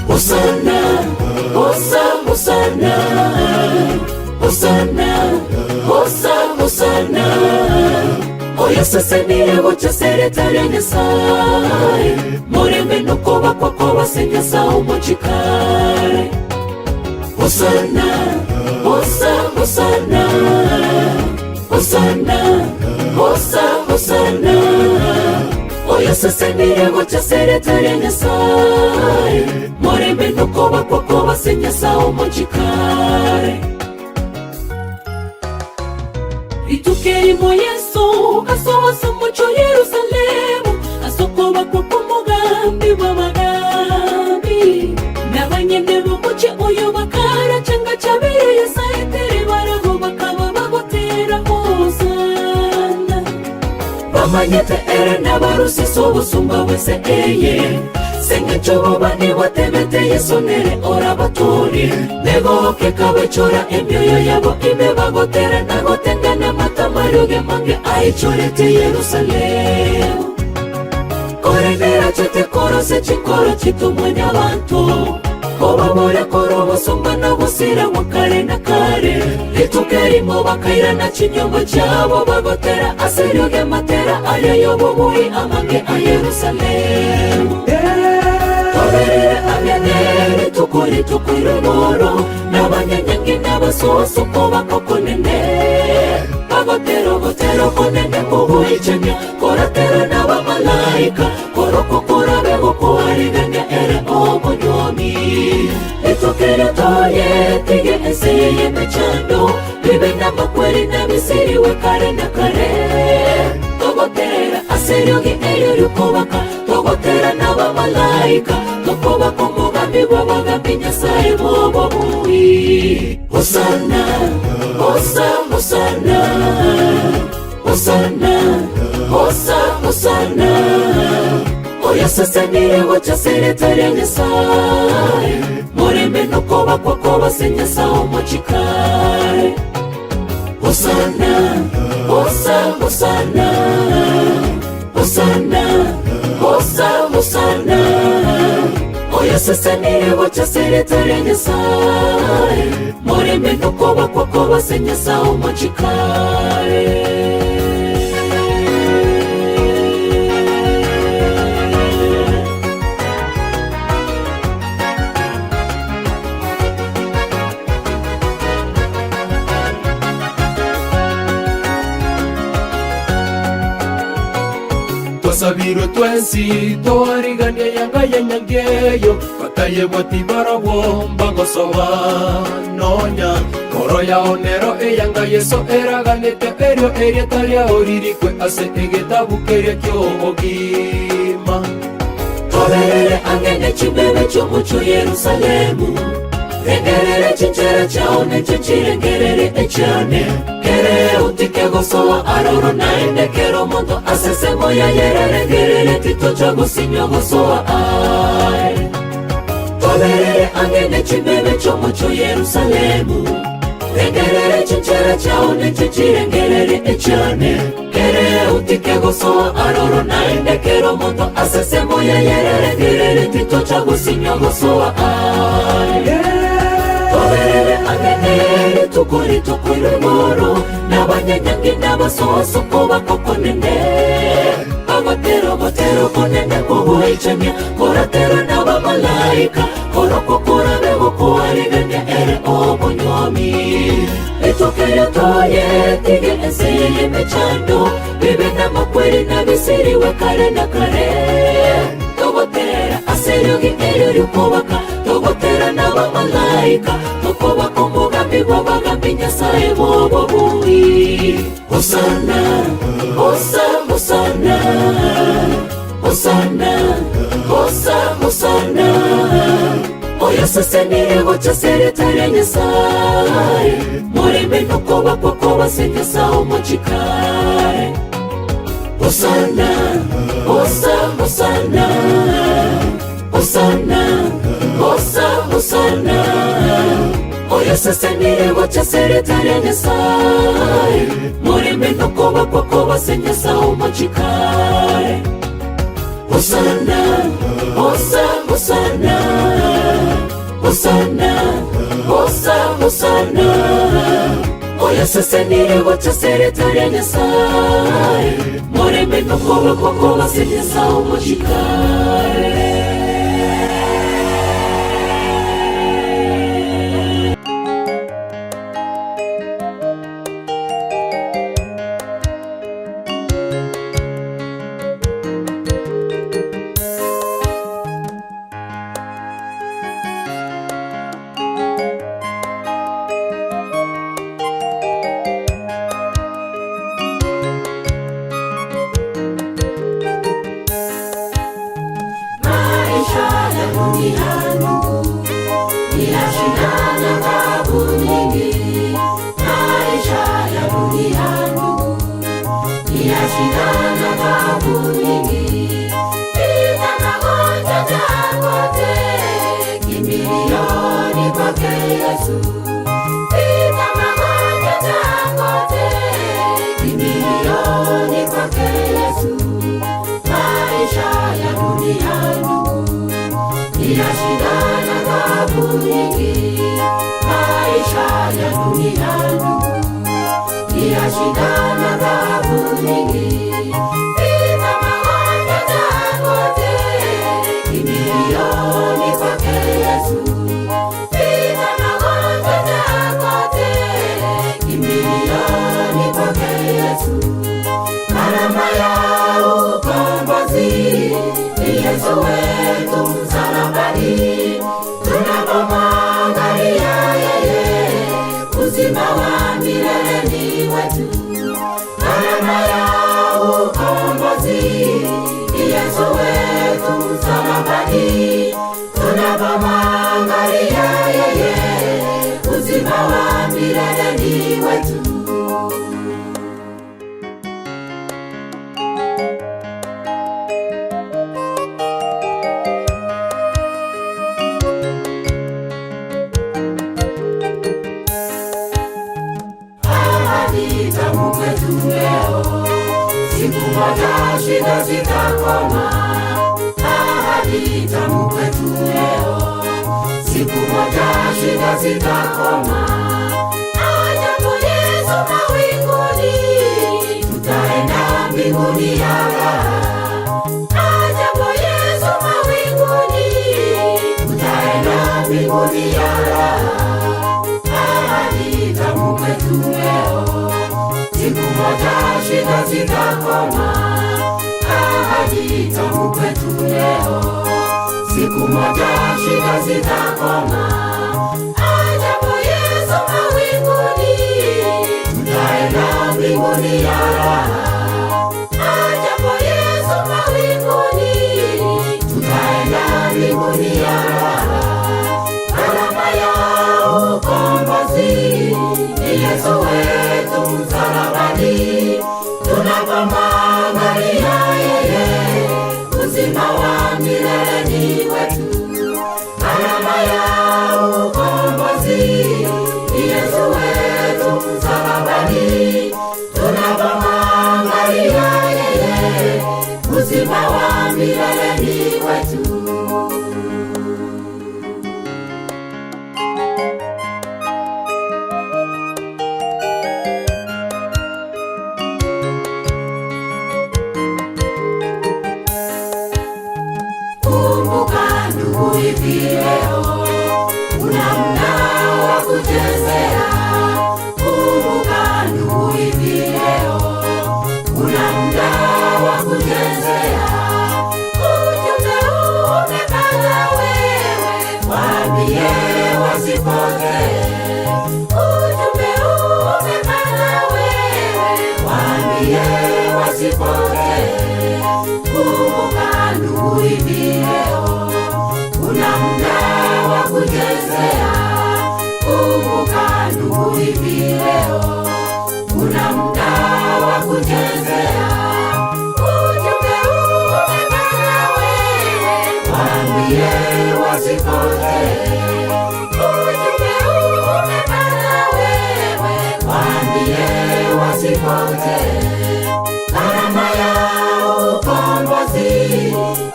Hosana, hosa, hosana, hosana, hosa, hosana. Oyosesenire gocha sereta ria Nyasaye, morembe nokobakwa kw'abase Nyasaye omochikare. Hosana, hosa, hosana, hosana, hosa, hosana. Oyosesenire gocha sereta ria Nyasaye, morembe nokobakwa kw'abase Nyasaye omochikare. Rituko erimo Yeso agasoa ase omochie o Yerusalemu, ase okobakwa kw'omogambi bw'abagaambi. Na abanyene b'omochie oyo bakaracha engacho abere Yesaetere barabwo bakaba bagotera Hosana. Bamanyete ere nabarusie ase obosomba bw'ense eye, ase engencho obobani bwatebete Yeso nere orabatoorie. Negoke kabaichora emioyo yabo ime bagotera na gotenga namata amariogi amange aichorete Yerusalemu. Korende erachete korosia chinkoro chitu mwanyabanto, kobaboria korwa obosomba na obosira bwa kare na kare. Rituko erimo bakairana chinyomba chiabo bagotera ase eriogi amatera aria y'obobui amange a Yerusalemu. Toberere ang'e ne rituko rituko rigoro, nabanyanyangi nabasoosoko bakokonene, bagotera ogotera okonene kogoichania, koraterwe nabamalaika, korokwo korabe gokoarigania ere omonywomi. Rituko erio toyetige ense eye y'emechando, bibe namakweri nabisirigwe kare na kare. Togotera ase eriogi erio ri'okobaka, togotera nabamalaika, tokobaka omogambi bw'abagambi Nyasae bw'obobui. Hosana, hosa, hosana, hosana, hosa, hosana. Oyosesenire gocha ase erieta ria Nyasae, morembe nokobakwa kw'abase Nyasae omochikare. Hosana, hosa, hosana, hosana, hosa, hosana. Oyosesenire gocha ase erieta ria Nyasae, morembe nokobakwa kw'abase Nyasae omochikare. Twasabirwe twensi toariganie yanga y'enyangi eyo, batayebwati barabwo mbagosoa nonya Nkoro yao nero eyanga Yeso eraganete erio erieta riao ririkwe ase egetabu keria ki'obogima. Toberere ang'e ne chimbebe chi'omochie o Yerusalemu, rengerere chinchera chiao nenche nchirengerere echiane. Kere otike gosoa aroro naende kera omonto ase ensemo yaye erarengerere titocha gosinywa gosoa aye. Toberere ang'e ne chimbebe chi'omochie o Yerusalemu, rengerere chinchera chiao nenche nchirengerere echiane. Kere otike gosoa aroro naende kera omonto ase ensemo yaye erarengerere titocha gosinywa gosoa aye. Toberere ang'e ne rituko rituko rigoro, nabanyanyangi nabasoosoko bakokonene, bagotera ogotera okonene kw'ogoichania, Koraterwe nabamalaika, korokwo korabe gokoarigania ere omonywomi. Rituko erio toyetige ense eye y'emechando, bibe namakweri nabisirigwe kare na kare. Togotera ase eriogi erio ri'okobaka, togotera nabamalaika, tokobaka omogambi bw'abagambi Nyasae bw'obobui. Hosana, hosa, hosana. Hosana, hosa, hosana. Oyosesenire gocha ase erieta ria Nyasae, morembe nokobakwa kw'abase Nyasae omochikare. Hosana, Hosa, Hosana, Hosana, Hosa, Hosana. Oyosesenire gocha ase erieta ria Nyasae, morembe nokobakwa kobase Nyasae omochikare. Hosana, Hosa, Hosana, Hosana, Hosa, Hosana. Oyosesenire gocha ase erieta ria Nyasae, morembe nokobakwa kobase Nyasae omochikare. Maisha ya dunia ndugu, ni ya shida na taabu nyingi. Maisha ya dunia ndugu, ni ya shida na taabu nyingi. Vita magonjwa kote, kimbilioni kwake Yesu. Vita magonjwa kote, kimbilioni kwake Yesu. Maisha ya dunia ndugu, ni ya shida na taabu nyingi. Maisha ya dunia ndugu, ni ya shida na taabu nyingi. Vita magonjwa kote, kimbilioni kwake Yesu. Vita magonjwa kote, kimbilioni kwake Yesu. Gharama ya ukombozi ni Yesu wetu msalabani. Tunapomwangalia yeye, uzima wa milele ni wetu. Gharama ya ukombozi ni Yesu wetu msalabani. Tunapomwangalia yeye, uzima wa milele ni wetu. Ahadi tamu kwetu leo, siku moja shida zitakoma. Ahadi tamu kwetu leo, siku moja shida zitakoma. Ajapo Yesu mawinguni, tutaenda mbinguni ya raha. Ajapo Yesu mawinguni, tutaenda mbinguni ya raha. Ahadi tamu kwetu leo, siku moja shida zitakoma. Ahadi tamu kwetu leo, siku moja shida zitakoma. Ajapo Yesu mawinguni, tutaenda mbinguni ya raha. Ajapo Yesu mawinguni, tutaenda mbinguni ya raha. Gharama ya ukombozi ni Yesu wetu msalabani. Tunapomwangalia yeye, uzima wa milele ni wetu. Gharama ya ukombozi ni Yesu wetu msalabani. Tunapomwangalia yeye, uzima wa milele ni wetu. Kumbuka ndugu, hivi leo una muda wa kuchezea. Kumbuka ndugu, hivi leo una muda wa kuchezea. Ujumbe huu umepata wewe, waambie wasipotee. Ujumbe huu umepata wewe, waambie wasipotee. Kumbuka ndugu, hivi leo una muda wa kuchezea. Kumbuka Waambie wasipotee. Ujumbe huu umepata wewe, waambie wasipotee. Gharama ya ukombozi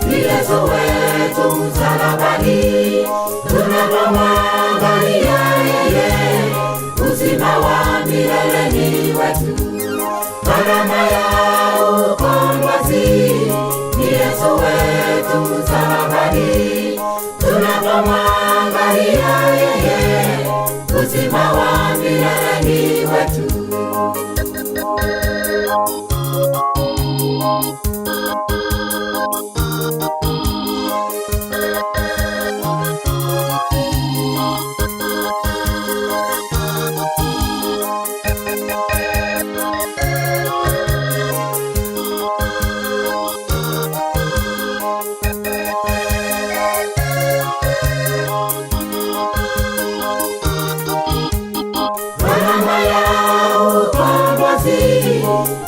ni Yesu wetu msalabani, tunapomwangalia yeye, uzima wa milele ni wetu. Gharama ya ukombozi ni Yesu wetu msalabani, tunapomwangalia yeye, uzima wa milele ni wetu. Gharama ya ukombozi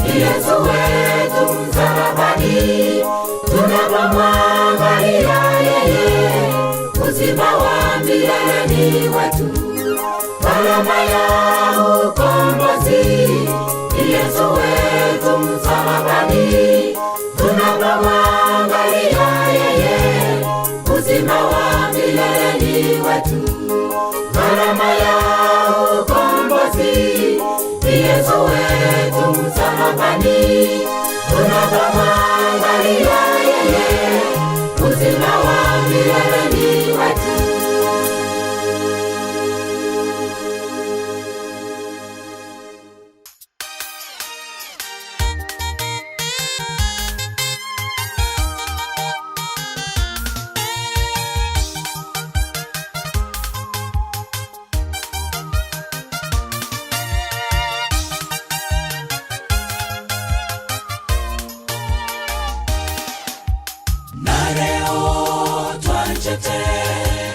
ni Yesu wetu msalabani, tunapomwangalia yeye, uzima wa milele ni wetu. Gharama ya ukombozi ni Yesu wetu msalabani, tunapomwangalia yeye, uzima wa milele ni wetu. Gharama ya ukombozi ni Yesu wetu msalabani, tunapomwangalia yeye, uzima wa milele ni wetu. Nareo twanchete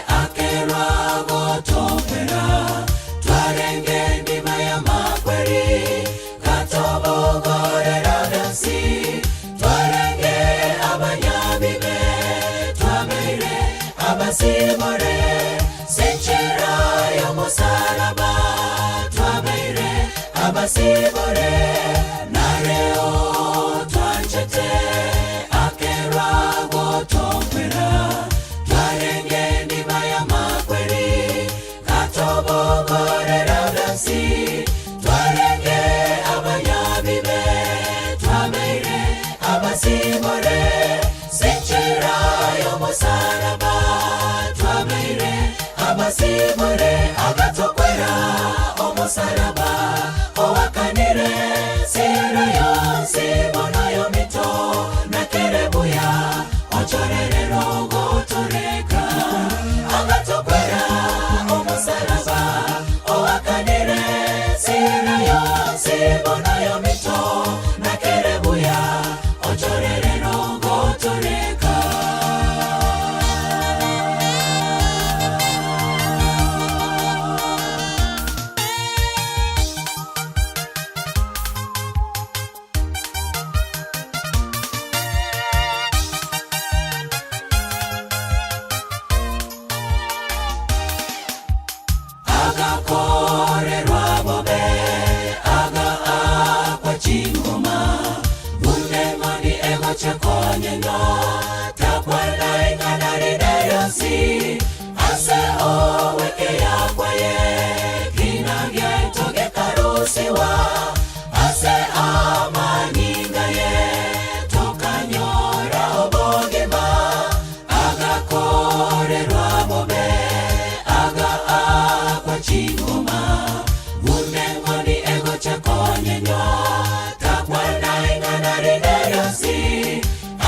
akerwa gotopera twarenge ndima ya makweri katobogorera byansi twarenge abanyabibe twabeire abasibore senchera y'omusalaba twabeire abasibore nareo twanchete akerwa gotopera twarenge ndima ya makweri katobogorera byansi twarenge abanyabibe twabeire abasibore senchera y'omusalaba twabeire abasibore agatokwera omusalaba owakanire sera yonsi bonayo mito nakerebuya ochorerero gotoreka agatokwera omusalaba owakanire sera yonsi bonayo mito nakerebuya ochorerero gotoreka. Agakorerwa bobe aga akwa chingoma bunemani egochekonyenyo takwana ing'ana rinde yonsi ase oweke yakwaye kina gyaito gekarusiwa ase amaningaye tokanyora obogima agakorerwa bobe aga akwa chingoma buneng'oni egochakonyenyo takwana ing'ana rinde yonsi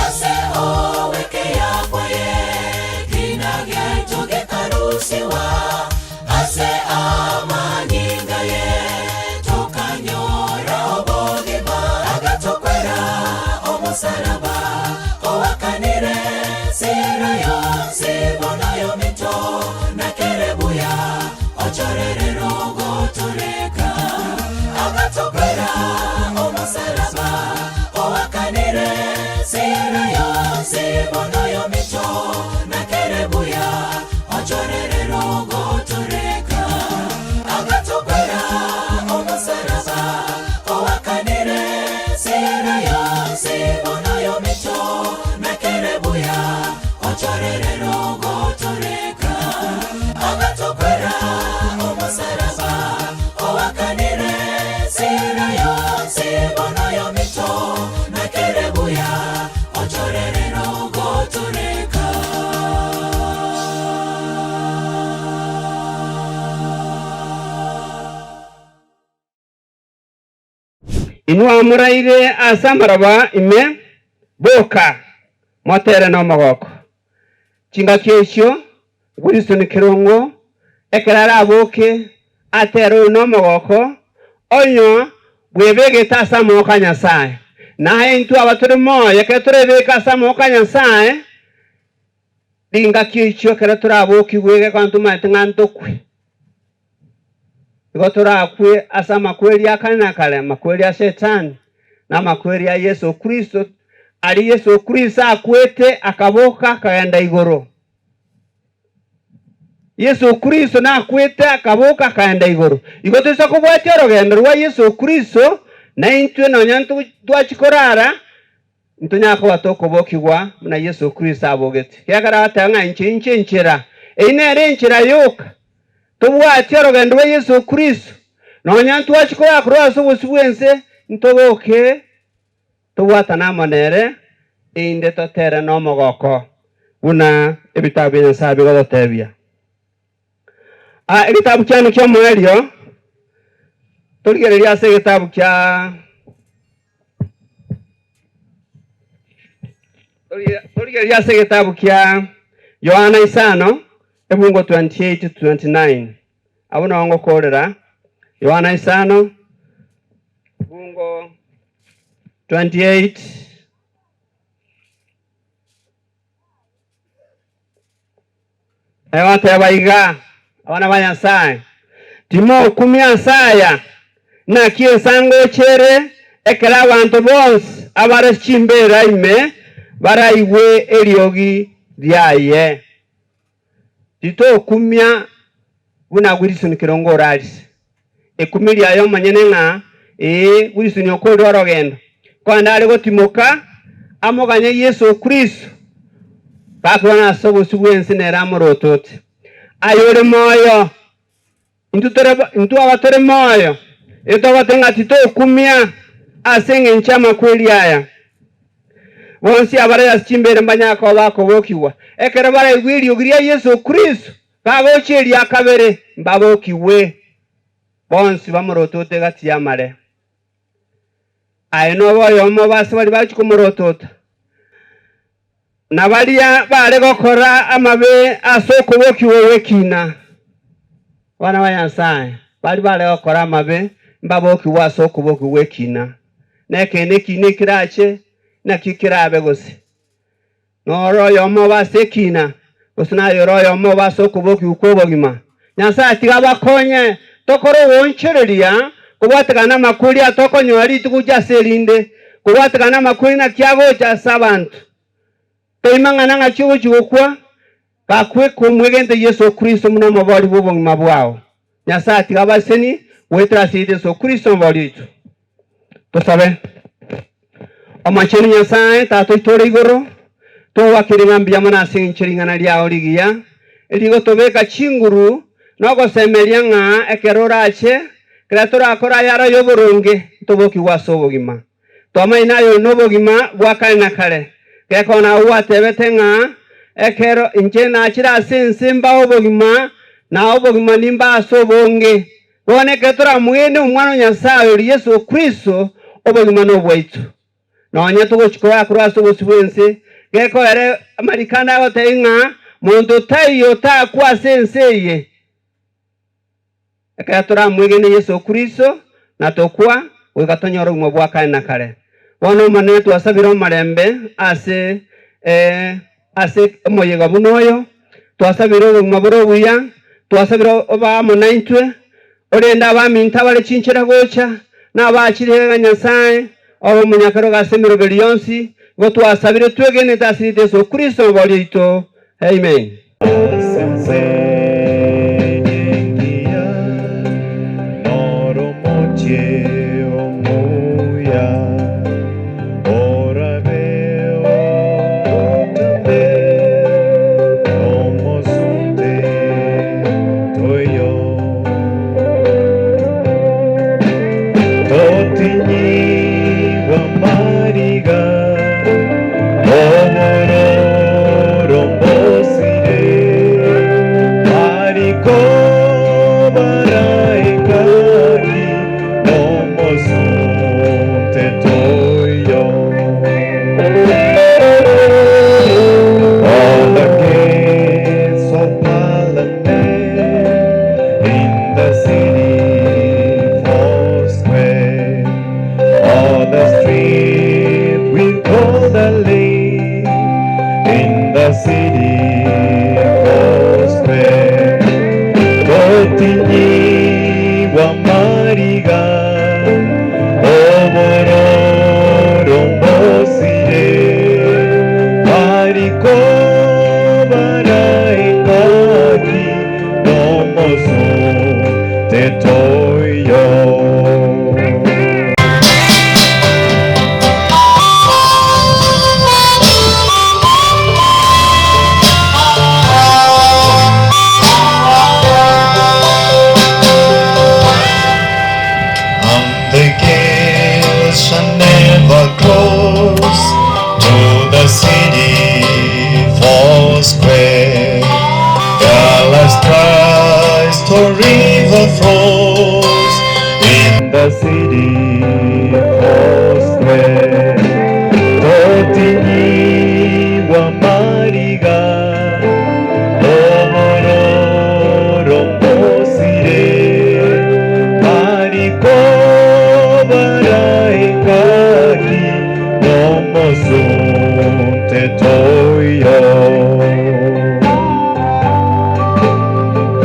ase oweke yakwaye kina gyaito gekarusiwa ase amaningaye tokanyora obogima agatokwera omusalaba owakanire sera yonsi bonayo mito nakerebuya ochorerero gotoreka agatokwera omusalaba owakanire sera yonsi bonayo mito nakerebuya. Ochorerero gotoreka, agatokwera omosaraba, oakanire sira yonsi bono yomito, nakere buya, ochorerero gotoreka. Inwe amoraire ase amaroba ime, boka, motere nomogoko. Chingaki echio Wilson Kerongo ekero araboke atere oyo nomogoko, onye bwebegete ase amaboko a Nyasae. Naye intwe aba tore moyo ekero torebeke ase amaboko a Nyasae, ringaki echio ekero torabokigwe egekogera ntomanyete ng'a ntokwe. Igo torakwe ase amakweri a kare na kare, amakweri a Shetani, na amakweri a Yeso Kristo, aria Yeso Kristo akwete akaboka akagenda igoro. Yeso Kristo nakwete akaboka akagenda igoro. Igo toisa kobwatia orogendo rwa Yeso Kristo, naintwe nonya ntwachia korara, ntonyare koba tokobokigwa buna Yeso Kristo abogete. Ekiagera agateba ng'a inche inche enchera, eyio nere enchera yoka tobwatie orogendo rwa Yeso Kristo, nonya ntwachia korara korwa ase obosio bw'ense, ntoboke tobwatane amo nere, erinde totere nomogoko buna ebitabu bia Nyasae bigototebia. Egetabu kiane ki'omoerio, torigererie ase egetabu kia torigererie ase egetabu kia Yohana isano, ebungo 28 to 29. Abwo nao ngokorera, Yohana isano, ebungo 28. Egoteba iga, Abana ba Nyasae, timokumia ase aya, naki ensangocha ere ekero abanto bonsi abare chimbeera ime baraigwe eriogi riaye. Titokumia buna Wilson Kirongo orarise ekumi riaye omonyene ng'a ee Wilson okorire orogendo, korende are gotimoka amoganye Yeso Kristo gakwana ase obosio bw'ense nere amorotote. Aye ore moyo, intwe tore intwe aba tore moyo, etogote ng'a titokumia ase engencho y'amakweri aya. Bonsi abare ase chimbeere mbanyare koba bakobokigwa, ekero baraigwe eriogi ria Yeso Kristo bagochia eria kabere, mbabokigwe bonsi bamorotote gati y'amare. Aye nobe oyomo obo ase baria bagochia komorotota, na baria bare gokora amabe ase okobokigwa gw'ekina. Abana ba Nyasae baria bare gokora amabe mbabokigwe ase okobokigwa gw'ekina, na ekeene ekina ekerache nakio kerabe gose noro oyomo obe ase ekina, gose naye ore oyomo obe ase okobokigwa kw'obogima. Nyasae tiga abakonye tokore ogoonchoreria kobwatekana namakweri atokonyora rituko gochia ase erinde, kobwatekana namakweri naki agocha ase abanto. Toimang'ana ng'aki ogochia gokwa, Gakwe komwegente Yeso Kristo buna omobori bw'obogima bwao. Nyasae tiga abaseni goetera ase Yeso Kristo omobori oito. Tosabe. Omochenu Nyasae, Tata oito ore igoro, togwakire ng'a mbuya mono ase engencho ring'ana riao rigiya, erigotobeka chinguru na ogosemeria ng'a ekero orache, ekero torakore ayare ay'oboronge, ntobokigwe ase obogima. Twamanyire naye ore nobogima bwa kare na kare. Gekogera agwo gwatebete ng'a, Ekero inche nachire ase ense mbae obogima, na obogima nimbae ase obonge. Bono ekero toramwegene Omwana o Nyasae oria Yeso Kristo, obogima nobwaito. Nonya togochia korara korwa ase obosio bw'ense, gekogera amariko ande agotebia ng'a monto taiyo otakwa ase ense eye. Ekero toramwegene Yeso Kristo na tokwa, goika tonyore obogima bwa kare na kare. Bono Omonene twasabire omorembe ase ase omoyega buna oyo, twasabire obogima bore obuya, twasabire obe amo naintwe, orende abaminto abare chinchera gocha, na abachire iga Nyasae, obe omonyakerogo ase emeroberi yonsi, igo twasabire twegenete ase erieta Yeso Kristo Omobori oito. Amen. Ase ense engiya noro omochie omuya, orabe obotambe. city four square. Totinyigwa mariga obororo mbosire bariko baraengaki nomoso tetoiyo. And the gates shall never close to the city four square. Gallas Christ to river flows in the city four square. Totinyigwa mariga obororo mbosire bariko baraekaki nomosunte toyo.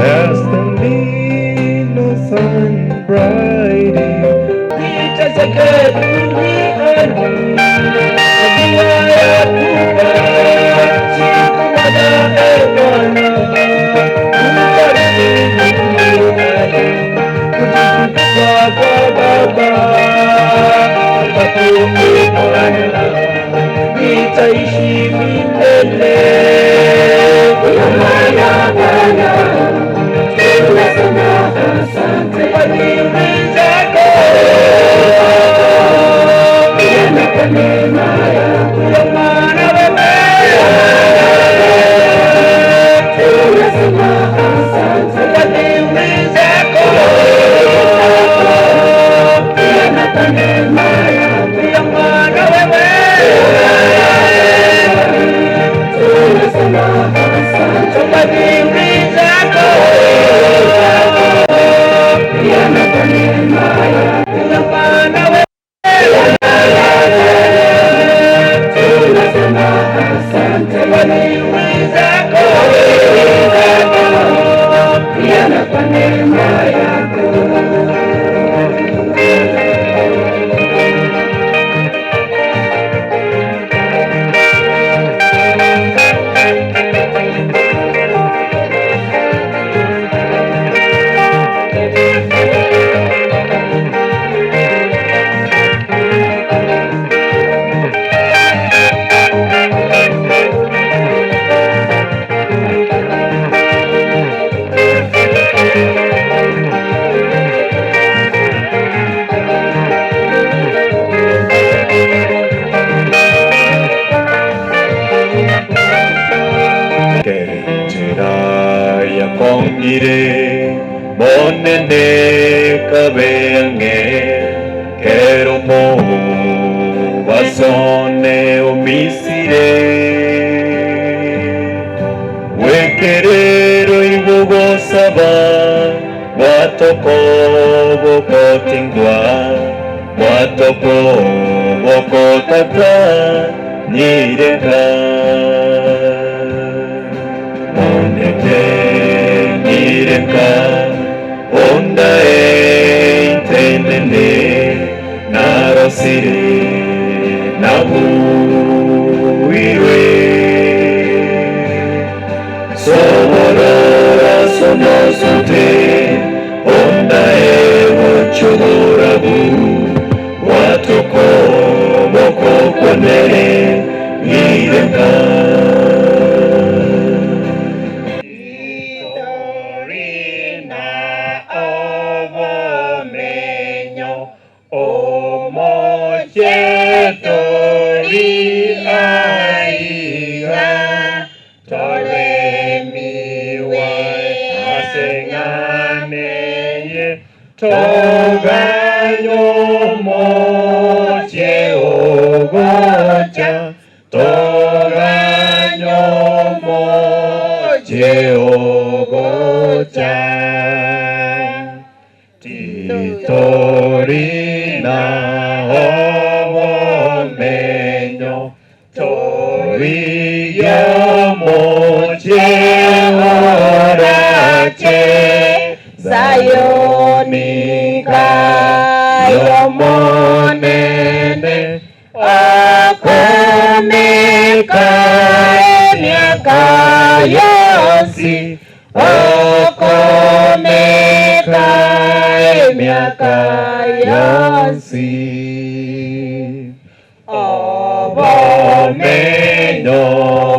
As the little sun brighting Niteseke duniani, najua ya kuwa siku moja, e Bwana, utarudi duniani kutuchukua kwa Baba, ambapo e Bwana nitaishi milele. Bwana, tunasema asante. Fadhili zako na kwa neema yako. Ndiyo maana wewe Tunasema asante. fadhili zako Na kwa neema yako. Ndiyo maana wewe Tunasema asante. fadhili zako Na kwa neema yako. Ndiyo maana wewe Tunasema asante. fadhili zako Na kwa neema yako. Kenchera yakongire monene kabeange kero mo basone omisire wekerero ibugosaba bwatoko bokotingwa bwatoko bokotata nyireka monete nyireka onda eintenene narosire nabuirwe soborora sonosote onda egochogorabu watoko bokokwanere nyireka. Torina obomenyo omochetori aiga toremiwe aseng'aneye toganyomoche ogocha toganyomoche ogocha Titorina obomenyo torina Korigia omochie orache Zayoni kay'Omonene Okomeka emiaka yonsi, Okomeka emiaka yonsi. Obomenyo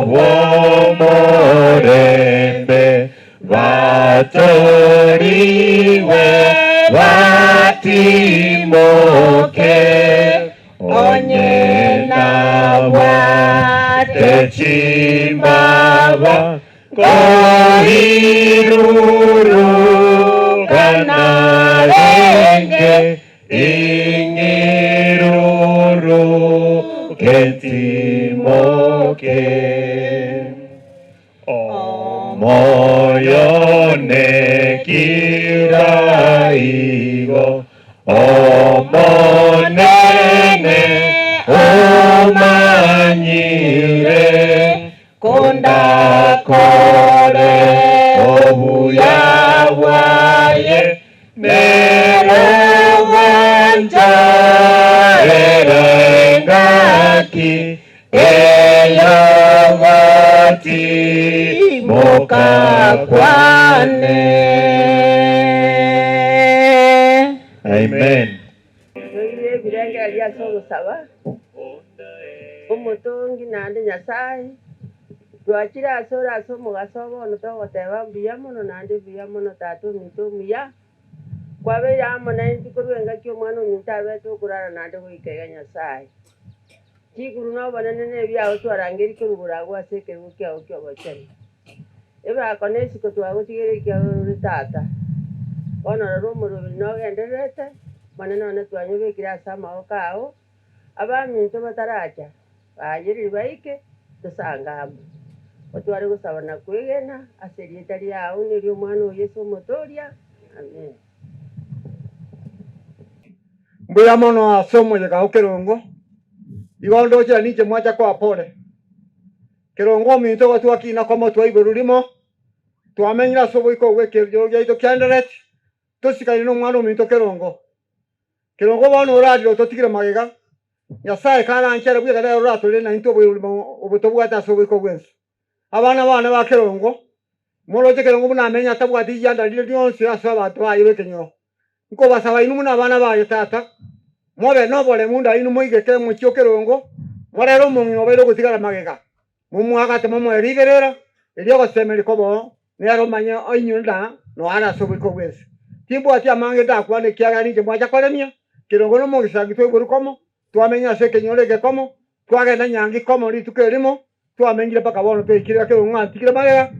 bw'omorembe batorigwe batimoke, onye nabwate chimbaba koiruruka narenge Ing'iruru kentimoke, Omoyo one kira igo, Omonene omanyire, Kondakore obuya bwaye, Nere gwanchorera engaki ey'ogotimoka kwane. Amen. Noire ebirengererio ase ogosaba, Omotongi naende Nyasae, twachire asore ase omogaso o bono togoteba mbuya mono naende buya mono Tata ominto omuya, kwabeire amo naintwe korwa engaki omwana ominto abete okorara naende goika iga Nyasae. Chikuru na obonene na ebiao twarangerie korwa agwo ase ekerogo kiao ki'obochenu. Ebako na isiko twagotigera ekiagera ore Tata. Bono rora omoroberi nogendererete, Omonene one twanyobekire ase amaboko ao, abaminto bataracha, baayereri baike, tosange amo. Otware gosaba na kwegena ase erieta riao na eri'Omwana oo Yeso Omotoria. Amen. Mbuya mono ase omoyega o kerongo, igo ndoche ninche mwacha koa pole. Kerongo ominto gotwakina komotwa igoro rimo, twamenyire ase oboiko obwo ekerogo giaito kiaendereti, tosikaine nomwana ominto kerongo. Kerongo bono orarire ototigire magega, Nyasae karanchere bweka nere oratorere naintwe oboirori obo tobwate ase oboiko bw'ense. Abana bane ba kerongo, moroche kerongo buna amenye atabwati rigianda rinde rionsi ase abanto baye b'ekenyoro. Nkobasaba inwe buna abana baye tata, mobe noboremu nda inwe moigeke omochie o kerongo, morere omong'ina obeire ogotigara magega, momwagate momoe riberera, erio ogosemeria koboo, nere omanye oinywe ng'a noare ase oboiko bw'ense. Timbwati amange ndakwane ekiagera ninche mwacha koremia, kerongo nomogisangio twaigorwa komo, twamenya ase ekenyoro egekomo, twagenda nyangi komo rituko erimo, Twamenyire mpaka bono toikire gake ng'a ntigire magega,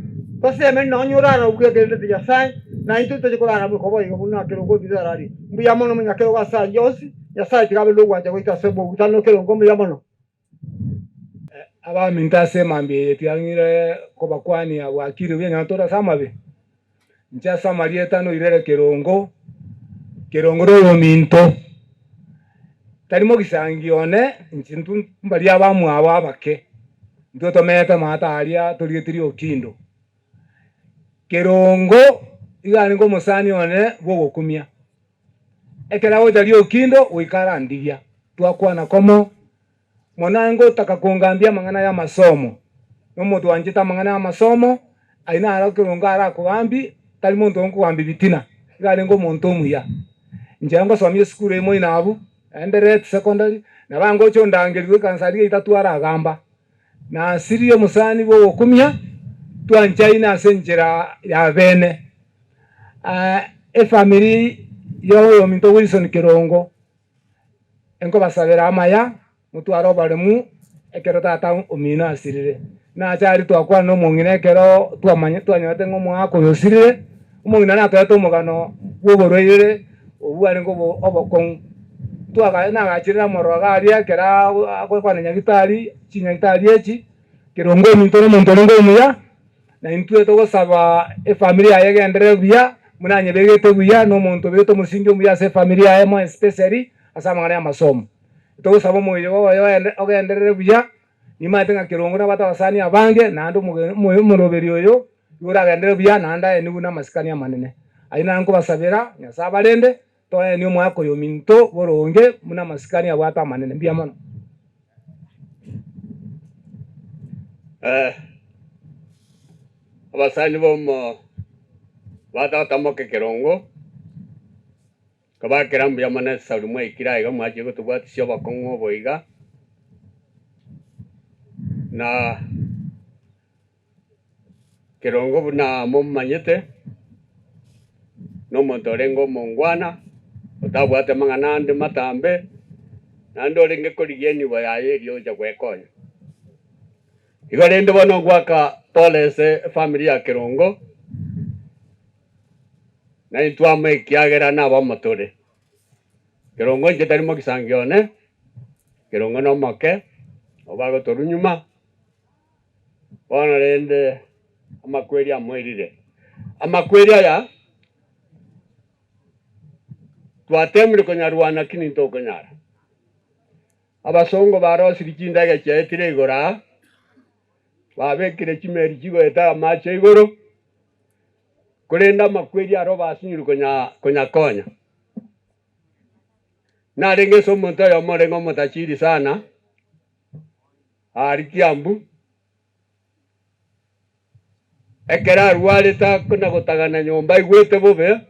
tosemeri nonya orarabue ekerendete Nyasae, na intwe ntoche korarabua koboigo buna kerongo ominto ararie. Mbuya mono omonyakerogo ase ayio onsi, Nyasae tiga abe nogwancha gwaito ase omogutano kerongo mbuya mono. Abaminto ase emambia eye tiang'ire kobakwania bwakire buya onye tore ase amabe. Inche ase amarieta noirere kerongo, kerongo noyominto, tari mogisangi one, inche intwe mbaria abamwabo abake, intwe tomenyete amato aria torigetie riokindo. Kerongo iga arenge omosani one bwogokumia, ekero agocha riokindo goika arandigia, twakwana komo. Mono aye ngotaka kongambia amang'ana y'amasomo, na omonto oanchete amang'ana y'amasomo, aye naro ekerongo arakogambie, tari monto onkogambia bitina, iga arenge omonto omuya. Inche ngosomia esukuru eye moino abwo, Endereti Secondary, nabo angocha ondangerigwe ekansa aria geita twaragamba. Nasirie omosani bw'ogokumia, twanchaine ase enchera ya bene. Efamiri ya oyominto Wilson Kerongo. Nkobasabera amaya, motware oboremu ekero tata omino asirire. Nache aria twakwana na omong'ina ekero twamanya twanyorete ng'a omogaka oyo osirire, omong'ina natoete omogano bw'oborwaire obwo bwarenge obo obokong'u. Twaga nagachire namororo iga aria ekero agokwana nyagitari, chinyagitari echi, kerongo ominto na omonto orenge omuya. Na intwe togosaba efamiri yaye egenderere buya, buna anyebegete buya, na omonto obegete omosingi omuya ase efamiri yaye more especially ase amang'ana y'amasomo. Togosaba omoyo oye ogenderere buya. Nimanyete ng'a kerongo nabwate abasani abange, naende omoroberi oyo nigo oragenderere buya, naende aenigwe namasikani amanene. Ayio naro nkobasabera, Nyasae abarende, toenie omwaka oyo ominto boronge buna amasikani abwate amanene. Mbuya mono. Abasani bomo ba tata moke kerongo. Nkabakera mbuya mono esauri mwaikire aiga mwachire gotobwatisia obokong'u obo iga, na kerongo buna momanyete, nomonto orenge omongwana, otabwate amang'ana ande matambe, naende orenge korigia enibo yaye eria ocha gwekonya. Igo rende bono ngoaka pole ase efamiri ya kerongo. Na intwe amo ekiagera nabamo tore. Kerongo inche tari mogisangi one, kerongo nomoke, nabo agotorwa nyuma, bono rende amakweri amoirire. Amakweri aya twatemire konyarwana lakini ntokonyara. Abasongo barosirie chindege chiaetire igoro aa, babekire chimeri chigoeta amache igoro. Korende amakweri aro basinyirwe konyakonya. Narenge ase omonto oyomo orenge omotachiri sana, aaria Kiambu, ekero arwarete akona gotagana nyomba aigwete bobe,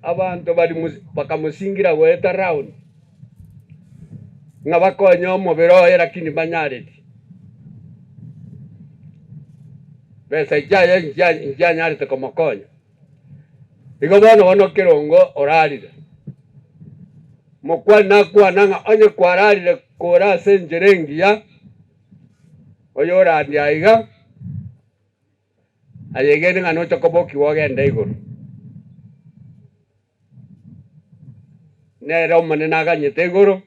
abanto bakamosingira goeta round, ng'a bakonye omobere oye lakini mbanyareti. Besa chiaye nchianyarete komokonya. Igo bono bono kerongo orarire. Mokwani nakwana ng'a onye kwararire kore ase enchera engiya, oyorandie aiga, ayegene ng'a noche kobokigwa ogende igoro. Nere Omonene aganyete igoro,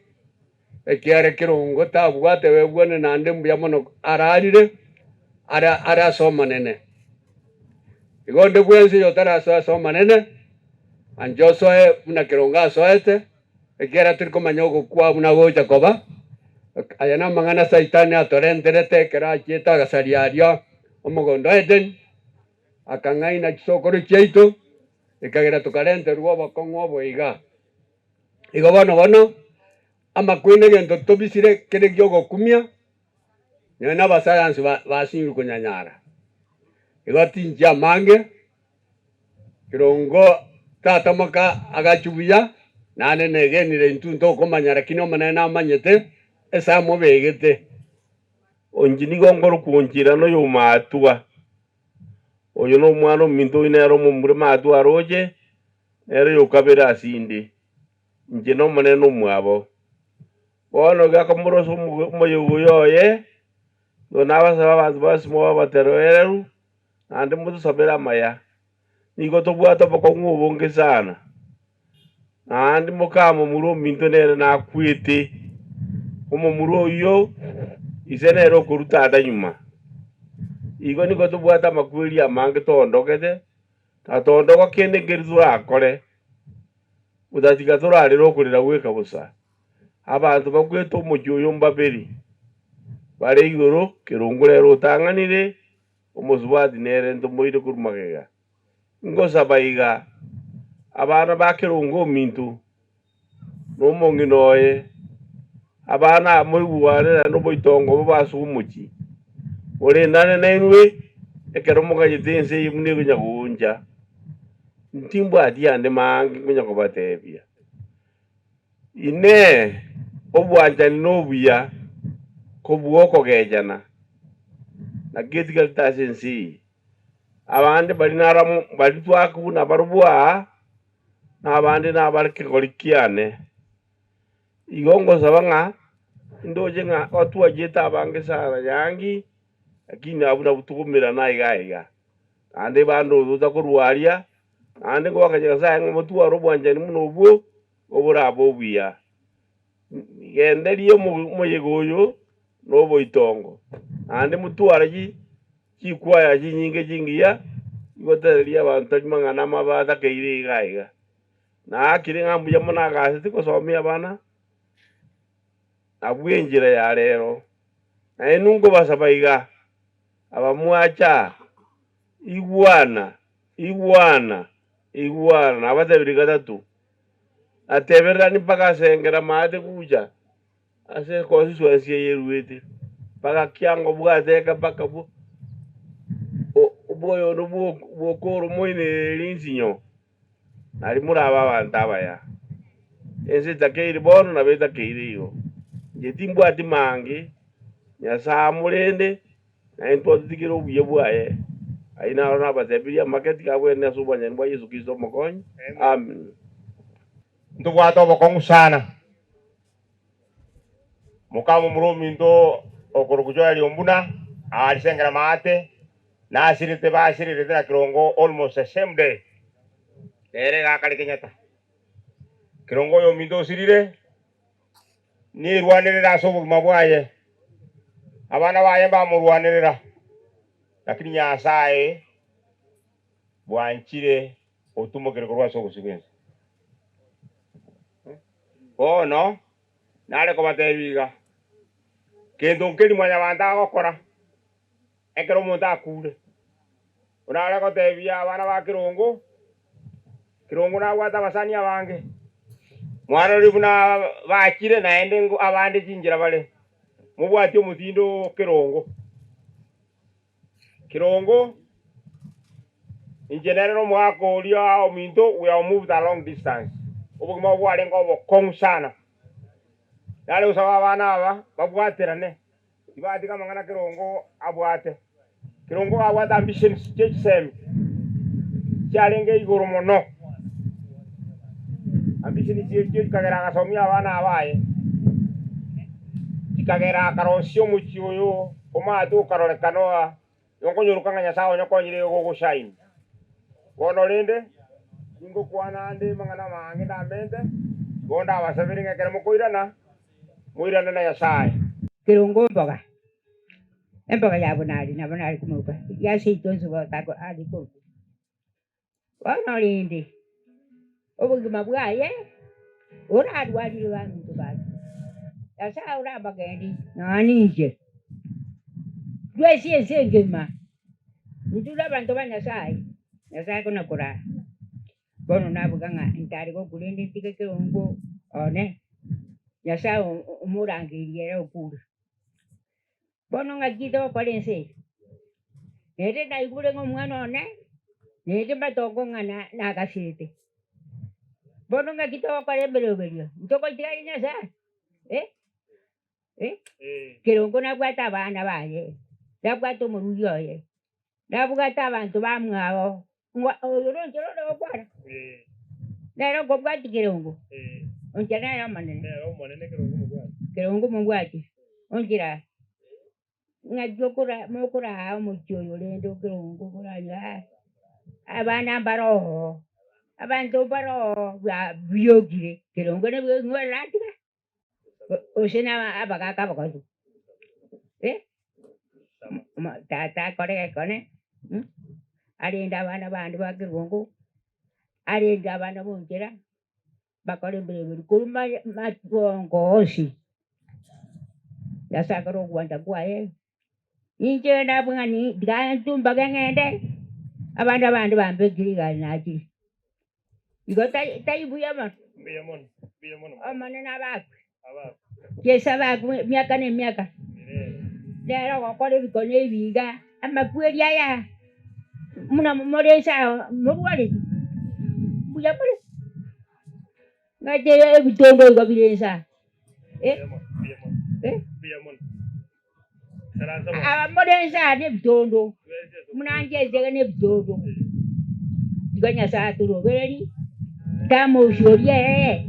ekiagera ekerongo tabwate webwane naende mbuya mono ararire, are are ase Omonene. Igo onde bwensi oyotarasoe ase Omonene, anche osoe buna kerongo asoete, ekiagera tori komanya ogokwa buna gocha koba, aya namang'ana Saitani atorenterete ekero achiete agasaria aria omogondo o Edeni, akang'aina chisokoro chiaito. Ekagera tokarenterwa obokong'u obo iga. Igo bono bono, amakweri negento tobisire kere gi'ogokumia, nonya na abasayansi basinyirwe konyanyara. Igo tinchia amange, kerongo tata moka agachia buya, naende negenire intwe ntokomanya lakini Omonene namanyete ase amobegete. Onchi nigo nkorokwa Onchira noyomaatwa. Oyo nomwana ominto oyio nere omomura maatwa aroche, nere oyokabere ase inde, inche n'Omonene omwabo. Bono iga akamorosa omoyega oyo oye, nigo nabasaba abanto bonsi mobe abaterereru, naende motosabere amaya. Nigo tobwate obokong'u obonge sana, naende mokamomura ominto nere nakwete, omomura oyio ise nere okorwa tata nyuma. Igo nigo tobwate amakweri amange toondogete, na toondogo kende nkeri torakore, gotatiga torarere okorera gweka bosa. Abanto bakwete omochie oyo mbabere, bare igoro, kerongoro ere otang'anire, Omosubati nere ntomoire korwa magega. Ngosaba iga, abana ba kerongo ominto, na omong'ina oye, abana aba moigwane naende oboitongo obo base omochie. Morendane nainwe ekero moganyete ense eye buna ekonya gooncha. Ntimbwati ande maange nkonya kobatebia. Inee! Obwanchani nobuya kobua okogechana? Naki etigarete ase ense eye? Abande baria naramo baria twakwa buna barobwo aa, na abande nabare kegori kiane. Igo ngosaba ng'a indoche ng'a otwachete abange sana nyangi, lakini abwo nabwo tokomerana aiga aiga. Naende bande otocha korwa aria, naende ngoaka Nyasae ng'a motware obwanchani buna obwo, oborabe obuya. Genderia omoyega oyo noboitongo, naende motware chikwaya chinyinge chingiya, chigotereria abanto tari mang'ana amabe atakeire iga iga. Naakire ng'a mbuya mono agasete gosomia abana, abwo enchera ya rero. Nainwe nkobasaba iga, abamwacha, igwana, igwana, igwana, nabatebirie gatato, natebererani mpaka ase engera maate gocha ase econstituency eye eruete, mpaka kiango bwateka mpaka bwo oboyono bw'okoro moine rinsinyo, Nario morabe abanto abaya. Ense etakeire bono nabo etakeire igo. Inche timbwati mangi, Nyasae amorende, na intwe atotigere obuya bwaye. Ayio naro nabatebirie amake tiga abwene ase obwanchani bwa Yeso Kristo Omokonyi. Amin. Ntobwate obokong'u sana. Mokamomura ominto okorokwa Joel Ombuna, aarisengera maate, nasirete basirerete na Kirongo almost the same day. Nere iga akare Kenyatta. Kirongo oyo ominto osirire, nirwanerere ase obogima bwaye. Abana baye mbamorwanerera, lakini Nyasaye bwanchire otumokire korwa ase obosio bw'ense. Bono nare kobatebia iga, Kento nkeri mwanyabanto agokora ekero omonto akure. Buna are gotebia abana ba Kirongo, Kirongo nabwate abasani abange, mwarorire buna bachire naende abande chinchera bare, mobwatie omotindo o Kirongo. Kirongo, inche nere nomogaka oria ominto, we have moved a long distance. Obogima obo bwarenge obokong'u sana. Nare gosaba abana aba babwaterane, tibatiga amang'ana Kirongo abwate. Kirongo abwate ambitions chie chisemi chiarenge igoro mono. Ambitions echio chikagera agasomia abana aba aye, chikagera akarosia omochie oyo. Omanyete okarorekana oa, igo nkonyoruka ng'a Nyasae onyokonyire igo gogoshine. Bono rende, ningokwana ande amang'ana amange ndamente, igo ndabasabere ng'a ekero mokoirana, moirane na Nyasae. Kerongo mboga, emboga ya bonari nabo nare komoruka, ya seito inse tako are koruka. Bono rende, obogima bwaye orarwarire baminto bane, Nyasae orabagendi nonya ninche, twensi ense engima, intwe nabanto ba Nyasae, Nyasae kona koraa. Bono naboka ng'a ntare gokwa rende ntige ekerongo one, Nyasae omorangeirie ere okure. Bono ng'aki togokora ense eye? Naende naigure ng'a omwana one naende matongo ng'a nagasete. Bono ng'aki togokora emeroberio? Ntogotiga aria Nyasae? Eh? Eh? Kerongo nabwate abana baye, nabwate omorugi oye, nabwate abanto bamwabo, ng'a oyo nonche ore ogokwana, nere okobwatia kerongo, onche nere omonene. Kerongo mobwati, onchera ng'aki okora mokoraa omochie oyo rende kerongo koranyora abana mbare oo, abanto mbare oo biokire, kerongo nabwo nigo oratiga. Gose na abagaaka abagotu, eh, tata akore egekone, arende abana bande ba kerongo, arende abana ba onchera, bakore emeremo korwa matongo onsi, Nyasae akore ogwancha kwaye, inche nabwo ng'a tiga ntumbage ng'ende, abande abande bambekire igari nachire. Igo tai buya mono. Mbuya mono, mbuya mono. Omonene abakwe. Abakwe. Yeso abakwe emiaka na emiaka. Nere ogokora ebikone ebi iga, amakweri aya, buna more inse aa morwareti, mbuya more? Ng'aki ebitondo igo bire inse aa, eh, Mbuya mono, eh. mbuya mono. Ikaransa bono. Aba more inse aa nebitondo, buna inche inche iga nebitondo. Igo Nyasae atorobererie, tamosioria ee,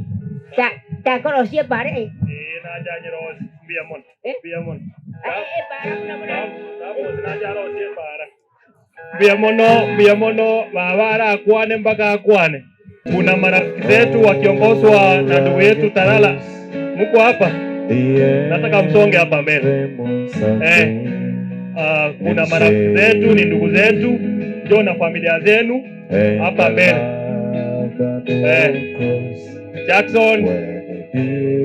ta- takorosia ebara eye. Ee, nache anyerosie. Mbuya mono, Eh? mbuya mono. Aye ebara buna buna. Tamosi nache arosie ebara. Mbuya mono, mbuya mono, baba arakwane mpaka akwane. Kuna marafiki zetu wakiongozwa na ndugu yetu Tarala, muko hapa? Nataka msonge hapa mbele. Eh, uh, kuna marafiki zetu ni ndugu zetu, njoo na familia zenu hapa mbele. Eh, Jackson,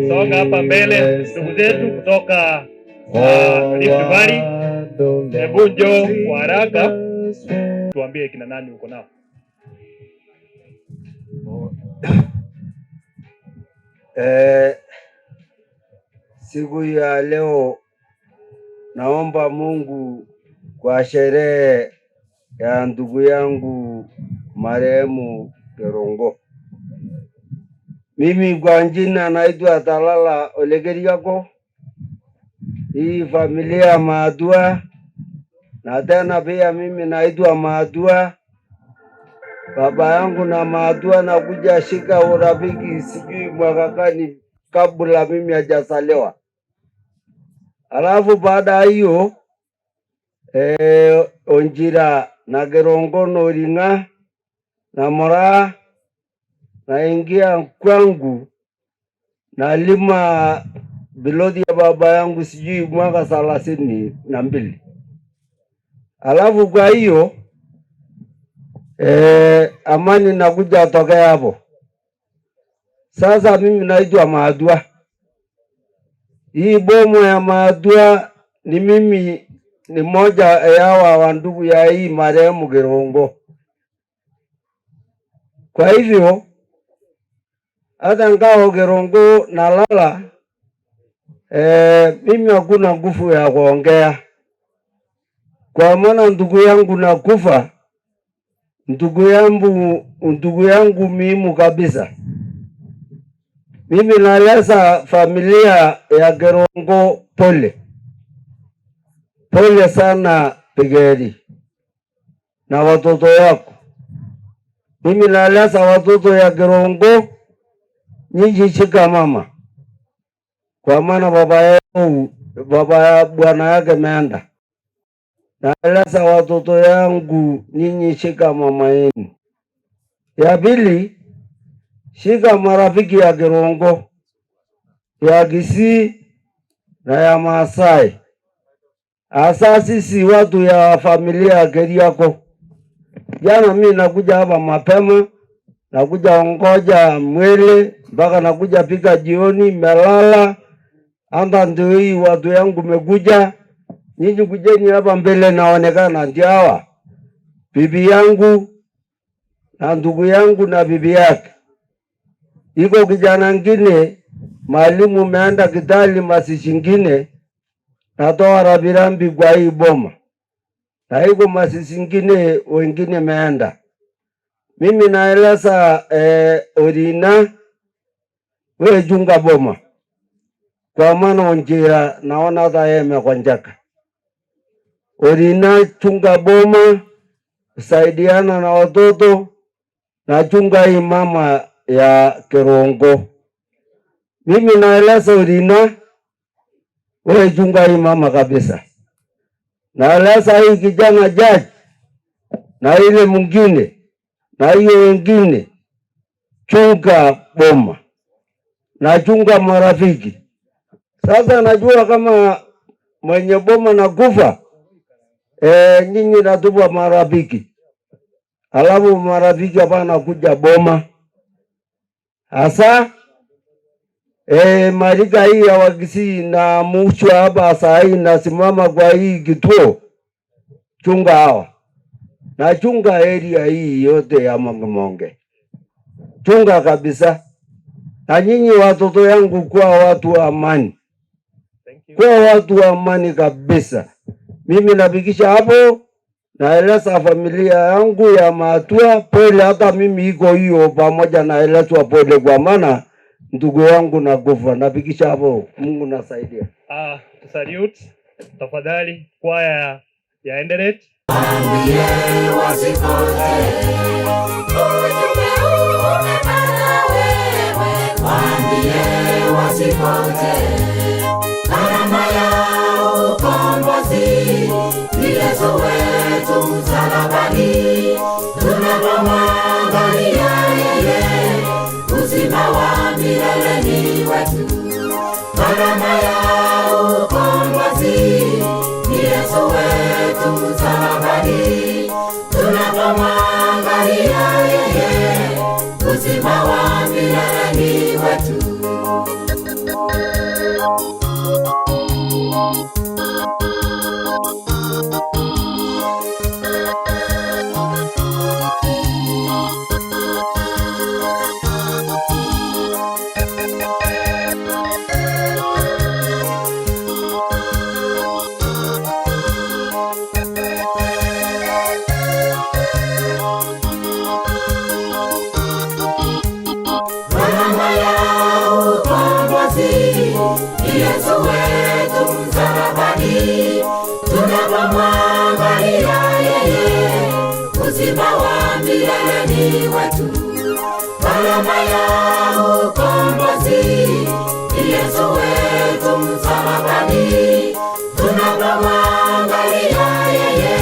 songa hapa mbele, ndugu zetu kutoka Rift Valley, hebu njoo kwa haraka tuambie kina nani uko nao. Eh, siku ya leo naomba Mungu kwa sherehe ya ndugu yangu marehemu Kerongo. Mimi kwa jina naitwa Talala Olekeriako. Hii familia Maadua na tena pia mimi naitwa Maadua. Baba yangu na Maadua nakuja shika urafiki sijui mwaka gani kabla mimi hajazaliwa. Alafu baada ya hiyo Onjira na Kerongo na Oring'a na Moraa naingia kwangu nalima biloti ya baba yangu sijui mwaka 32. Alafu kwa hiyo amani nakuja tokea hapo. Sasa mimi naitwa Maadua. Hii bomu ya Maadua ni mimi ni moja yawa wa ndugu ya hii marehemu Kerongo. Kwa hivyo hata ngao Kerongo nalala, mimi hakuna nguvu ya kuongea, kwa maana ndugu yangu nakufa, ndugu yangu muhimu kabisa. Mimi naeleza familia ya Kerongo pole pole sana Pigeri na watoto wako. Mimi naeleza watoto ya Kerongo, nyinyi shika mama, kwa maana baba yao, baba ya bwana yake meenda. Naeleza watoto yangu, nyinyi shika mama yenu. Ya pili, shika marafiki ya Kerongo, ya Kisii na ya Maasai. Asa sisi watu ya familia ya Keriako. Jana mi nakuja hapa mapema, nakuja ongoja mwele mpaka nakuja pika jioni, melala anda ndio hii watu yangu mekuja. Nyinyi kujeni hapa mbele, naonekana ndio hawa bibi yangu na ndugu yangu na bibi yake. Iko kijana ngine mwalimu meanda Kitali masisi ngine natoa rambirambi kwa hii boma, na iko masisi ngine wengine meanda. Mimi naeleza Orina we chunga boma, kwa maana onjira naona hata yeye amekonjeka. Orina chunga boma, saidiana na watoto na chunga hii mama ya Kerongo. Mimi naeleza Orina we chunga hii mama kabisa. Naeleza hii kijana jaji na ile mwingine na hiyo wengine, chunga boma na chunga marafiki. Sasa najua kama mwenye boma na kufa nyinyi natupa marafiki, alafu marafiki hapana kuja boma hasa marika hii ya Wakisii na muchwa hapa saa hii nasimama kwa hii kituo, chunga hawa na chunga area hii yote ya Mongemonge, chunga kabisa. Na nyinyi watoto yangu, kwa watu wa amani, kwa watu wa amani kabisa. Mimi nafikisha hapo, naeleza familia yangu ya Matua pole, hata mimi iko hiyo pamoja, naelezwa pole kwa maana ndugu yangu nakufa. Nafikisha hapo, Mungu nasaidia. Salute tafadhali kwaya ya Enderet. Gharama ya ukombozi ni Yesu wetu msalabani, tunapomwangalia yeye, uzima wa milele ni wetu. Gharama ya ukombozi ni Yesu wetu msalabani, tunapomwangalia yeye, uzima wa milele ni wetu. Tunapomwangalia yeye, uzima wa milele ni wetu. Gharama ya ukombozi ni Yesu wetu msalabani. Tunapomwangalia yeye,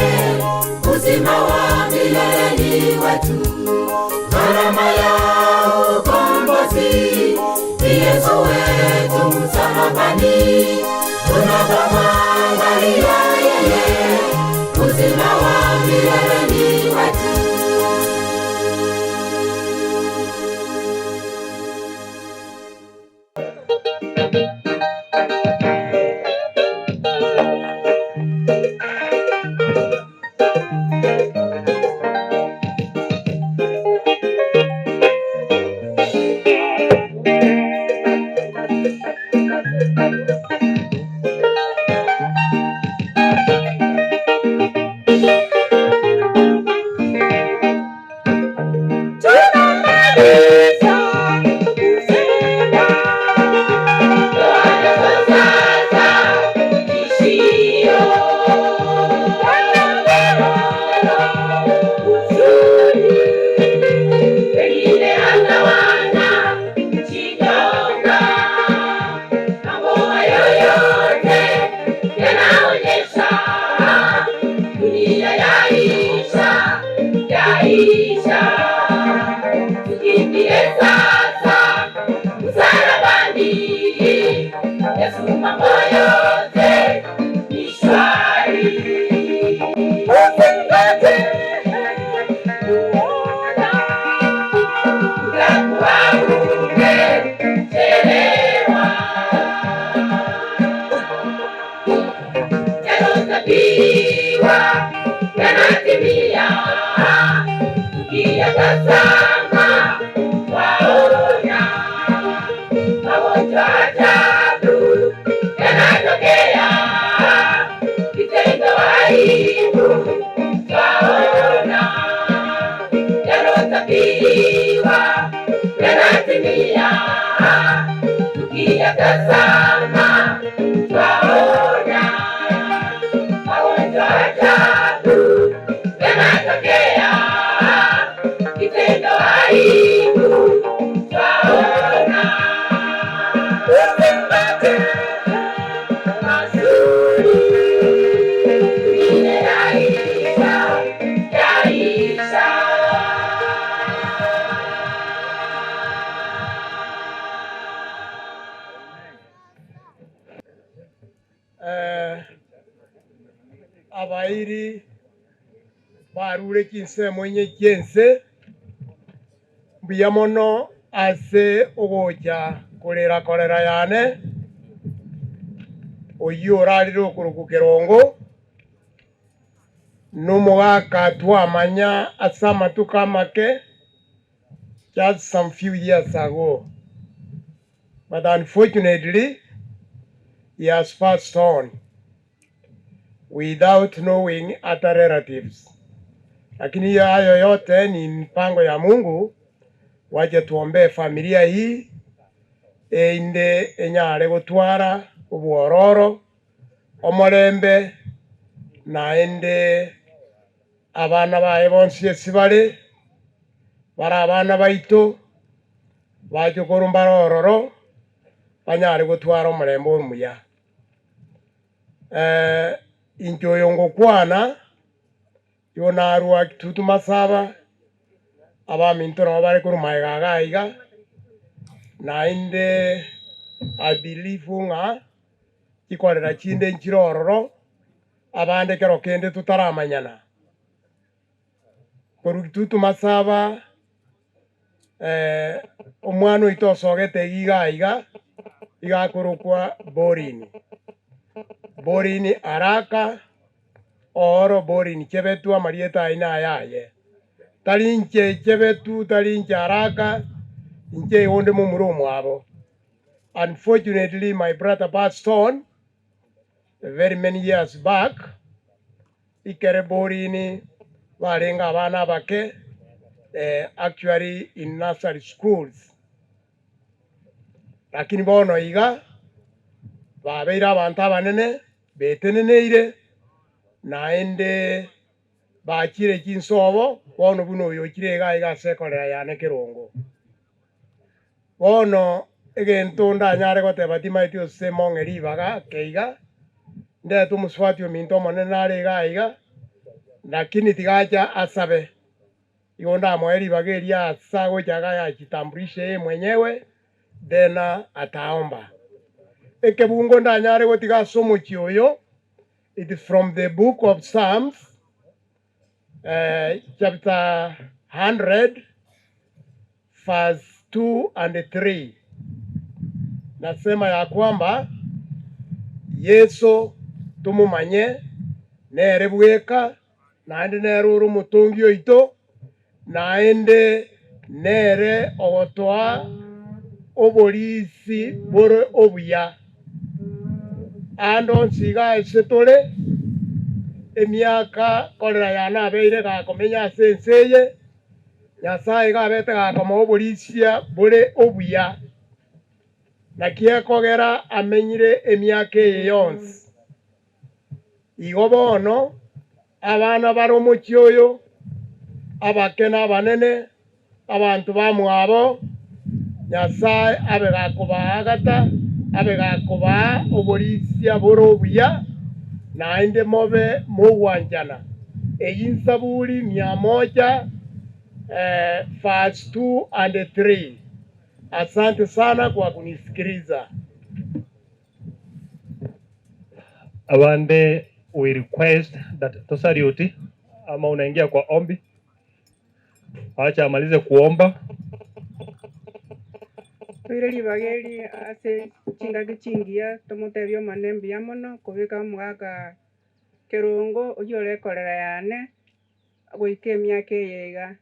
uzima wa milele ni wetu. Gharama ya ukombozi ni Yesu wetu msalabani. Tunapomwangalia yeye, uzima wa milele ni wetu. Tunamaliza kusema sasa ishio uzuri, pengine hata wana chinyonga. Mambo hayo yote yanaonyesha dunia yaisha, yaisha. Tukimbie sasa msalabani, Yesu mambo yote ni shwari. Usingoje kuona, utakuwa umechelewa. Yaliyotabiriwa yanatimia, ukiyatazama waona magonjwa ajabu yanatokea, vitendo aibu twaona, yaliyotabiriwa yanatimia, tukiyatazama twaona magonjwa ajabu yanatokea, kitendo aibu twaona. Usingoje mazuri, dunia yaisha, yaisha. Abairi barure chinsemo inye chi'ense, mbuya mono ase ogocha korera korera yane, oyio orarire okorokwa kerongo, na omogaka twamanya ase amatuko amake, just some few years ago, but unfortunately he has passed on without knowing other relatives. Lakini hiyo hayo yote ni mpango ya Mungu. Wache tuombee familia hii einde enyare gotwara obwororo omorembe naende abana baye bonsi ase bare bare abana baito bache korwa mbare ororo banyare gotwara omorembe omuya. Inche oyo ngokwana, igo narwa Kitutu Masaba, abaminto nabo bare korwa magega iga iga, naende I believe ng'a chikorera chinde nchire ororo, abande ekero kende totaramanyana. Korwa Kitutu Masaba, omwana oito osogete iga iga, iga akorokwa Borini. Borini Araka, oro Borini Chebetu amarieta aye naye aye. Tari inche Chebetu, tari inche Araka, inche igo onde momura omwabo. Unfortunately my brother passed on very many years back, ekere Borini barenge abana abake, actually in nursery schools. Lakini bono iga babeire abanto abanene beteneneire, Naende bachire chinsobo, bono buna oyo ochire iga iga ase ekorera yane kerongo. Bono egento ndanyare goteba timaeti ase mong'e ribaga ake iga, ndete omosubati ominto omonene nare iga iga, lakini tiga ache asabe. Igo ndamoe ribaga eria ase agocha iga ajitambulishe yeye mwenyewe, then ataomba. Ekebungo ndanyare gotiga ase omochie oyo, It is from the book of Psalms, chapter 100, verse 2 and 3. Nasema ya kwamba Yeso tomomanye nere bweka, naende nere ore omotongi oito, naende nere ogotoa oborisi bore obuya. Aande onsi iga ase tore, emiaka korera yane abeire gakomenya ase ense eye, Nyasae iga abete gakomoa oborisia bore obuya. Naki ekogera amenyire emiaka eye yonsi. Igo bono abana bare omochie oyo, abake na abanene, abanto bamwabo, Nyasae abe gakobaagata, abe gakobaa oborisia bore obuya, naende mobe mogwanchana. Eyio Nsaburi mia moja, verse 2 and 3. Asante sana kwa kunisikiliza. Abande we request that tosariuti ama unaingia kwa ombi, wacha amalize kuomba. Toire ribaga eri ase chingaki chingiya tomotebie Omonene mbuya mono kobeka omogaka kerongo oyio ore ekorera yane goika emiaka eye iga.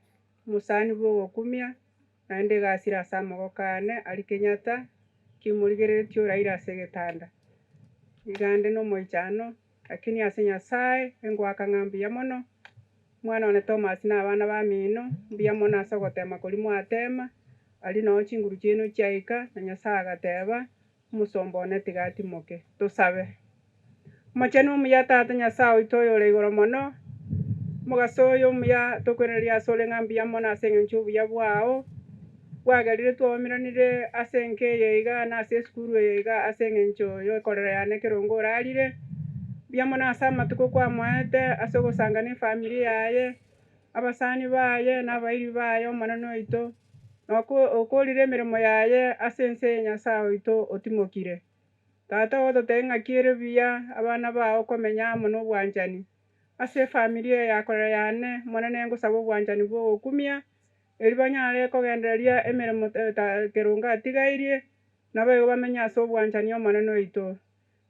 Omosani bw'ogokumia Naende egasira ase amaboko aane aria Kenyatta, kimorigereretie oraire ase egetanda. Iga nde nomoichano, lakini ase Nyasae engoaka ng'a mbuya mono. Omwana one Thomas na abana bamino, mbuya mono ase ogotema koria mwatema, aria noo chinguru chiaino chiaika, na Nyasae agateba, omosomba one tiga atimoke. Tosabe. Omochenu omuya Tata Nyasae oito oyore igoro mono, omogaso oyo omuya tokoiraneria asore ng'a mbuya mono ase engencho y'obuya bwao, bwagerire twaomeranire ase enka eye iga na ase esukuru eye iga ase engencho y'ekorera yane ekerongo orarire. Mbuya mono ase amatuko kwamoete ase ogosanga na efamiri yaye, abasani baye na abairi baye Omonene oito, na okorire emeremo yaye ase ense eye Nyasae oito otimokire. Tata ogototebia ng'aki ere buya abana bao komenya amo nobwanchani. Ase efamiri eye ya korera yane, Omonene ngosaba obwanchani bw'ogokumia, erio banyare kogendereria emeremo kerongo atigairie, naboigo bamenye ase obwanchani Omonene oito.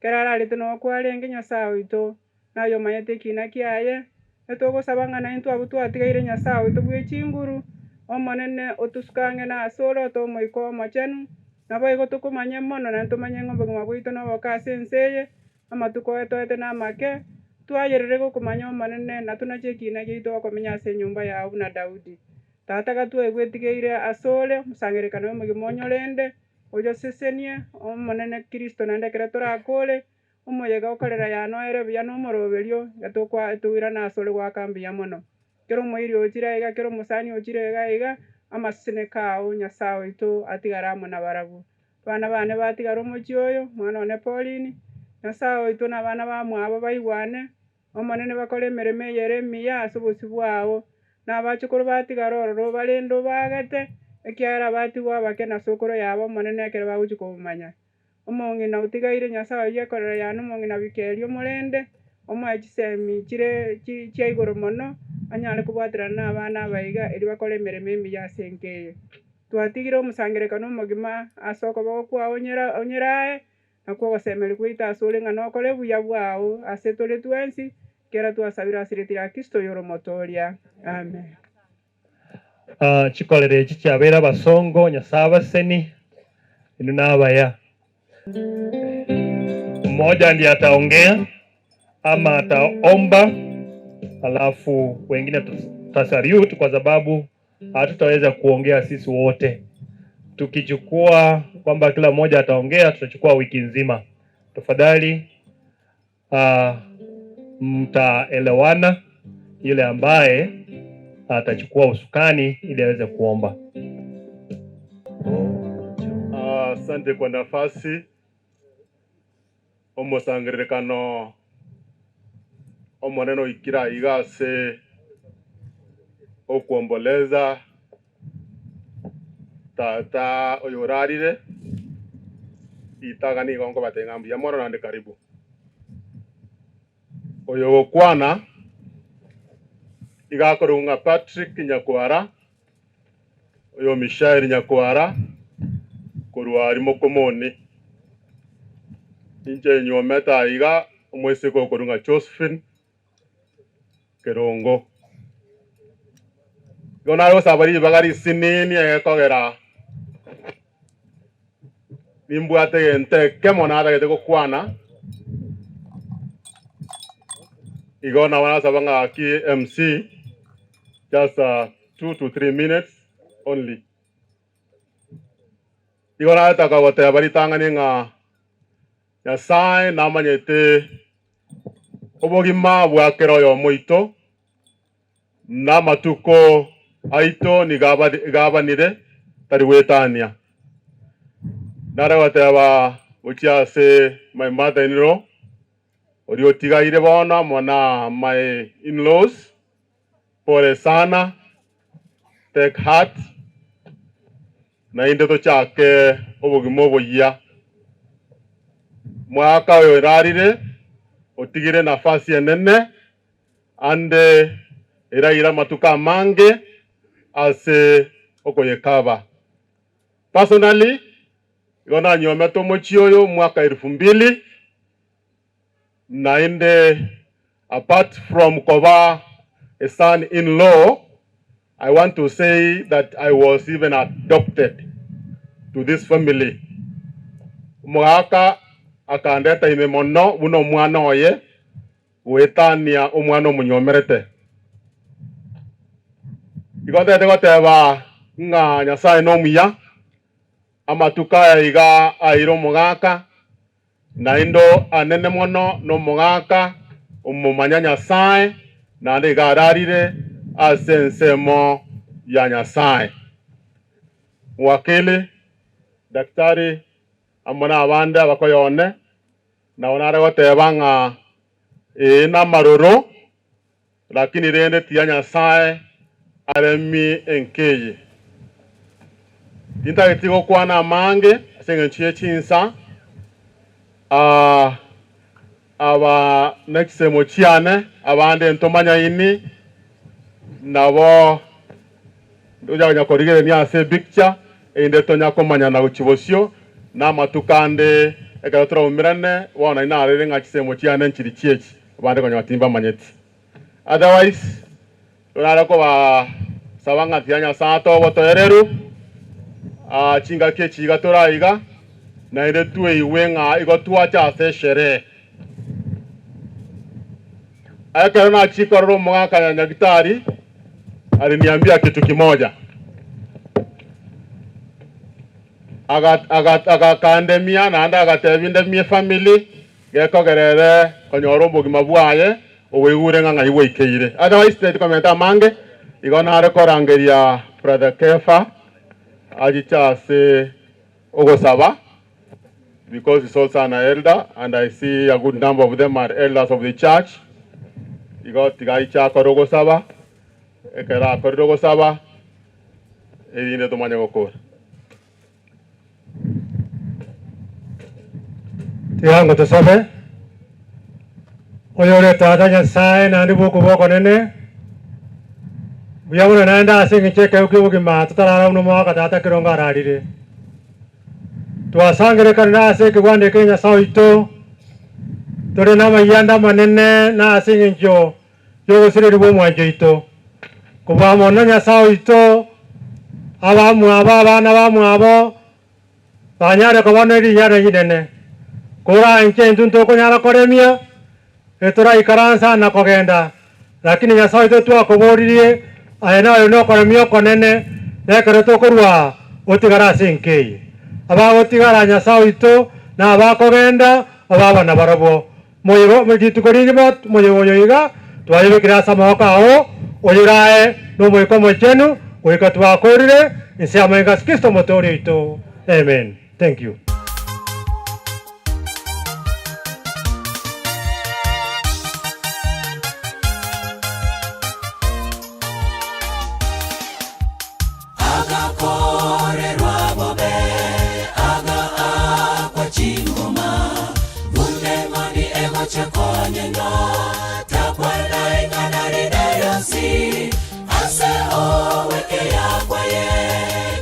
Kera ararete nokwo arenge Nyasae oito, naye omanyete ekina kiaye, Etogosaba ng'a naintwe abwo twatigaire Nyasae oito bwe chinguru, Omonene, otosuke ang'e nasore, otoe Omoika Omochenu, naboigo tokomanye mono, naende tomanye ng'a obogima bwaito noboke ase ense eye, amatuko etoete namake, twayerere gokomanya Omonene, na tonache ekina giaito gokomenya ase enyomba yao buna Daudi. Tata gatwaigwetigeire asore, omosangererekano omogima onyorende, oyosesenie, Omonene Kristo, naende ekero torakore, Omoyega okorera yanoere buya nomoroberio, iga toirane asore goaka mbuya mono. Kera omoiri ochire aiga, kera omosani ochire iga aiga, amaseseneko ao, Nyasae oito, atigare amo nabarabwo. Abana bane batigare omochie oyo, omwana one Pauline, Nyasae oito na abana bamwabo baigwane, Omonene bakore emeremo eye ere emiya ase obosio bwao, na abachokoro batigare ororo obarende obaagate, ekiagera batigwe abake na sokoro yabo Omonene ekero bagochia komomanya. Omong'ina otigaire Nyasae oyio ekorera yane omong'ina Bikeri omorende, omoe chisemi chire chia igoro mono, anyare kobwaterana nabana aba iga, erio bakore emeremo emiya ase enka eye. Twatigire omosangererekano omogima ase okoboko kwao onyerae, nakwo ogosemeria gwaito asore ng'a nokore buya bwao ase tore twensi, kera twasabire ase rieta ria Kristo oyore Omotoria. Amen. Chikorera echi chiabeire abasongo, Nyasae abaseni, inwe nabaya. Mmoja ndiye ataongea ama ataomba, alafu wengine tutasaliute kwa sababu hatutaweza kuongea sisi wote. Tukichukua kwamba kila mmoja ataongea, tutachukua wiki nzima. Tafadhali. Mtaelewana yule ambaye atachukua usukani ili aweze kuomba. Asante kwa nafasi omosangererekano omonene oikire aiga ase okwomboleza tata oyo orarire, ritaga nigo nkobatebia ng'a mbuya mono naende karibu. Oyo ogokwana iga akorokwa ng'a Patrick Nyakwara, oyo Mishael Nyakwara korwa aria Mokomoni. Inche nywomete aiga omoiseke okorwa ng'a Josephine Kerongo. Igo nare gosaba ribaga risinini egekogera nimbwate egento ekemo natagete gokwana, igo nabo nasaba ng'a gaki MC just 2 to 3 minutes only. Igo naretaka goteba ritang'ani ng'a Nyasae namanyete obogima bwa kera oyomo oito, na amatuko aito nigo abanire, tari goetania. Nare goteba gochia ase my mother in law, oria otigaire bono amo na my in laws, pole sana, take heart, Naende tochake obogima oboyia. Mwaka oyo orarire otigire nafasi enene ande eraire amatuko amange ase okoyekaba. Personally, igo nanyomete omochie oyo mwaka elfu mbili naende apart from koba a son in law, I want to say that I was even adopted to this family. Omogaka akandeta ime mono buna omwana oye goetania omwana omonyomerete. Igo ntagete goteba ng'a Nyasaye nomuya, amatuko aya iga aire omogaka, Naende anene mono nomogaka omomanya Nyasae, naende iga ararire ase ensemo ya Nyasae. Mwakili, daktari, amo nabande abakoyone, nabo nare goteba ng'a ee namaroro, lakini rende tiga Nyasae aremie enka eye. Tintageti gokwana amange ase engencho ye chinsa, aba ne chisemo chiane, abande ntomanyaini, nabo ntocha konya korigereria ase epicture, erinde tonya komanyana gochia bosio, na amatuko ande ekero toraumerane, bono naende narorire ng'a chisemo chiane nchiri chiechi. Abande konya timbamanyeti. Otherwise torare kobasaba ng'a tiga Nyasae atoe obotoereru chingaki echi iga tore aiga, naende tweigwe ng'a igo twacha ase esherehe. Ekero nachia korora omogaka ya Nyagitari, aliniambia kitu kimoja, agakandemia naende agatebia ndemie efamiri, Gekogera ere konyora obogima bwaye oboigure ng'a ng'ai bwaikeire. Otherwise teti komenta amange, igo nare korangeria Brother Kefa achiche ase ogosaba because he's also an elder and I see a good number of them are elders of the church. Igo tiga aiche akore ogosaba, ekero akorire ogosaba erinde tomanye gokora. Tiga tosabe. Oyore Tata Nyasae naende bw'okobua okonene, mbuya mono naende ase engencho y'ekeegwa ki'obogima totarara buna omogaka Tata Kerongo ararire. Twasangererekanire ase ekegwanda eke Nyasae oito, tore namayianda amanene na ase engencho y'ogosirerigwa omwancho oito. Kobua mono Nyasae oito, abamwabo abana bamwabo banyare koba ne rinyara rinene. Koranche intwe ntokonyara koremia, etoraikaransa na kogenda, lakini Nyasae oito twakoboririe, aye naye nokoremia okonene, na ekero tokorua aa, otigare ase enka eye. Abagotigara Nyasae oito, na abakogenda, obe abana barabwo. Moyega rituko rigima moyega oyo iga twayebekire ase amaboko ao, oyorae n'Omoika Omochenu goika twakoorire inse y'amayengo ase Kristo Omotooria oito. Amen. Thank you. Agakorerwa bobe, agaakwa chingoma, buna eng'ondi egocha konyenywa, takwana ing'ana rinde rionsi ase ogwekeya kwaye,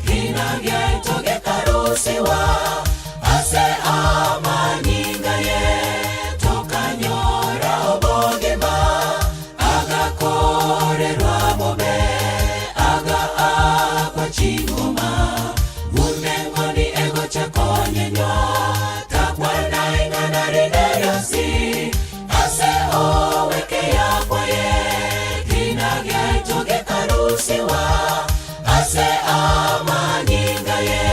kina giaito gekarusigwa ase amanyinga aye, tokanyora obogima. Agakorerwa bobe, agaakwa chingoma, buna eng'ondi egocha konyenywa, takwana ing'ana rinde rionsi ase ogwekeya kwaye, kina giaito gekarusigwa ase amanyinga aye,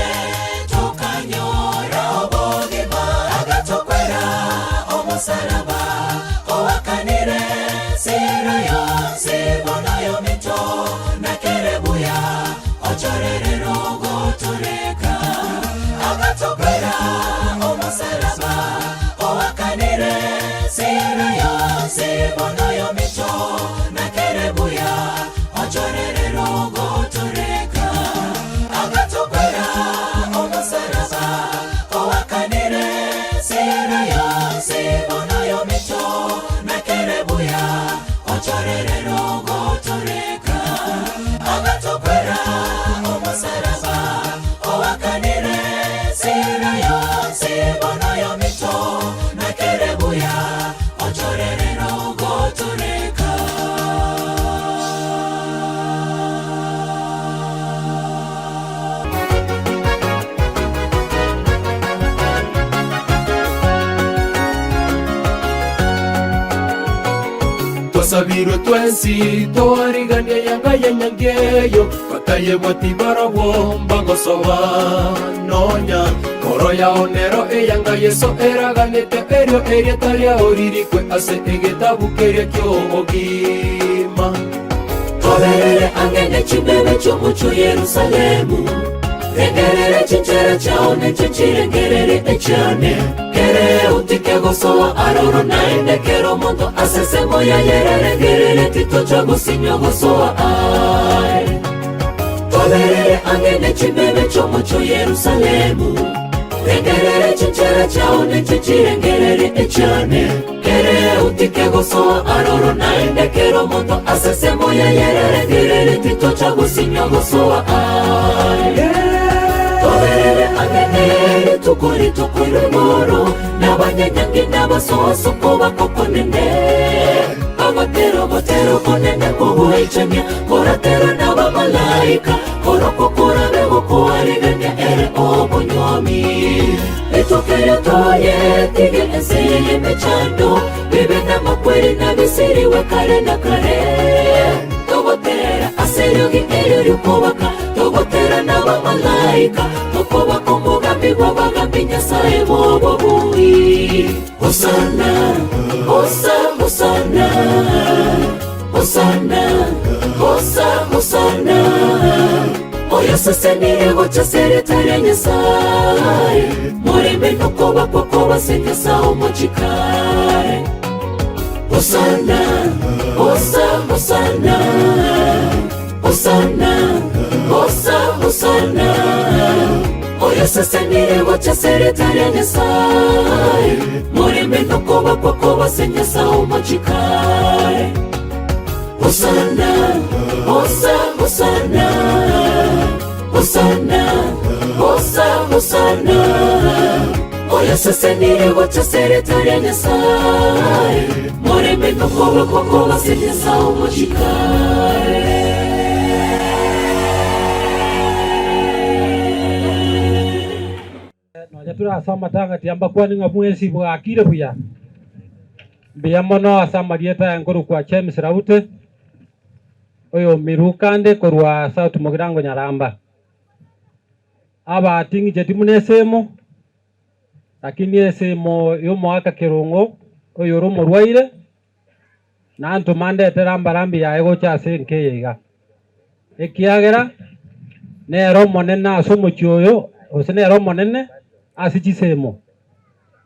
tokanyora obogima. Agatokwera omosalaba, oakanire sira yonsi, bono yominto nakere buya, ochorere rogotoreka. Agatokwera omosalaba, oakanire sira yonsi, bono yominto nakere buya, ochorere rogotoreka. Agatokwera omosalaba, oakanire sira yonsi, bono yominto nakere buya, ochorere rogotoreka. Agatokwera omosalaba, oakanire sira yonsi, bono yominto nakere buya, ochorere rogotoreka. Twasabirwe twensi twarigania yanga yenyangeyo batayebwati barabwo mbagosoba nonya koro yao nero eyanga Yeso eraganete erio erieta riao ririkwe ase egetabu keria ki'obogima. Toberere ang'e ne chimbebe chi'omochie o Yerusalemu, rengerere chinchera chiao neche chirengerere echiane. Kere otike gosoa aroro naende kera omonto ase ensemo yaye erarengerere titocha gosinywa gosoa aye. Toberere ang'e ne chimbebe chi'omochie o Yerusalemu, rengerere chinchera chiao neche chirengerere echiane. Kere otike gosoa aroro naende kera omonto ase ensemo yaye erarengerere titocha gosinywa gosoa aye. Toberere ang'e ne rituko rituko igoro, nabanyanyangi nabasoa bakokonene bagotera ogotera okonene kogoichania koratera n'abamalaika korokwo korabe gokoarigania ere obonywomi. Rituko erio toyetige ense y'emechando, bibe n'amakweri nabisiriwe kare na kare. Togotera ase eriogi erio riokobaka, togotera n'abamalaika, tokobaka omogambi bw'abagambi Nyasaye bw'obobui. Hosana, hosa, hosana, hosana, hosa, hosana. Oyosesenire gocha ase erieta ria Nyasaye, morembe nokobakwa kw'abase Nyasaye omochikare. Hosana, hosa, hosana, hosana, hosa, hosana. Oyosesenire gocha ase erieta ria Nyasaye, morembe nokobakwa kw'abase Nyasaye omochikare. Hosana, hosa, hosana, hosana, hosa, hosana. Oyosesenire gocha ase erieta ria Nyasaye, morembe nokobakwa kw'abase Nyasaye omochikare. Nonya tore ase amatang'ati ambakwane ng'a mwensi bwakire buya. Mbuya mono ase amarieta aye nkorokwa James Raute, oyomiru kande korwa South Mugirango Nyaramba. Abating'icheti buna esemo, lakini esemo y'omoaka Kerong'o. oyore omorwaire, nantoma ndetere ambarambi yaye gocha ase enka eye iga, ekiagera nere omonene ase omochie oyo, gose nere omonene ase chisemo.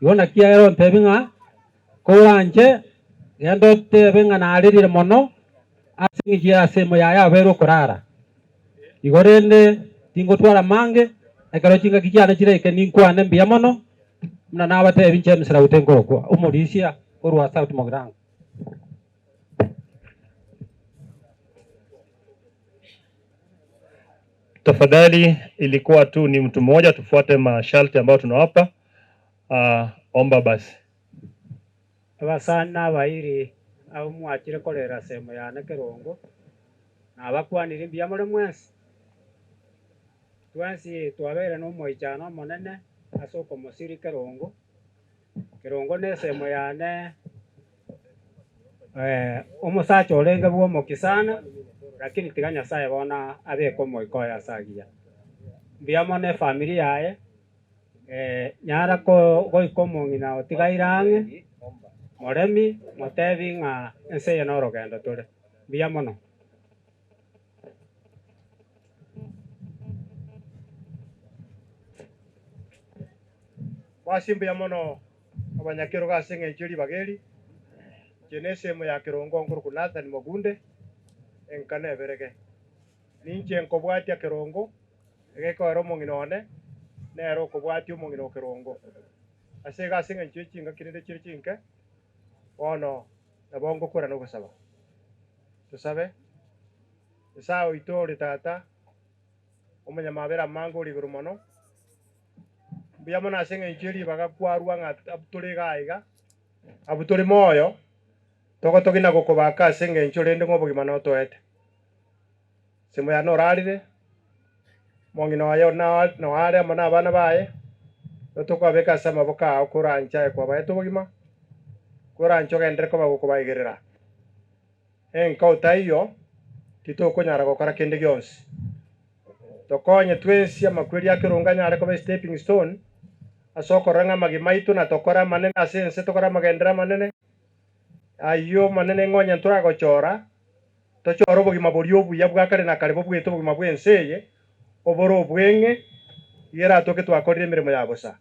Igo naki ere ontebie ng'a koranche genda otebe ng'a narerire mono ase eng'encho ya semo yaye abeire okorara. Igo rende tingotwara mange, ekero chingaki chiane chiraike ninkwane mbuya mono, buna nabatebi inche James nkorokwa omorisia korwa South Mugirango. Tafadhali, ilikuwa tu ni mtu mmoja, tufuate masharti ambayo tunawapa. Uh, omba basi. Abasani na abairi abwo mwachire korera semo yane kerongo, nabakwanirie mbuya more mwensi. Twensi twabeire nomoichano omonene ase okomosiria kerongo. Kerongo nesemo yane omosacha orenge bw'omokia sana, lakini tiga Nyasaye bono abeke omoika oye ase agiya. Mbuya mono efamiri yaye, nyara goika omong'ina otigaire ang'e, moremi, motebi ng'a ense eye norogendo tore. Mbuya mono. Bwasi mbuya mono abanyakerogo ase engencho ye ribaga eri, inche nesemo ya kerongo nkorokwa Nathan Mogunde, enka neberege. Ninche nkobwatia kerongo, egekoera omong'ina one, nere okobwatia omong'ina o kerongo. Ase igo ase engencho ye chingaki rende chire chinke, bono nabo ngokora nogosaba. Tosabe. Nyasae oito ore Tata, omonyamabera amange ore igoro mono, Mbuya mono ase engencho ye ribaga kwarua ng'a abwo tore iga aiga, abwo tore moyo, togotogia na gokobaka ase engencho rende ng'a obogima notoete. Semo yane orarire, omong'ina oye nao are amo na abana baye, igo tokobabeka ase amaboko ao koranche aye kwabaete obogima, koranche ogenderere koba gokobaigerera. Enka otaiyo, titokonyara gokora kende gionsi. Tokonye twensi amakweri a kerongo anyare koba estepping stone ase okorora ng'a amagima aito na tokore amanene ase ense tokore amagenderero amanene ayio amanene ng'a onye ntoragochora tochore obogima boria obuya bwa kare na kare bobwete obogima bw'ense eye obore obweng'e iga eratoke twakorire emeremo ya bosa.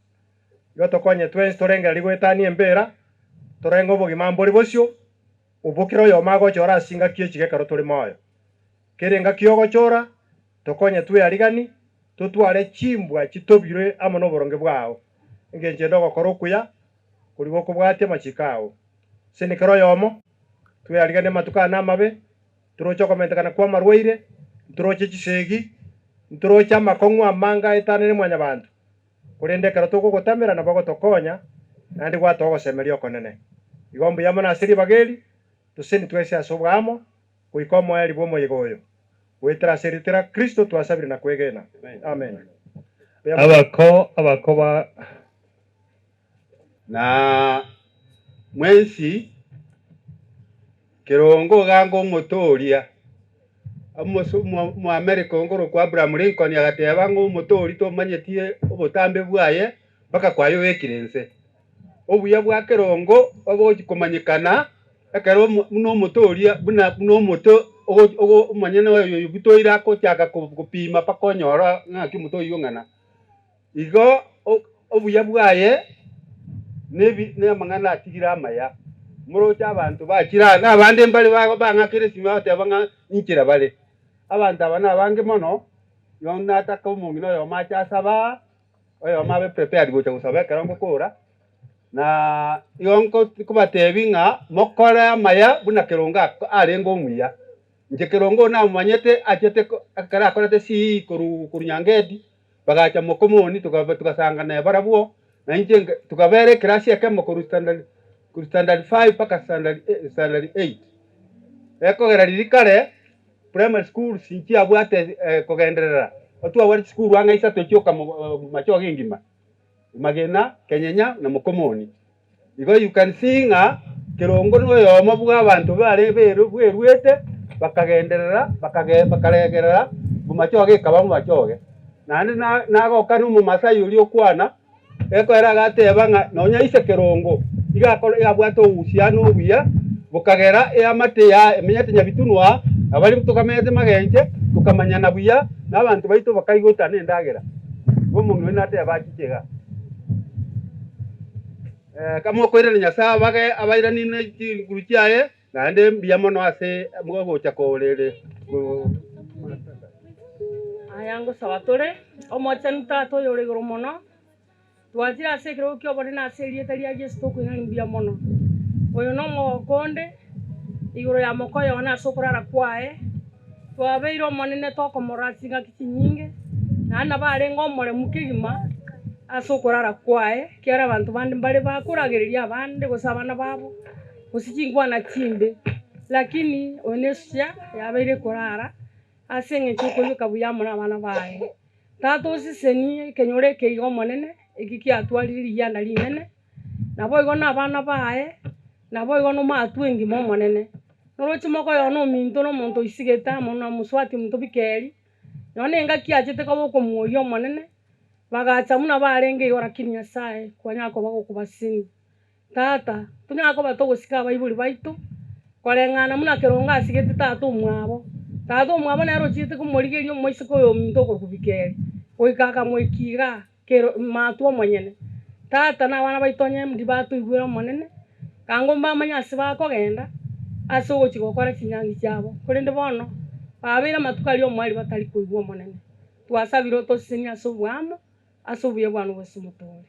Igo tokonye twensi torengererie goetania embera torenge obogima mbori bosio Obwo kera oyomo agochora ase chingaki echi gekero tore moyo. Kera engaki y'ogochora, tokonye twearigani, totware chimbwa chitobirwe amo noboronge bwao, engencho ende ogokora okuya koria gokobwatia amachiko ao. Seni kera oyomo, tweariganie amatuko ane amabe, ntoroche okomentekana kw'amarwaire, ntoroche chisegi, ntoroche amakong'u amange aetanire mwanyabanto, Korende ekero tokogotamera nabo ogotokonya, naende gwatoa ogosemeria okonene. Igo mbuya mono ase ribaga eri, toseseni twensi ase oboamo, goika omoerio bw'omoyega oyo. Goetera ase erieta ria Kristo twasabire na kwegena. Amen. Mbuya mono. Abako abako ba. Na mwensi kerongo iga ngomotooria. Omoamerika okorokwa Abraham Lincoln agateba ng'a omotoori tomanyeti obotambe bwaye mpaka kwayobekire inse. Obuya bwa kerongo obogochi komanyekana ekero buna omotoori buna buna omote omonyene oyobutoire agochaka gopima mpaka onyora ng'aki omote oyio ong'ana. Igo obuya bwaye namang'ana atigire amaya. Moroche abanto bachire aa, na abande mbare bang'akera esimi bagoteba ng'a inchera bare. Abanto aba nabange mono, igo nataka omong'ina oyomo ache asabe aa, oyomo abe prepared gocha gosaba ekero ngokora, na igo nkobatebi ng'a mokore amaya buna kerongo arenge omuya. Inche kerongo oyo namomanyete achete ekero akorete CE korwa korwa Nyangeti, Bagacha mokomoni, tugasangana barabwo, na inche tukabera ekerasi ekemo korwa standard korwa standard five mpaka standard standard eight. Ekogera riria kare primary schools nchiabwate kogenderera, twabwate chisukuru ang'e isato chioka machoge engima, Magena, Kenyenya na Mokomoni. Igo you can see ng'a kerongo noyomo bw'abanto bare bweruete bakagenderera bakaregerera bomachoge ekaba bomachoge. Naende nagoka na omomasai oria okwana, ekoera agateba ng'a nonya ise kerongo, Iga akore iga abwate obohusiano obuya, bokagera eamate ya emenyete nyabitunwa, abaria tokamenyete magenche, tokamanyana buya, na abanto baito bakaigota nendagera. Igo omong'ina oria nateba achiche igaa. Kamokoirana Nyasae abage abairanie ne chinguru chiaye, naende mbuya mono ase ogocha korere. Aya ngosaba tore, Omochenu Tata oyore igoro mono, Twachire ase ekerogo ki'obonene ase erieta ria Yeso tokoirania mbuya mono. Oyo nomogoko onde igoro ya moka Yohana ase okorara kwaye. Twabeire Omonene tokomorora ase chingaki chinyinge, naende nabo arenge omoremu kegima ase okorara kwaye, ekiagera abanto bande mbare bakoragereria abande gose abana babo, gose chinkwana chimbe. Lakini oyo nesuya yabeire korara ase eng'encho y'okoibeka buya amo nabana baye. Tata osesenie ekenyoro eke iga Omonene, eki kiatwarire rigianda rinene, naboigo nabana baye, naboigo nomatwe engima Omonene. Noroche mokoyoa nominto na omonto oisigete amo na mosubati ominto bikeri, nonya na engaki achete koba okomwoyia Omonene, bagacha buna barenge igo lakini Nyasaye kwanyara koba gokobasenia. Tata, tonyare koba togosika abaibori baito, koreng'ana buna kerongo asigete tata omwabo. Tata omwabo nere ochiete komorigeria omoiseke oyo ominto okorokwa Bikeri, goika akamoikia igaa kero matwa omonyene. Tata na abana baito onye ndibatoigwera Omonene, kango mbamanye ase bakogenda ase ogochia gokora chinyangi chiabo. Korende bono, babeire amatuko aria omoerio batari koigwa Omonene. Twasabire otosesenie ase oboamo. Ase obuya bwane bwonsi motore.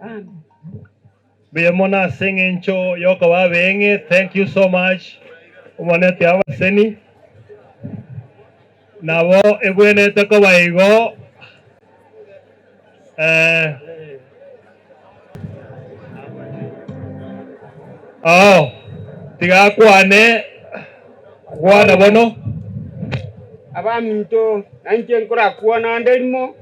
Amen. Mbuya mono ase eng'encho yokoba abeeng'e thank you so much omoneti abaseni nabo ebwenete koba igo eh, oh, tiga akwane kwana bono. Abaminto, nainche nkorakwana ande rimo,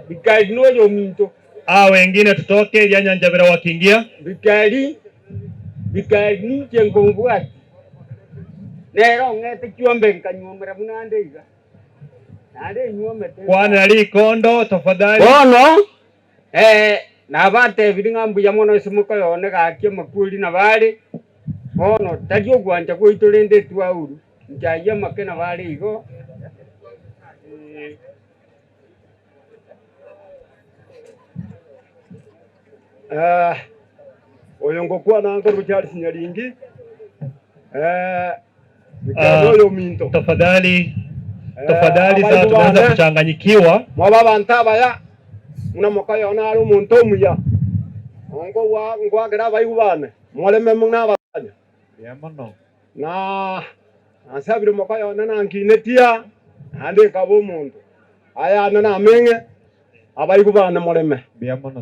Mikaeli noyominto. Aa wengine tutoke eria nyancha wakiingia. Mikaeli, Mikaeli ninche nkomobwatia, nere ong'ete chiombe nkanyuomera buna ande iga, naende enyuomete. Kwanera rikondo tafadhali. Bono nabatebirie ng'a mbuya mono ase mokoyone gaki amakweri nabo are, bono tari ogwancha gwaito rende etwauru, inche ayio amake nabo are igo. Oyo ngokwana nkorwa Charles Nyaringi, Mikaeli oyo ominto. Tafadhali, tafadhali sasa tumeanza kuchanganyikiwa. Mobe abanto abaya, buna mokoyona are omonto omuya, ngoagera abaigwa bane, moreme buna abasani. Na nasabire mokoyona nankinetia, naende nkaba omonto. Aya ane nameng'e, abaigwa bane moreme.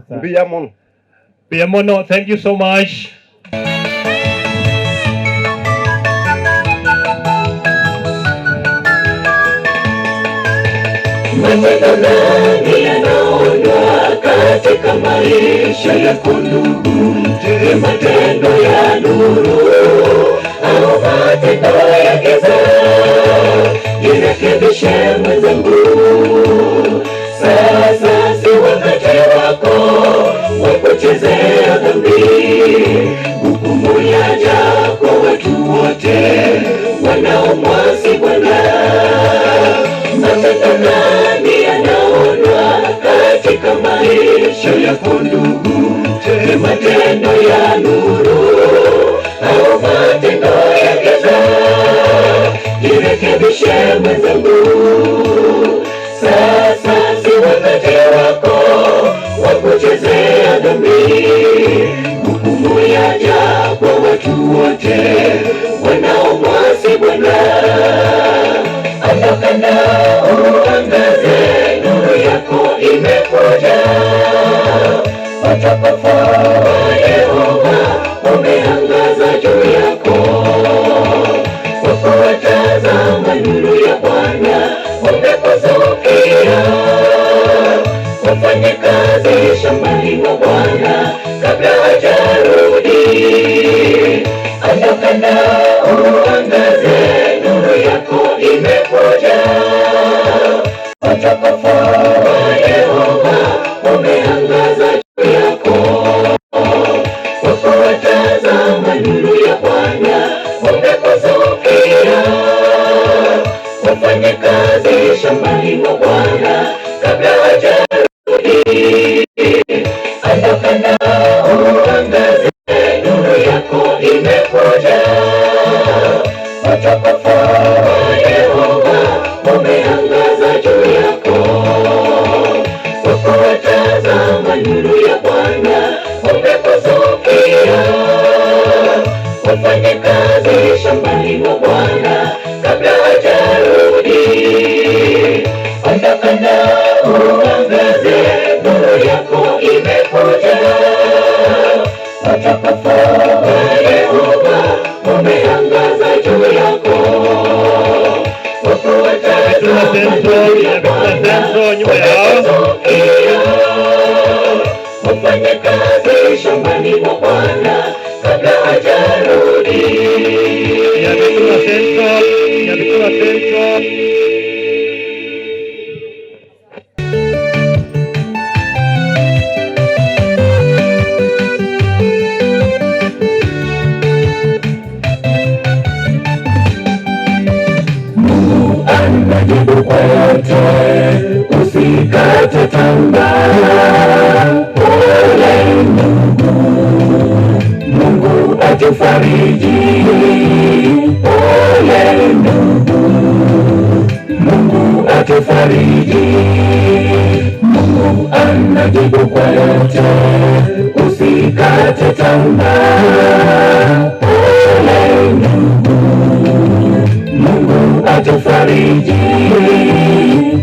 Mbuya mono. Mbuya mono, thank you so much. Matendo gani yanaonwa katika maisha yako ndugu? Je, matendo ya nuru au matendo ya giza? Jirekebishe mwenzangu, sasa si wakati wako wa kuchezea dhambi. Hukumu yaja kwa watu wote wanaomwasi Bwana. Matendo gani yanaonwa katika maisha yako ndugu? Je, matendo ya nuru au matendo ya giza? Jirekebishe mwenzangu, sasa si wakati wako wa kuchezea dhambi. Hukumu yaja kwa watu wote wanaomwasi Bwana. Ondoka na uangaze, nuru yako imekuja. Utukufu wa Yehova umeangaza juu yako. Kwa kuwa tazama, nuru ya Bwana umekuzukia. Ufanye kazi shambani mwa Bwana kabla hajarudi. Ondoka na uangaze, nuru yako imekuja. Utukufu wa Yehova umeangaza juu yako. Kwa kuwa Wafanye kazi shambani mwa Bwana kabla hajarudi. Ondoka na uangaze, nuru yako imekuja. Utukufu wa Yehova umeangaza juu yako. Kwa kuwa tazama, nuru ya Bwana umekuzukia. Wafanye kazi shambani mwa Bwana kabla hajarudi. Ondoka na uangaze, nuru yako imekuja. Utukufu wa Yehova umeangaza juu yako. Kwa kuwa tazama, nuru ya Bwana umekuzukia. Wafanye kazi shambani mwa Bwana kabla hajarudi. Nyabitura Central, Nyabitura Central. Mungu anajibu kwa yote, usikate tamaa. Pole ndugu, Mungu atufariji. Pole ndugu, Mungu atufariji. Mungu anajibu kwa yote, usikate tamaa. Pole ndugu, Mungu atufariji.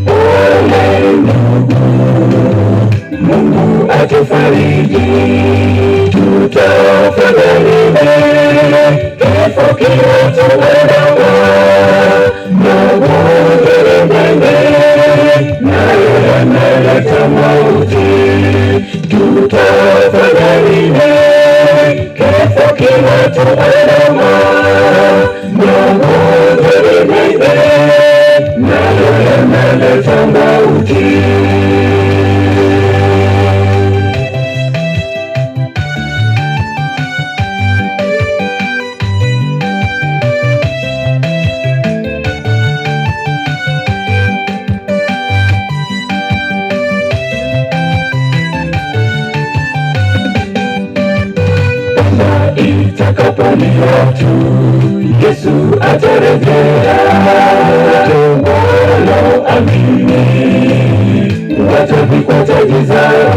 Pole ndugu, Mungu atufariji. Tutafanya nini kifo kinatuandama? Magonjwa mengi nayo yanaleta mauti. Tutafanya nini kifo kinatuandama? Magonjwa mengi nayo yanaleta mauti. Itakapolia tu Yesu atarejea. Walioamini watavikwa taji zao.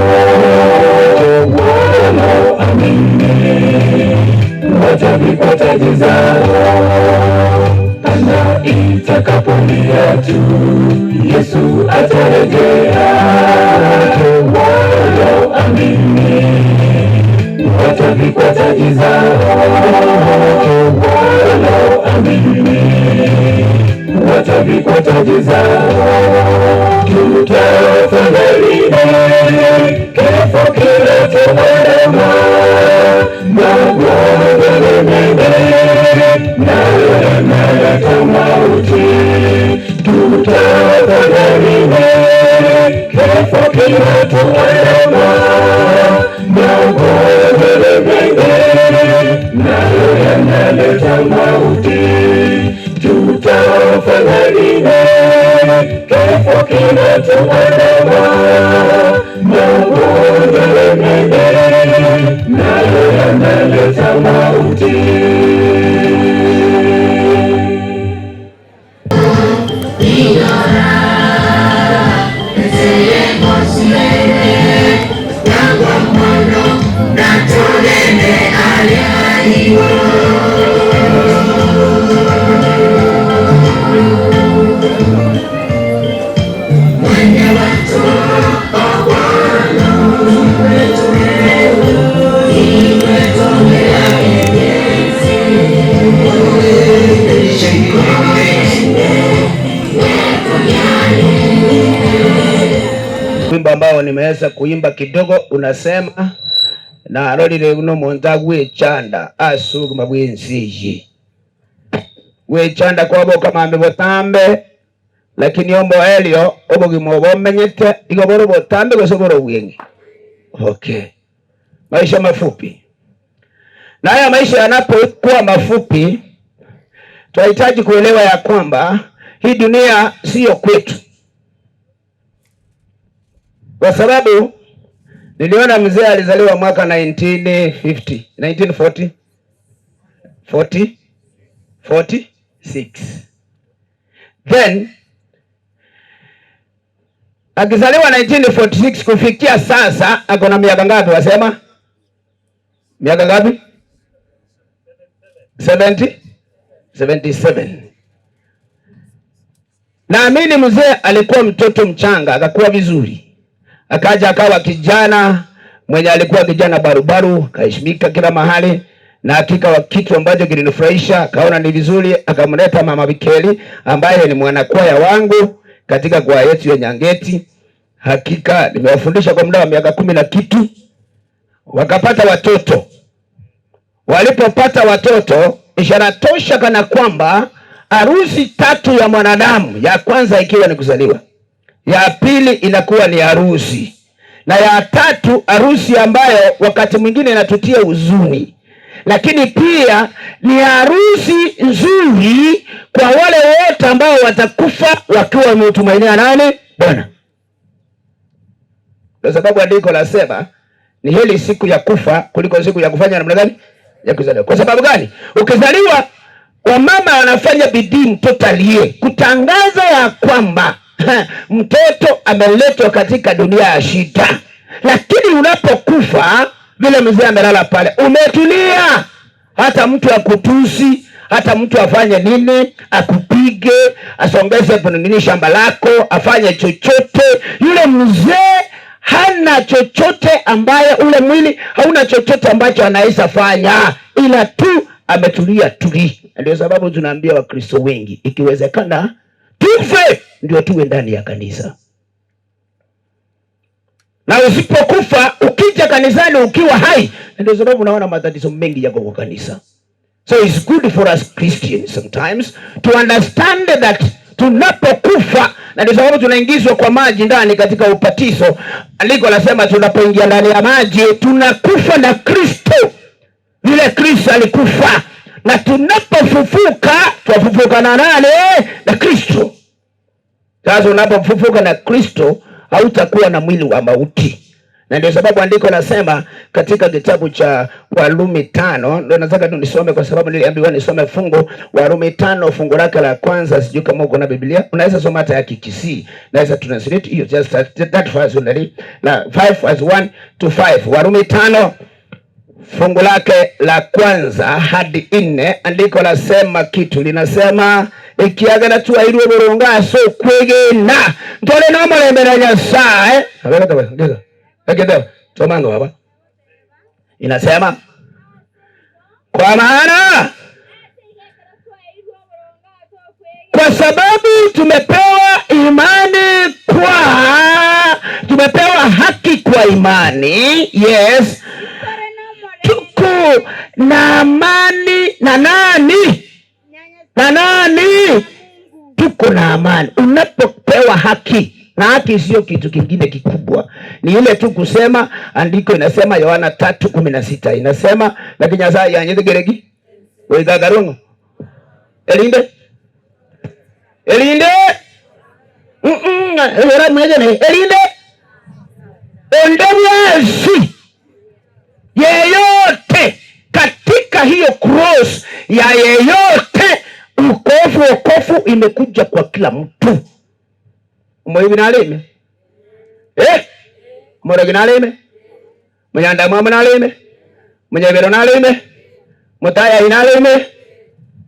Walioamini watavikwa taji zao. Panda itakapolia tu Yesu atarejea. Walioamini watavikwa taji zao. Walioamini watavikwa taji zao. Tutafanya nini kifo kinatuandama? Magonjwa ni mengi nayo yanaleta mauti. Tutafanya nini kifo kinatuandama? Magonjwa ni mengi nayo yanaleta mauti. Tutafanya nini kifo kinatuandama? Magonjwa ni mengi nayo yanaleta mauti. Wimbo ambao nimeweza kuimba kidogo unasema narorire uno omonto agwechanda ase obogima bwa ense eye gwechanda kwaboka mambe botambe lakini omoerio obogima obo omenyete igo bore botambe gose bore obweng'e. Okay, maisha mafupi. Na haya maisha yanapokuwa mafupi, tunahitaji kuelewa ya kwamba Hii dunia siyo kwetu, kwa sababu niliona mzee alizaliwa mwaka 1950, 1940, 40, 46. Then akizaliwa 1946 kufikia sasa ako na miaka ngapi? Wasema miaka ngapi? 70, 77. Naamini mzee alikuwa mtoto mchanga, akakuwa vizuri, akaja akawa kijana mwenye alikuwa kijana barubaru, akaheshimika kila mahali, na hakika wa kitu ambacho kilinifurahisha, akaona ni vizuri, akamleta mama Bikeli ambaye ni mwanakwaya wangu katika kwaya yetu ya Nyangeti. Hakika nimewafundisha kwa muda wa miaka kumi na kitu, wakapata watoto. Walipopata watoto, ishara tosha kana kwamba harusi tatu ya mwanadamu, ya kwanza ikiwa ni kuzaliwa, ya pili inakuwa ni harusi, na ya tatu harusi ambayo wakati mwingine inatutia huzuni, lakini pia ni harusi nzuri kwa wale wote ambao watakufa wakiwa wameutumainia nani? Bwana. Kwa sababu andiko lasema ni heri siku ya kufa kuliko siku ya kufanya namna gani? Ya kuzaliwa. Kwa sababu gani? Ukizaliwa, wamama wanafanya bidii mtoto aliye kutangaza ya kwamba mtoto ameletwa katika dunia ya shida, lakini unapokufa vile mzee amelala pale, umetulia, hata mtu akutusi, hata mtu afanye nini, akupige, asongeze nini shamba lako, afanye chochote, yule mzee hana chochote ambaye ule mwili hauna chochote ambacho anaweza fanya, ila tu ametulia tuli. Ndio sababu tunaambia Wakristo wengi, ikiwezekana tufe ndio tuwe ndani ya kanisa, na usipokufa ukija kanisani ukiwa hai. Ndio sababu unaona matatizo mengi yako kwa kanisa. So it's good for us Christians sometimes to understand that tunapokufa, na ndio sababu tunaingizwa kwa maji ndani katika ubatizo. Andiko lasema tunapoingia ndani ya maji tunakufa na Kristo vile Kristo alikufa, na tunapofufuka twafufuka na nani? Na Kristo. Sasa unapofufuka na Kristo hautakuwa na mwili wa mauti, na ndio sababu andiko nasema katika kitabu cha Warumi 5, ndio nataka tu nisome kwa sababu niliambiwa nisome fungu Warumi 5 fungu lake la kwanza. Sijui kama uko na Biblia, unaweza soma hata ya Kikisii, naweza translate hiyo just that verse only, na 5 verse 1 to 5. Warumi 5 fungu lake la kwanza hadi 4, andiko lasema kitu linasema ikiagana twairwe burunga so kwegena ntore no mulembe na Nyasaye. Tomanga baba, inasema kwa maana kwa sababu tumepewa imani kwa tumepewa haki kwa imani, yes, tuko na amani na nani? Na nani? Tuko na amani. Unapopewa haki, na haki sio kitu kingine kikubwa, ni ile tu kusema. Andiko inasema Yohana 3:16 inasema lakini Nyasaye yanyetegereki wethagarungu elinde elinde elinde onde bwesi yeyote katika hiyo cross ya yeyote, ukofu wokofu imekuja kwa kila mtu. Mwivi nalime murogi nalime munyandamwamu nalime munyebero nalime mutayai nalime,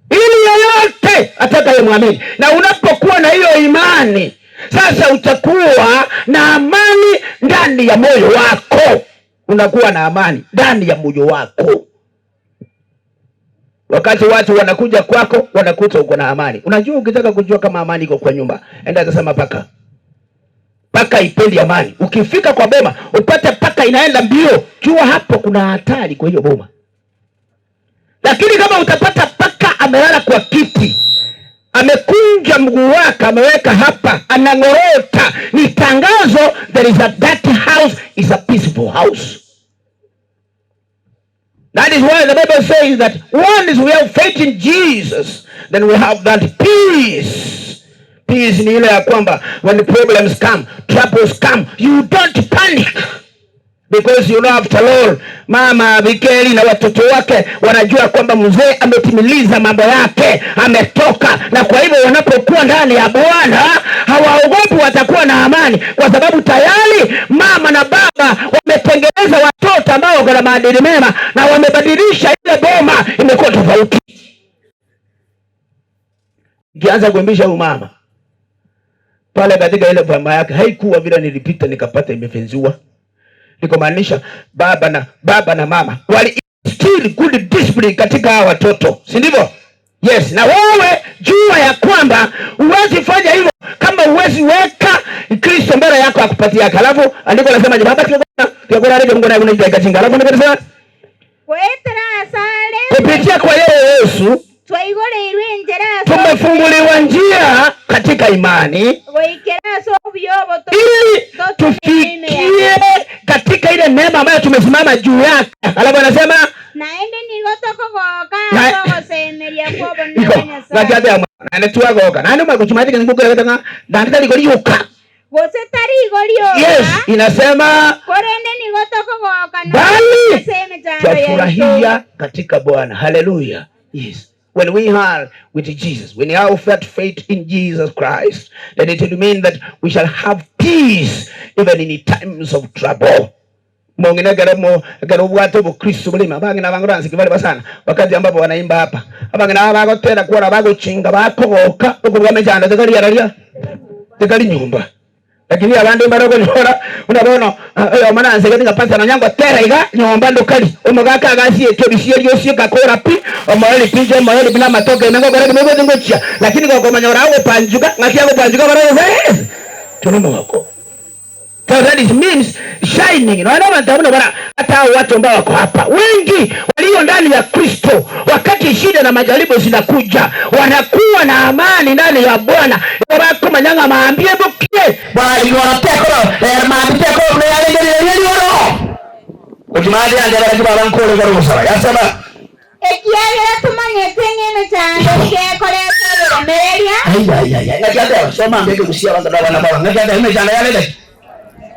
ili yeyote atakayemwamini. Na unapokuwa na hiyo imani sasa, utakuwa na amani ndani ya moyo wako, unakuwa na amani ndani ya moyo wako. Wakati watu wanakuja kwako, wanakuta uko na amani. Unajua, ukitaka kujua kama amani iko kwa nyumba, enda tasema paka. Paka ipendi amani. Ukifika kwa boma upate paka inaenda mbio, jua hapo kuna hatari kwa hiyo boma. Lakini kama utapata paka amelala kwa kiti, amekunja mguu wake, ameweka hapa, anang'orota, ni tangazo, there is a that house is a peaceful house. That is why the Bible says that once we have faith in Jesus, then we have that peace. Peace ni ile ya kwamba when problems come, troubles come, you don't panic. Because you know after all, mama Abigaili na watoto wake wanajua kwamba mzee ametimiliza mambo yake, ametoka. Na kwa hivyo wanapokuwa ndani ya Bwana hawaogopi, watakuwa na amani, kwa sababu tayari mama na baba wametengeneza watoto ambao wako na maadili mema na wamebadilisha ile boma, imekuwa tofauti. Nikianza kuimbisha huyu mama pale katika ile boma yake, haikuwa vile nilipita nikapata imefenziwa. Nikumaanisha baba na baba na mama wali instill good discipline katika hawa watoto, si ndivyo? Yes, na wewe jua ya kwamba huwezi fanya hivyo kama huwezi weka Kristo mbele yako akupatia. Halafu andiko nasema je, baba kiogora rege Mungu naye unaita kachinga. Halafu andiko nasema kupitia kwa yeye Yesu tumefunguliwa njia katika imani ili tufikie katika ile neema ambayo tumesimama juu yake. Alafu anasema Yes, inasema bali twafurahia katika Bwana. Haleluya. Yes. When we are with Jesus, when we have that faith in Jesus Christ, then it will mean that we shall have peace even in times of trouble. Mwongine gero gero bwate obukristo bulima abang'ina bange oransi bari basana wakati ambapo wanaimba hapa abang'ina bagotera kuora bagochinga bakogoka okobwa mechando tekari araria tekari nyumba lakini abande barokonyora buna bono oyomo nansegeti ng'a pastor nonya ngotera iga nyomba ndokari omogaka agasiete orisieri osie gakora pi omoeri pinche omoeri buna amatoke ime ngokora ki nobwate ngochia lakini gokomanya ore agopanchuka ng'aki agopanchuka barogose tono omogoko. So that is means shining. Na wale abantu bara hata hao watu ambao wako hapa wengi walio ndani ya Kristo, wakati shida na majaribu zinakuja, wanakuwa na amani ndani ya Bwana. Bakomanyanga maambie bukie bali wanatekoro maambie ko ne yale yale yale oro Ujumali ande bali baba nkole garo musara yasaba Ekiagera tumanyete ng'emechando gekoreta oboremereria. Ai ai ai ai ngakiate soma mbeke kusia bantu baba na baba ngakiate emechando yale yale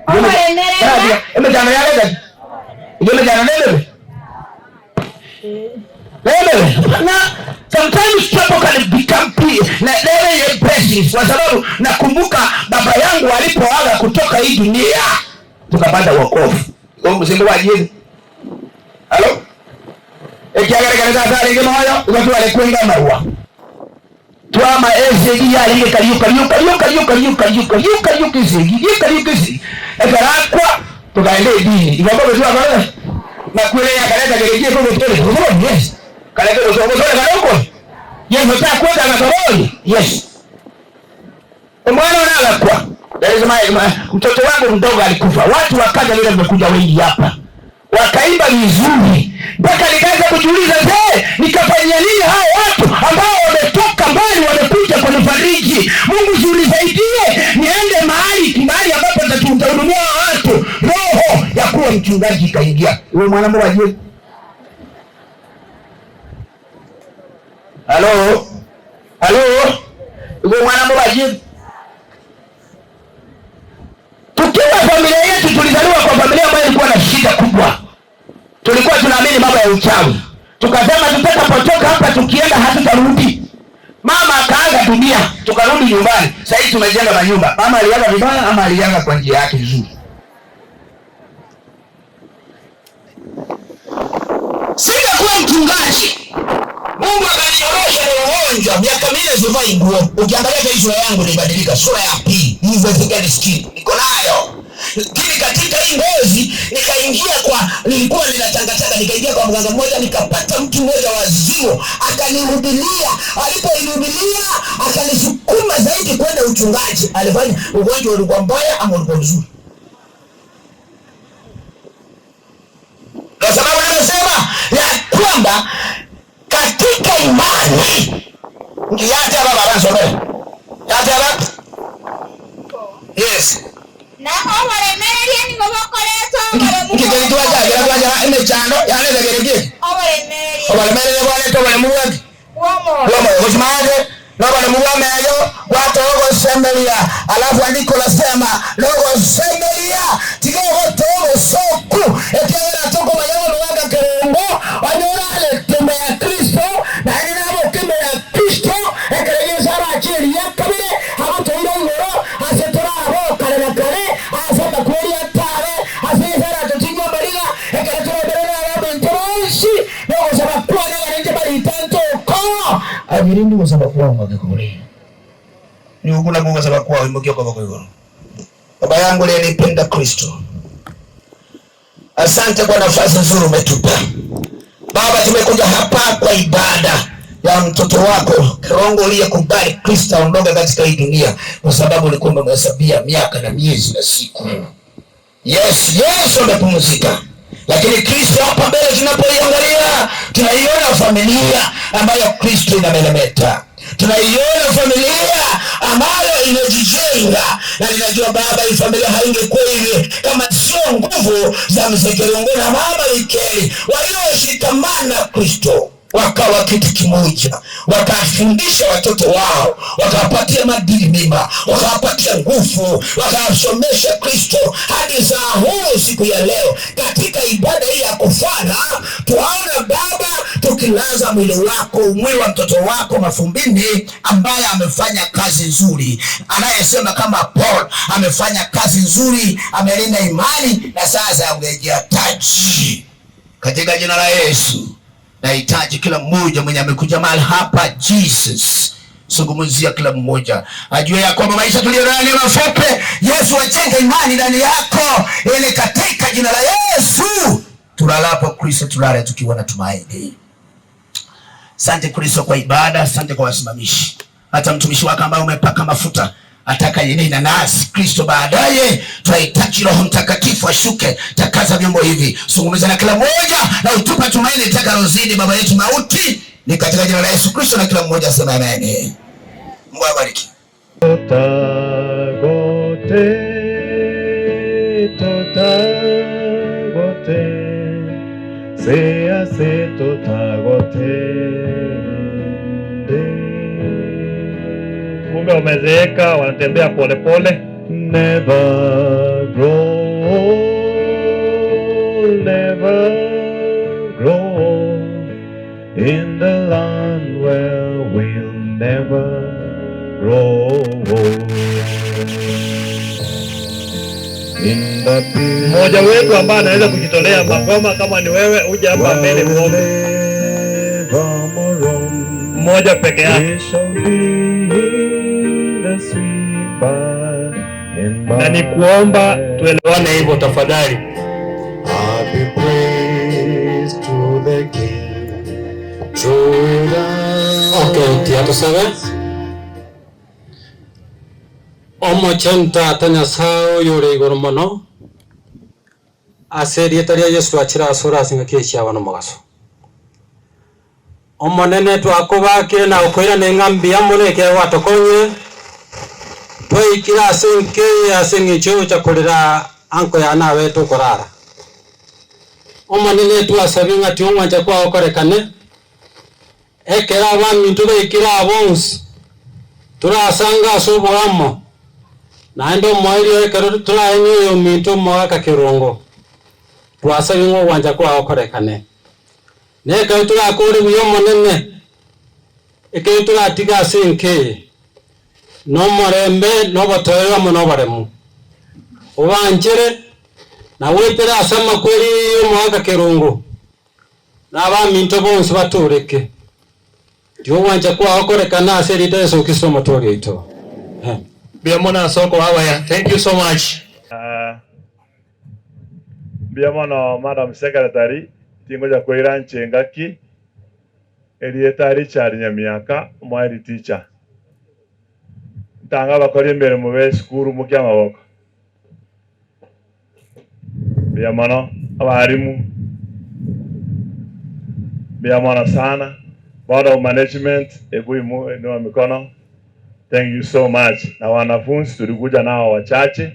Oboremereria. Emechando yale yale emechando nebe nebe na sometimes trouble can become peace na nebe blessings, kwa sababu nakumbuka baba yangu alipoaga kutoka hii dunia tukapata wokovu. Kwa msimbo wa Yesu. Halo? Ekiagerekana tata rĩngĩ moyo ũgatware kwĩga marũa twama ecegi yarĩire kariũka riũka riũka riũka riũka riũka riũka riũka icegi riũka riũka icegi ekarakwa tukaenda idini igomba gũtua kore na kwĩrĩa kareta gĩrĩkie kũgũtũrĩ gũtũrĩ yes kareta gũtũrĩ karũkũ yes ũtakwenda gatorori yes omwana unagakwa There is my, my, mtoto wangu mdogo alikufa, watu wakaja vile mmekuja wengi hapa, wakaimba vizuri mpaka nikaanza kujiuliza, je, nikafanyia nini hao watu ambao wametoka mbali wamekuja kunifariji? Mungu si unisaidie niende mahali mahali ambapo nitahudumia hao watu. Roho ya kuwa mchungaji ikaingia. Wewe mwana mmoja, halo halo, wewe mwana mmoja. Tukiwa familia yetu tulizaliwa kwa familia ambayo ilikuwa na shida kubwa. Tulikuwa tunaamini mambo ya uchawi. Tukasema tutakapotoka hapa tukienda hatutarudi. Mama akaaga dunia, tukarudi nyumbani. Sasa hivi tumejenga manyumba. Mama aliaga vibaya ama aliaga kwa njia yake nzuri? Singekuwa mchungaji. Mungu akaninyorosha na ugonjwa, miaka minne sivai nguo. Ukiangalia hii sura yangu ilibadilika, sura ya pili. Hii second skin niko nayo. Lakini katika hii ngozi nikaingia kwa, nilikuwa ninatangatanga, nikaingia kwa mganga mmoja, nikapata mtu mmoja wazimu, akanihubiria. Aliponihubiria akanisukuma zaidi kwenda uchungaji. Alifanya ugonjwa ulikuwa mbaya ama ulikuwa mzuri? Kwa sababu anasema ya kwamba katika imani ngiyate baba bansomere. Yate baba. Yes. Na oboremereria nigo bokoretwa oboremu. Ngikeri twacha gira twacha emechando yareta gerekie. Oboremereria. Oboremereria bwareta oboremu bwaki. Bw'omoyo. Bw'omoyo gochimaje noboremu bw'ameyo bwatogose Nogosemeria alafu andiko lasema nogosemeria tiga ogotoa obosoku ekiagera tokomanya bono baka kerongo onye orarete ime ya Kristo naende naboke ime ya Kristo ekero Yeso arache eria kabere agotoira igoro ase torabe kare na kare ase amakweri atare ase Yeso aratotinyie amariga ekero torabere nabaminto bonsi nogosaba kwane ng'a ninche marita ntoko. Aye rende ogosaba kwao ng'ake kore. Nigo okwo nakwo ogosaba kwao, imokia okoboko igoro. Baba yangu uliyenipenda Kristo, asante kwa nafasi nzuri umetupa Baba. Tumekuja hapa kwa ibada ya mtoto wako Kirongo uliyekubali Kristo aondoke katika hii dunia, kwa sababu ulikuwa umemhesabia miaka na miezi na siku. Yes, Yesu amepumzika, lakini Kristo hapa mbele tunapoiangalia tunaiona familia ambayo Kristo inamelemeta, tunaiona familia ambayo imejijenga, na ninajua Baba, hii familia haingekuwa hivi kama sio nguvu za mzee Kirongo na mama Ikeli walioshikamana Kristo wakawa kitu kimoja, wakafundisha watoto wao, wakawapatia maadili mema, wakawapatia nguvu, wakawasomesha Kristo hadi saa huu siku ya leo. Katika ibada hii ya kufana, twaona Baba tukilaza mwili wako, mwili wa mtoto wako mafumbini, ambaye amefanya kazi nzuri, anayesema kama Paul amefanya kazi nzuri, amelinda imani na sasa angejia taji katika jina la Yesu. Nahitaji kila mmoja mwenye amekuja mahali hapa, Jesus zungumzia kila mmoja ajue ya kwamba maisha tuliyo nayo ni mafupi. Yesu ajenge imani ndani yako, ili katika jina la Yesu tulalapo Kristo tulale tukiwa na tumaini. Asante Kristo kwa ibada, asante kwa wasimamishi, hata mtumishi wako ambaye umepaka mafuta atakayenena nasi Kristo baadaye. Tunahitaji Roho Mtakatifu ashuke, takaza vyombo hivi, zungumza na kila mmoja na utupe tumaini litakalozidi baba yetu mauti, ni katika jina la Yesu Kristo, na kila mmoja asema amen. Mungu awabariki. Totagote, totagote, se hace totagote. Kumbe wamezeeka, wanatembea polepole. Never grow old, never grow old in the land where we'll never grow old. In the Mmoja wetu ambaye anaweza kujitolea Magoma, kama ni wewe, uje hapa mbele muombe. Mmoja peke yake. Na ni kuomba tuelewane hivyo tafadhali. Happy praise to the King. Through the Okay, tiga tosabe. Omochenu Tata Nyasae oyore igoro mono, ase erieta ria Yeso twachire asore ase engaki echi aba nomogaso. Omonene twakobakire na gokoirana ng'a mbuya mono ekero gwatokonyire, twaikire ase enka eye ase eng'encho yogocha korera anko yane abete okorara. Omonene twasabire ng'a tiga omwancha kwao okorekane, ekero abaminto baikire aa bonsi, torasange ase oboamo, naende omoerio ekero toraenie oyominto omogaka kerongo, twasabire ng'a ogwancha kwao korekane. Na ekero torakore buya Omonene, ekero toratige ase enka eye, nomorembe, na obotoereru amo noboremu, obanchere na goetera ase amakweri y'omogaka kerongo, na abaminto bonsi batooreke. Tiga ogwancha kwao korekane ase erieta Yeso Kristo Omotoori oito. Amen. Mbuya mono ase okoba abaya. Thank you so much. Mbuya mono Madam Secretary, tingocha koira nche engaki, erieta Richard Nyamiaka, omoery teacher. Ntanga abakori emeremo be esukuru mokia amaboko. Mbuya mono abalimu, mbuya mono sana, board of management, ebu inua mikono, thank you so much. Na wanafunzi tulikuja nao wachache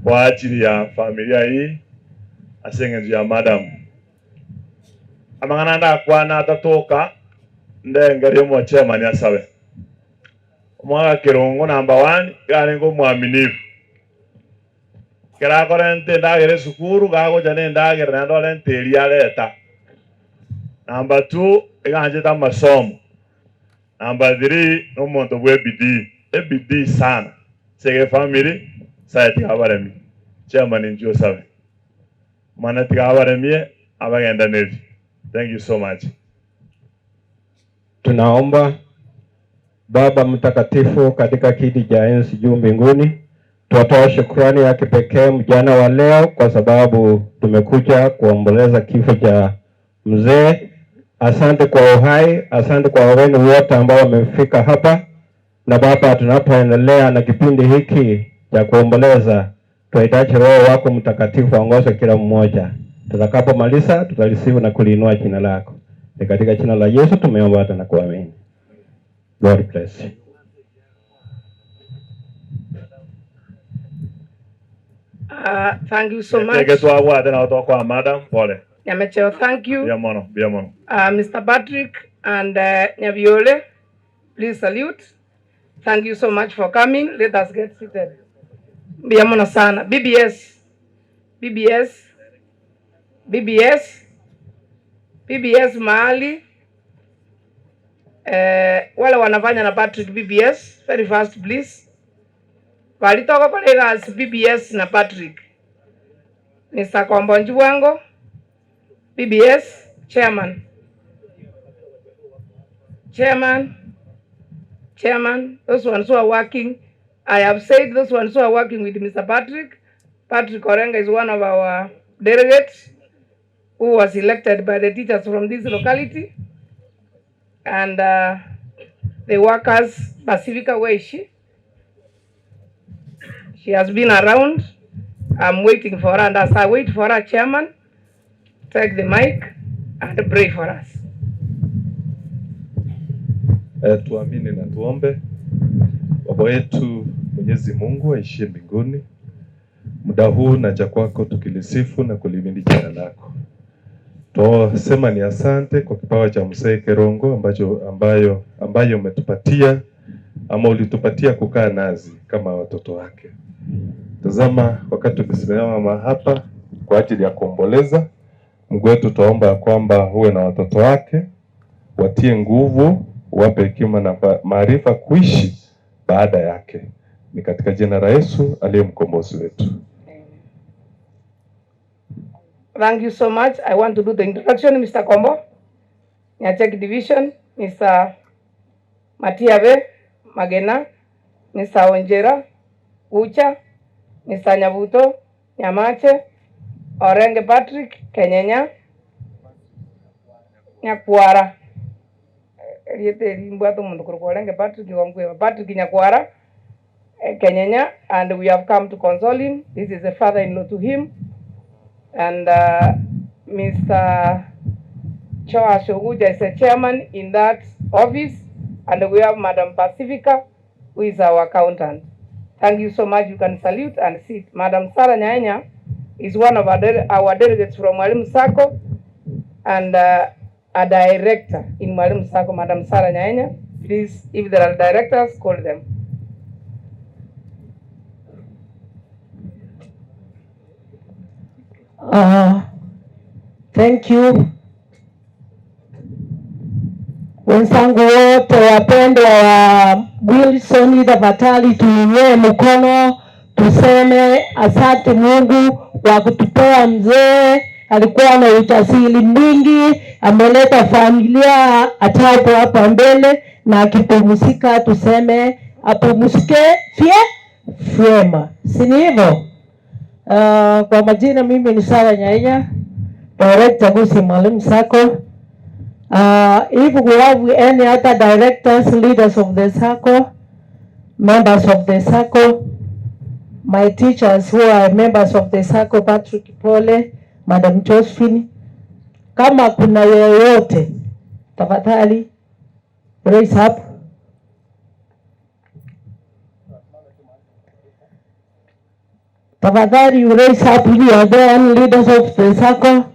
kwa ajili ya familia hii ase eng'encho ya madam. Amang'ana ndakwana atatoka ndengerie omochairman asabe. Omwaka Kerongo number one iga arenge omwaminifu. Ekero akorenta endagera esukuru, gagocha na endagera naende orenta eria areta. Number two, iga anchete amasomo. Number three, na omonto bwa ebidii, ebidii sana ase iga efamiri, Nyasaye tiga abaremie. Chairman inchuo osabe. Omwana tiga abaremie abagendaneri. Thank you so much. Tunaomba. Baba Mtakatifu, katika kiti cha enzi juu mbinguni, twatoa shukrani ya kipekee mchana wa leo kwa sababu tumekuja kuomboleza kifo cha mzee. Asante kwa uhai, asante kwa wageni wote ambao wamefika hapa. Na Baba, tunapoendelea na kipindi hiki cha kuomboleza, tunahitaji Roho wako Mtakatifu aongoze kila mmoja. Tutakapomaliza tutalisifu na kuliinua jina lako. Ni katika jina la Yesu tumeomba hata na kuamini. God bless you. Thank you so much. Eke twabwate nabo tokoa madam pole. Nyamecheo, thank you. Mbuya mono, mbuya mono. Mr. Patrick and Nyabiole, please salute. Thank you so much for coming. Let us get seated. Mbuya mono sana. BBS. BBS. BBS. BBS mahali. Eh, wale wanafanya na Patrick BBS, very fast please. Balitoka kore egasi BBS na Patrick. Mister Kombo Njibwango, BBS chairman. Chairman, chairman, those ones who are working, I have said those ones who are working with Mr. Patrick. Patrick Orenga is one of our delegates who was elected by the teachers from this locality. And the workers, Pacifica, where is she? She has been around. I'm waiting for her, and as I wait for her, chairman, take the mic and pray for us. Tuamini na tuombe. Baba wetu Mwenyezi Mungu aishie mbinguni, muda huu naja kwako tukilisifu na kulihimidi jina lako. Twasema ni asante kwa kipawa cha Mzee Kerongo ambayo umetupatia ama ulitupatia kukaa nazi kama watoto wake. Tazama, wakati tumesimama hapa kwa ajili ya kuomboleza, Mungu wetu twaomba kwamba uwe na watoto wake, watie nguvu, wape hekima na maarifa kuishi baada yake. Ni katika jina la Yesu aliye mkombozi wetu. Thank you so much. I want to do the introduction, Mr. Kombo, Nyachek Division, Mr. Matiabe Magena, Mr. Onjera Ucha, Mr. Nyabuto Nyamache, Orenge Patrick Kenyenya, Nyakwara. Eriete eri mbwate omonto korokwa Orenge Patrick Gongweba, Patrick Nyakwara, Kenyenya, and we have come to console him. This is a father-in-law to him. And Mr. Choa Shoguja is a chairman in that office, and we have Madam Pacifica, who is our accountant. Thank you so much. You can salute and sit. Madam Sarah Nyanya is one of our delegates from Mwalimu Sacco and a director in Mwalimu Sacco, Madam Sarah Nyanya. Please, if there are directors, call them. Thank you. Wenzangu wote wapendwa wa Wilson, tafadhali tuinue mkono tuseme asante Mungu kwa kutupea mzee. Alikuwa na ujasiri mwingi, ameleta familia ajabu hapa mbele, na akipumzika tuseme apumzike vyema, si ni hivyo? Kwa majina mimi ni Sarah Nyainya, Director Gusii Mwalimu Sacco. If we have any other directors, leaders of the Sacco, members of the Sacco, my teachers who are members of the Sacco, Patrick Pole, Madam Josephine, kama kuna yeyote, tafadhali raise up. Tafadhali you raise up if you are there, leaders of the Sacco.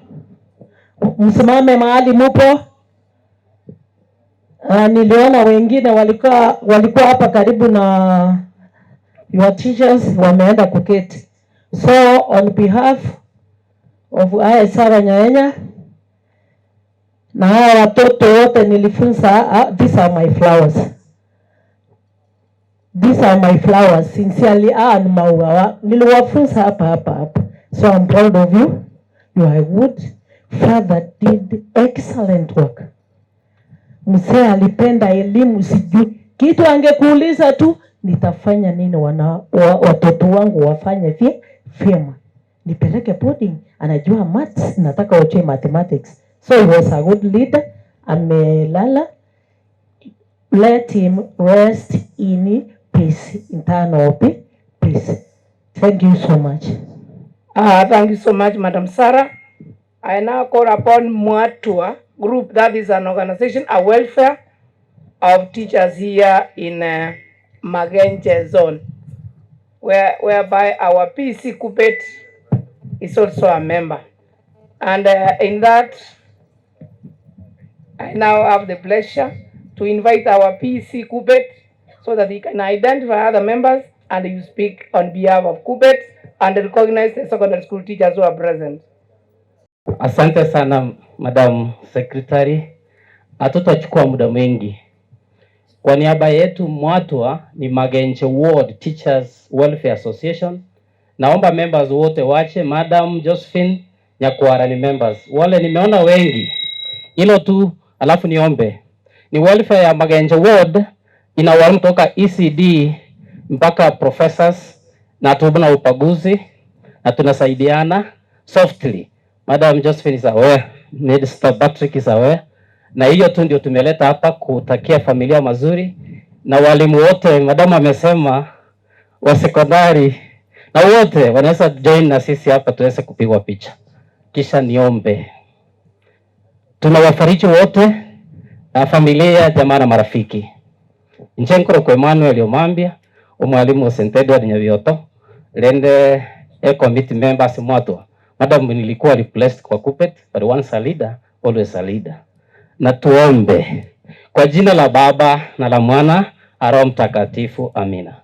Msimame mahali mupo. Niliona wengine walikuwa hapa karibu na your teachers wameenda kuketi. So on behalf of Aya Sarah Nyaenya na hawa watoto wote nilifunza, these are my flowers. These are my flowers. Sincerely, ni maua. Niliwafunza hapa hapa hapa. So I'm proud of you. You are good. Father did excellent work. Mzee alipenda elimu, sijui kitu angekuuliza tu, nitafanya nini watoto wangu wafanye vyema, nipeleke boarding, anajua maths, nataka wajue mathematics. So he was a good leader. Amelala, let him rest in peace, eternal peace. Thank you so much. Thank you so much, Madam Sarah. I now call upon Mwatua Group, that is an organization, a welfare of teachers here in Magenche zone, whereby our PC Kupet is also a member. And in that, I now have the pleasure to invite our PC Kupet so that he can identify other members and you speak on behalf of Kupet and recognize the secondary school teachers who are present. Asante sana Madam Secretary, hatutachukua muda mwingi. Kwa niaba yetu Mwatwa ni Magenche Ward Teachers Welfare Association. Naomba members wote wache. Madam Josephine Nyakwara ni members, wale nimeona wengi, hilo tu, alafu niombe ni welfare ya Magenche Ward ina walimu toka ECD mpaka professors, na tuna upaguzi na tunasaidiana softly. Madam Josephine is aware, Mr. Patrick is aware, na hiyo tu ndio tumeleta hapa kutakia familia mazuri na walimu wote. Madam amesema wa sekondari na wote wanaweza join na sisi hapa tuweze kupigwa picha. Kisha niombe, tunawafariji wote na familia, jamaa na marafiki. Nchenkoro kwa Emmanuel Omambia, omwalimu wa St. Edward Nyabioto, lende e committee members Mwatwa. Madam nilikuwa replaced kwa Kupet, but once a leader, always a leader. Na tuombe kwa jina la Baba na la Mwana na Roho Mtakatifu, amina.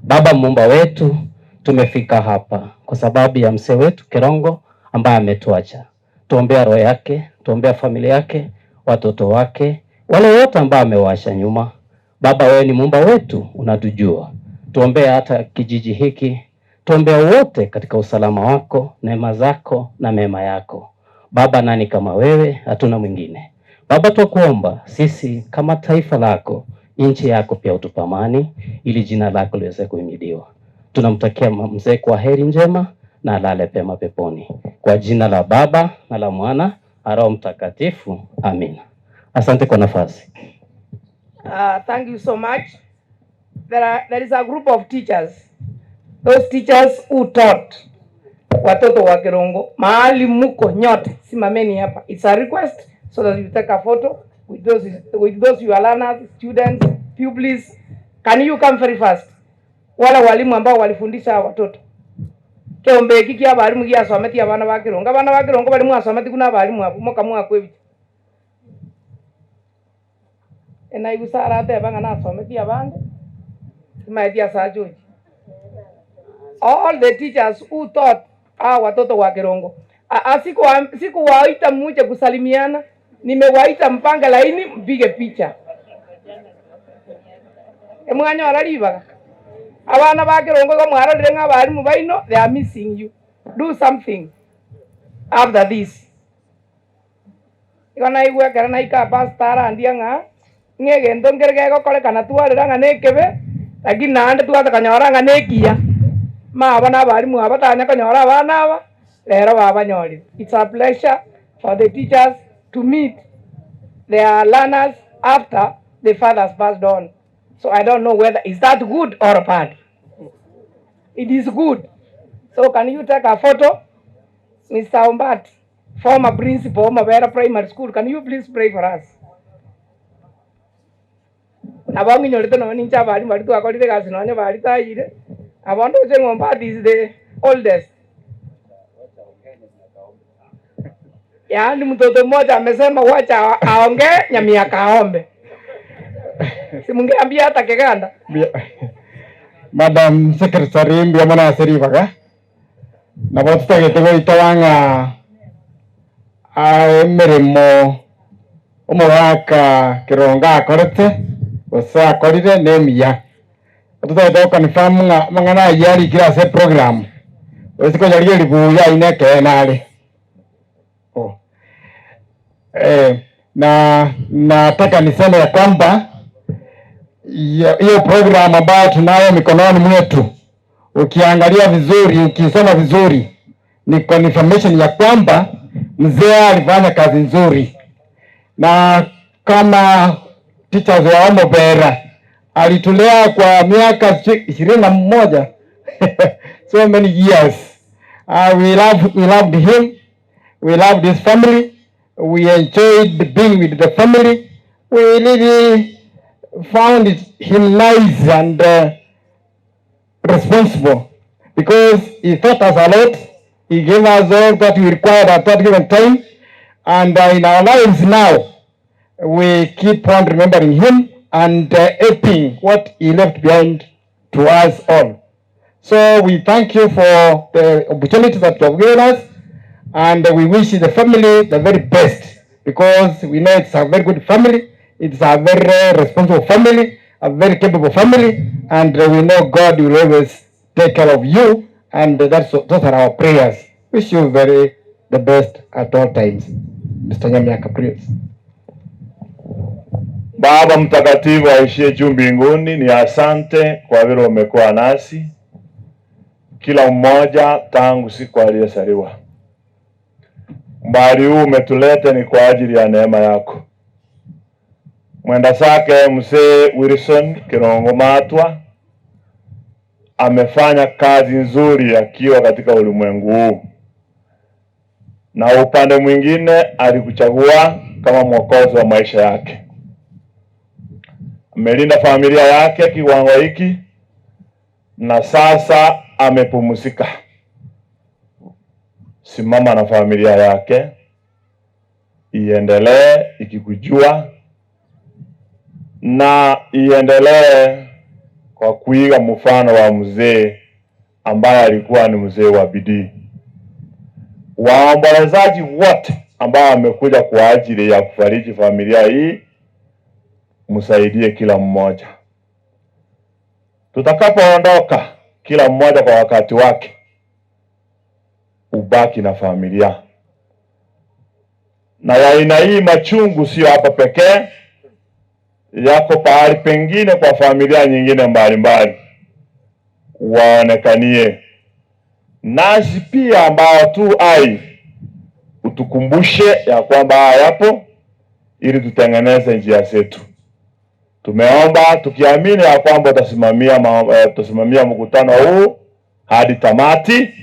Baba muumba wetu, tumefika hapa kwa sababu ya mzee wetu Kerongo ambaye ametuacha. Tuombea roho yake, tuombea familia yake, watoto wake, wale wote ambao amewaacha nyuma. Baba, wewe ni muumba wetu, unatujua. Tuombea hata kijiji hiki, tuombea wote katika usalama wako, neema zako na mema yako. Baba, nani kama wewe? Hatuna mwingine. Baba, twakuomba sisi kama taifa lako, nchi yako pia utupe amani, ili jina lako liweze kuhimidiwa. Tunamtakia mzee kwa heri njema na alale pema peponi. Kwa jina la Baba na la Mwana na Roho Mtakatifu, amina. Asante kwa nafasi. Thank you so much. There is a group of teachers, those teachers who taught watoto wa Kerongo. Mahali muko nyote, simameni hapa. It's a request so that you take a photo with those you are learners, students, pupils. Can you come very fast? Wala walimu ambao walifundisha hawa watoto. Keombe hiki kia balimu kia someti abana ba Kerongo. Abana ba Kerongo bali mwasometi kuna balimu abo mokamwa kwebi. Ena igusara ateba ng'a nasometi abande imaeti asa George. All the teachers who taught hawa watoto wa Kerongo. Sikuwaita muje kusalimiana, nimewaita mpange laini mpige picha. Emwanyora ribaga. Abana ba Kerongo igo mwarorire ng'a abarimu baino, they are missing you. Do something after this. Igo naigwa ekero naika pastor arandia ng'a ng'egento nkere gegokorekana twarera ng'a nekebe, lakini naende twatakanyora ng'a nekiya. Mabo na abarimu aba tanya konyora abana aba, rero babanyorire. It's a pleasure for the teachers to meet their learners after the fathers passed on. So I don't know whether is that good or bad. It is good. So can you take a photo? Mr. Ombat, former principal of Mabera Primary School, can you please pray for us? Nabo ng'inyorete nonye ninche abarimu baria twakorire egasi nonye baritayire, abo ndoche ng'a Ombat is the oldest. Yaani mtoto mmoja amesema wacha aongee Nyamiaka aombe. Simungeambia hata Kiganda. Madam Secretary mbuya mono ase ribaga, nabo totagete goitaba ng'a emeremo omogaka Kerongo akorete gose akorire nemiya. Totagete go confirm ng'a amang'ana ayio arikire ase eprogram, gose konyarigereria buya ayio nekeene are. Oh. Eh, na nataka niseme ya kwamba hiyo program ambayo tunayo mikononi mwetu, ukiangalia vizuri, ukisoma vizuri, ni confirmation ya kwamba mzee alifanya kazi nzuri, na kama teachers wa Omobera alitulea kwa miaka 21 so many years. We loved him, we loved his family, we enjoyed being with the family. We really found him nice and responsible because he taught us a lot. He gave us all that we required at that given time. And in our lives now, we keep on remembering him and aping what he left behind to us all. So we thank you for the opportunity that you have given us, and we wish the family the very best, because we know it's a very good family, it's a very responsible family, a very capable family, and we know God will always take care of you, and those are our prayers. Wish you very the best at all times. Mr. Nyamiaka, please. Baba Mtakatifu aishie juu mbinguni, ni asante kwa vile umekuwa nasi kila mmoja tangu siku aliyezaliwa. Mbali huu umetuleta ni kwa ajili ya neema yako. Mwenda zake mzee Wilson Kirongo Matwa amefanya kazi nzuri akiwa katika ulimwengu huu, na upande mwingine alikuchagua kama mwokozi wa maisha yake. Amelinda familia yake kiwango hiki, na sasa amepumzika. Simama na familia yake iendelee ikikujua na iendelee kwa kuiga mfano wa mzee ambaye alikuwa ni mzee wa bidii. Waombolezaji wote ambao wamekuja kwa ajili ya kufariji familia hii, msaidie kila mmoja. Tutakapoondoka kila mmoja kwa wakati wake, ubaki na familia. Na ya aina hii machungu sio hapa pekee, yako pahali pengine kwa familia nyingine mbalimbali. Waonekanie nasi pia ambao tu hai, utukumbushe ya kwamba haya yapo, ili tutengeneze njia zetu. Tumeomba tukiamini ya kwamba utasimamia mkutano huu hadi tamati,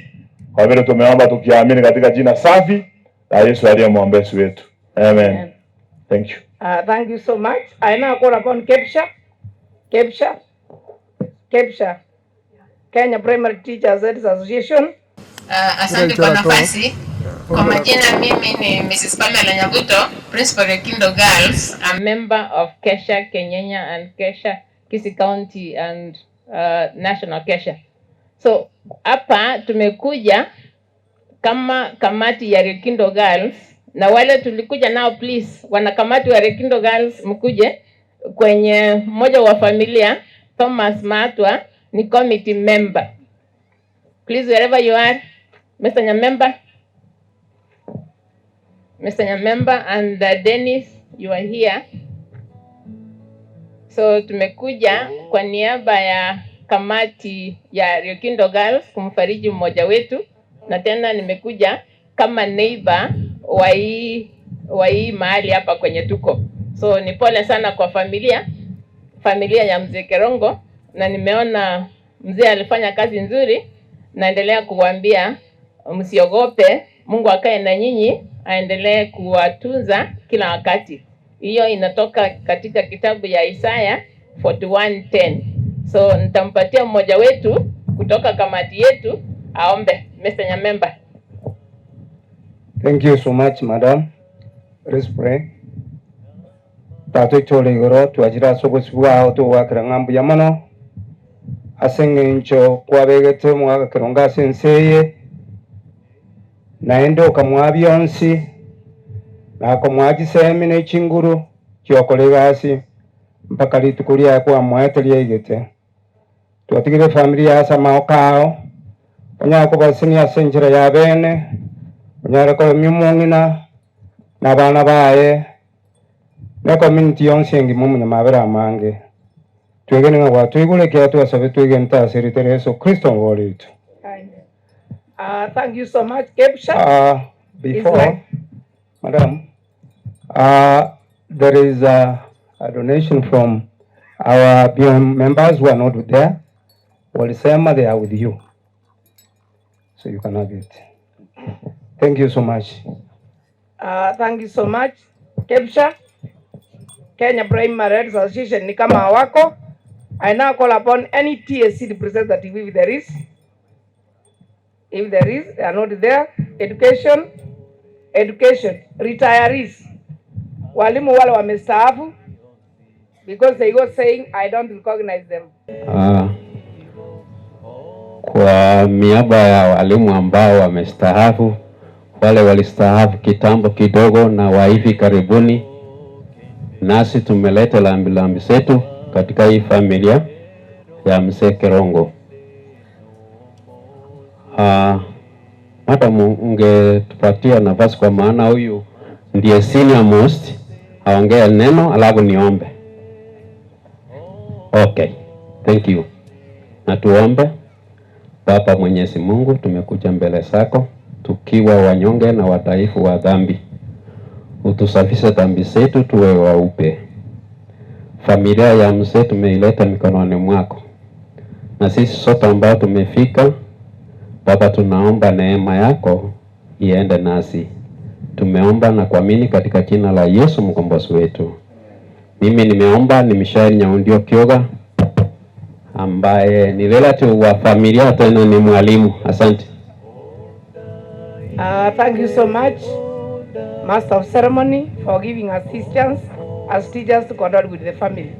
kwa vile tumeomba tukiamini katika jina safi la Yesu aliye mwombezi wetu. Amen. Amen. Thank you. Thank you so much. I now call upon KEPSHA. KEPSHA. KEPSHA. Kenya Primary Teachers Association. Asante kwa nafasi. Kwa majina mimi ni Mrs. Pamela Nyabuto, Principal at Kindo Girls. A member of KESHA Kenyenya and KESHA Kisii County and National KESHA. So hapa tumekuja kama kamati ya Rekindo Girls, na wale tulikuja nao, please, wanakamati wa Rekindo Girls mkuje kwenye mmoja wa familia Thomas Matwa ni committee member. Please, wherever you are, Mr. Nyamemba, Mr. Nyamemba and Dennis, you are here. So tumekuja kwa niaba ya kamati ya Riokindo Girls kumfariji mmoja wetu, na tena nimekuja kama neighbor wa hii mahali hapa kwenye tuko. So ni pole sana kwa familia ya Mzee Kerongo, na nimeona mzee alifanya kazi nzuri. Naendelea kuwaambia msiogope, Mungu akae na nyinyi, aendelee kuwatunza kila wakati. Hiyo inatoka katika kitabu ya Isaya 41:10. So nitampatia mmoja wetu kutoka kamati yetu aombe. Mr. Nyamemba. Thank you so much, madam. Let's pray. Tata oito ore igoro, twachire ase obosio bwao togoakera ng'a mbuya mono ase engencho kwabegete omogaka kerongo ase ense eye, naende okamoa bionsi, na komoa chisemi ne chinguru chi'okora egasi mpaka rituko riaye kwamoete riaigete. Twatigire efamiri yaye ase amaoko ao, onyare kobasenia ase enchera ya bene, onyare koremia omong'ina na abana baye, na ecommunity yonsi engima omonyamabera amange. Twegene ng'a gwatoigure ekiagera twasabe twegente ase erieta ria Yeso Kristo Omobori oito. Uh, thank you so much, Kepsha. Before, Israel. madam, there is a, a donation from our BM members who are not there. Walisema they are with you. So you can have it. Thank you so much. Thank you so much Kepsha. Kenya Primary Heads Association ni kama hawako. I now call upon any TSC representative if there is. If there is, they are not there. Education, education, retirees. Walimu wale wamestaafu because they go saying I don't recognize them. Ah, kwa miaba ya walimu ambao wamestaafu, wale walistaafu kitambo kidogo na wa hivi karibuni, nasi tumeleta lambilambi zetu katika hii familia ya mzee Kerongo. Ah, madam, ungetupatia nafasi kwa maana huyu ndiye senior most, aongee neno alafu niombe. Okay, thank you. Na tuombe. Baba Mwenyezi Mungu, tumekuja mbele zako tukiwa wanyonge na wadhaifu wa dhambi, utusafishe dhambi zetu tuwe waupe. Familia ya mzee tumeileta mikononi mwako, na sisi sote ambao tumefika Baba, tunaomba neema yako iende nasi. Tumeomba na kuamini katika jina la Yesu mkombozi wetu. Mimi nimeomba ni Mishael Nyaundio Kioga ambaye ni relative wa familia tena ni mwalimu. Asante. Thank you so much, Master of Ceremony, for giving us this chance as teachers to condole with the family.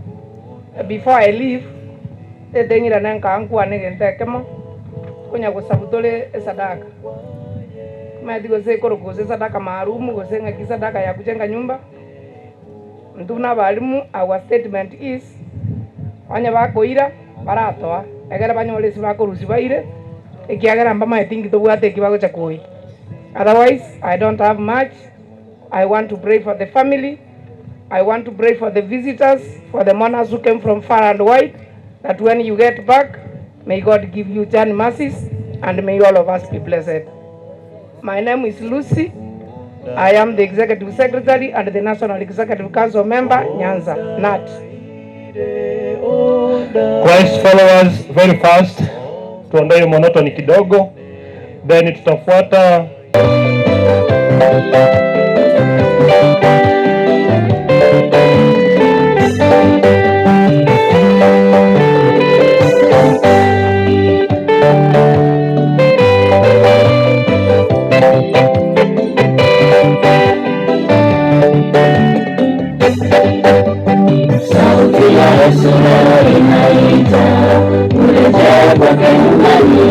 Before I leave, teteng'irane nkaa nkwane egento ekemo, konya gosabu tore esadaka. Omanyeti gose ekorokwa gose esadaka maalumu gose ng'aki esadaka ya kujenga nyumba, intwe buna abalimu our statement is, onye bakoira baratoa, ekere banyore ase bakorusia baire, ekiagera mbamaeti nki tobwate eki bagocha koyia. Otherwise, I don't have much. I want to pray for the family. I want to pray for the visitors, for the mourners who came from far and wide, that when you get back, may God give you journey mercies, and may all of us be blessed. My name is Lucy. I am the Executive Secretary and the National Executive Council member, Nyanza, NAT. Christ followers very fast, tuondoe monotony kidogo, then tutafuata Sauti ya Yesu leo inaita, urejee kwake nyumbani.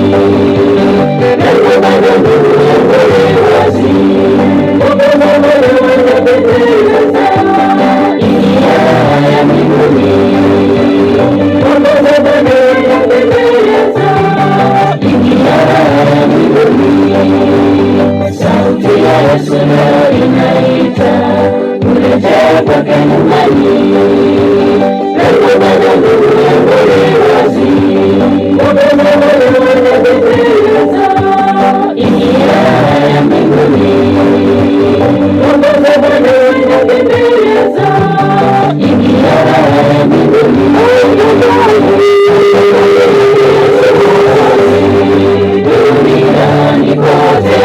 Lango bado ndugu yangu li wazi, Mwokozi mwenye unapendeza, ingia ya mbinguni. Mwokozi mwenye unapendeza, ingia ya mbinguni. Sauti ya Yesu leo inaita, urejee kwake nyumbani. Lango bado ndugu yangu li wazi, Mwokozi mwenye unapendeza, ingia ya mbinguni. Mwokozi mwenye unapendeza, ingia ya mbinguni. Duniani kote,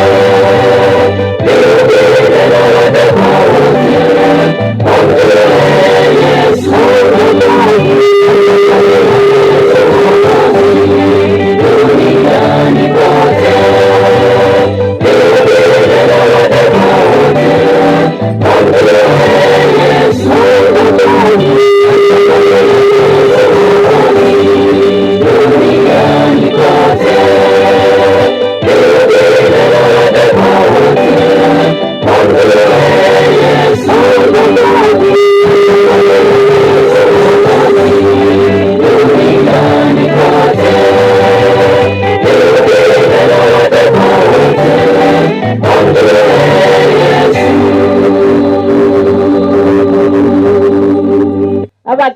Yesu.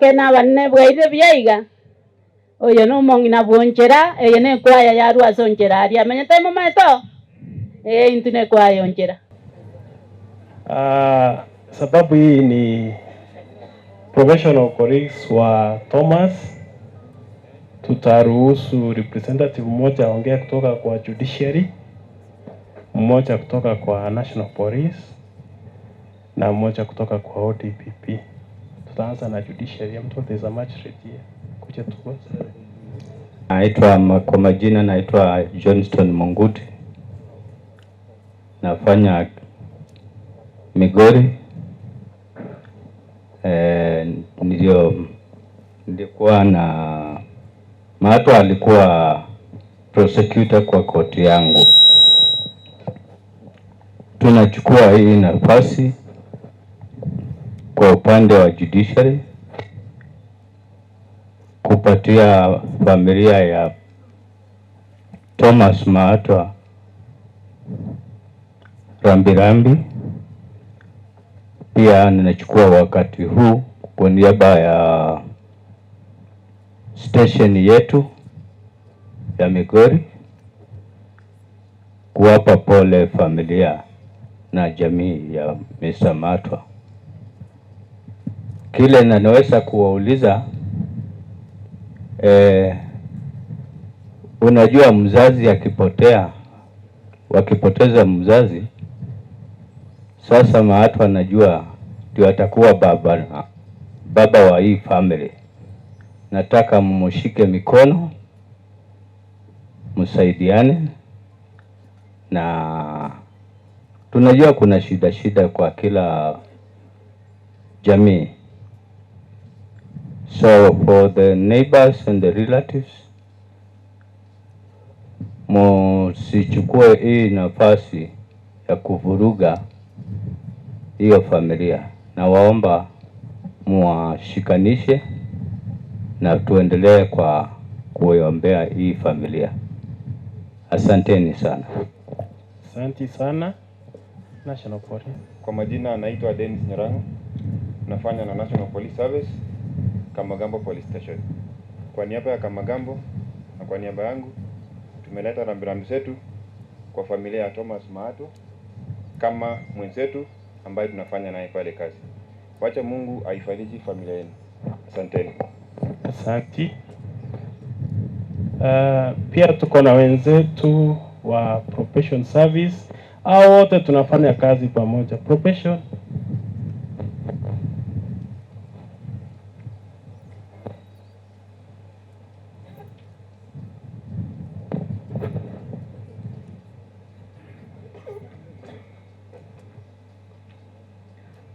Abake na abanene bwairire buya iga. Oyo nomong'ina bw'onchera, eye nekwaya yarua ase onchera aria amenyete momanyete oo? Ee, intwe nekwaya y'onchera. Sababu hii ni professional colleagues wa Thomas, tutaruhusu representative mmoja aongee kutoka kwa judiciary, mmoja kutoka kwa National Police na mmoja kutoka kwa ODPP. Tutaanza na judiciary. I'm told there's a magistrate here. Kuja tuanze. Naitwa kwa majina naitwa Johnston Munguti, nafanya Migori. Nilio nilikuwa na Maatwa alikuwa prosecutor kwa koti yangu. Tunachukua hii nafasi kwa upande wa judiciary kupatia familia ya Thomas Maatwa rambirambi. Pia ninachukua wakati huu kwa niaba ya station yetu ya Migori kuwapa pole familia na jamii ya Mr. Maatwa. Kile ninaweza kuwauliza unajua mzazi akipotea, wakipoteza mzazi, sasa Maatwa najua ndio atakuwa baba wa hii family. Nataka mumushike mikono, msaidiane, na tunajua kuna shida shida kwa kila jamii. So for the neighbors and the relatives, musichukue hii nafasi ya kuvuruga hiyo familia. Nawaomba muwashikanishe na tuendelee kwa kuiombea hii familia. Asanteni sana. Asante sana. National Police. Kwa majina naitwa Dennis Nyarango, nafanya na National Police Service Kamagambo Police Station. Kwa niaba ya Kamagambo na kwa niaba yangu tumeleta rambirambi zetu kwa familia ya Thomas Maatwa kama mwenzetu ambaye tunafanya naye pale kazi. Wacha Mungu aifariji familia yenu. Asanteni. Asante. Pia tuko na wenzetu wa Probation Service. Hao wote tunafanya kazi pamoja. Probation.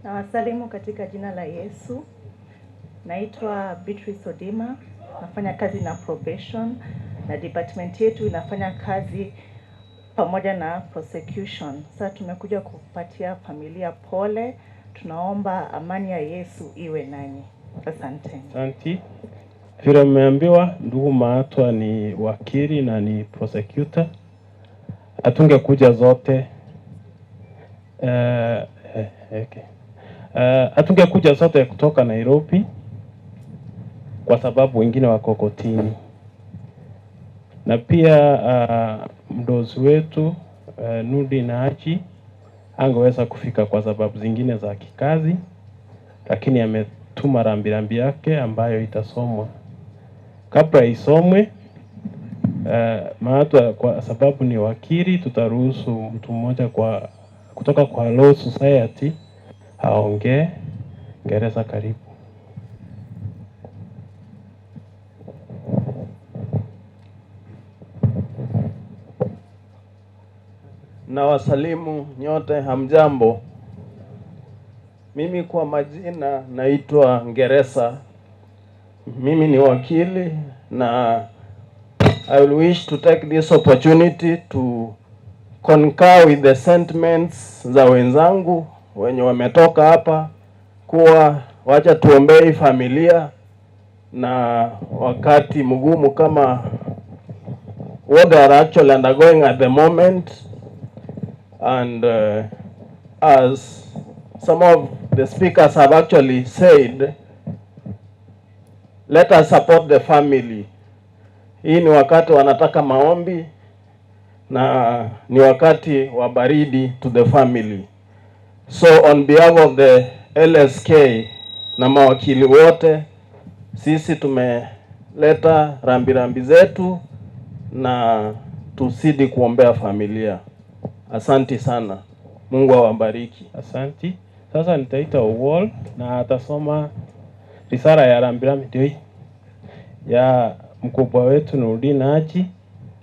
Nawasalimu katika jina la Yesu. Naitwa Beatrice Odima, nafanya kazi na probation na department yetu inafanya kazi pamoja na prosecution. Sasa tumekuja kupatia familia pole, tunaomba amani ya Yesu iwe nanyi. Asante. Asante. Vile mmeambiwa ndugu Maatwa ni wakili na ni prosecutor. Hatungekuja zote. Okay. Hatungekuja zote kutoka Nairobi kwa sababu wengine wako kotini. Na pia mdozi wetu Nudi na Haji angeweza kufika kwa sababu zingine za kikazi, lakini ametuma rambirambi yake ambayo itasomwa. Kabla isomwe, Maatwa kwa sababu ni wakili, tutaruhusu mtu mmoja kutoka kwa Law Society aongee. Ngereza, karibu. Na wasalimu nyote, hamjambo. Mimi kwa majina naitwa Ngeresa. Mimi ni wakili na I will wish to take this opportunity to concur with the sentiments za wenzangu wenye wametoka hapa kuwa wacha tuombee familia na wakati mgumu kama what they are actually undergoing at the moment, and as some of the speakers have actually said, Let us support the family. Hii ni wakati wanataka maombi na ni wakati wa baridi to the family. So on behalf of the LSK na mawakili wote, sisi tumeleta rambirambi zetu na tuzidi kuombea familia. Asanti sana, Mungu awabariki. Asanti. Sasa nitaita Owol na atasoma risala ya rambirambi ndio hii ya mkubwa wetu Nurdin Haji.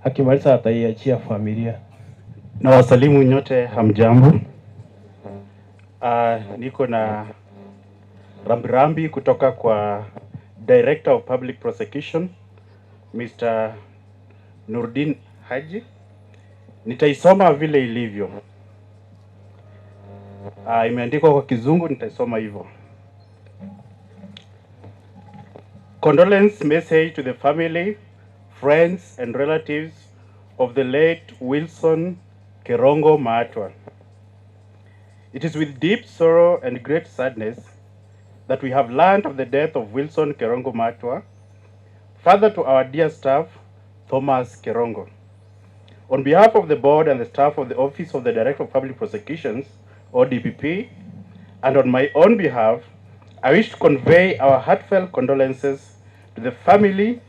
Akimaliza ataiachia familia. Na wasalimu nyote, hamjambo. Niko na rambirambi kutoka kwa Director of Public Prosecution Mr. Nurdin Haji. Nitaisoma vile ilivyo. Imeandikwa kwa Kizungu, nitaisoma hivyo. Condolence message to the family, friends and relatives of the late Wilson Kerongo Maatwa. It is with deep sorrow and great sadness that we have learned of the death of Wilson Kerongo Maatwa, father to our dear staff, Thomas Kerongo. On behalf of the board and the staff of the Office of the Director of Public Prosecutions, ODPP, and on my own behalf, I wish to convey our heartfelt condolences to the family,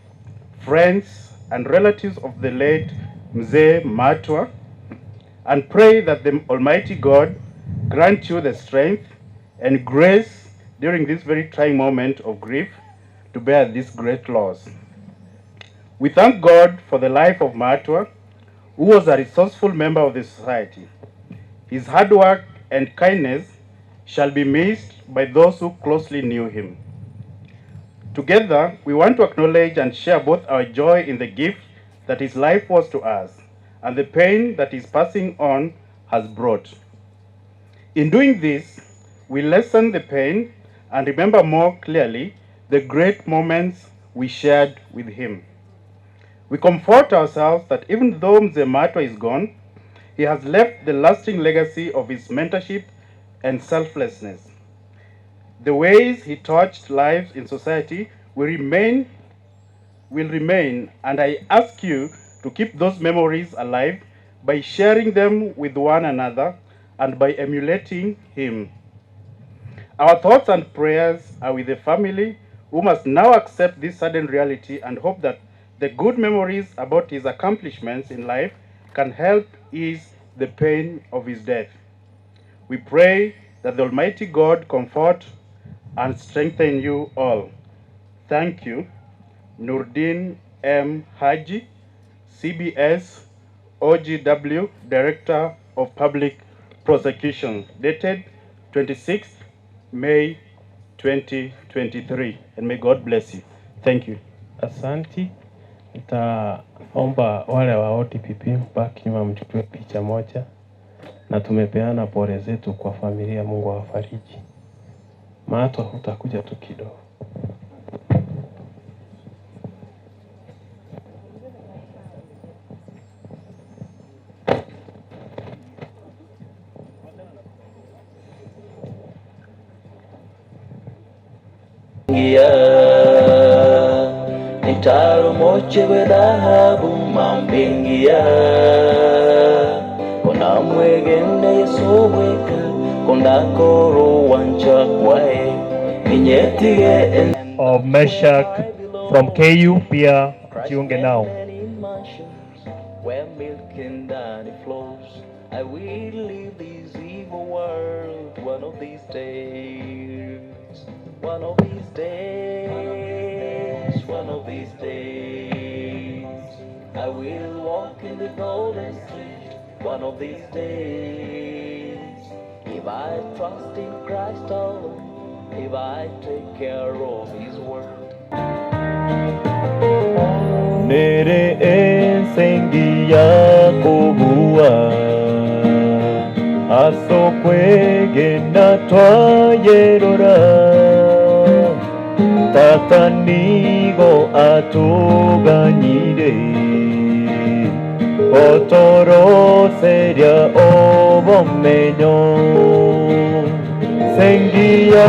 friends, and relatives of the late Mzee Maatwa, and pray that the Almighty God grant you the strength and grace during this very trying moment of grief to bear this great loss. We thank God for the life of Maatwa, who was a resourceful member of the society. His hard work and kindness shall be missed by those who closely knew him. Together, we want to acknowledge and share both our joy in the gift that his life was to us and the pain that his passing on has brought. In doing this, we lessen the pain and remember more clearly the great moments we shared with him. We comfort ourselves that even though Mzee Maatwa is gone, he has left the lasting legacy of his mentorship and selflessness. The ways he touched lives in society will remain, and I ask you to keep those memories alive by sharing them with one another and by emulating him. Our thoughts and prayers are with the family who must now accept this sudden reality and hope that the good memories about his accomplishments in life can help ease the pain of his death. We pray that the Almighty God comfort and strengthen you all. Thank you. Nurdin M. Haji, CBS, OGW, Director of Public Prosecution, dated 26th May 2023. And may God bless you. Thank you. Asanti. Nitaomba wale wa ODPP mbaki nyuma mchukue picha moja, na tumepeana pole zetu kwa familia. Mungu awafariji. Maatwa, hutakuja tu kidogo. Ingia nitaromoche we dhahabu mambingia kona mwegene Yesu weka kondakoro wancha kwae ninyetige Of Meshak from KU pia jiunge nao. Where milk and honey flows, I will leave this evil world one of these days. One of these days, one of these days, I will walk in the golden street. One of these days, if I trust in Christ alone, if I take care of His word. Nere ensengi yakobua asokwegena twayerora tata nigo atuganyire otoroseria obomenyo sengia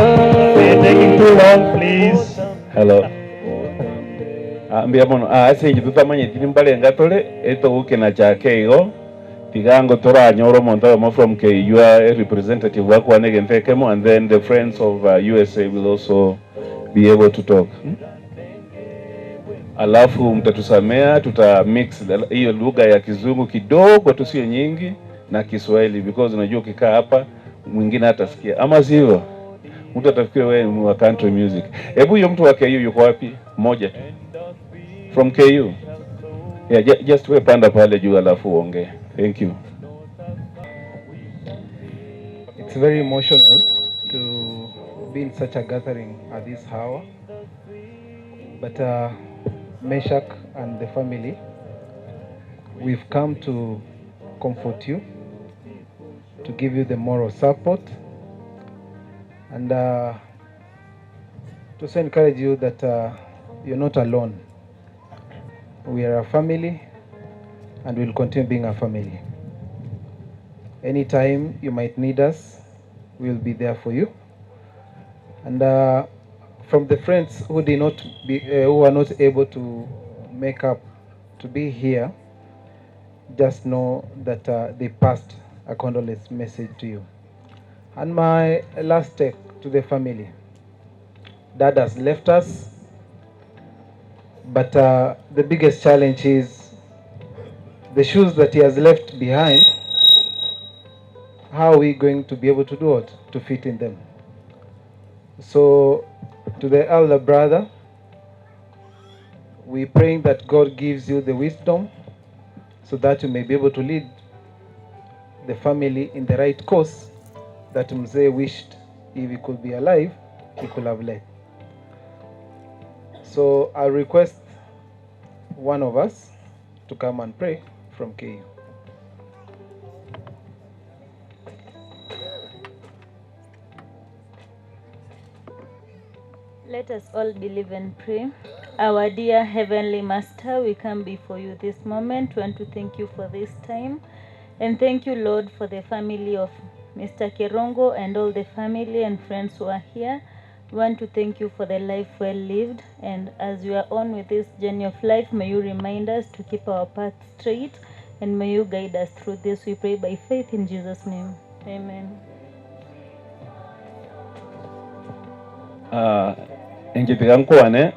We're taking too long, please. Hello. Ah, mbuya mono. Ah, ase inche totamanyeti nimbarenga tore, etogokena chake igo, tiga ango toranyore omonto oyomo from KU a representative akwane egento ekemo and then the friends of USA will also be able to talk. Alafu mtatusamea tuta mix hiyo lugha ya kizungu kidogo tu, sio nyingi, na Kiswahili because unajua ukikaa hapa mwingine hatasikia, ama sivyo? Mtu atafikiri wewe ni wa country music. Hebu huyo mtu wa KU yuko wapi? Mmoja tu from KU. Yeah, just we panda pale juu alafu uongee. Thank you. It's very emotional to be in such a gathering at this hour. But Meshach and the family, we've come to comfort you, to give you the moral support, and to also encourage you that you're not alone. We are a family and we'll continue being a family. Anytime you might need us, we'll be there for you. And from the friends who did not be who are not able to make up to be here, just know that they passed a condolence message to you. And my last take to the family. Dad has left us, but the biggest challenge is the shoes that he has left behind. How are we going to be able to do it, to fit in them? So, to the elder brother, we praying that God gives you the wisdom so that you may be able to lead the family in the right course that Mzee wished if he could be alive, he could have led. So I request one of us to come and pray from KU. Let us all believe and pray. Our dear Heavenly Master, we come before you this moment. We want to thank you for this time. And thank you, Lord, for the family of Mr. Kerongo and all the family and friends who are here. We want to thank you for the life well lived. And as we are on with this journey of life, may you remind us to keep our path straight. And may you guide us through this. We pray by faith in Jesus' name. Amen. Inche tiga nkwane,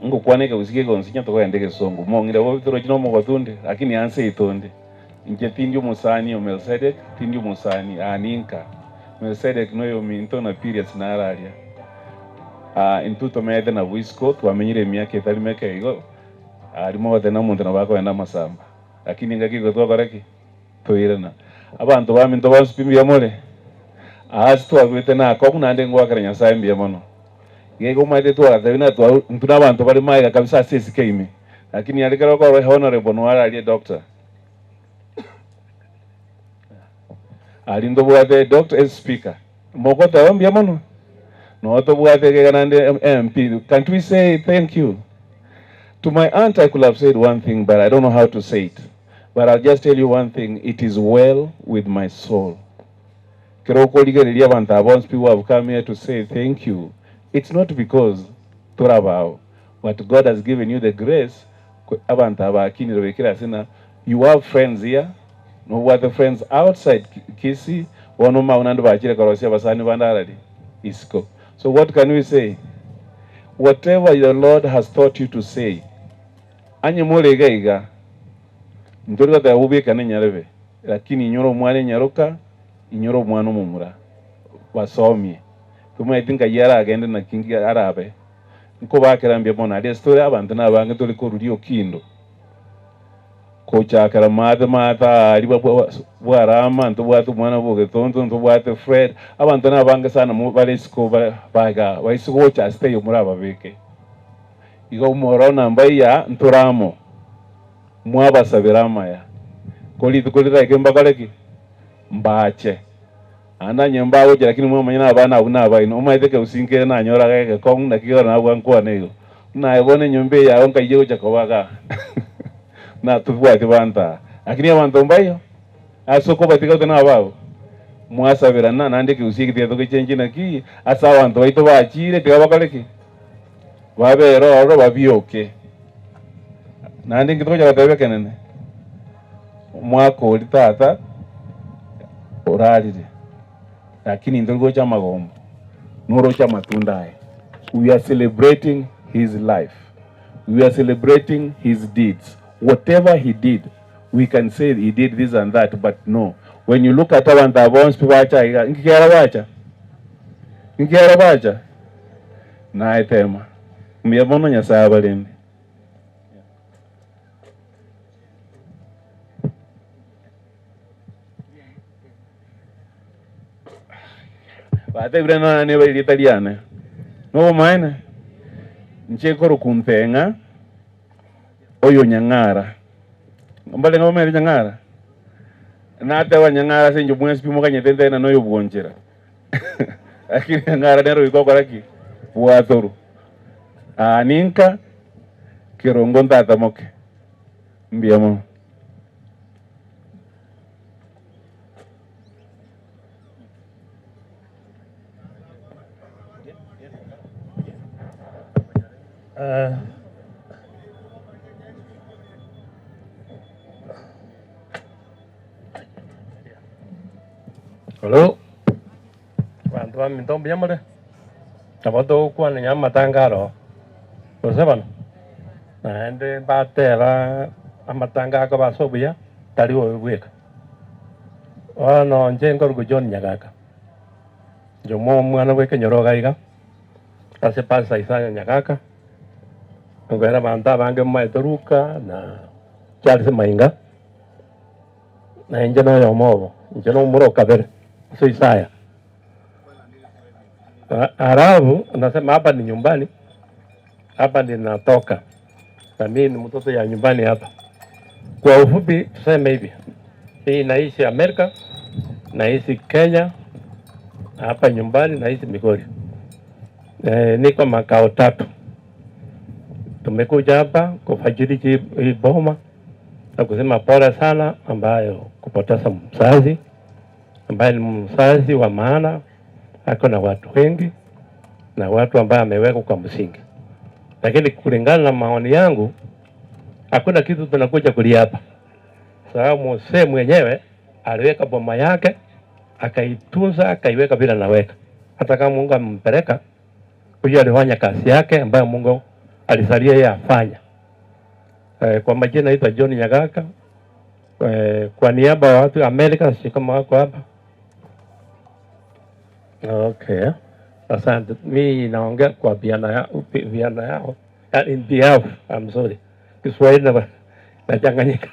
ngokwane ekegusii kegonsinya tokogenda egesongo. Mong'ire bo torochi na omogotu onde, lakini anse ito onde. Inche tindi omosani o Melchizedek, tindi omosani, aninka. Melchizedek noyo minto na periods nararia. Intwe tomete na bwisiko, twamenyire emiaka etari meke igo, arimo gotena omonto nabo akogenda amasamba. Lakini ngaki igo twakora ki? Toirana. Abanto baminto bonsi pi mbuya more? Ase twagwete nako, naende ngwakera Nyasaye mbuya mono. Iga omanyete twagatebi na intwe na abanto bare maega kabisa ase esike ime. Lakini aria ekero okorora honorable nwararie doctor. Aria ntobwate doctor as speaker. Mogoteba mbuya mono. No tobwate gega naende MP. Can't we say thank you? To my aunt, I could have said one thing, but I don't know how to say it. But I'll just tell you one thing. It is well with my soul. Kero okorigereria abantu abo bonsi people have come here to say thank you. It's not because torabao, but God has given you the grace. Abantu abakinire bekira sina. You have friends here. No other friends outside Kisii. Bono mauna ndo bachire korosia basani bandarari isiko. So what can we say? Whatever the Lord has taught you to say, anye murega iga ntori goteba bubeka ne nyarebe, lakini inyoro omwana enyaroka, inyoro omwana omomura, basomie. Tumaete nkai aragende na kingi arabe. Nkobakera mbia mono aria story abantu nabange turi koruria okindo. Kochakera mathe matha ari bwarama, ntobwate omwana bwogetonto, ntobwate Fred. Abantu nabange sana mo bare isiko baga, baisi gocha stay omura ababeke. Igo omoro namba ya ntoramo. Mwabasabera amaya. Kori rituko riraike mbakore ki? Mbache. Anda nyemba gocha lakini mwamanya na abana abwo nabaino. Omaete keusinkere nanyora geke kong naki igo nabwo nkwane igo. Naye bono enyomba eye yago nkaiye gocha kobaga. Na tobwate banta. Lakini abanto mbayo, ase okobatiga ote nababo. Mwasaberana naende ekeusi eke tiga togechenchi naki, ase abanto baito bachire tiga bakore ki? Babere ororo babioke. Naende inki togocha goteba ekenene? Omwaka oria tata orarire, lakini ntori gocha amagombo, noroche amatunda aye. We are celebrating his life, we are celebrating his deeds, whatever he did, we can say he did this and that, but no, when you look at abanto aba bonsi pi bacha iga, inki kiara bacha? Inki kiara bacha? Naye tema, mbuya mono Nyasaye abarende. Batebire nonya niba erieta riane nobomaene, inche nkorokwa Mpeng'a oyo Nyang'ara. Mbarenge bamenyete Nyang'ara? Nateba Nyang'ara ase inche mwensi pi mokanyete ntebe noyo bwonchera. Lakini Nyang'ara nere oika okora ki? Bwatorwa. Aa ninka kerongo ntatamoke. Mbuya mono. Hello, abanto baminto mbuya more? Nabo togokwanania amatanga aro, gose bono? Naende mbateba amatanga akoba ase obuya, tari oyo bweka. Bono inche nkorokwa John Nyagaka, inche omwana bwa ekenyoro iga iga, ase Pastor Isaya Nyagaka, nkoera abanto abange momaete Luka na Charles Mainga. Na inche noyomo obo, inche nomomura o kabere ase Isaya. Halafu nasema hapa ni nyumbani, hapa ninatoka na mimi ni mtoto ya nyumbani hapa. Kwa ufupi tuseme hivi, mimi naishi Amerika, naishi Kenya, na hapa nyumbani naishi Migori. E, niko makao tatu. Tumekuja hapa kufariji hii boma na kusema pole sana ambayo kupoteza mzazi ambaye ni mzazi wa maana, ako na watu wengi na watu ambaye amewekwa kwa msingi. Lakini kulingana na maoni yangu, hakuna kitu tunakuja kulia hapa, sababu mzee mwenyewe aliweka boma yake akaitunza akaiweka bila naweka. Hata kama Mungu amempeleka huyo, alifanya kazi yake ambayo Mungu alisalia yeye afanya. Kwa majina naitwa John Nyagaka. Kwa niaba ya watu wa Amerika, si kama wako hapa. Okay. Asante. Mi naongea kwa biana ya, biana yao. In behalf, I'm sorry. Kiswahili na nachanganyika.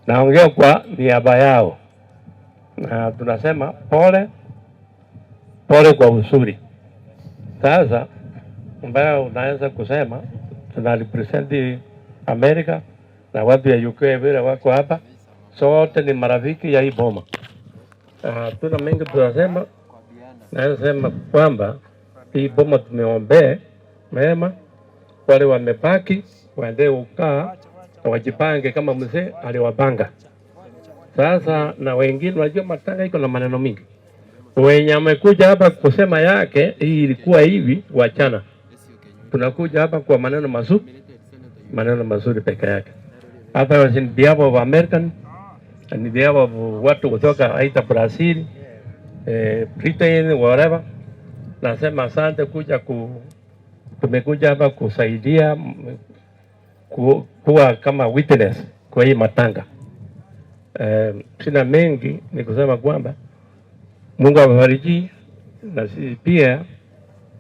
Naongea kwa niaba yao. Na tunasema pole pole kwa uzuri. Sasa ambayo unaweza kusema tuna represent Amerika na watu ya UK vile wako hapa, sote ni marafiki ya hii boma. Tuna mengi tunasema, naweza sema kwamba hii boma tumeombee mema, wale wamebaki waendelee kukaa na wajipange kama mzee aliwapanga. Sasa na wengine, unajua matanga iko na maneno mingi, wenye amekuja hapa kusema yake hii ilikuwa hivi, wachana. Tunakuja hapa kwa maneno mazuri, maneno mazuri peke yake. Hata in behalf of American and in behalf of watu kutoka aidha Brazil, Britain, whatever, nasema asante kuja ku, tumekuja hapa kusaidia kuwa kama witness kwa hii matanga. Sina mengi, ni kusema kwamba Mungu awabariki na sisi pia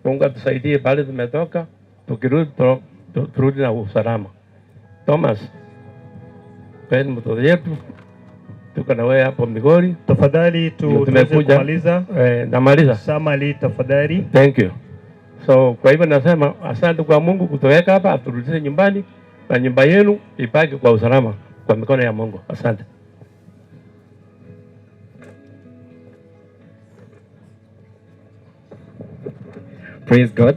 Mungu atusaidie pale tumetoka, tukirudi turudi na usalama. Thomas, wewe ni mtoto yetu, tuko na wewe hapo Migori. Tafadhali Ndio tuweze tumekuja. kumaliza. Namaliza. Samali tafadhali. Thank you. So kwa hivyo nasema asante kwa Mungu kutuweka hapa, aturudishe nyumbani na nyumba yenu ibaki kwa usalama kwa mikono ya Mungu. Asante. Praise God.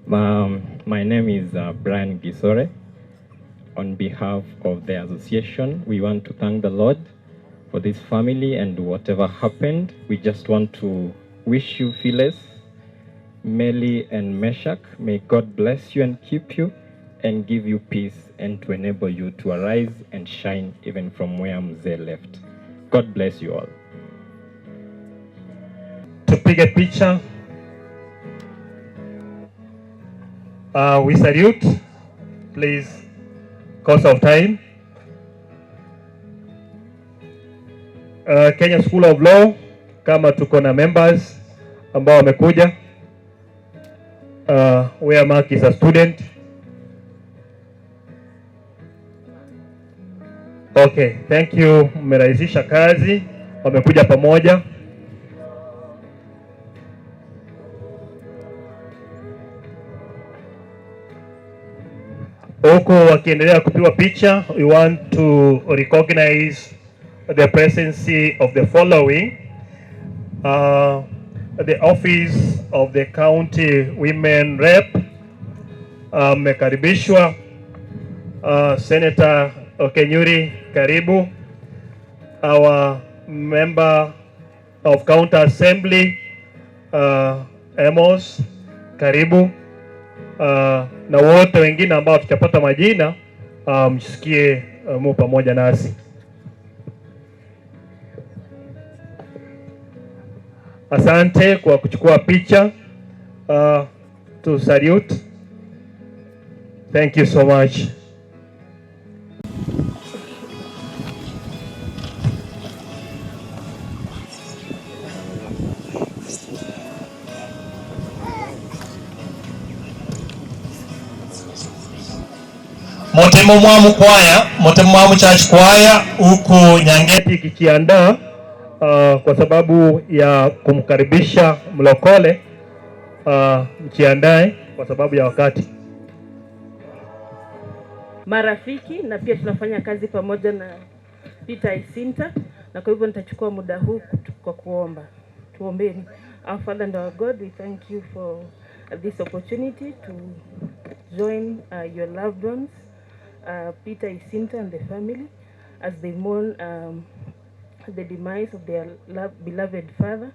My name is Brian Gisore. On behalf of the association, we want to thank the Lord for this family and whatever happened. We just want to wish you, Phyllis, Meli, and Meshach, may God bless you and keep you, and give you peace and to enable you to arise and shine even from where Mzee left. God bless you all. Tupige picha. We salute, please, cause of time. Kenya School of Law, kama tuko na members ambao wamekuja. Where Mark is a student. Okay, thank you. Mmerahisisha kazi, wamekuja pamoja. Huku wakiendelea kupigwa picha, we want to recognize the presence of the following. The office of the county women rep mmekaribishwa. Senator Okenyuri, karibu. Our member of county assembly Amos, karibu. Na wote wengine ambao tutapata majina msikie mu pamoja nasi. Asante kwa kuchukua picha. To salute. Thank you so much. Motemo Mwamu Kwaya, Motemo Mwamu Church Kwaya huku Nyangeti ikijiandaa kwa sababu ya kumkaribisha mlokole. Mjiandae kwa sababu ya wakati. Marafiki na pia tunafanya kazi pamoja na Peter Isinta, na kwa hivyo nitachukua muda huu kwa kuomba. Tuombeni. Our Father and our God, we thank you for this opportunity to join your loved ones, Peter Isinta and the family, as they mourn the demise of their beloved father.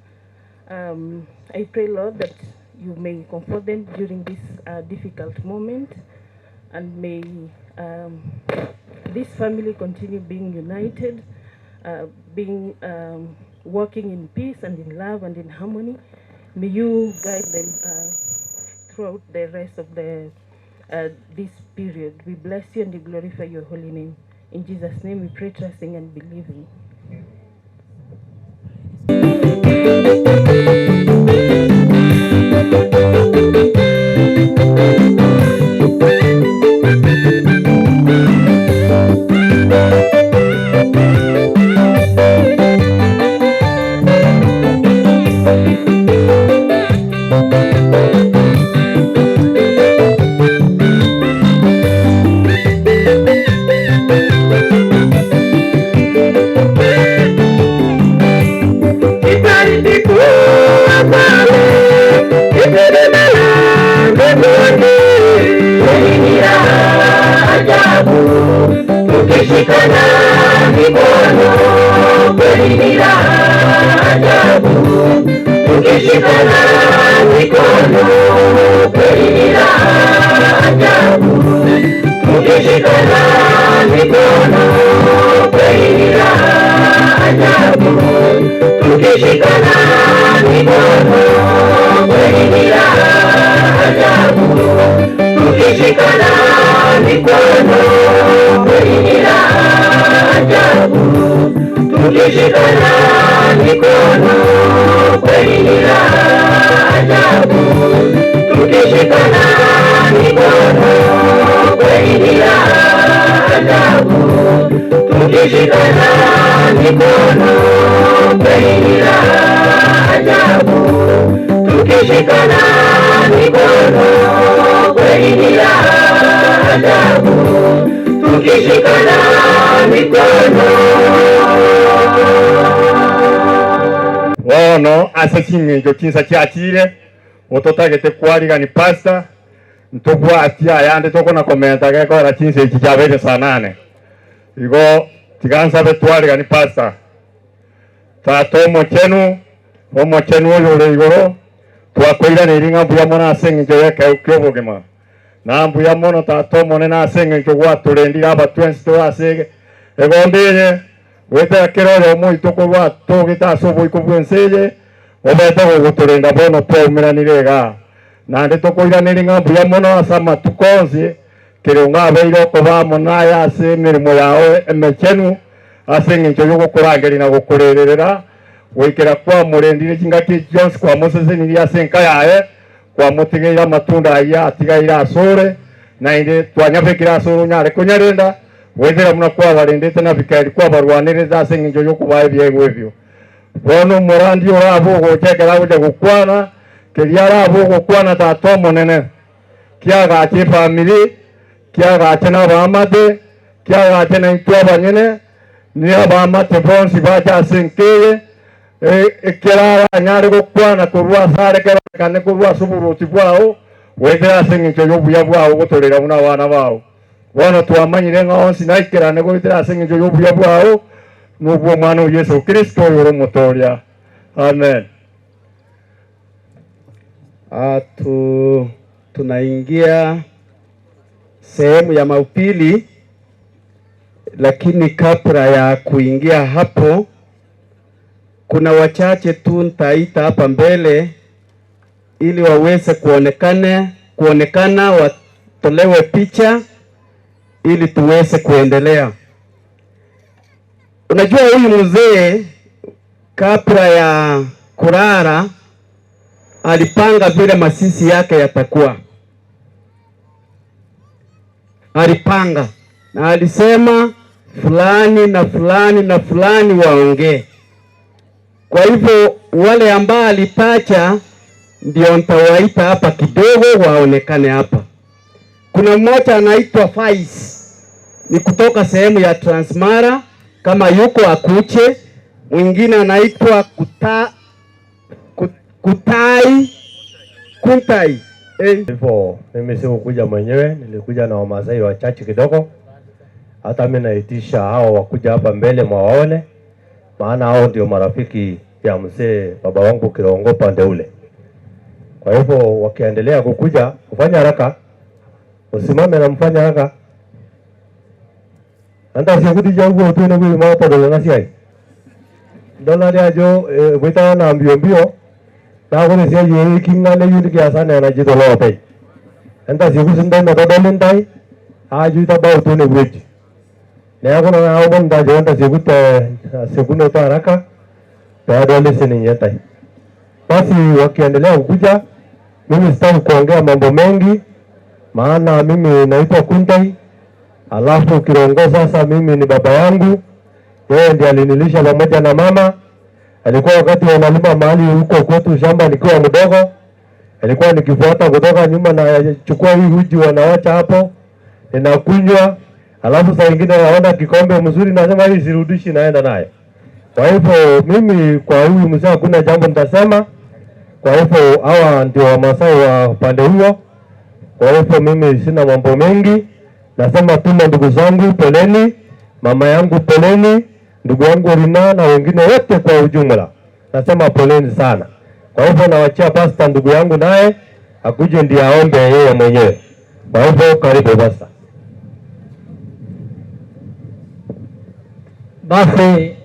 I pray, Lord, that you may comfort them during this difficult moment, and may this family continue being united, working in peace and in love and in harmony. May you guide them throughout the rest of the this period. We bless you and we glorify your holy name. In Jesus' name we pray, trusting and believing. Tukishikana mikono kweli ni raha ajabu, tukishikana mikono kweli ni raha ajabu, tukishikana mikono kweli ni raha ajabu, tukishikana mikono kweli ni raha ajabu, tukishikana mikono kweli ni raha ajabu, tukishikana mikono kweli ni raha ajabu, tukishikana mikono kweli ni raha ajabu, tukishikana mikono kweli ni raha ajabu, tukishikana mikono kweli ni raha ajabu, tukishikana mikono. Bono ase ching'encho chinsa chiachire ototagete kwarigani pastor ntobwatia ayande tokona komenta gekora chinsa echi chiabeire saa nane igo tigansabe twarigani pastor tata omochenu omochenu oyo ore igoro twakoiraneirie ng'a mbuya mono ase eng'encho ya ekeo kia obogima. Na mbuya mono Tata Omonene ase engencho gwatorendire aba twensi tore ase egondo eye, goetera kera oyomo oito korwa atogete ase oboiko bw'ense eye, obete gogotorenda bono twaumeranire igaa. Naende tokoiraneria ng'a mbuya mono ase amatuko onsi kerongo abeire okoba amo naye ase emeremo yao emechenu, ase engencho y'ogokorangeria na gokorererera, goikera kwamorendire chingaki echi chionsi kwamosesenirie ase enka yaye, Kwamotigeire amatunda ayio atigaire asore, naende twanyabekire asore onyare konyarenda, goetera buna kwabarendete na bikaeri kwabarwanerete ase engencho y'okobaa ebiegwa ebio. Bono omorandia orabe ogocha ekero agocha gokwana, keria arabe ogokwana Tata Omonene, kiagache efamiri, kiagache nabaamate, kiagache naintwe abanyene, ne abaamate bonsi bache ase enka eye, Ekero aranyare gokwana korwa asare kerorekane korwa ase oboruoti bwao, goetera ase engencho y'obuya bwao gotorera buna abana bao. Bono twamanyire ng'a onsi naikerane goetera ase engencho y'obuya bwao, na obw'Omwana o Yeso Kristo oyore Omotooria. Amen. Ah, tu, tunaingia sehemu ya maupili, lakini kabla ya kuingia hapo kuna wachache tu nitaita hapa mbele ili waweze kuonekane kuonekana watolewe picha ili tuweze kuendelea. Unajua huyu mzee kabla ya kulala alipanga vile masisi yake yatakuwa, alipanga na alisema fulani na fulani na fulani waongee. Kwa hivyo wale ambao alitacha ndio nitawaita hapa kidogo waonekane hapa. Kuna mmoja anaitwa Faiz, ni kutoka sehemu ya Transmara, kama yuko akuche. Mwingine anaitwa Kuta, Kutai Kuntai. Hey. Hivyo mimi sikukuja mwenyewe, nilikuja na Wamasai wachache kidogo. Hata mimi naitisha hao wakuja hapa mbele mwawaone, maana hao ndio marafiki ya mzee baba wangu Kirongo pande ule. Kwa hivyo wakiendelea kukuja, kufanya haraka, usimame na mfanye haraka. Anta sikuti jagu tu na kuima pa na siai. Idol ade ajo epoitana naa mbio mbio naa ore esiai eekinga neyieu nikias anaa enajito iloopeny. Entasieku sii intae metodoli intae aajo itabautua inewueji. Neeku ina naaomon intae ajo entasieku tesiokinoto haraka peedoli sininye intae. Basi wakiendelea kukuja, mimi sitaki kuongea mambo mengi, maana mimi naitwa Kuntai, alafu Kirongo sasa mimi ni baba yangu, yeye ndiye alinilisha pamoja na mama. Alikuwa wakati wanalima mahali huko kwetu shamba nikiwa mdogo, alikuwa nikifuata kutoka nyuma na chukua hii uji wanawacha hapo, ninakunywa, alafu saa ingine naona kikombe mzuri, nasema hii sirudishi, naenda nayo. Kwa hivyo mimi kwa huyu mzee hakuna jambo nitasema. Kwa hivyo hawa ndio Wamasai wa upande huo. Kwa hivyo mimi sina mambo mengi, nasema tu na ndugu zangu poleni, mama yangu poleni, ndugu yangu Rina na wengine wote kwa ujumla, nasema poleni sana. Kwa hivyo nawachia pasta ndugu yangu naye akuje ndiye aombe yeye mwenyewe. Kwa hivyo karibu pasta. Basi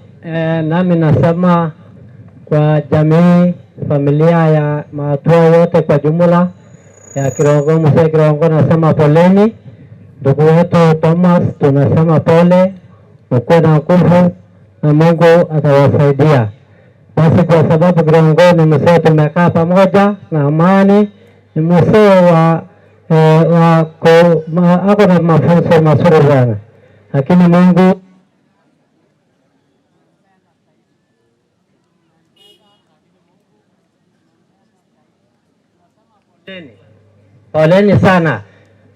nami nasema kwa jamii, familia ya Matua wote kwa jumla ya Kirongo, mzee Kirongo, nasema poleni. Ndugu wetu Thomas, tunasema pole, ukuwe na nguvu na Mungu atawasaidia. Basi kwa sababu Kirongo ni mzee, tumekaa pamoja na amani, ni mzee wa, wa ako na mafunzo mazuri sana, lakini Mungu Poleni sana.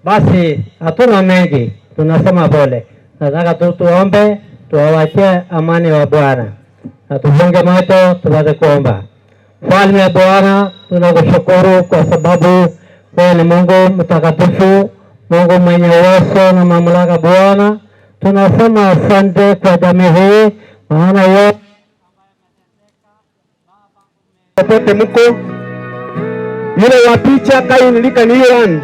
Basi hatuna mengi, tunasema pole. Nataka tu tuombe, tuwawachie amani wa Bwana na tufunge macho tupate kuomba. Mfalme Bwana, tunakushukuru kwa sababu wewe ni Mungu mtakatifu, Mungu mwenye uwezo na mamlaka. Bwana, tunasema asante kwa jamii hii, maana yote popote muko yule wa picha kainilika ni Iran.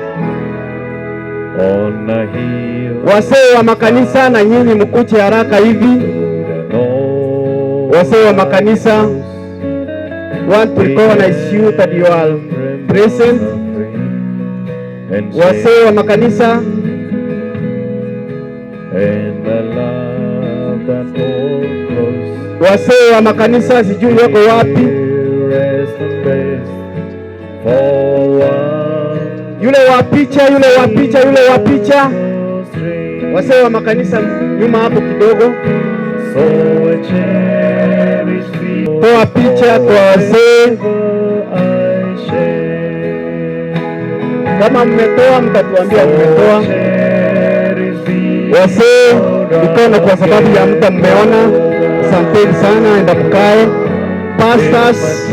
Wasee wa makanisa na nyinyi mkuje haraka hivi. Wasee wa makanisa want to recognize you that you are present. Wasee wa makanisa wasee wa makanisa sijui wako wapi. Yule wa picha, yule wa picha, yule wa picha. Wasee wa makanisa nyuma hapo kidogo. Toa picha kwa wazee. Kama mmetoa mtatuambia mmetoa. Wazee mikono kwa sababu ya muda mmeona. Asanteni sana, enda mkae. Pastors,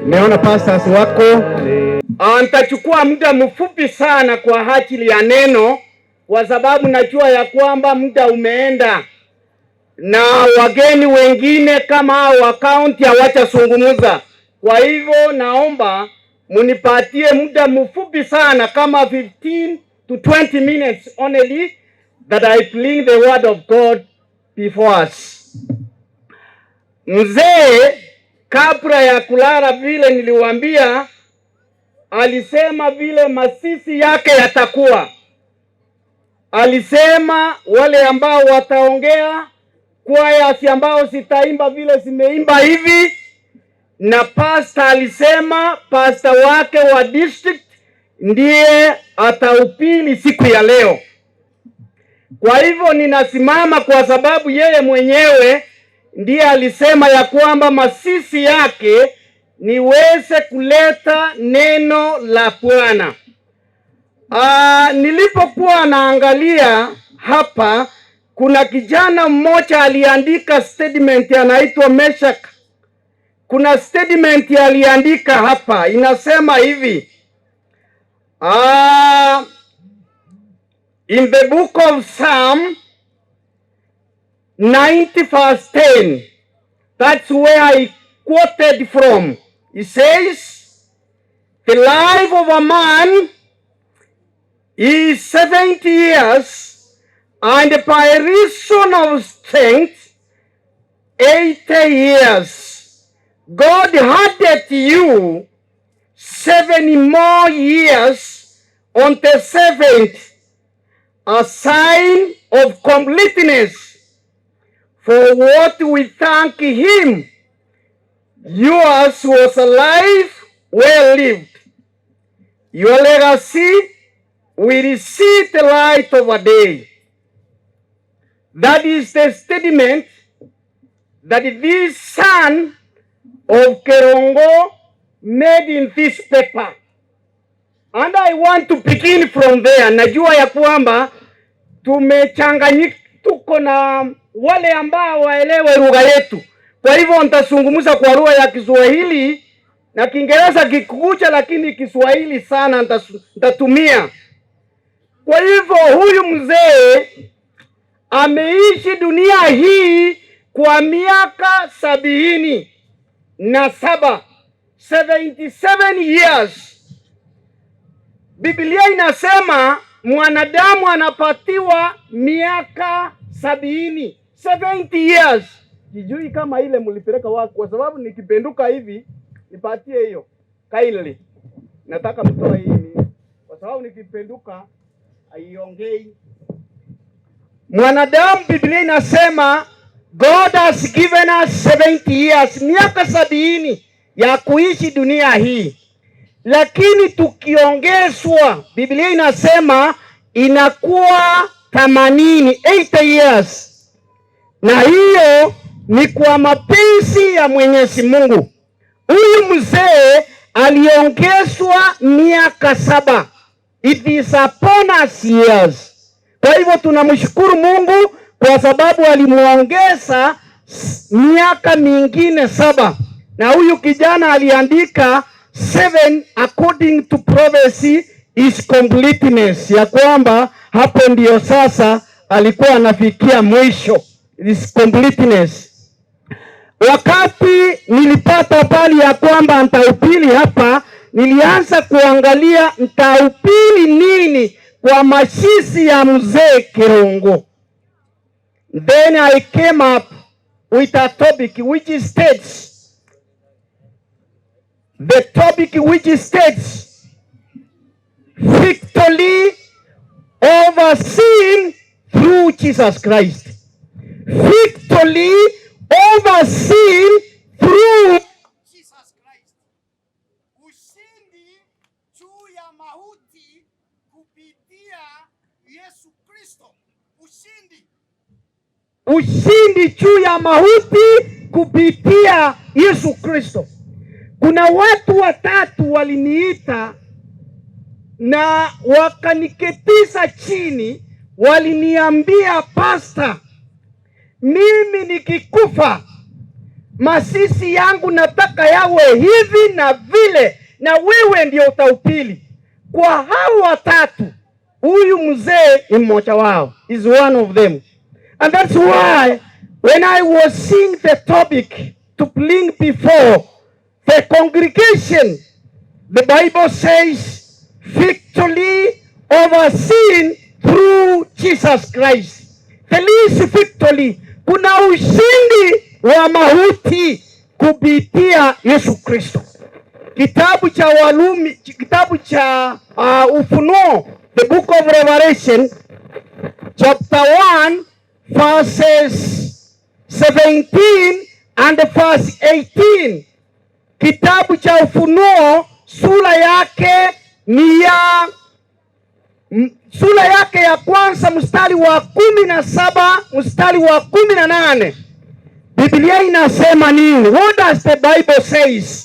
nimeona pastors wako. Nitachukua muda mfupi sana kwa ajili ya neno, kwa sababu najua ya kwamba muda umeenda na wageni wengine kama hao wa kaunti hawachazungumza. Kwa hivyo naomba munipatie muda mfupi sana kama 15 to 20 minutes only that I bring the word of God before us. Mzee kabla ya kulala, vile niliwaambia, alisema vile mazishi yake yatakuwa. Alisema wale ambao wataongea kwaya ambao zitaimba vile zimeimba hivi, na pasta alisema pasta wake wa district ndiye atahubiri siku ya leo. Kwa hivyo ninasimama kwa sababu yeye mwenyewe ndiye alisema ya kwamba mazishi yake niweze kuleta neno la Bwana. Nilipokuwa naangalia hapa, kuna kijana mmoja aliandika statement anaitwa Meshak. Kuna statement aliandika hapa inasema hivi. In the book of Psalm 90 verse 10, that's where I quoted from. It says, the life of a man is 70 years, and by reason of strength, 80 years. God added you 7 more years on the seventh, a sign of completeness. For what we thank him, yours was a life well lived. Your legacy will see the light of a day. That is the statement that this son of Kerongo made in this paper. And I want to begin from there. Najua ya kwamba tumechanganyika, tuko na wale ambao waelewe lugha yetu. Kwa hivyo nitazungumza kwa lugha ya Kiswahili na Kiingereza kikuja, lakini Kiswahili sana nitatumia. Kwa hivyo huyu mzee ameishi dunia hii kwa miaka 77, 77 years. Biblia inasema mwanadamu anapatiwa miaka 70, 70 years. Sijui kama ile mlipeleka wapi, kwa sababu nikipenduka hivi nipatie hiyo kindly. Nataka mtoe hii mimi, kwa sababu nikipenduka haiongei. Mwanadamu, Biblia inasema God has given us 70 years, miaka 70 ya kuishi dunia hii, lakini tukiongezwa, Biblia inasema inakuwa 80, 80 years, na hiyo ni kwa mapenzi ya Mwenyezi Mungu. Huyu mzee aliongezwa miaka 7. It is upon us years. Kwa hivyo tunamshukuru Mungu kwa sababu alimuongeza miaka mingine 7. Na huyu kijana aliandika 7 according to prophecy is completeness, ya kwamba hapo ndio sasa alikuwa anafikia mwisho, is completeness. Wakati nilipata habari ya kwamba nitahubiri hapa, nilianza kuangalia nitahubiri nini kwa mazishi ya mzee Kerongo. Then I came up with a topic which states the topic which states victory over sin through Jesus Christ. Victory over sin through Jesus Christ. Ushindi juu ya mauti kupitia Yesu Kristo. Ushindi. Ushindi juu ya mauti kupitia Yesu Kristo. Kuna watu watatu waliniita na wakaniketiza chini, waliniambia pasta, mimi nikikufa mazishi yangu nataka yawe hivi na vile, na wewe ndio utahubiri. Kwa hao watatu, huyu mzee ni mmoja wao, is one of them. And that's why when I was seeing the topic to bring before the congregation, the Bible says victory over sin through Jesus Christ. There is victory. Kuna ushindi wa mauti kupitia Yesu Kristo. Kitabu cha Warumi, kitabu cha Ufunuo, the book of Revelation chapter 1 verses 17 and verse 18. Kitabu cha Ufunuo sura yake ni ya sura yake ya kwanza mstari wa 17 mstari wa 18. Biblia inasema nini? What does the Bible says?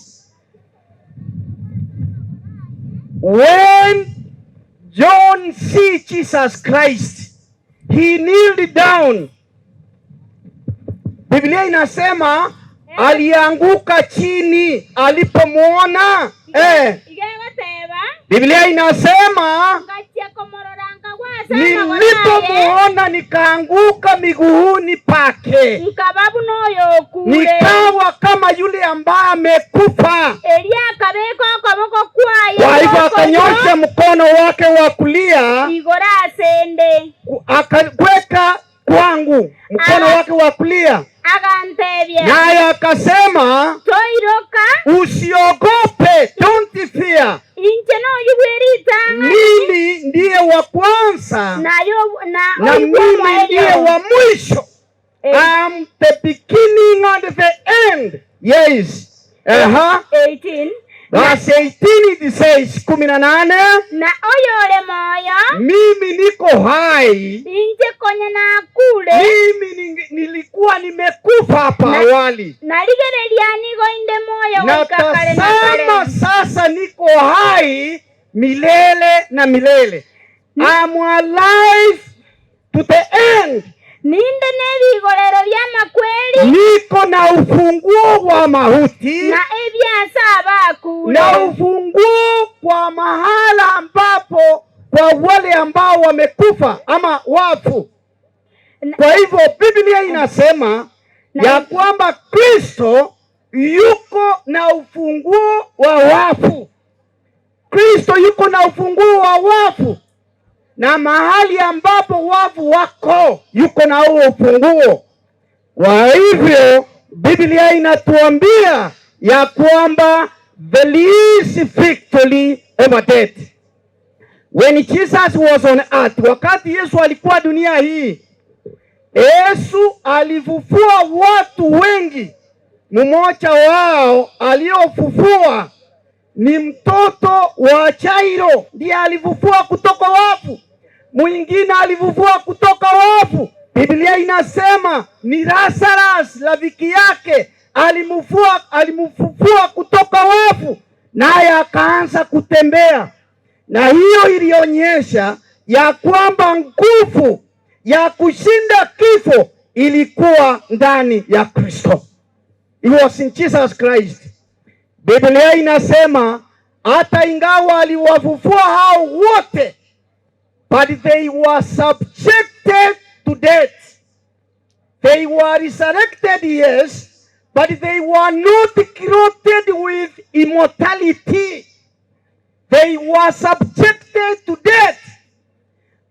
When John see Jesus Christ, he kneeled down. Biblia inasema alianguka chini alipomwona. Igegoteba Biblia inasema ngachia komorora nkagwasa amagoro aye nilipomuona nikaanguka miguuni pake, nkababu noyokure nikawa kama yule ambaye amekufa. Elia akabeka okoboko kwaye Kwa hivyo gw'okorio, akanyosha mkono wake wa kulia igoro asende akaweka kwangu mkono wake wa kulia, agantebia naye akasema, toiroka usiogope, don't fear, inche noyigwere itang'ani mimi ndiye wa kwanza nayo na na oigwe mimi ndiye omoerio wa mwisho. I'm the beginning and the end. Yes. Aha. 18 Verse 18 it says, 18, na oyore moyo mimi niko hai, inche konya nakure mimi nilikuwa nimekufa hapa Na- awali, narigereria nigo inde moyo na goika kare na tazama kare sasa niko hai milele na milele. I'm alive to the end. ninde n'ebigorero by'amakweri Niko na ufunguo wa mauti na ebyasa abakure na ufunguo kwa mahala ambapo kwa wale ambao wamekufa ama wafu. Kwa hivyo Biblia inasema ya kwamba Kristo yuko na ufunguo wa wafu. Kristo yuko na ufunguo wa wafu, na mahali ambapo wafu wako yuko na huo ufunguo. Kwa hivyo Biblia inatuambia ya kwamba there is victory over death. When Jesus was on earth, wakati Yesu alikuwa dunia hii, Yesu alifufua watu wengi. Mmoja wao aliofufua ni mtoto wa Jairo, ndiye alifufua kutoka wafu. Mwingine alifufua kutoka wafu, Biblia inasema ni Lazarus rafiki yake alimfufua kutoka wafu, naye akaanza kutembea, na hiyo ilionyesha ya kwamba nguvu ya kushinda kifo ilikuwa ndani ya Kristo. It was in Jesus Christ. Biblia inasema hata ingawa aliwafufua hao wote, but they were subjected to death. They were resurrected, yes, but they were not clothed with immortality. They were subjected to death.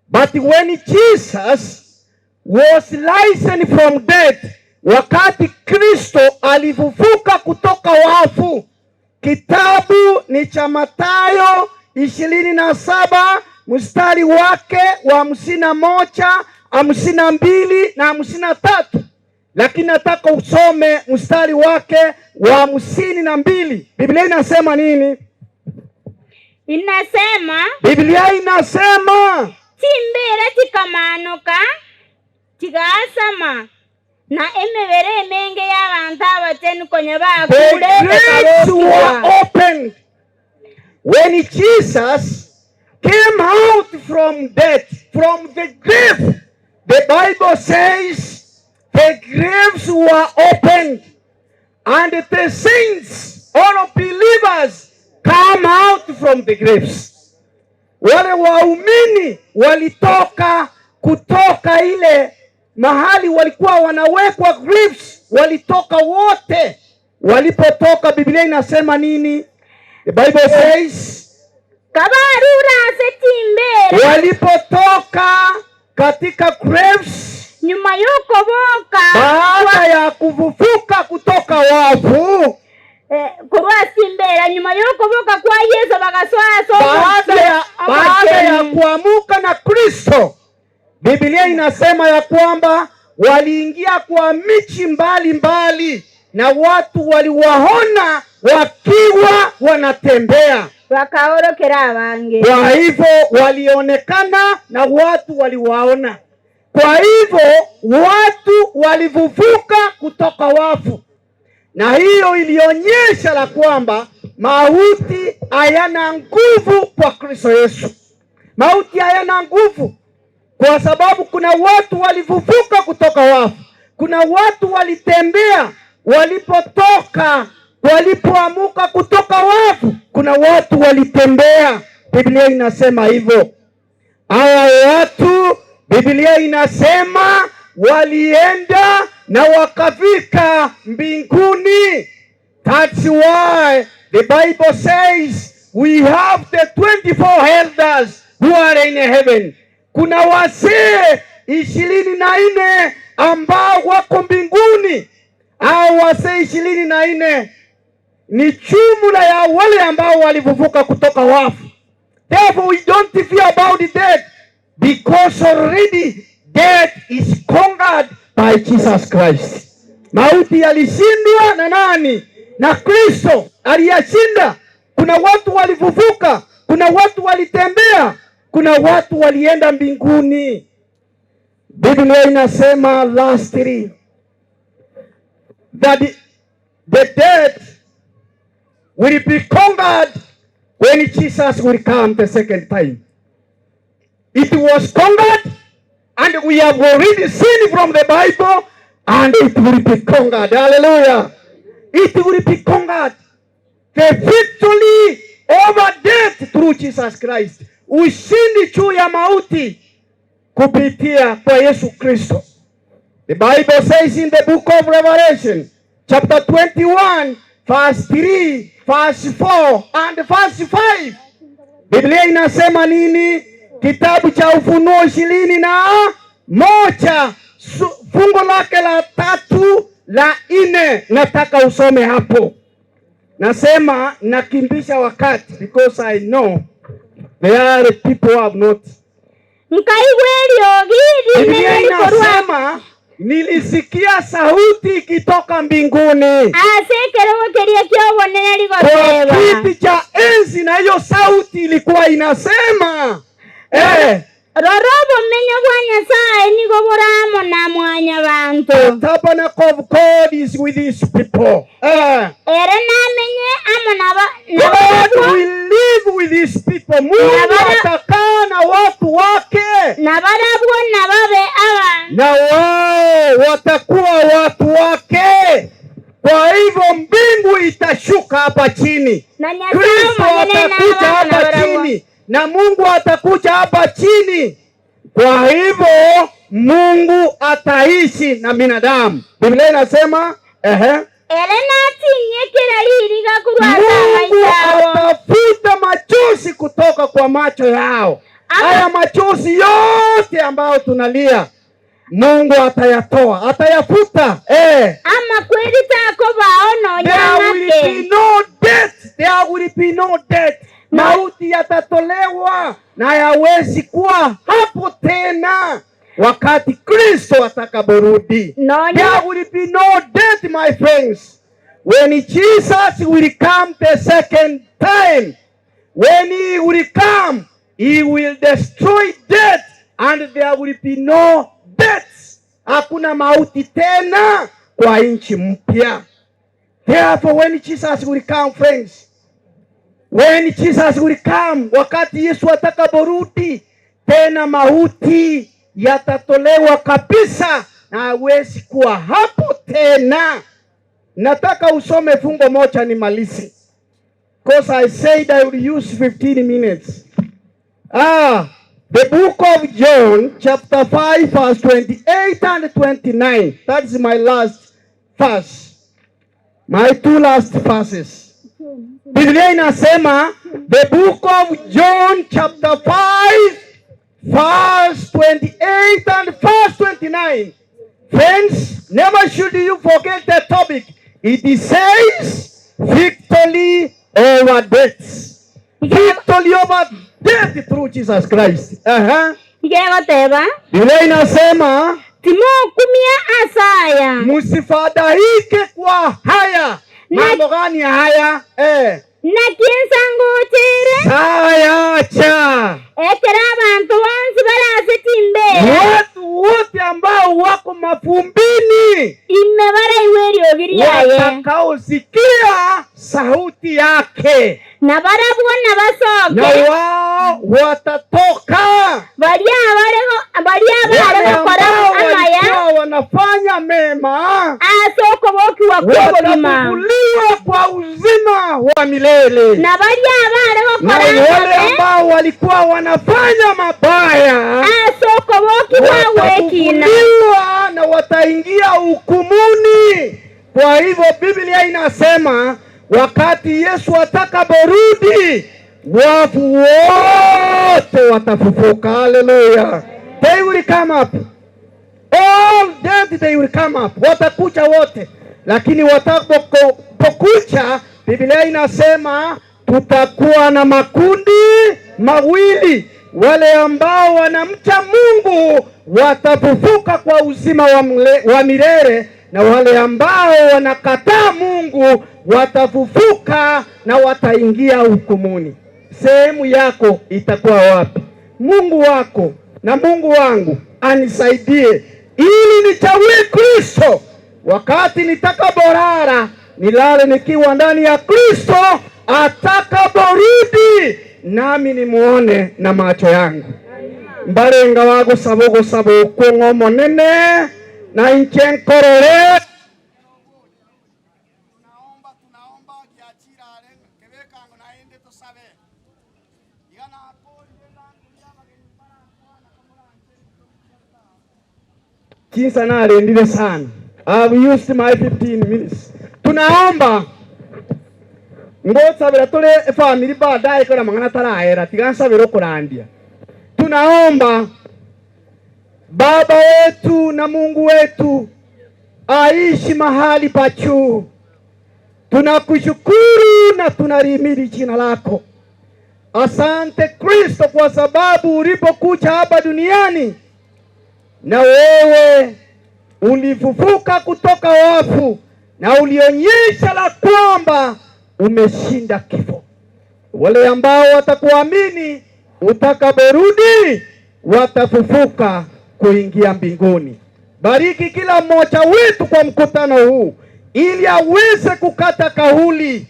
But when Jesus was risen from death, wakati Kristo alifufuka kutoka wafu. Kitabu ni cha Mathayo 27 mstari wake wa 51, 52 na 53, lakini nataka usome mstari wake wa 52. Biblia inasema nini? Inasema Biblia inasema chimbera chikamanuka chigasama na emebere emenge y'abanto abachenu konya The bakure graves were ekabokiwa. opened when Jesus came out from death, from the grave. The Bible says the graves were opened and the saints, all believers, come out from the graves. Wale waumini walitoka kutoka ile mahali walikuwa wanawekwa graves, walitoka wote. Walipotoka, Biblia inasema nini? The Bible says kabarura ase chimbera walipotoka katika graves, nyuma y'okoboka baada ya kufufuka kutoka wafu, eh, korwa ase nyuma y'okoboka kwa Yesu bagasoa ase baada ya omochie kuamuka na Kristo, Biblia inasema ya kwamba waliingia kwa michi mbalimbali na watu waliwaona wakiwa wanatembea. Bakaorokera abange. Kwa hivyo walionekana na watu waliwaona. Kwa hivyo watu walivuvuka kutoka wafu, na hiyo ilionyesha la kwamba mauti hayana nguvu kwa Kristo Yesu. Mauti hayana nguvu kwa sababu kuna watu walivuvuka kutoka wafu, kuna watu walitembea walipotoka, walipoamuka kutoka wafu, kuna watu walitembea. Biblia inasema hivyo. Hawa watu Biblia inasema walienda na wakafika mbinguni. That's why the Bible says we have the 24 elders who are in heaven. Kuna wazee 24 ambao wako mbinguni. Hao wazee 24 ni jumla ya wale ambao walifufuka kutoka wafu. Therefore we don't fear about death because already death is conquered by Jesus Christ. Mauti yalishindwa na nani? Na Kristo aliyashinda. Kuna watu walifufuka, kuna watu walitembea, kuna watu walienda mbinguni. Biblia inasema lastly that the dead will be conquered when Jesus will come the second time. It was conquered, and we have already seen from the Bible, and it will be conquered. Hallelujah. It will be conquered. The victory over death through Jesus Christ. Ushindi juu ya mauti kupitia kwa Yesu Kristo. The Bible says in the book of Revelation, chapter 21, verse 3, verse 4 and verse 5. Biblia inasema nini? Kitabu cha Ufunuo 21 fungu lake la 3 la 4, nataka usome hapo. Nasema nakimbisha wakati because I know there are people who have not. Nkaigwa eriogi Biblia rinene rikorwa inasema nilisikia sauti ikitoka mbinguni ase ekerogo keria kia obonene kwa rigoteba kiti cha enzi, na hiyo sauti ilikuwa inasema Rora obomenyo bwa Nyasaye nigo boramo na mwanya bantu. The tabernacle of God is with his people. Ere namenye amo na God will live with his people. Mungu atakaa na watu wake, na barabwo na babe abantu na wao watakuwa watu wake. Kwa hivyo mbingu itashuka hapa chini, na Nyasaye Kristo omonyene atakuja n'abantu na hapa barabwo. chini na Mungu atakuja hapa chini. Kwa hivyo Mungu ataishi na binadamu. Biblia inasema ehe, Ere natinyie kera ririga korwa ase Mungu amaiso abo. atafuta machozi kutoka kwa macho yao. Haya machozi yote ambayo tunalia Mungu atayatoa, atayafuta. Eh. Amakweri takobao nonya There will ng'ake. be no death. There will be no death. Mauti yatatolewa na hayawezi kuwa hapo tena wakati Kristo atakaporudi. There will be no death, my friends. When Jesus will come the second time, when he will come, he will destroy death and there will be no death. Hakuna mauti tena kwa nchi mpya. Therefore, when Jesus will come, friends, when Jesus will come, wakati Yesu atakaporudi tena, mauti yatatolewa kabisa na hawezi kuwa hapo tena. Nataka usome fungo moja nimalize. Because I said I will use 15 minutes. Ah, the book of John, chapter 5, verse 28 and 29. That is my last verse. My two last verses. Biblia inasema the book of John chapter 5 verse 28 and verse 29. Friends, never should you forget the topic. It says victory over death. Victory over death through Jesus Christ. Uh-huh. Igegoteba Biblia inasema timokumia asaya, msifadhaike kwa haya. Mambo gani haya? Eh. Naki ensangotere Sayacha ekero abantu bonsi barase chimbera watu wote ambao wako mavumbini ime baraiwe eriogi riaye watakaosikia sauti yake na barabwo na nabasoke wao watatoka. Baria abarego baria Wale abare gokora ambao amaya walikuwa wanafanya mema ase okobokiwa kwa obogima watafufuliwa kwa uzima wa milele, na baria abare na gokora wale amabe ambao walikuwa wanafanya mabaya ase okobokiwa gwekina watafufuliwa na wataingia hukumuni. Kwa hivyo Biblia inasema wakati Yesu atakaporudi, wafu wote watafufuka. Haleluya! They will come up. All dead they will come up, watakuja wote, lakini watakapokuja, Biblia inasema tutakuwa na makundi mawili, wale ambao wanamcha Mungu watafufuka kwa uzima wa, mle, wa milele na wale ambao wanakataa Mungu watafufuka na wataingia hukumuni. Sehemu yako itakuwa wapi? Mungu wako na Mungu wangu anisaidie ili nichague Kristo wakati nitakaporara nilale nikiwa ndani ya Kristo, atakaporudi nami nimuone na macho yangu. Mbarenga wagusaba ogosaba okwo omonene na inche nkorore. Kinsa narendire sana. I've used my 15 minutes. Tunaomba ngosabira tule family baadaye kora mang'ana tarahera tiga nsabire okurandia. Tunaomba Baba wetu na Mungu wetu aishi mahali pa juu. Tunakushukuru na tunalihimidi jina lako. Asante Kristo kwa sababu ulipokuja hapa duniani na wewe ulifufuka kutoka wafu na ulionyesha la kwamba umeshinda kifo. Wale ambao watakuamini utakaporudi watafufuka kuingia mbinguni. Bariki kila mmoja wetu kwa mkutano huu, ili aweze kukata kauli,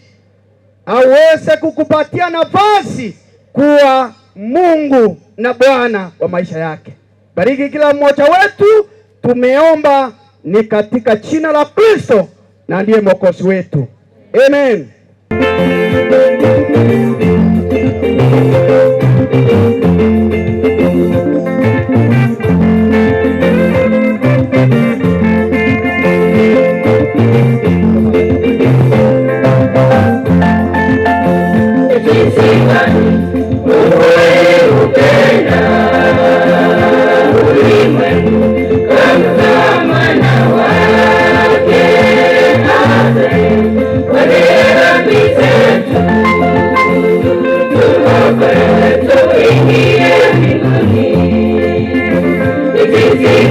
aweze kukupatia nafasi kuwa Mungu na Bwana wa maisha yake. Bariki kila mmoja wetu, tumeomba ni katika jina la Kristo na ndiye mwokozi wetu, amen.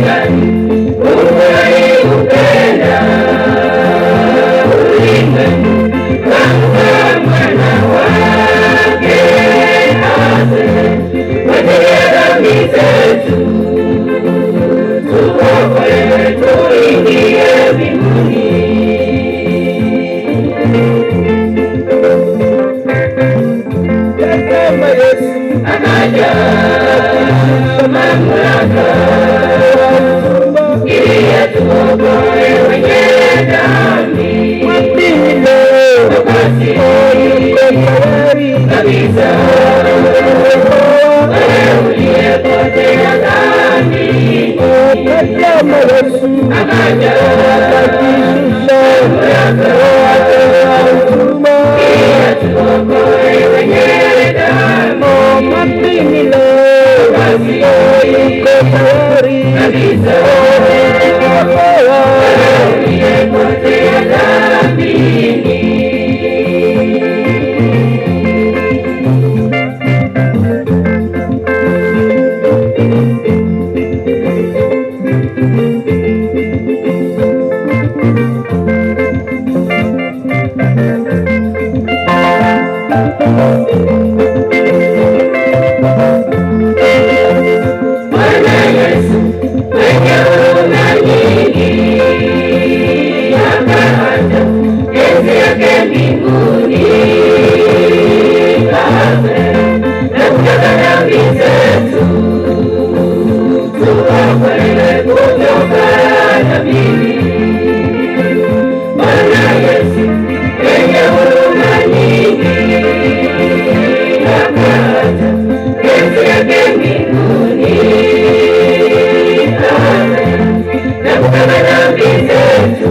gani Mungu aliupenda ulimwengu akampa mwana wake afe kwa ajili ya dhambi zetu, tuokolewe tuingie mbinguni. Tazama Yesu akaja mamlaka ili atuokoe wenye dhambi. Mwamini leo yuko tayari kabisa, wewe uliyepotea dhambini. Tazama Yesu akaja akajishusha, akawa mtumwa ili atuokoe wenye dhambi. Mwamini leo yuko tayari kabisa, kukuokoa. wewe uliyepotea dhambini. Bwana Yesu mwenye huruma nyingi, akaacha enzi yake mbinguni, afe na kutoka dhambi zetu, tuokolewe kutoka dhambini. Bwana Yesu mwenye huruma nyingi, akaacha enzi yake mbinguni, afe na kutoka dhambi zetu,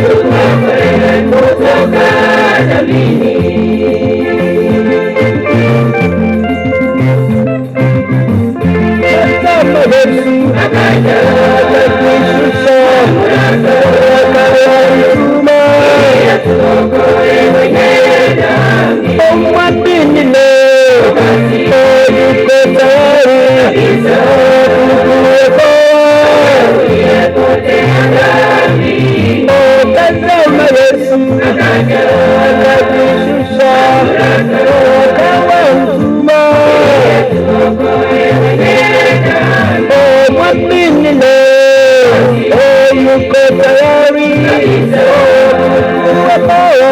tuokolewe kutoka dhambini. Tazama Yesu akaja akajishusha, akawa mtumwa ili atuokoe wenye dhambi. Mwamini leo yuko tayari kukuokoa. Uliyepotea dhambini. Tazama Yesu akaja akajishusha, akawa mtumwa ili atuokoe wenye dhambi. Mwamini leo yuko tayari kukuokoa.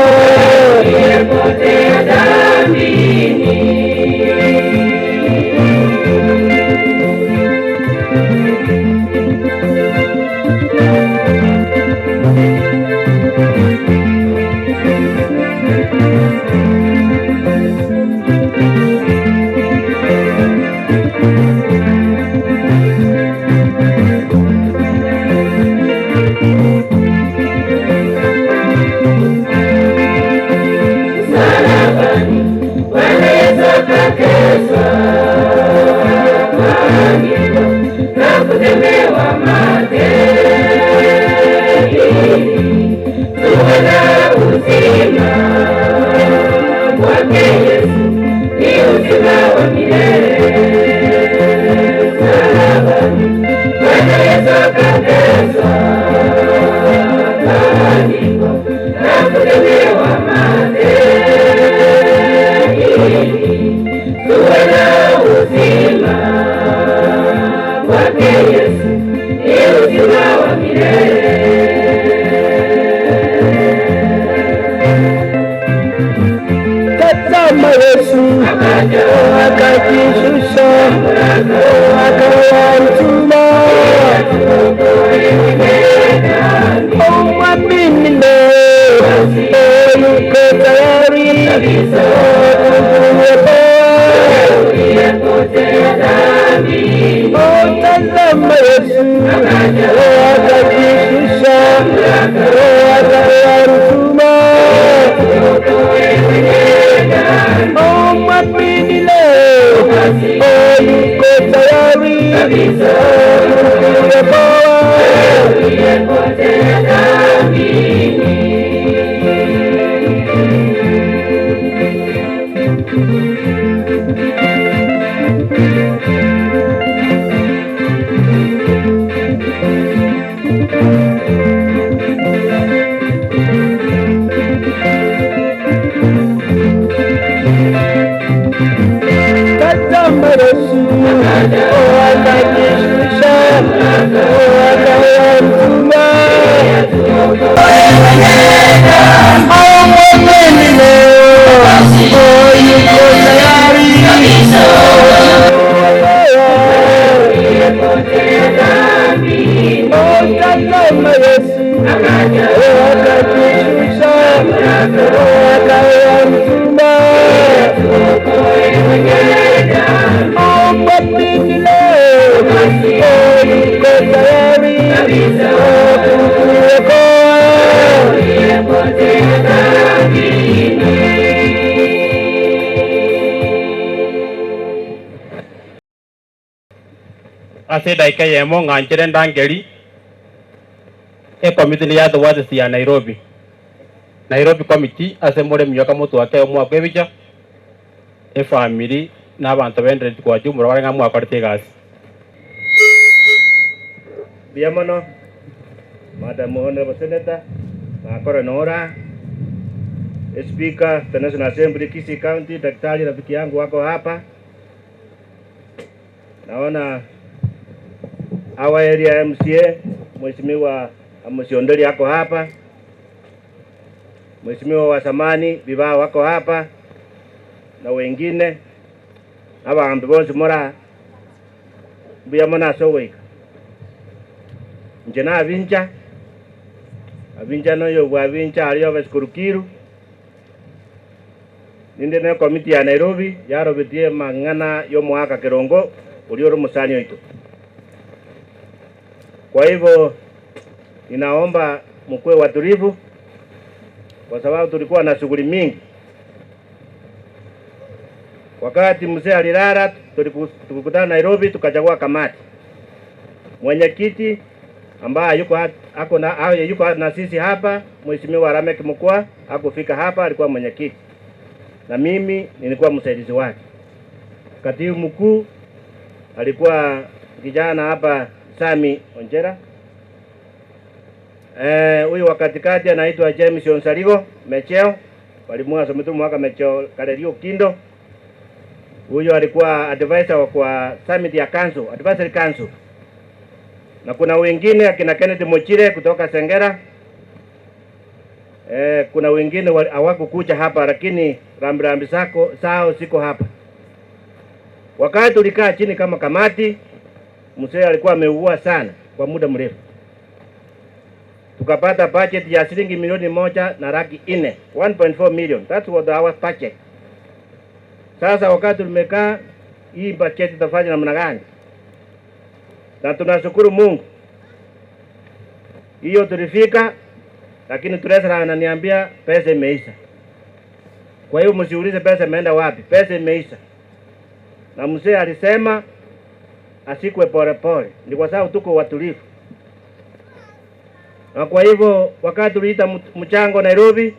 Uliyepotea dhambini. Msalabani Bwana Yesu akateswa, akaangikwa na kutemewa mate, ili tuwe na uzima. Kwake Yesu ni uzima wa milele. Msalabani Bwana Yesu akateswa, akaangikwa na kutemewa mate, ili tuwe na uzima. Kwake Yesu ni uzima wa milele. Tazama Yesu Akaja akajishusha, akawa mtumwa atuokoe wenye dhambi. Mwamini leo yuko tayari kukuokoa. Uliyepotea dhambini. Tazama Yesu akajishusha, akawa mtumwa Atuokoe wenye dhambi. Mwamini leo yuko tayari kukuokoa. Uliyepotea dhambini. Oh, yuko tayari kabisa. Oh, tazama Yesu akajishusha, akawa mtumwa. Oh, mwamini leo, oh, yuko tayari oh, kukuokoa. Ase edaika eyemo ng'anchere ndangeri ekomiti ya the diocese ya Nairobi. Nairobi committee ase more emiaka motwake omwaka ebicha efamiri na abanto bendereti kwa jumla bare ng'a mwakorete egasi. Mbuya mono Madam Honorable Senator nakore nora Speaker the National Assembly Kisii County, daktari rafiki yangu wako hapa. Naona our area MCA Mheshimiwa Amos Onderi ako hapa, Mheshimiwa wa samani Bibao wako hapa na wengine abagambi bonsi mora mbuya mono ase ogoika inche na abincha abincha noyo bwa abincha aria office Kurukiru ninde na committee ya Nairobi yarobetie mang'ana ya omogaka Kerongo oria ore omosani oito. Kwa hivyo ninaomba mkuwe watulivu kwa sababu tulikuwa na shughuli mingi. Wakati mzee alilala, tulikutana Nairobi, tukachagua kamati. Mwenyekiti ambaye yuko ako na, au yuko na sisi hapa, Mheshimiwa Lameck Mkwa hakufika hapa, alikuwa mwenyekiti na mimi nilikuwa msaidizi wake. Katibu mkuu alikuwa kijana hapa Sami Onjera. Huyu wa katikati anaitwa James Onsarigo Mecheo, walimwa sometu mwaka Mecheo Kalerio Kindo. Huyo alikuwa advisor wa kwa summit ya council, advisory council. Na kuna wengine akina Kenneth Mochire kutoka Sengera. Kuna wengine hawakukuja hapa lakini rambirambi zao siko hapa. Wakati tulikaa chini kama kamati, mzee alikuwa ameugua sana kwa muda mrefu. Tukapata budget ya shilingi milioni moja na laki nne, 1.4 million. That's what our budget. Sasa wakati tumekaa hii budget tutafanya namna gani? Na tunashukuru Mungu. Hiyo tulifika, lakini treasurer ananiambia pesa imeisha. Kwa hiyo msiulize pesa imeenda wapi, pesa imeisha. Na mzee alisema asikwe pole pole, ni kwa sababu tuko watulivu. Na kwa hivyo wakati tuliita mchango Nairobi,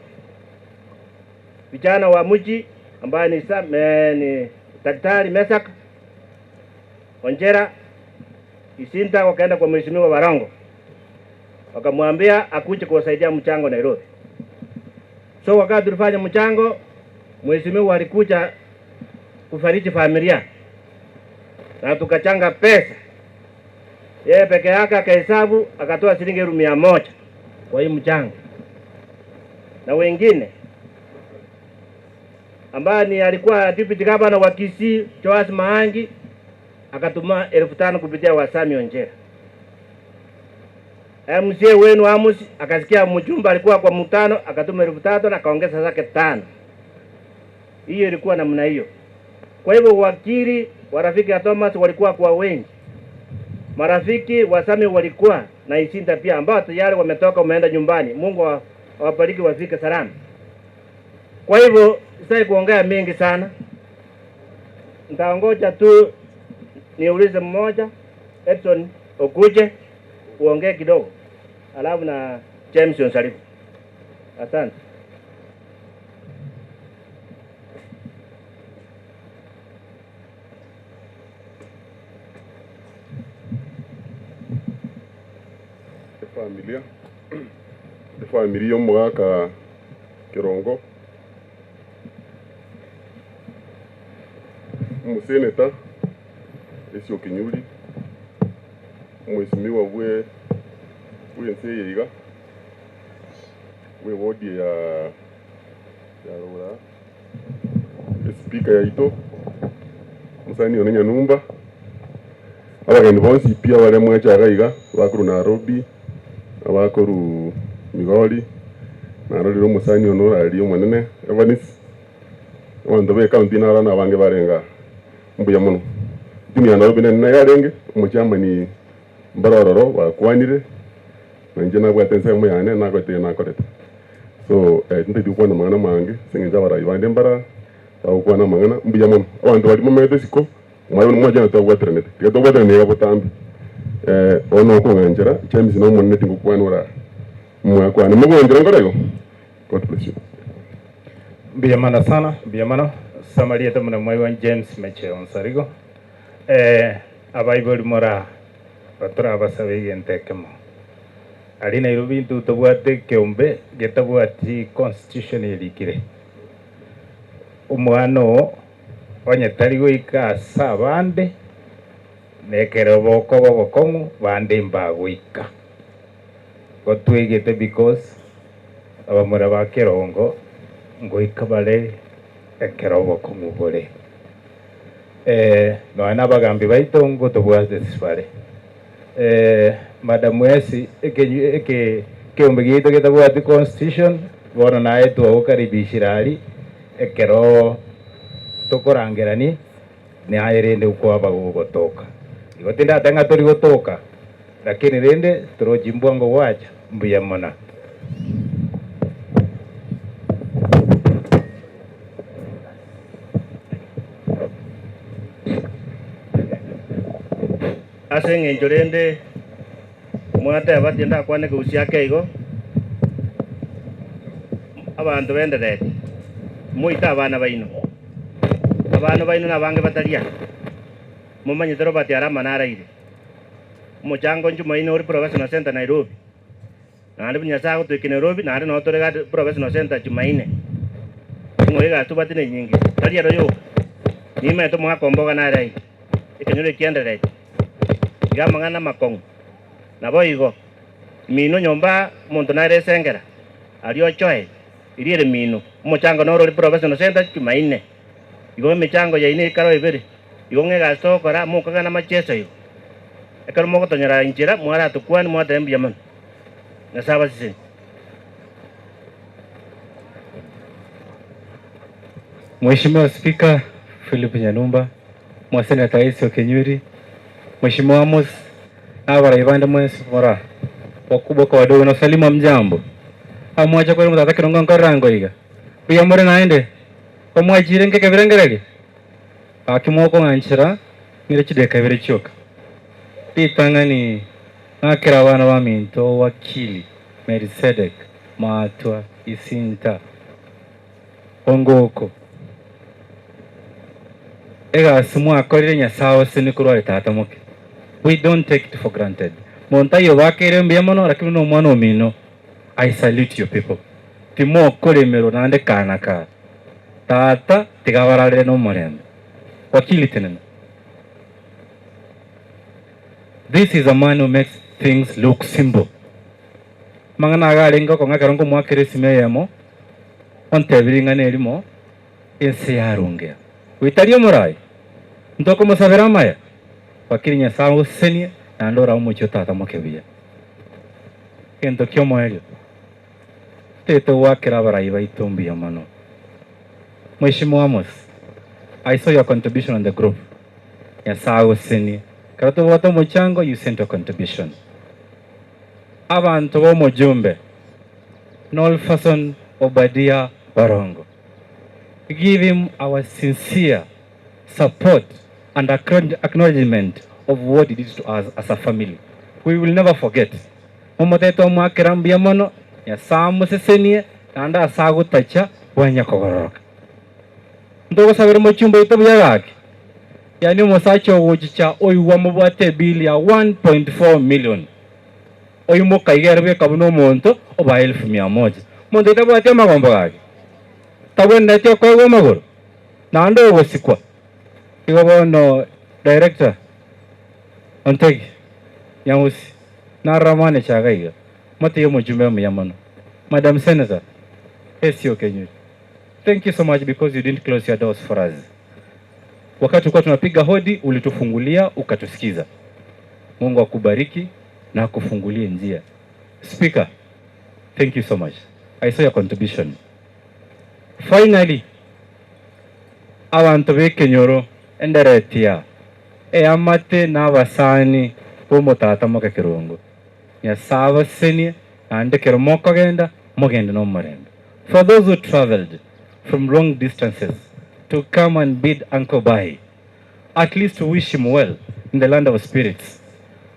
vijana wa mji ambaye ni Daktari Mesak Onjera Isinta wakaenda kwa Mheshimiwa Barongo wakamwambia akuje kuwasaidia mchango Nairobi. So wakati tulifanya mchango, Mheshimiwa alikuja kufariji familia na tukachanga pesa. Yeye peke yake akahesabu akatoa shilingi elfu mia moja kwa hii mchango, na wengine ambaye ni alikuwa deputy governor wa Kisii Joash Maangi akatuma 5,000 kupitia Wasami Onjera. MCA wenu Amos akasikia mjumbe alikuwa kwa mkutano akatuma 3,000 na akaongeza zake 5. Hiyo ilikuwa namna hiyo. Kwa hivyo wakili wa rafiki ya Thomas walikuwa kwa wengi. Marafiki wa Sami walikuwa na Isinta pia ambao tayari wametoka wameenda nyumbani. Mungu awabariki wafike salama. Kwa hivyo sitaki kuongea mengi sana. Nitaongoja tu niulize mmoja, Edson Okuje uongee kidogo. Alafu na James Onsarigo. Asante. Familia. Familia omogaka Kerongo. Omoseneta Esio Kinyuri, omwesimigwa bwe ense eye iga, bwe ward ya Rora. Espika yaito, omosani one Nyanumba, abageni bonsi pi abare mwecha iga iga, abakorwa Nairobi, abakorwa Migori, narorire omosani one oraririe omonene Evanis, abanto ba ecounty naro nabange barenge aa, mbuya mono. Etimu ya Nairobi nene naye yarenge, omochairman mbare ororo bakwanire, na inche nabwate ensemo yane nakorete eye nakorete. So tintageti gokwana amang'ana amange ase eng'encho abarai bande mbare aa, bagokwana amang'ana, mbuya mono. Abanto baria momanyete isiko, mwaye buna mwachia twabwateranete, tiga twabwaterane iga botambe. Bono okong'anchera, James na omonene tingokwana ore aa, mwakwane mogwanchera nkore igo? God bless you. Mbuya mono sana, mbuya mono. Ase amarieta buna mwaigwa James Mecheo Onsarigo. Eh, abaibori more aa, batorabasabe egento ekemo. Aria Nairobi intwe tobwate ekeombe getabwati constitution erikire. Omwana oo onye tari goika ase abande, nekero bokoba obokong'u bande mbagoika. Igo twegete because abamura ba kerongo ngoika bare ekero obokong'u bore. Nonya na abagambi baito ngotobwatesi bare. Madam Wesi, ekeombe giaito getabwati constitution, bono naye twagokaribishire aria ekero tokorangerania, naye rende okwaba gogotoka. Igo tindateba ng'a tori gotoka, lakini rende torochi mbwango gwacha, mbuya mono. Ase engencho rende mwateba tindakwana ekegusii ake igo, abanto benderete, moite abana baino. Abana baino nabange batari aa, momanyete Robert Arama naraire omochango Jumaine ore Professional Centre Nairobi. Naende buna Nyasae agotoikia Nairobi, naende noo tore gati Professional Centre Jumaine. Ing'o egasi tobwate nenyinge, tari ero yoka. Nimaete omogaka omboga nare aiga, ekenyoro ekiendererete. Iga amang'ana amakong'u. Naboigo, mino nyomba omonto nare esengera, aria ochoe, eria ere mino. Omochango noro ore Professional Centre Jumaine. Igo emechango yaino ekero ebere, igo ng'a egasi togokora, mokogenda amacheso igo. Ekero mogotonyora inchera, mwaratokwane, mwateba mbuya mono. Nyasae abasesenie. Mheshimiwa Spika Philip Nyanumba, Mwaseneta Esau Kinyuri, Mheshimiwa Amos na abarai bande mwensi more aa, wakubwa kwa wadogo nasalimu hamjambo. Amwacha kweri motata Kirongo nkorera ngo iga. Mbuya more naende? Kwamwachire nke ekebirengererio? Gaki mokong'anchera ng'ire chidakika ibere chioka. Ritang'ani ng'akere abana baminto Wakili, Melisedek, Maatwa, Isinta, Ongoko. Egasi mwakorire Nyasae oseni korwa are tata moke. We don't take it for granted. Monto ayio obakeire mbuya mono lakini buna omwana omino I salute you people. Timokoremerwa naende kaa na kaa. Tata tiga abararere nomorembe. Wakili tenena. This is a man who makes things look simple. Amang'ana aya arenge okong'a ekero nkomoakera esimi eyemo, ontebirie ring'ana erimo, ense yarongea. Oyo tari omorai? Ntokomosabera amaya? Wakili Nyasae agosesenie naende orabe omochie o tata moke buya. Egento ki'omoerio. Tete goakera abarai baito mbuya mono. Mheshimiwa Amos, I saw your contribution on the group. Nyasae agosesenie. Ekero tobwate omochango, you sent your contribution. Abanto b'omojumbe, Nolfason Obadia Barongo, give him our sincere support and acknowledgement of what he did to us as a family. We will never forget. Momotete omoakera mbuya mono, Nyasae amosesenie, naende ase agotacha bwanya kogororoka. Ntogosabera omochumba oito buya gaki, yaani omosacha ogochicha oigwa mobwate ebill ya 1.4 million, oimoka iga ere bweka buna omonto obae elfu mia moja. Omonto oyo tabwati amagombo gaki? Tabwenereti okoegwa amagoro? Naende ogosikwa. Igo bono director Ontegi, Nyahusi, Narora mwane chaga iga, motige omochumbe omuya mono. Madam Senator, Essie Okenyuri. Thank you so much because you didn't close your doors for us. Wakati tulikuwa tunapiga hodi, ulitufungulia ukatusikiza. Mungu akubariki na akufungulie njia. Speaker, thank you so much. I saw your contribution. Finally, abanto b'ekenyoro enderetia eamate na abasani b'omotata moke kerongo. Nyasae abasenie naende ekero mokogenda mogende nomorembe. For those who traveled from long distances to come and bid uncle bye, at least to wish him well in the land of spirits,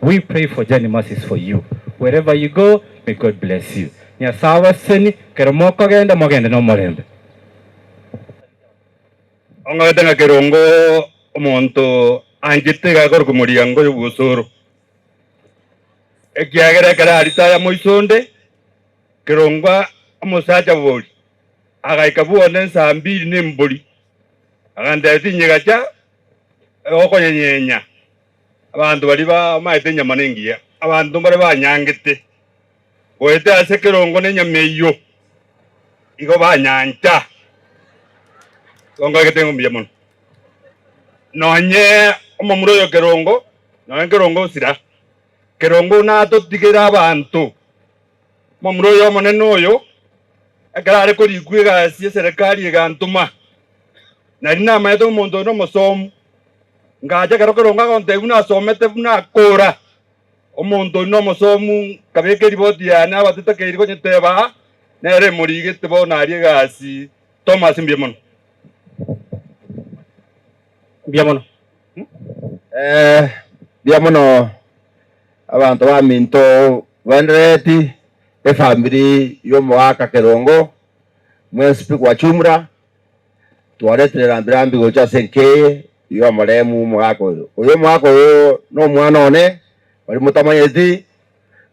we pray for journey mercies for you. Wherever you go, may God bless you. Nyasae abasenie ekero mokogenda mogende nomorembe. Ong'agete ng'a kerongo omonto anchete iga akorokwa moriango oyo bw'osoro, ekiagera ekero arite aya moisonde, kerongo omosacha bori agaika bwone nsaa mbiri na embori, agantebia tinyegacha okonyenyenya abanto baria bamaete enyama nengiya, abanto mbare banyangete goeta ase ekerongo na enyama eyio, igo banyancha. Igo ngagete ng'a mbuya mono. Nonye omomura oyo kerongo, nonye kerongo osira, kerongo natotigere abanto. Omomura oyo omonene oyo, ekero are korikwa egasi eserekari egantoma, nari namanyete omonto oyo nomosomu, ngacha ekero kerongo agontebia buna asomete buna akora, omonto oyio nomosomu, nkabeka eriboti yane abatetakeiri konyeteba aa, nere emorigete bono aria egasi Thomas mbuya mono. Mbuya mono. Eh, mbuya mono abanto baminto baenderereti efamiri y'omogaka Kerongo, mwensi pi kwa jumla, twaretire rambi rambi gocha ase enka eye y'omoremu omogaka oyo. Oyo omogaka oyo nomwana one, baria motamanyeti,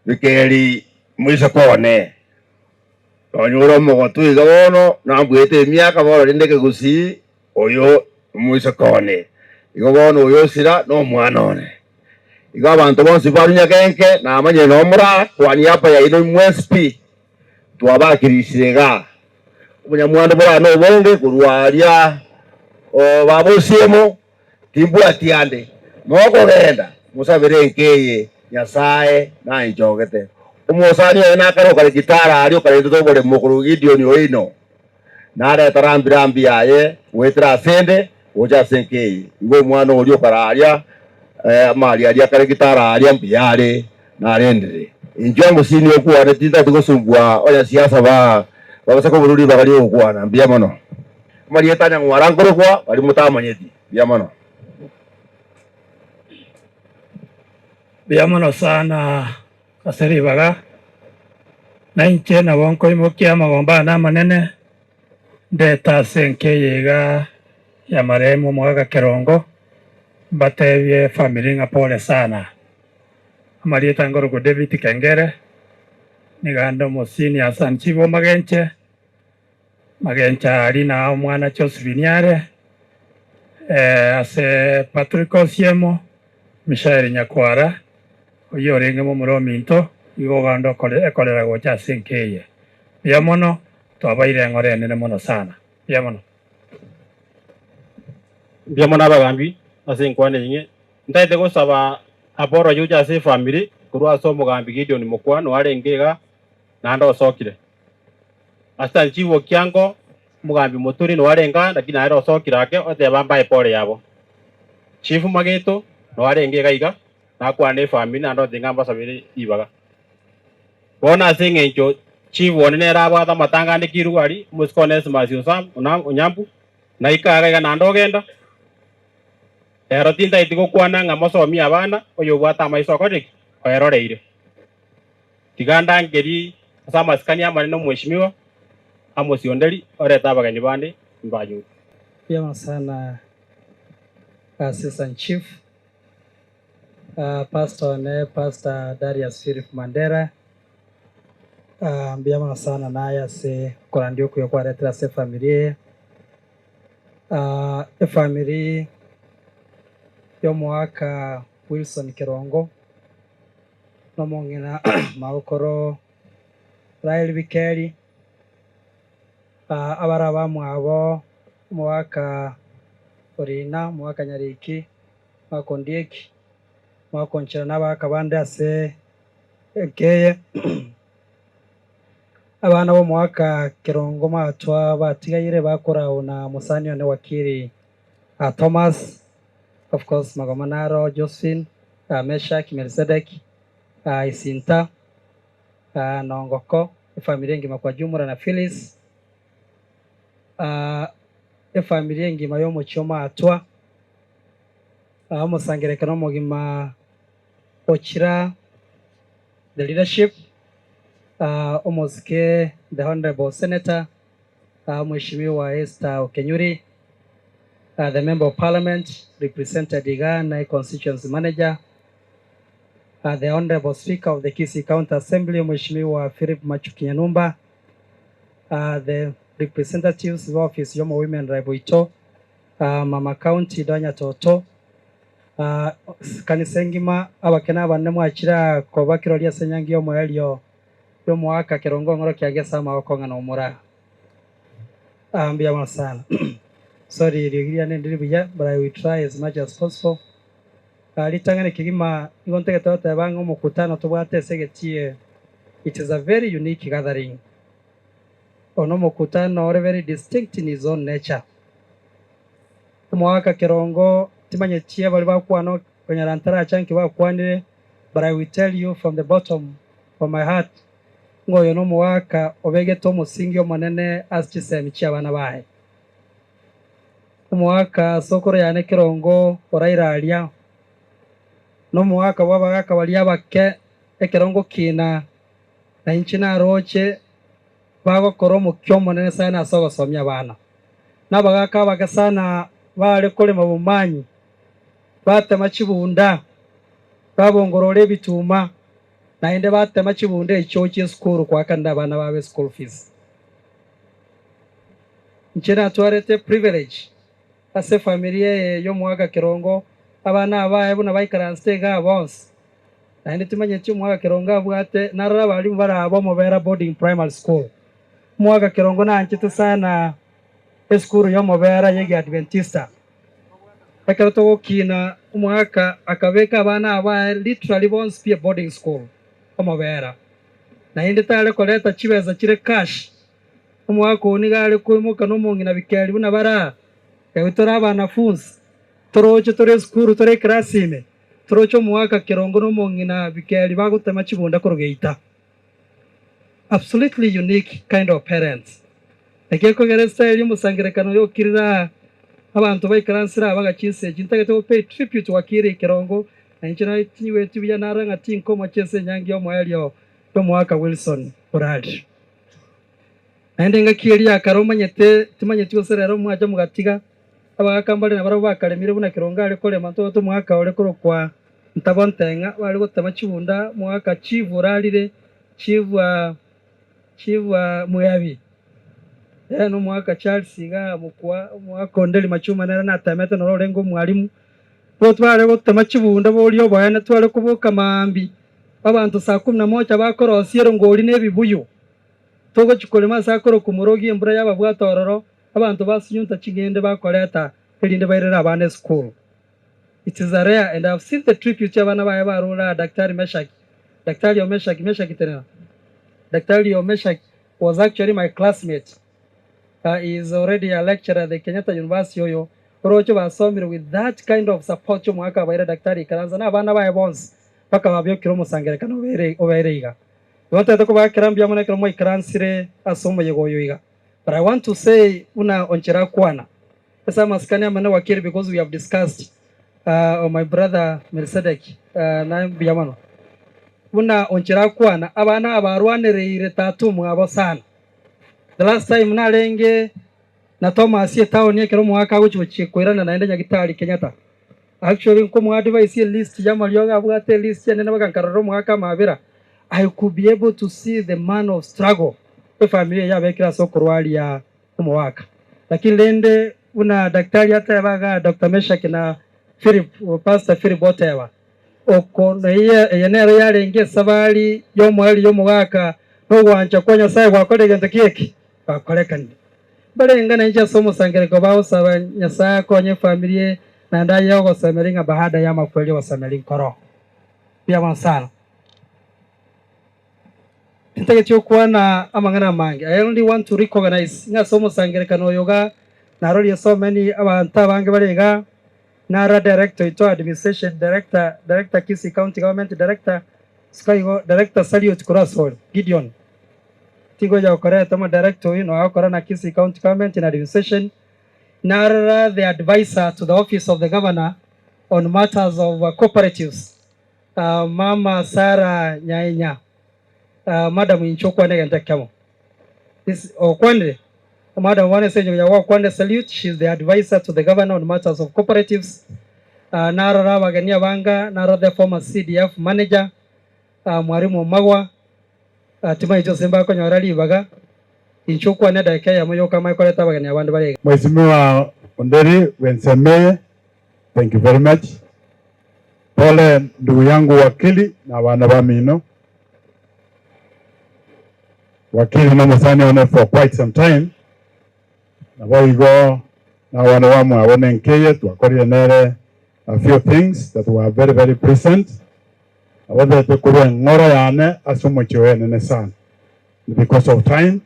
bikeri moiseke one. Nonya ore omogotu iga bono, nambuete emiaka bono rende ekegusii, oyo nomoiseke one, igo bono oyo osira nomwana one. Igo abanto bonsi barwa nyagenke, namanyire nomora kwa niaba yaino mwensi pi, twabakirisire igaa. Obonyamwando borane nobonge korwa aria baba Osiemo, timbwati ande. Mokogenda, mosabere enka eye Nyasae nainchogete. Omosani oye nakare okare gitara aria okarentete oboremo korwa Gideoni oino, nareta rambi rambi yaye goetera asende gocha ase enka eye. Igo omwana oria okare aria amari aria akare gitara aria mbuya are narendire. Inchuo ngosini okwane tintageti gosumbua onye siasa ba babasa koborwa ribaga ri'ogokwana. Mbuya mono. Amarieta a nyang'wara nkorokwa baria motamanyeti. Mbuya mono. Mbuya mono sana ase ribaga, na inche nabo nkoimokia amagomba ane amanene, ndete ase enka eye iga ya marehemu omogaka Kerongo, mbatebie efamiri ng'a pole sana. Amarieta nkorokwa David Kengere, nigo ande omosenior Hassan Chief o Magenche, Magencho aria na omwana Josephine are, ase Patrick Osiemo, Mishaeli Nyakwara, oyio orenge momura ominto, igo oganda ekorera gocha ase enka eye. Mbuya mono, twabaire eng'ora enene mono sana. Mbuya mono. Mbuya mono abagambi ase enkwana eyio. Ntaete gosaba Apollo ayoche ase efamiri korwa ase omogambi Gideon Mokua noarenge iga naende osokire. Ase chiwo kiango omogambi Muturi noarenge aa lakini aye osokire ake oteba mbae pole yabo. Chief Mageto noarenge iga iga nakwane efamiri naende otebe ng'a mbasabere ribaga. Bono ase eng'encho chief one nere abwate amatanga ande Kirugu aria, omosike Onesmus Onyambu, naika iga iga naende ogenda. Ero tintaeti gokwana ng'a mosomie abana, oyobwate amaiso okorire ki? Oeroreire. Tiga ndangerie ase amasikani amanene omweshimiwa Amos Onderi orete abageni bande mbanywe. Mbuya sana Assistant Chief, Pastor one Pastor Darius Philip Mandera, mbuya mono sana naye ase okorandia okuya kwaretire ase efamiri eye. Efamiri y'omoaka Wilson Kerongo, nomong'ina magokoro Rael Bikeri. Abare abamwabo, omogaka Orina, omogaka Nyariki, omogaka Ondieki, omogaka Onchera na abagaka bande ase enka eye. Abana b'omogaka Kerongo Maatwa batigaire bakorau na mosani one wakili Thomas, of course Magoma naro, Josephine, Meshach, Melizedek, Isinta, Nongoko, efamiri engima kwa jumla na Phyllis, efamiri engima y'omochie Omaatwa, omosangererekano omogima Ochira, the leadership, omosike the honourable senator, Mweshimiwa Esther Okenyuri, the member of parliament represented iga na constituency manager, The Honourable Speaker of the Kisii County Assembly Mweshimiwa Philip Machuki Nyanumba, the representatives ba office y'omo Women Rep oito, Mama County Donya Toto, kanisa engima, abake na abanene mwachire aa koba kirori ase enyangi y'omoerio y'omoaka kerongo ong'oro kiage ase amagoko ng'a nomora. Mbuya mono sana. Sorry eriogi riane ndiri buya but I will try as much as possible. Ritang'ani kegima nigo ntagete goteba ng'a omokutano tobwate ase egetie it is a very unique gathering. Oyo nomokutano ore very distinct in his own nature. Omogaka Kerongo timanyeti abaria bakwana konyora ntaracha nki bakwanire but I will tell you from the bottom of my heart ng'a oyo nomogaka obegete omosingi omonene ase chisemi chiabana baye. Omoaka sokoro yane ekerongo oraire aria, na omoaka bw'abagaaka baria abake ekerongo kina, na inche naroche bagokora omokia omonene sana ase ogosomia abana. Na abagaaka abake sana baare korema bomanyi, batema chibunda, babongorora ebituma, naende batema chibunda echio chi'esukuru koakanera abana babo eschool fees. Inche natwarete privilege ase efamiri eye y'omogaka Kerongo, abana abaye buna baikaransete igaa bonsi, naende timanyeti omogaka Kerongo abwate, narora abalimu bare aba Omobera Boarding Primary School. Omogaka Kerongo nanchete sana esukuru y'Omobera y'Egiadventista. Ekero togokina omogaka akabeka abana abaye literally bonsi pi eboarding school Omobera, naende tare koreta chibesa chire cash. Omwaka oo nigo are koimoka nomong'ina bikeri buna bare aa, ewe tore abanafunsi, toroche tore esukuru tore eclass ime, toroche omogaka kerongo nomong'ina bikeri bagotema chibunda korwa geita. Absolutely unique kind of parents. Naki ekogera estyle yomosangerekano yokirire aa, abanto baikaransire aa bagachia inse echi, ntagete go pay tribute wakiri kerongo, na inche natinyigweti buya nara ng'a tinkomochia ense enyangi yomoerio yomogaka Wilson Orari. Naende engaki eria ya kare omanyete, timanyeti gose rero mwacha mogatiga, abagaaka mbare nabarabwo bakaremire buna kerongo are korema, ntobwate omogaka ore korokwa Ntabo Nteng'a, bare gotema chibunda, omogaka chief orarire, chief chief Mweabi, eh, na omogaka Charles igaa mokwa, omogaka Onderi Machuma nere natemete noro orenge omwalimu. Nigo tware gotema chibunda boria oboene, tware koboka maambia, abanto saa kumi na moja bakorosia erongori na ebibuyu. Togochia korema ase akorokwa Morogi embura y'ababwate ororo, abanto basunyunta ching'ende bakoreta erinde bairere abana esukuru. It is a rare and I have seen the tribute abana baye barure aa Daktari Meshaki, Daktari o Meshaki, Meshaki tenena, Daktari o Meshaki was actually my classmate, he is already a lecturer at the Kenyatta University oyo oroche basomire with that kind of support omwaka abaire Daktari ikaransa na abana baye bonsi mpaka babiokire omosangerekano obeire iga. Igo ntagete kobakera mbuya mono ekero mwaikaransire ase omoyega oyo iga. But I want to say buna onchera akwana ase amasikani amanene wakiri because we have discussed uh, my brother Melchizedek uh, naye mbuya mono. Buna onchera akwana abana aba arwanereire tata omwabo sana. The last time narenge na Thomas etown ekero omogaka agochi gochia koirana naende Nyagitari Kenyatta. Actually nkomoa advice e list y'amariogo abwate elist enene mpaka nkarora omogaka amabera, I could be able to see the man of struggle efamiri eye yabekire ase okorwaria omogaka. Lakini rende buna daktari ateba igaa Doctor Meshack na Philip, Pastor Philip oteba, oko eye eye nero yarenge esabari y'omoerio y'omogaka na ogwancha kwa Nyasaye gwakora egento ki eki? Gwakorekanire. Mbarenge nainche ase omosangereko bagosaba Nyasae akonye efamiri eye naende aye ogosemeria ng'a baada y'amakweri ogosemeria nkoro. Mbuya mono sana. Tintageti okwana amang'ana amange. I only want to recognize ng'a ase omosangerekano oyo iga narorie so many abanto abange bare iga, nara director oito administration director, director Kisii county government director, isiko igo director salute korwa asore Gideon. Tingocha gokoreta omo director oyio noyo agokora na Kisii county government na administration, narora the adviser to the office of the governor on matters of cooperatives Mama Sarah Nyaenya, Madam inche okwane egento ekemo. This okwanire, Madam bono ase engencho ya gwakwanire salute, she is the adviser to the governor on matters of cooperatives. Narora abageni abanga, narora the former CDF manager, Mwalimu Omagwa, timaeti gose mbakonyora ribaga, inche okwane edageka eyemo yoka amanye koreta abageni abande bare iga. Mheshimiwa Onderi Wensemeye, thank you very much. Pole ndugu yangu wakili na abana bamino. Wakili nomosani one for quite some time, naboigo na abana bamwabo nenkeye twakorire nere a few things that were very very pleasant. Nabotebete korwa eng'ora yane ase omochie oye enene sana. Because of time,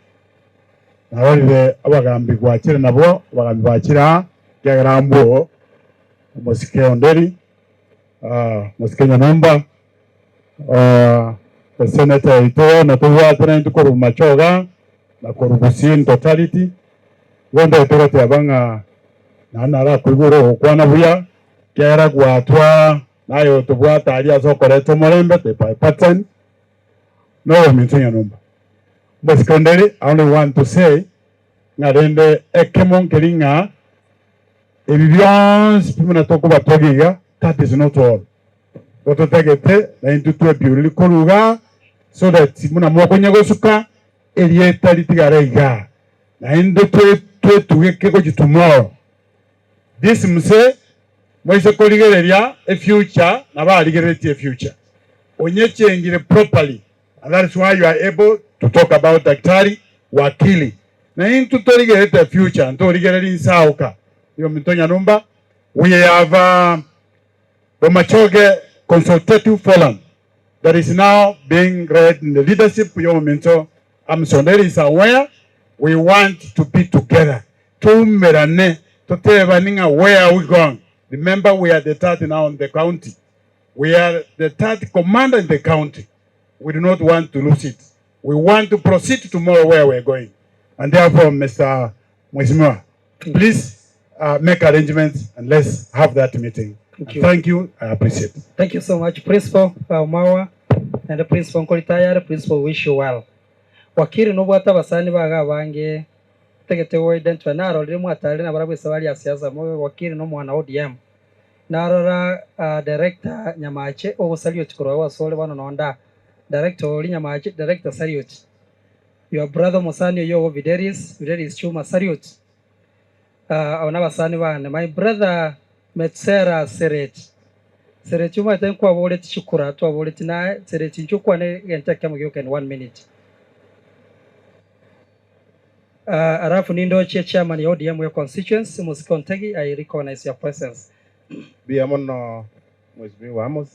narorire abagambi gwachire nabwo, abagambi bachire aa, ekiagera mbwo omosike Onderi, omosike Nyanumba, esenator yaito bono tobwate naintwe korwa Bomachoge na korwa Gusii in totality, igo ntagete goteba ng'a naende narakoigwere ogokwana buya, ekiagera gwatwa naye otobwate aria ase okoreta omorembe the bipartisan, noyominto Nyanumba. Omosike Onderi, I only want to say ng'a rende ekemo nkeri ng'a Ebi bionsi pi buna tokobatogia iga, that is not all. Igo totagete naintwe twebiuriri korwa igaa so that buna mokonya gosuka erieta ritigare igaa naende twetuge gochia tomorrow. This mse moise korigereria efuture nabo arigereretie efuture. Onyechengire properly and that is why you are able to talk about Daktari Wakili. Na intwe torigerete future ntorigereria insaoka yominto Nyanumba we have uh, Bomachoge Consultative Forum that is now being led in the leadership yominto Amsonderi is aware we want to be together toumerane totebani ng'a where are we going remember we are the third now in the county we are the third commander in the county we do not want to lose it We want to proceed tomorrow where we're going. And therefore, Mr. Mheshimiwa, please make arrangements and let's have that meeting. Thank you. Thank you. I appreciate. Thank you so much, Principal Mawa and Principal Nkoritayare. Principal, wish you well. Wakili nobwate abasani baga abange tagete go identify narorire mwatarire nabarabwo esabari ya siasa mobe wakili nomwana ODM narora director Nyamache ogosaria ochi korwa asore bono nonda Director oria Nyamache Director salute your brother omosani oyio obo Videris Videris Chuma salute abo nabasani bane my brother Metsera Sereti Sereti omanyete nkwaboreti chikura twaboreti naye Sereti inche okwane egento ekemo gioka in one minute alafu nindochie chairman ya ODM ya constituency Mosike Ontegi I recognize your presence. Mbuya mono Mheshimiwa Amos.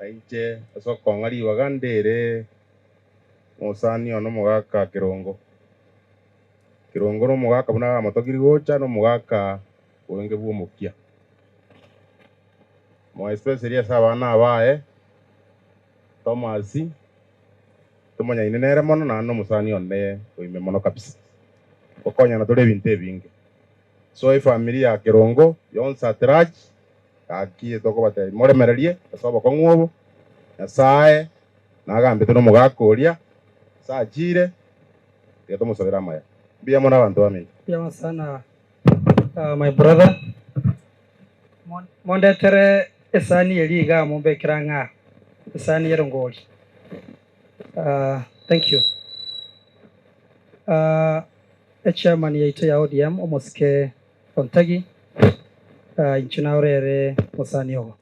Na inche ase okong'a ribaga ndere omosani one omogaka Kerongo. Kerongo nomogaka buna agamotokiri gocha, nomogaka orenge bw'omokia. More especially ase abana abaye, Thomas, tomonyaine nere mono naende nomosani one oime mono kabisa. Gokonyana tore ebinto ebinge. So efamiri ya Kerongo yonsi at large, Gaki tokobatebia moremererie ase obokong'u obo, Nyasae nagambete nomogaka oria ase achiire, tiga tomosabere amaya. Mbuya mono abanto baminto. Mbuya sana my brother. Mondetere esani eria igaa mombekere ang'e aa, esani y'erongori. Thank you. Echairman yaito ya ODM omosike Ontagi, inche naorere mosani ogo.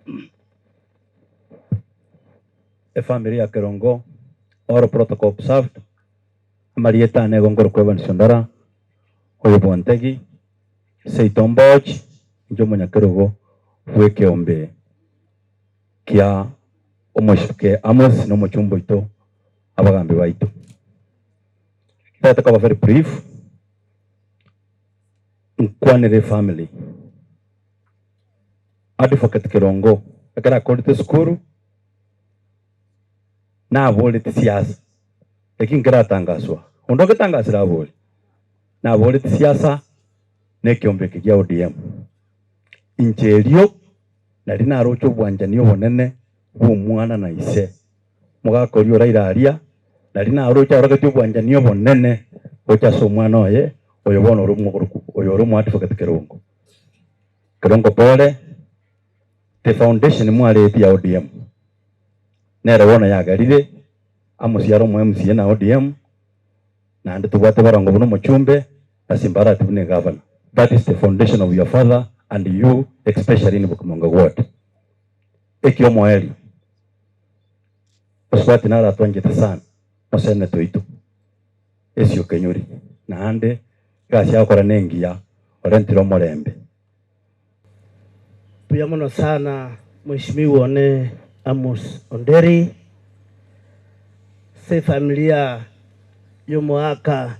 Efamiri ya Kerongo, all protocol observed, amarieta ane igo nkorokwa Evans Ondara, Oyo bw'Ontegi, Seito Mboch, inche omonyakerogo bw'ekeombe kia omoiseke Amos na omochumba oito abagambi baito. Ntagete koba very brief, nkwanere efamily. Advocate Kerongo ekero akorete esukuru naboreti siasa, lakini nkeratangaswa, onde ogetangasire abore, naboreti siasa na ekeombe eke gia ODM. Inche erio nari naroche obwanchani obonene bw'omwana na ise. Mogaka oria oraire aria, nari naroche aorogetie obwanchani obonene gocha ase omwana oye, oyo bono ore omogoroku, oyo ore omoadvocate Kerongo. Kerongo pore, the foundation mwaretie ya ODM, nere bono yagerire amosiare omo MCA na ODM, naende tobwate barongo buna omochumbe, na Simbarati buna egavana. That is the foundation of your father and you especially in Bokimonga ward. Ekiomoerio, Oswati naro atwanchete sana, osenete oito, esio kenyori, naende egasi agokora nengiya, orentire omorembe. Mbuya mono sana Mheshimiwa one Amos Onderi, ase efamilia y'omoaka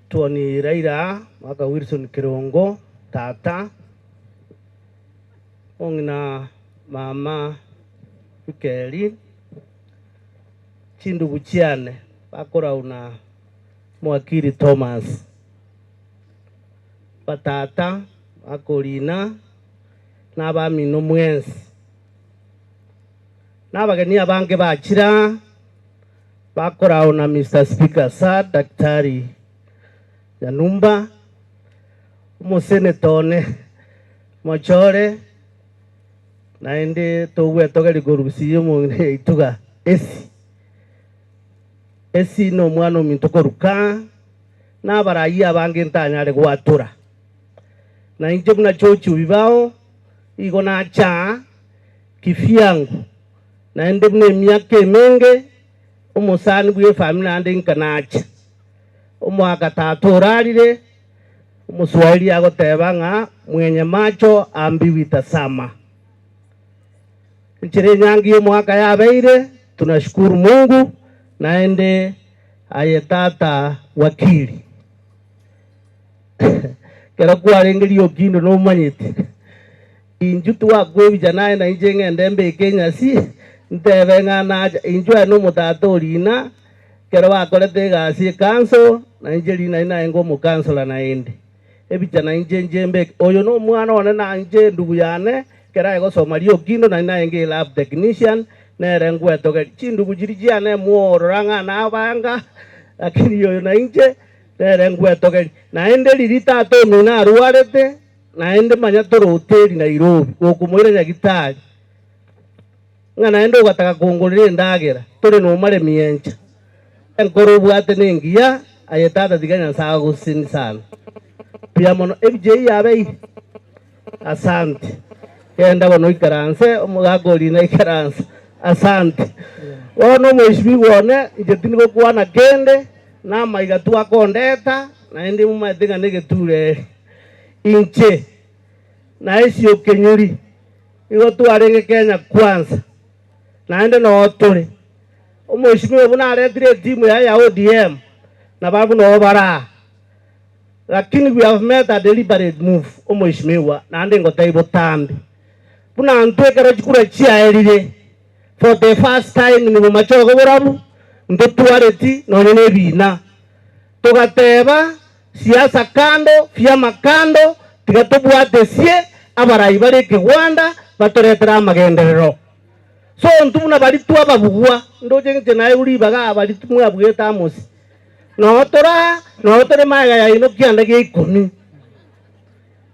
Tony Raila, Omogaka Wilson Kerongo, tata, omong'ina mama Mikaeli, chindugu chiane bakorauna Omowakili Thomas, batata bakorina na abamino mwensi, na abageni abange bachire aa bakorauna Mister Speaker Sir Daktari Nyanumba, omoseneta one Mochore, naende togwetogeria korusia omong'ina yaito iga Esi. Esi nomwana ominto koruka, na abarayia abange ntanyare gwatora. Na inche buna George Obibao, igo nacha aa kivyangu, naende buna emiaka emenge, omosani bw'efamiri naende inka nacha. Omwaka tata orarire, Omoswahili agoteba ng'a mwenye macho haambiwi tazama. Enchera enyangi y'omwaka yabeire, tunashukuru Mungu, naende aye tata wakili. Ekero kwarenge riokindo nomanyete, inchuo twakwebisa naye na inche ng'ende mbeke enyasi, ntebe ng'a nacha, inchuo aye nomotata orina, ekero bakorete egasi ekanso, na inche rinayi naye omokansora naende. Ebicha na inche inche mbeke, oyo nomwana one na inche endugu yane, ekero aye gosoma riokindo naende naye lab technician, nere ngwetogeria. Chindugu chiria chiane mworora ng'a nabanga, lakini oyo na inche nere ngwetogeria. Naende riria tata omino arwarete, naende manya tore hoteli Nairobi, gokomoira nyagetari, ng'a naende ogataka kongorera endagera, tore nomare miencha. Enkoro obwate nengiya, aye tata tiga Nyasae agosesenie sana. Mbuya mono, ebicha eyio yabeire. Asante. Genda bono oikaranse, omogaka oria naikaransa. Asante. Bono omweshimiwa one, inche tindi gokwana kende, na amaiga twakondeta, naende momaete ng'a negeture ere. Inche, na esio kenyuri, nigo twarenge Kenya kwanza, naende noo tore. Omweshimiwa buna aretire etimu yaye ya ODM, nabarabwo noo bare aa. Lakini we have made a deliberate move omweshimiwa, naende ngotebia botambe, buna intwe ekero chikura chiaerire for the first time in bomachoge borabu, ntotwareti nonye na ebina. Togateba siasa kando, vyama kando, tiga tobwatesie abarai bare ekegwanda batoretere amagenderero. So intwe buna baria twababugwa, ndoche inche naegwe ribaga aa baria mwabugete Amosi, Noo tore aa, noo tore magega yaino kianda gia ikomi.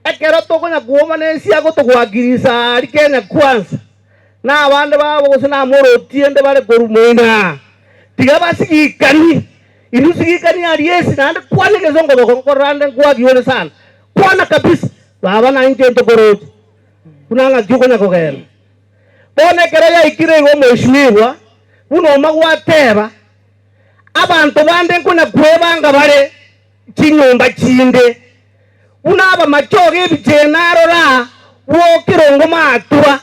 Ekero tokonya kwomana ensiago togwakirisa aria Kenya Kwanza, na abande babo gose namorotie ende bare korwa moino aa, tiga basigikani. Inwe sigikani aria esi naende kwana egesongo boko nkorora ande nkwagiore sana. Kwana kabisa, baba na inche ntokoroche buna ng'aki okonya kogenda. Bono ekero yaikire igo omweshimiwa, buna omagwateba. Abanto bande nkona kwebanga bare chinyomba chinde, buna abamachoge ebichena arora bw'okerongo maatwa,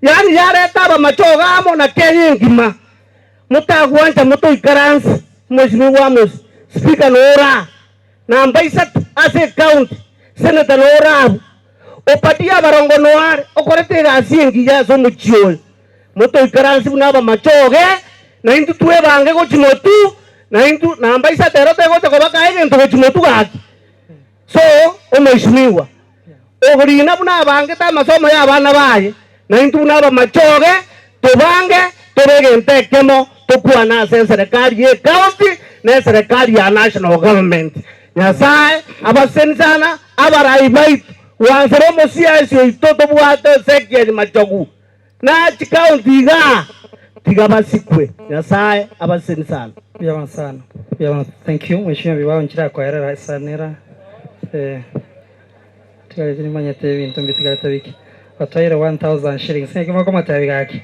yaani yareta abamachoge amo na Kenya engima. Motagwancha motoikaranse, Mheshimiwa Amos, Speaker nora namba isato ase ecounty, Senator nora abwo, Obadia abarongo noare okorete egasi engiya ase omochie oyo. Motoikaranse buna abamachoge, na intwe twebange gochia motwe, na intwe namba isato ero tegocha koba kae egento gochia motwe gaki. So, omheshimiwa, orina buna abangete amasomo ya abana baye, na intwe buna abamachoge tobange tobe egento ekemo tokwane ase eserekari ye ecounty na eserekari ya national government. Nyasae abaseseni sana abarai baito, gwansera omosiasi oito tobwate Ezekiel Machogu. Na chikaunti igaa tiga basikwe. Nyasae abaseseni sana. Mbuya mono sana. Mbuya mono. Thank you mheshimiwa Bibao nchira koerera esanera eh tigareti nimanyete ebinto mbitigarete bike. Otoire 1000 shillings ng'aki mokomotebia gaki.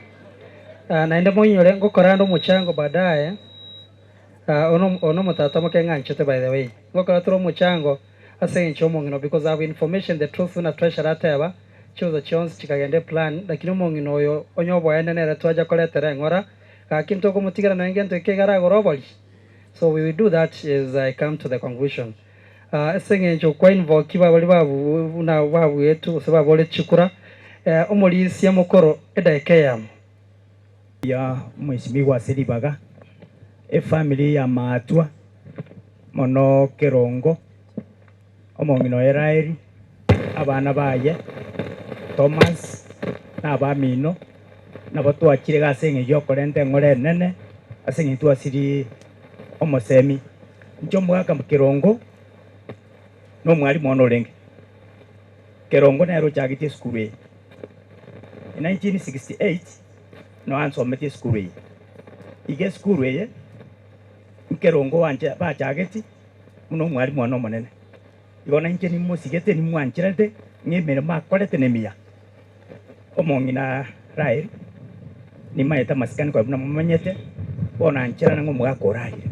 Ah naende moinyore ngokora ande omochango baadaye ah ono ono omotata moke ng'anchete by the way. Ngokora tore omochango ase eng'encho y'omong'ina because I have information the truth buna treasurer ateba. Chiosa chionsi chikagenda eplan, lakini omong'ina oyo onye oboene nere twacha koretera eng'ora, gaki ntokomotigera nonya ngento eke iga aragore obori? So we will do that as I come to the conclusion. Ase eng'encho kwa invoke baria babu buna babuetwe gose baboretie chikura, omorisia mokoro edaika eyemo. Ya Mheshimiwa ase ribaga, efamiri ya Maatwa mono Kerongo. Omong'ina oye Raeli, abana baye, Thomas, na abamino, nabo twachire iga ase eng'encho y'okorenta eng'ora enene, ase eng'encho twasirie omosemi. Inche omogaka Kerongo, na omwalimu one orenge. Kerongo nere ochagetie esukuru eye. In 1968, noo ansometie esukuru eye. Iga esukuru eye, Nkerongo oanche bachageti, buna omwalimu one omonene. Igo nainche nimosigete, nimwancherete, ng'a emeremo akorete nemiya. Omong'ina Raeli, nimaete amasikani konya buna momanyete, bono ancherane ng'a omogaka orarire.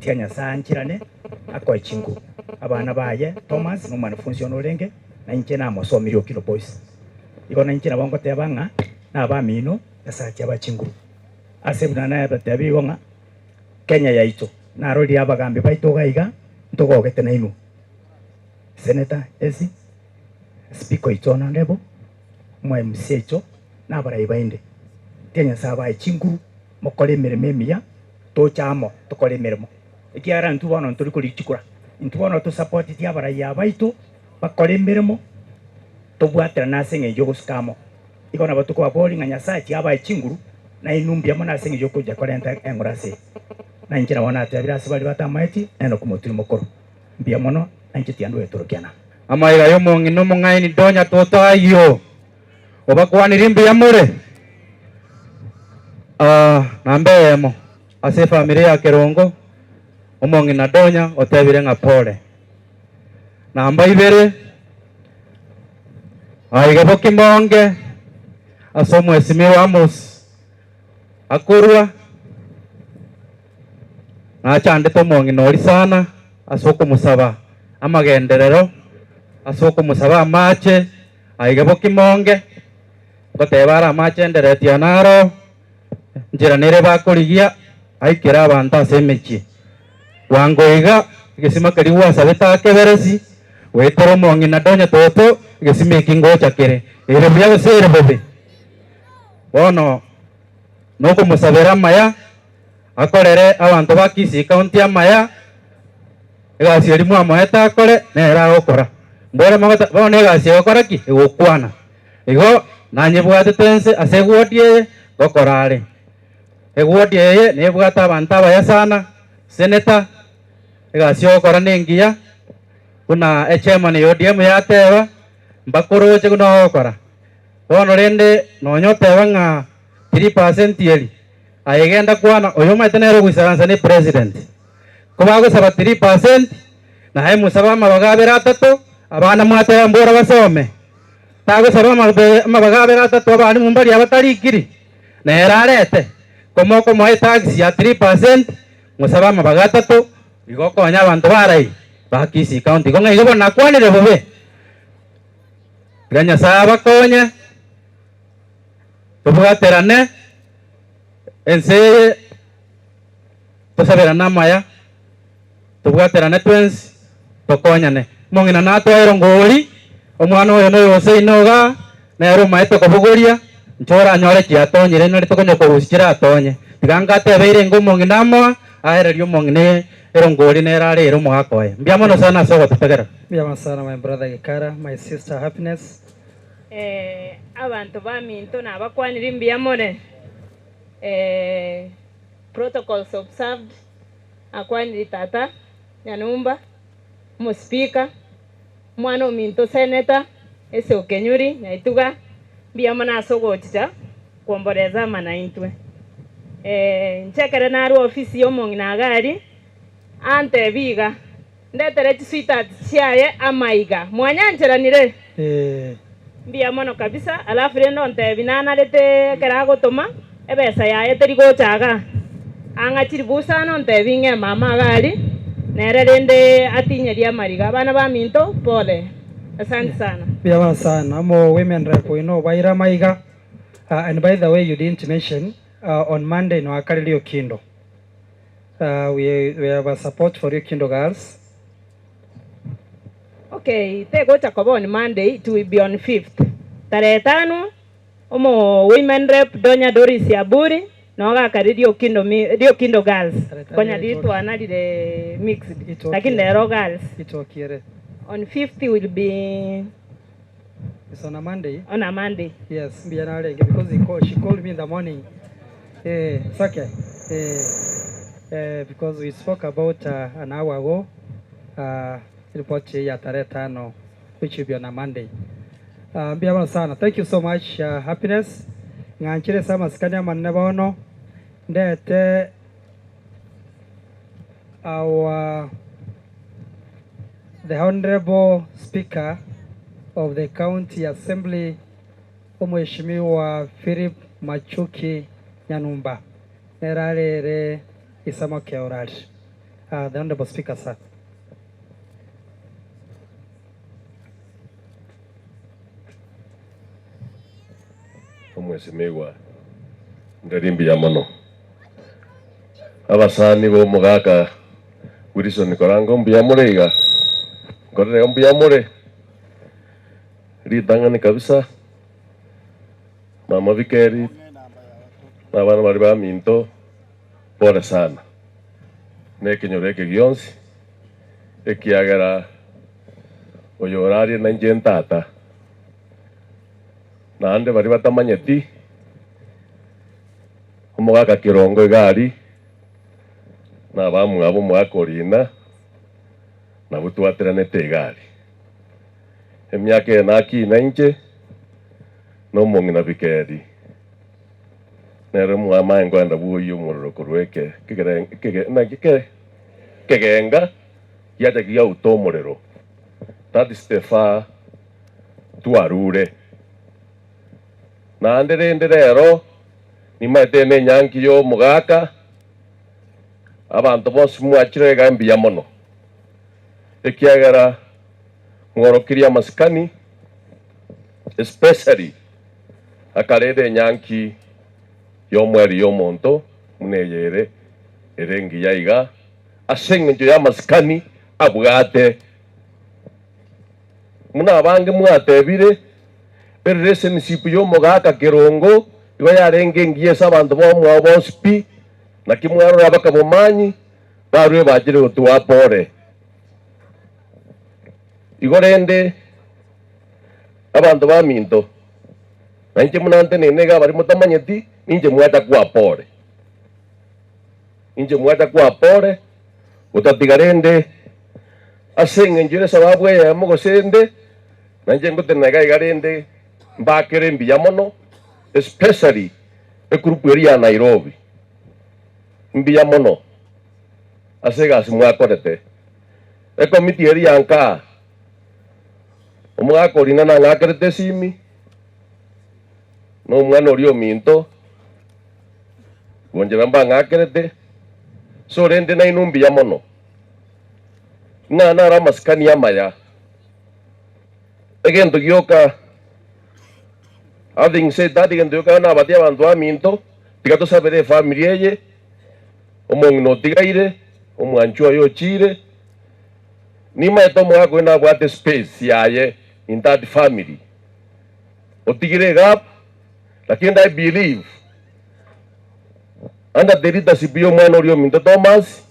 Tiga Nyasae ancherane, akoe chinguru. Abana baye, Thomas, na omwanafunsi one orenge, na inche namosomirie Okilo Boys. Igo nainche nabo ngoteba ng'a nabamino, Nyasae ache abae chinguru. Ase buna nabatebirie igo ng'a Kenya yaito, narorire abagambi baito iga iga, ntogogete nainwe. Senator Esi, Speaker oito Honourable, omo MC oito, na abarai bainde. Tiga Nyasae abae chinguru, mokore emeremo emiya, toche amo tokore emeremo. Ekiagera intwe bono ntori korigia chikura, intwe bono tosapoteti abarai aba baito, bakore emeremo, tobwaterane ase eng'encho yogosuka amo. Igo nabo tokobaboria ng'a Nyasae tiga abae chinguru, na inwe mbuya mono ase engencho y'okocha korenta eng'ora ase eye. Na inche nabo natebire ase baria batamaeti, nere okomoturi mokoro. Mbuya mono, na inche tiga ndwetorokia na. Amaiga y'omong'ina omong'aini Donya Toto ayio obakwanirie mbuya more? Ah, namba eyemo ase efamiri ya Kerongo, omong'ina Donya otebire ng'a pole. Namba ibere, Aiga bokimonge ase omwesimigwa Amos akorwa, nachandete omong'ina oria sana ase okomosaba amagenderero, ase okomosaba amache, aiga bokimonge, ngoteba are amache endereti aya naro, nchera nere bakorigia aikere abanto ase emechie. Bwango iga egesima keria gwasabete akeberesi, goetera omong'ina Donya Toto, egesima eki ngocha kere, ere buya gose ere bobe? Bono nokomosabera amaya, akorere abanto ba Kisii County amaya, egasi eria mwamoete akore, nere agokora. Mbore mogoteba bono egasi egokora ki? Egokwana. Igo nanyebwatete inse ase ewodi eye, ngokora are. Ewodi eye nebwate abanto abaya sana, Senator, egasi ogokora nengiya, buna echairman ya ODM yateba, mbakoroche buna ogokora. Bono rende nonya oteba ng'a 3% eri, aye genda kwana oyo omanyete nere ogoisaransa ne president. Kobagosaba 3% naye mosabe amabaga abere atato, abana mwateba mbora basome. Tagosaba amabaga abere atato abalimu mbaria abatarikiri, nere arete. Komokomoa etax ya 3%, mosabe amabaga atato, igo okonya abanto ba rai ba Kisii County. Igo ng'a igo bono nakwanire bobe. Tiga Nyasae abakonye, tobwaterane ense eye tosaberane amaya, tobwaterane twensi, tokonyane. Omong'ina natwae erongori, omwana oyo noyo oseino igaa, nere omaete kobogoria, inche oranyore chiatonyire nari tokonya korusia chiratonye. Tiga ngatebeire inga omong'ina amoa, aererie omong'ina erongori nere arere omogaka oye. Mbuya mono sana ase ogototegerera. Mbuya mono sana my brother Gikara, my sister Happiness. Eh, abanto baminto nabakwanire mbuya more, eh, protocols observed, akwanire tata Nyanumba, omospeaker, omwana ominto senator, ase Okenyuri, Nyaituga, mbuya mono ase ogochicha kwomboreza ama naintwe. Eh, inche ekere narwa ofisi ya omong'ina iga aria, antebia iga, ndetere chisweetheart chiaye amaiga, mwanyancheranire? Mbuya mono kabisa, alafu rende ontebia nanarete ekero agotoma, ebesa yaye teri gocha igaa, ang'a chilifu isano ontebie ng'a emama iga aria, nere rende atinyerie amariga. Abana baminto, pole. Asante sana. Mbuya mono sana omo women rep oino obaire amaiga and by the way you didn't mention on Monday noakare Riokindo we have a support for Riokindo girls. Okay, tegocha koba on Monday, it will be on fifth. Tarehe tano, omo women rep Donya Doris Aburi nogakare Riokindo mi Riokindo girls. Konya ritwana rire mixed, lakini rero girls. Itokiere. On fifth will be It's on a Monday. On a Monday. Yes, mbuya narenge because he call, she called me in the morning. Eh, it's okay. Eh, eh, because we spoke about an hour ago uh, report ya tarehe tano which will be on a Monday. Mbuya mono sana. Thank you so much Happiness. Ng'anchire ase amasikani amanene bono ndete our the Honorable Speaker of the County Assembly Omweshimiwa Philip Machuki Nyanumba nere arere Isamoke Orari. The Honorable Speaker sir. Omwesimigwa, ndari mbuya mono. Abasani b'omogaka Wilson Korango mbuya more iga? Nkorere iga mbuya more? Ritang'ani kabisa, mama Bikeri na abana baria baminto, pole sana na ekenyoro eke gionsi, ekiagera oyo orarie nainche ntata. Naende baria batamanyeti, omogaka kerongo iga aria, na abamwabo omogaka orina, nabwo twateranete iga aria. Emiaka eye nakina inche, na omong'ina Bikeri, nere omwamae nkoenda bwoyia omorero korwa eke kegere kege naki ke kegenga giacha giauta omorero, that is the far twarure. Naende rende rero nimaete nenyangi y'omogaka, abanto bonsi mwachire iga mbuya mono, ekiagera mworokirie amasikani, especially akarende enyangi y'omweri y'omonto buna eye ere ere engiya iga, ase engencho y'amasikani abwate. Buna abange mwatebire, erelationship y'omogaka kerongo igo yarenge engiya ase abanto b'omwao bonsi pi, naki mwarora bakabomanyi, barue bachire gotwaa pore. Igo rende, abanto baminto, na inche buna ntenene iga baria motamanyeti, ninche mwacha kwaa pore. Inche mwacha kwaa pore, gotatiga rende Ase engencho y'esababu eyemo gose ende, nainche ngotenena iga iga rende mbakere mbuya mono, especially egroup eria ya Nairobi, mbuya mono ase egasi mwakorete. Ekomiti eria ya nkaa, omogaka oria ng'a nang'akerete esimi, na omwana oria ominto, Gonchera mbang'akerete, so rende nainwe mbuya mono, ng'a naro amasikani amaya. Egento gioka, having said that, egento gioka nabatie abanto baminto, tiga tosabere efamiri eye, omong'ina otigaire, omwanchwa oye ochiire, nimaete omogaka oyo nabwate space yaye in that family, otigire egap, lakini I believe under the leadership ya omwana oria ominto Thomas,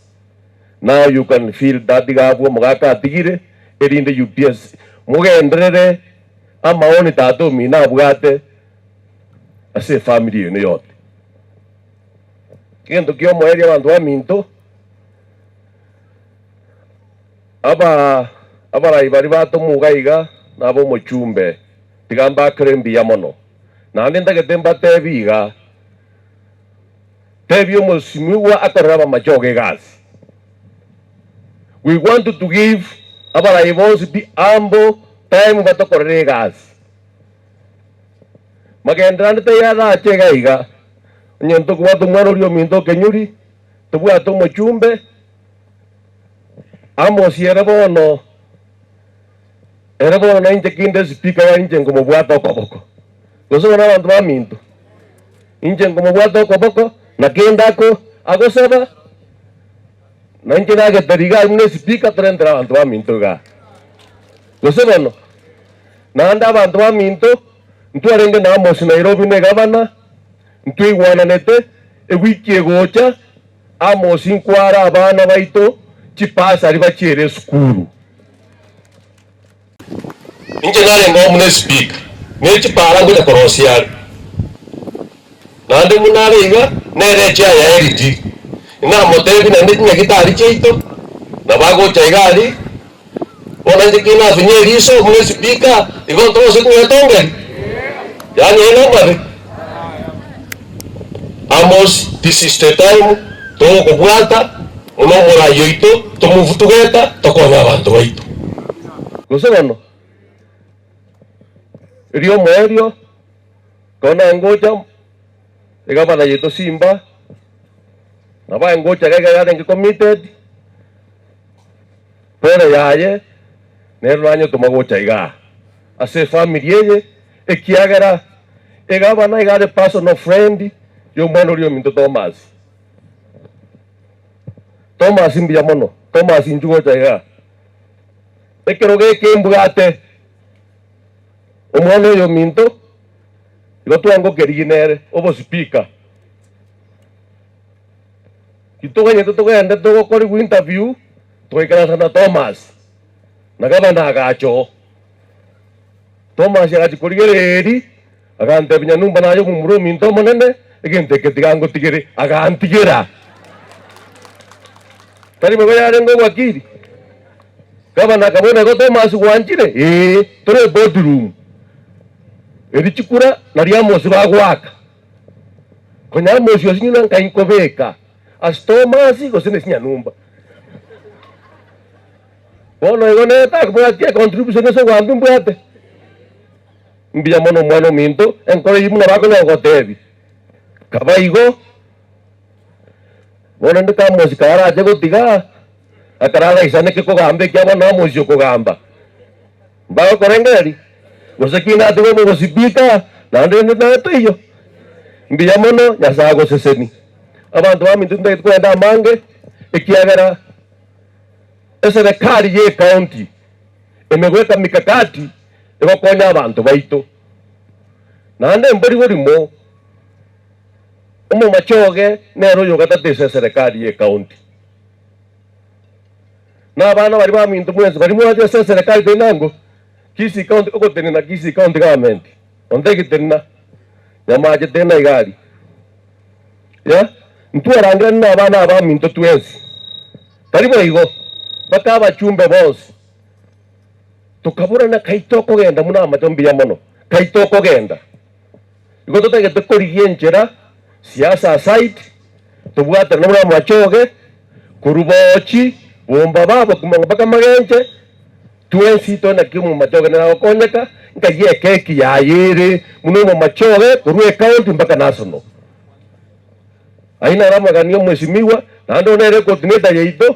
now you can fill that gap omogaka atigire, erinde UPS mogenderere amaoni tata omino abwate ase efamiri eye yote. Egento kia omoerio abanto baminto, aba abarai baria batomuga iga naba omochumbe, tiga mbakere mbuya mono. Naende ntagete mbatebi iga, tebia omosimigwa akorere abamachoge egasi. We want to give abarai bonsi pi ample time batokorere egasi. Magendererande taiyo arache iga iga, onye ntokobwata omwana oria ominto okenyuri, tobwate omochumbe, Amos ere bono, ere bono nainche kinde espeaker ya inche nkomobwata okoboko. Gose bono abanto baminto, inche nkomobwata okoboko, na kende ako agosaba, na inche nagetera iga buna espeaker torentere abanto baminto igaa. Gose bono, naende abanto baminto, ntwarenge na Amos Nairobi na egavana, ntwaigwananete, ewiki egocha, Amos nkware abana baito chipasari bachiere esukuru. Inche narenge oo buna espeaker, ne chipara ngocha korosia are. Naende buna are iga, nere echair yaye eritiri. Inamotebia naende chinyagitari chiaito, nabo agocha iga aria, bono inche ki nafinya eriso buna espeaker, igo ntorosie kong'etongeri? Yaani aye namabe. Amos, this is the time togokobwata buna omorai oito, tomofutugeta tokonye abanto baito. Gose bono, erio omoerio, ekero nangocha egavana yaito Simba, nabo aye ngocha iga iga yarenge committed, pore yaye nero nanyetoma gocha igaa ase efamiri eye, ekiagera egavana iga are personal friend ya omwana oria ominto Thomas. Thomas mbuya mono, Thomas inchuo gocha igaa. Ekero geke mbwate omwana oyo ominto, igo twangokerigi nere obospeaker. Titoganyete togende togokorigwa interview, togaikaransa na Thomas, na gavana agacha oo. Thomas agachia korigereria, agantebia Nyanumba naye omomura ominto omonene, egento eke tiga ngotigere, agantigera. Tari bobe yarenge obwakiri? Gavana akabora igo Thomas gwanchire? Ee, tore eboardroom. Eri chikura nario Amos bagoaka. Konya Amos osinywe na nkai nkobeka ase Thomas gose ne Nyanumba. Bono igo nere takobwatia econtribution ase obwantu mbwate. Mbuya mono omwana ominto, enkoro eyio buna bakonyara gotebia. Kaba igo, bono rende Amos karache gotiga, ekero araisaneke kogamba ekiagera bono Amos okogamba, mbagokorengereria, gose ki natige omogosibika, naende rende naye toiyo. Mbuya mono, Nyasae agoseseni. Abanto baminto tintageti kogenda amange, ekiagera eserekari ye ecounty emegweka mikakati egokonya abanto baito. Naende mbori borimo, omomachoge nere oyogatata ase eserekari ye ecounty. Na abana baria baminto mwensi baria mwanche ase eserekari tari nango Kisii County ogotenena Kisii County Government onde egetenena Nyamache tena iga aria. Ya, ntwarangeranie na abana aba baminto twensi. Tari boigo, mpaka abachumbe bonsi. Tokaborana kai tokogenda buna amache mbuya mono, kai tokogenda. Igo totagete korigia enchera, siasa aside, tobwaterane buna amachoge, korwa bochi, bomba babo kimong'o mpaka magenche, twensi tore naki omomachoge nere agokonyeka, nkai ekeki yaye ere buna omomachoge korwa ecounty mpaka national. Ayio naro amagani omwesimigwa, naende oyo nere coordinator yaito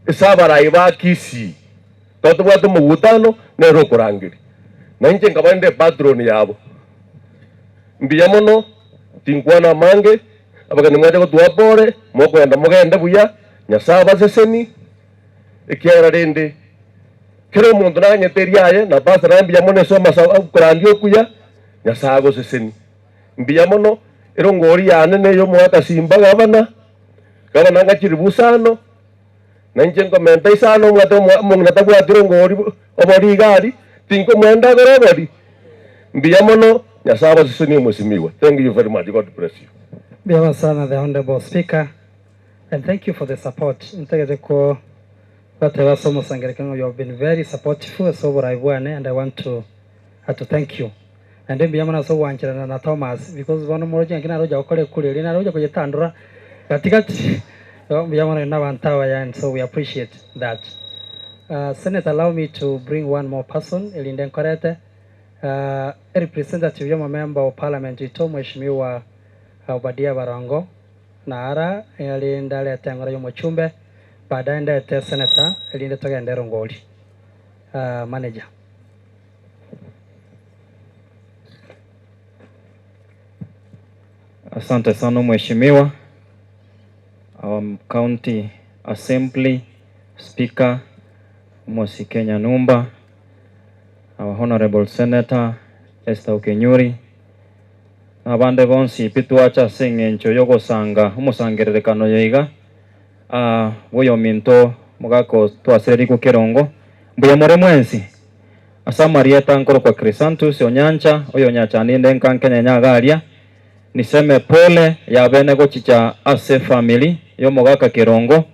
ase abarai ba Kisii. Toro tobwate omogutano nere okorangeria. Na inche nkaba inde epatron yabo. Mbuya mono, tinkwana amange, abageni mwacha gotuaa pore, mokoenda mogende buya, Nyasae abaseseni, ekiagera rende kera omonto naganyete eriaye, na pastor naye mbuya mono ase amasabo okorandia okuya, Nyasae agoseseni. Mbuya mono, erongori yane ney'omogaka Simba gavana, gavana ngachire busano, na inche nkomenta isano omwate omong'ina tabwati rongori obori iga aria, tinkomwenda agore obori. Mbuya mono, Nyasae abasesenie mwesimigwa. Thank you very much, God bless you. Mbuya sana the Honourable Speaker and thank you for the support. Ntagete ko bateba ase omosangererekano ng'a you have been very supportive ase oborai bwane and I want to to thank you. Naende mbuya mono ase ogwancherana na Thomas because bono moroche ng'aki nare ocha gokora ekura eria nare ocha koyetandora gati gati. Igo mbuya mono inwe abanto abaya and so we appreciate that. Senator allow me to bring one more person erinde nkorete a representative ya omomember of parliament oito Mheshimiwa Obadia Barongo nara erinde arete eng'ora ya omochumbe baadaye ndete senator erinde togende erongori. Manager. Asante sana Mheshimiwa, our County Assembly Speaker Omosike Nyanumba, our Honorable Senator Esther Okenyuri, na abande bonsi pi twacha ase eng'encho y'ogosanga omosangererekano oyo iga, ah, bw'oyominto mogaka otwasererigwe kerongo, mbuya more mwensi. Ase amarieta nkorokwa Chrisantus Onyancha, oyonyachaninde nka nkenyenya iga aria, niseme pole yabene gochicha ase efamiri y'omogaka Kerongo,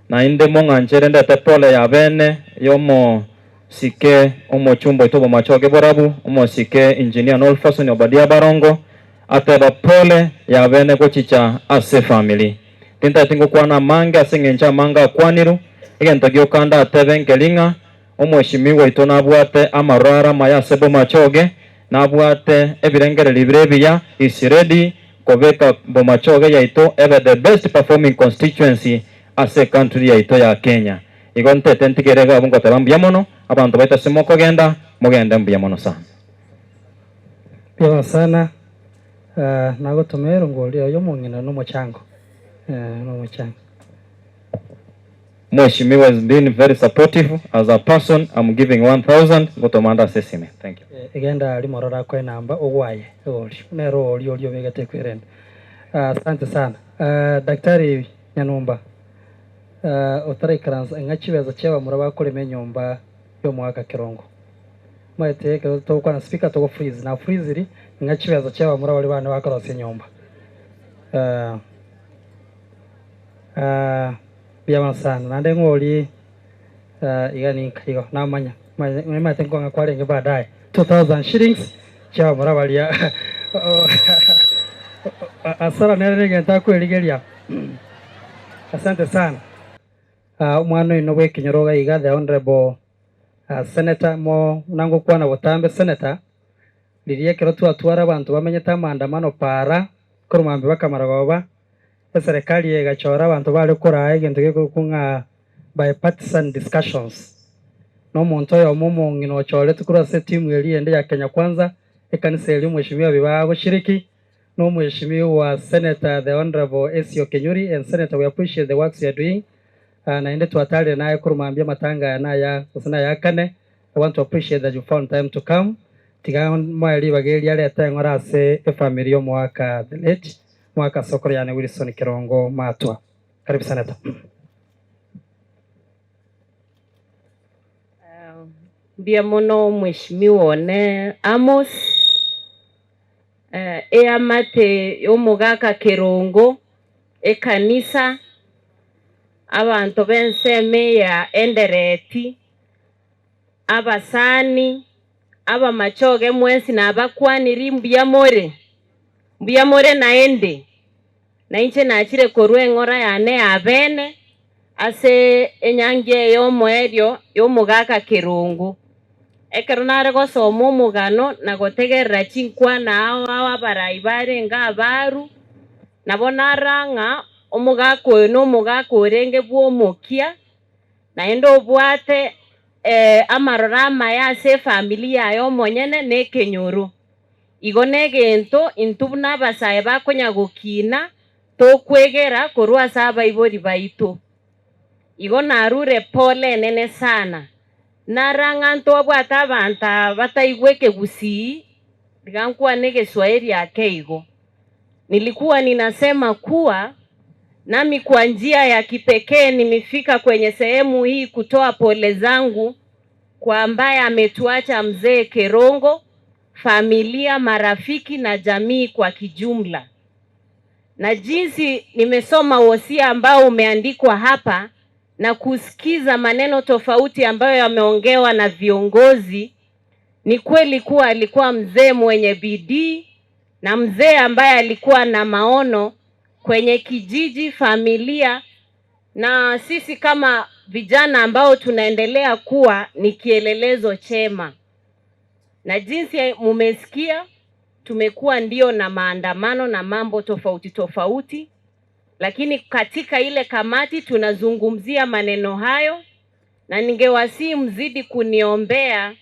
naende mong'anchere ndete pole yabene y'omosike omochumba oito bw'amachoge borabu, omosike Engineer Nolfason Obadia Barongo, ateba pole yabene gochicha ase efamiri. Tintageti ngokwana amange ase eng'encho amange akwanirwe, egento gioka ndatebe nkeri ng'a Omweshimiwa oito nabwate amaroro amaya ase Bomachoge, nabwate ebirengererio bire ebiya, is ready kobeka Bomachoge yaito ebe the best performing constituency ase ecountry yaito ya Kenya. Igo ntete ntigere iga abwo ngoteba mbuya mono, abanto baito ase mokogenda, mogende mbuya mono sana. Mbuya sana, nagotoma erongori oyo omong'ina nomochango, nomochango. Mweshimiwa has been very supportive as a person am giving 1000 ngotoma ande ase esime thank you. Egenda aria morore akoe enamba ogwaye ori nere oria oria obegete ekwerende. Asante sana Daktari Nyanumba otaraikaransa ng'a chibesa chia abamura bakorema enyomba y'omogaka Kerongo. Omanyete ekero togokwana speaker togo freeze na freeziri ng'a chibesa chia abamura baria bane bakorosia enyomba. Mbuya mono sana naende ng'ori iga ninka igo namanya nimanyete nkong'a kwarenge baadaye 2000 shillings chiabamura baria Asara nere negento akwerigeria asante sana. Omwana oino bwekenyoro iga iga the honourable senator mo buna ngokwana botambe senator riria ekero twatwara abanto bamenyete amaandamano paara korwa mambia bakamara goba Eserekari egachora abanto bare koraa egento gekorokwa ng'a bipartisan discussions, na omonto oyomo omong'ina ochoretwe korwa ase etimu eria ende ya Kenya Kwanza, ekanisa eria Omweshimiwa Bibaha agoshiriki, na Omweshimiwa Senator the Honourable Esio Kenyuri, and Senator we appreciate the works you are doing, naende twatarire naye korwa mambia amatanga aya naya gose naya akane, I want to appreciate that you found time to come, tiga moe ribaga eria arete eng'ora ase efamiri y'omoaka the late Mwaka sokoro yane Wilson Kerongo Matwa. Karibu Senator. Mbuya mono mweshimiwa one Amos, eamate y'omogaka Kerongo, ekanisa, abanto b'ensemo eye ya Endereti, abasani, abamachoge mwensi nabakwaniri mbuya more. Mbuya more naende, na inche nachire korua eng'ora yane y'abeene ase enyangi eye y'omoerio y'omogaka Kerongo. Ekero nare gosoma omogano na gotegerera chinkwana ao ao abarai barenge abaru, Nabo narora ng'a omogaka oyo nomogaka orenge bw'omokia, naende obwate amaroro amaya ase efamiri yaye omonyene na ekenyoro. Igo negento intwe buna abasae bakonya gokina tokwegera korwa ase abaibori baito. Igo narure pole enene sana. Narora ng'a ntwabwate abanto aba bataigwa ekegusii, tiga nkwane egeswahili ake igo. Nilikuwa ninasema kuwa nami kwa njia ya kipekee nimefika kwenye sehemu hii kutoa pole zangu kwa ambaye ametuacha mzee Kerongo, familia, marafiki na jamii kwa kijumla. Na jinsi nimesoma wosia ambao umeandikwa hapa na kusikiza maneno tofauti ambayo yameongewa na viongozi, ni kweli kuwa alikuwa mzee mwenye bidii na mzee ambaye alikuwa na maono kwenye kijiji, familia na sisi kama vijana ambao tunaendelea kuwa ni kielelezo chema. Na jinsi mumesikia, tumekuwa ndio na maandamano na mambo tofauti tofauti, lakini katika ile kamati tunazungumzia maneno hayo, na ningewasihi mzidi kuniombea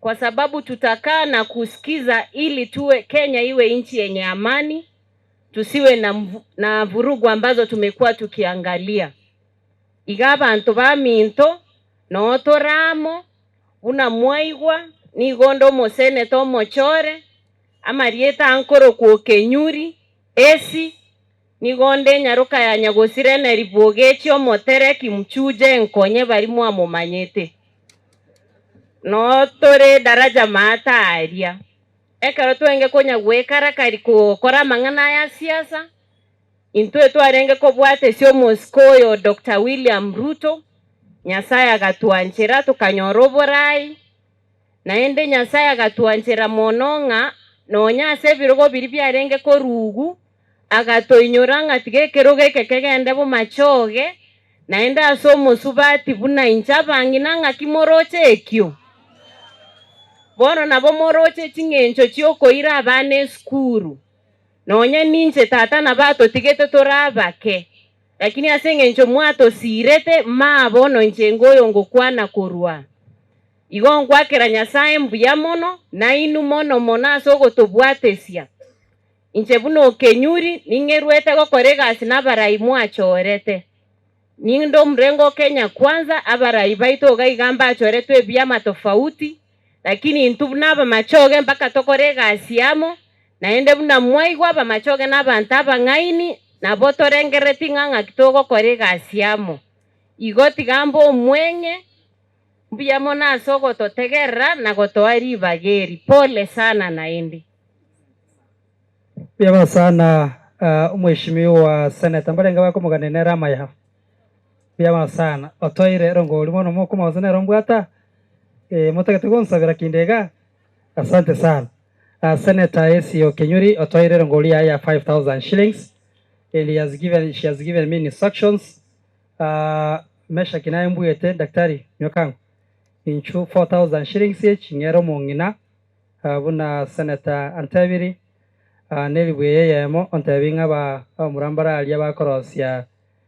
kwa sababu tutakaa na kusikiza ili tuwe Kenya iwe nchi yenye amani, tusiwe na, na vurugu ambazo tumekuwa tukiangalia. Iga abanto baminto notoramo buna mwaigwa nigo onde omoseneta omochore amarieta ankorokwa Okenyuri esi nigo onde enyaroka ya Nyagosira Eneri Bwogechi omotereki mchuje nkonye bari mwamomanyete. Noo tore daraja maate aria. Ekero twenge konya gwekarakari gokora amang'ana aya siasa, intwe twarenge kobwatesia omosike oyo Doctor William Ruto, Nyasaye agatwanchera tokanyora oborai, naende Nyasaye agatwanchera mono ng'a nonya ase ebirogo biria biarenge korugu, Agatoinyora ng'a tiga ekerogo eke kegende bomachoge, naende ase omosubati buna inche abang'ina ng'aki moroche ekio? Bono nabo moroche ching'encho chi'okoira abana esukuru. Nonya ninche tata nabo atotigete tore abake, lakini ase engencho mwatosiirete, maa bono inche ngoyo ngokwana korwa. Igo ngwakera Nyasae mbuya mono, nainwe mono mono ase ogotobwatesia. Inche buna okenyuri ning'eruete gokora egasi nabarai mwachorete. Ninde omurengo o Kenya Kwanza, abarai baito iga iga mbachoretwe ebiama tofauti, lakini intwe buna abamachoge mpaka tokore egasi amo, naende buna mwaigwa abamachoge nabanto abang'aini, nabo torengerereti ng'a ng'aki togokora egasi amo. Igo tiga mbe omweng'e, mbuya mono ase ogototegerera na gotoa ribaga eri. Pole sana naende. Mbuya mono sana omweshimiwa senator mbarenge bakomogania nere amaya mbuya mono sana otoire erongori bono mokoma gose nere ombwata eh motagete gonsabera kinde igaa asante sana senator Esio Kinyuri otoire erongori yaye ya 5000 shillings and he has given she has given me instructions Meshaki naye mbuete daktari nyoka inchu 4000 shillings echi ng'ere omong'ina Buna Senator antebiri, neribwa eye eyemo, ontebi ng'a abamura mbare aria bakorosia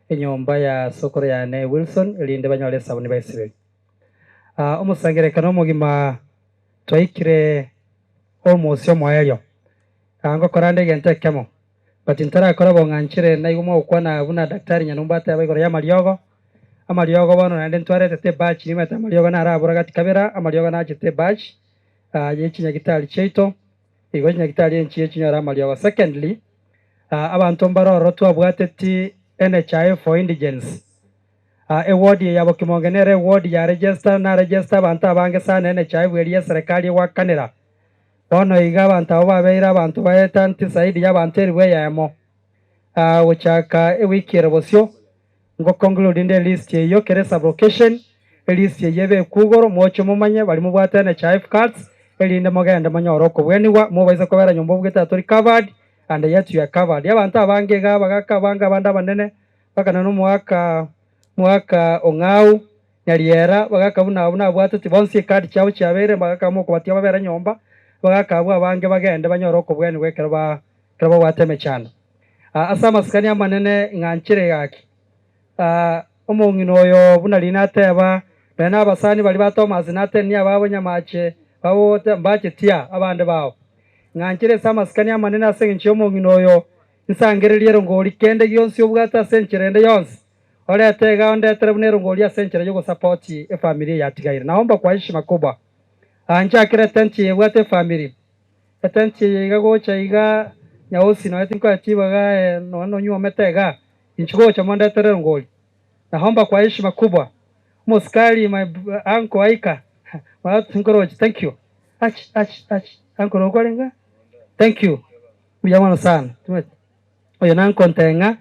enyomba ya sokoro yane Wilson erinde banyore esabuni baisiberie. Omosangererekano omogima twaikire almost omoerio. Ngokora nde egento ekemo, but ntarakora bo ng'a nchire naigwe mogokwana buna Daktari Nyanumba ateba igoro y'amariogo, amariogo bono naende ntwaretete ebatch nimanyete amariogo narabora gati kabera, amariogo nachete ebatch. ye chinyagitari chiaito, igo chinyagitari enchiya chinyore amariogo. Secondly, abanto mbare ororo twabwateti NHIF for indigents. Eward eye ya Bokimonge nere eward ya register na register abanto abange sana NHIF eria eserekari egwakanera. Bono iga abanto abwo babeire abanto baetanti zaidi ya abanto elifu eyemo. Gochaka ewiki ere bosio, Ngo conclude inde elist eyio kere sublocation, elist eyio ebekwe igoro moche momanye baria mobwate NHIF cards erinde mogende monyore okobwenigwa mobaise kobera nyomba obugete atori covered and yet you are covered. Abanto abange iga abagaka abange abande abanene mpaka nonye omogaka omogaka Ong'au Nyariera bagaka buna abwo nabwateti bonsi ecard chiabo chiabeire bagaka mokobatia babere nyomba bagaka abwo abange bagende banyore okobwenigwa ekero ba ekero babwate emechando. Ase amasikani amanene ng'anchire gaki. Omong'ina oyo buna riina ateba, Nonya nabasani baria ba Thomas na Atenia ababo nyamache bagote mbache tia abande bao. Ng'anchire ase amasikani amanene ase engencho y'omong'ina oyo, nsangererie erongori kende gionsi obwate ase enchera ende yonsi. Orete iga ondetere buna erongori ase enchera y'ogosapoti efamiri eye yatigaire. Naomba kwa heshima kubwa. Nchakere etenti eye ebwate efamiri. Etenti eye iga gocha iga Nyaosi nonya tinkoya chibaga nonya nonywomete iga. Inchuo gocha mondetere erongori. Naomba kwa heshima kubwa. Omosikari my uncle aika nkoroche thank you ach ach ach uncle nokwarenge thank you mbuya mono sana oyo na uncle Nteng'a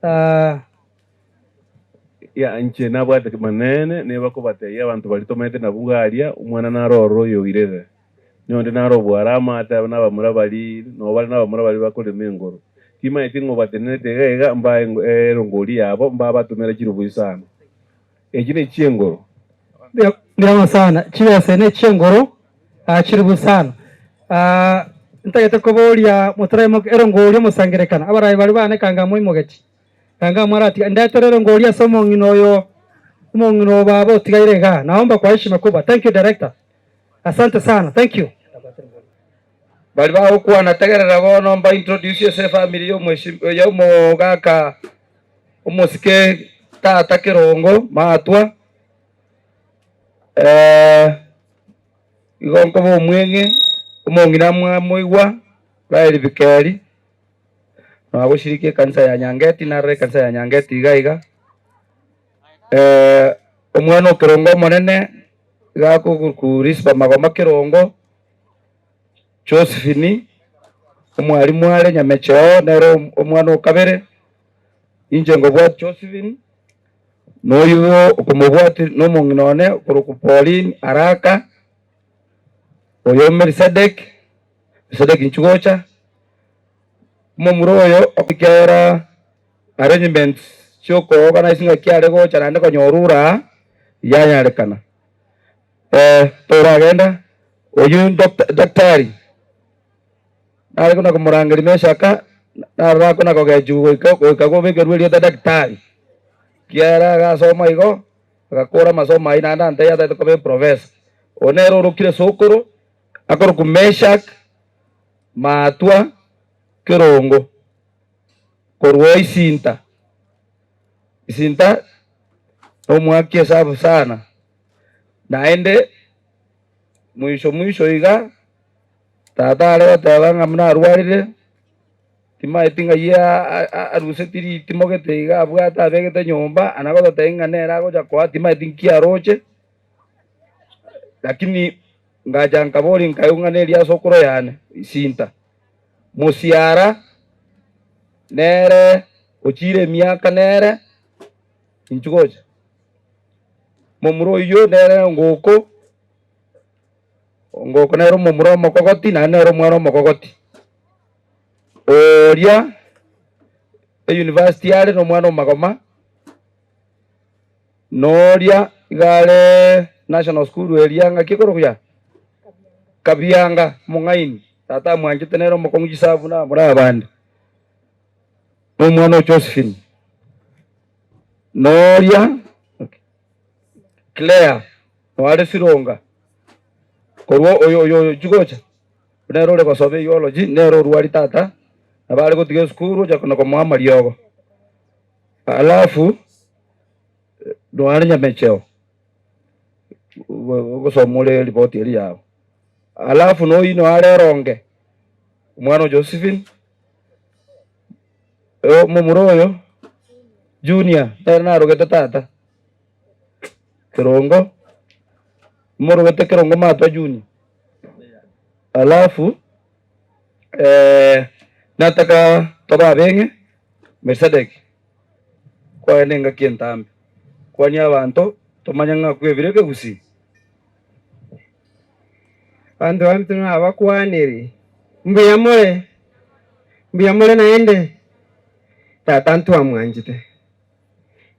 ah. Ya inche nabwate manene nigo bakobatebia abanto baria tomaete nabwo iga aria, omwana naro ororo oyo oirerere. Nonde naro obware amaate abe nabamura baria, nabo bare nabamura baria bakorema engoro. Timaeti ng'a obatenerete iga iga mbae erongori yabo, mbabatomera chirobo isano. Echi nechi'engoro. Mbuya sana, chibesa ne chi'engoro chiribu isano. Ntagete koboria motoraimoke erongori omosangerekano, abaraai baria bane kanga moimogeti, kanga mwaratiga, ndetere erongori ase omong'ina oyo, omong'ina o baba otigaire igaa. Naomba kwa heshima kubwa. Thank you director. Asante sana. Thank you. Baria bagokwana tegerera bono mba introduce ase efamiri ya omogaka omosike tata Kerongo Maatwa, igo nkoba omweng'e, omong'ina mwamoigwa Raeli Bikeri, nagoshiriki ekanisa ya Nyangeti narora ekanisa ya Nyangeti iga iga, omwana o Kerongo omonene iga akogoku Risper Magoma Kerongo. Josephine, omwalimu are Nyamecheo, nere omwana o kabere, inche nkobwati Josephine, na oyio okomobwati nomong'ina one okorokwa Pauline Araka, oyo Melisedek, Melisedek inchuo gocha, omomura oyo ekiagera arrangements chiokoorganize ng'aki are gocha naende konyora ura yanyarekana. Toragenda, oyio daktari nare kona komorangeria Meshaka, naro akona kogechigwa goika goika kobekerwa erieta daktari, ekiagera agasoma igo, agakora amasomo ayio naende antebia atagete koba eprofessor. Oyo nere orokire sokoro, akorokwa Meshak Maatwa Kerongo, korwa Isinta. Isinta nomwaki esabu sana. Naende mwisho mwisho iga, tata are goteba ng'a buna arwarire, timaeti ng'ai aruseti ritimo gete iga abwate abegete nyomba, ana gototebia ng'a nere agocha koa timaeti nki aroche, lakini ngacha nkaboria nkaigwa ng'a neria ase okoro yane, isinta. Mosiara nere ochire emiaka nere, inchuo gocha. Momura oyio nere ngoko, ngoko nere omomura omokogoti naende nere omwana omokogoti. Oria eyunivasiti are na omwana omagoma, na oria iga are national school eria ng'aki ekorokwa ya? Kabianga, omong'aini, tata amwanchete nere omokong'u chisabu buna abamura abande, na omwana o Josephine. Noria Claire noare Sironga korwa oyo oyo oyo chigocha nere ore gosoma egeology nere orwari tata nabo are gotiga esukuru ocha kona komoa amariogo. Alafu noare Nyamecheo ogosoma ore eripoti eria yabo. Alafu noyio noare Eronge omwana o Josephine. Omomura oyo Junior nere narogete tata Kerongo, morogete Kerongo Matwa Junior. Alafu nataka tobe abeng'e Melkisedeki kwagenda engaki entambe, kwania abanto tomanye ng'a kwebire ekegusii. Abanto baminto nabakwanire, Mbuya more, mbuya more naende, Tata ntwamwanchete.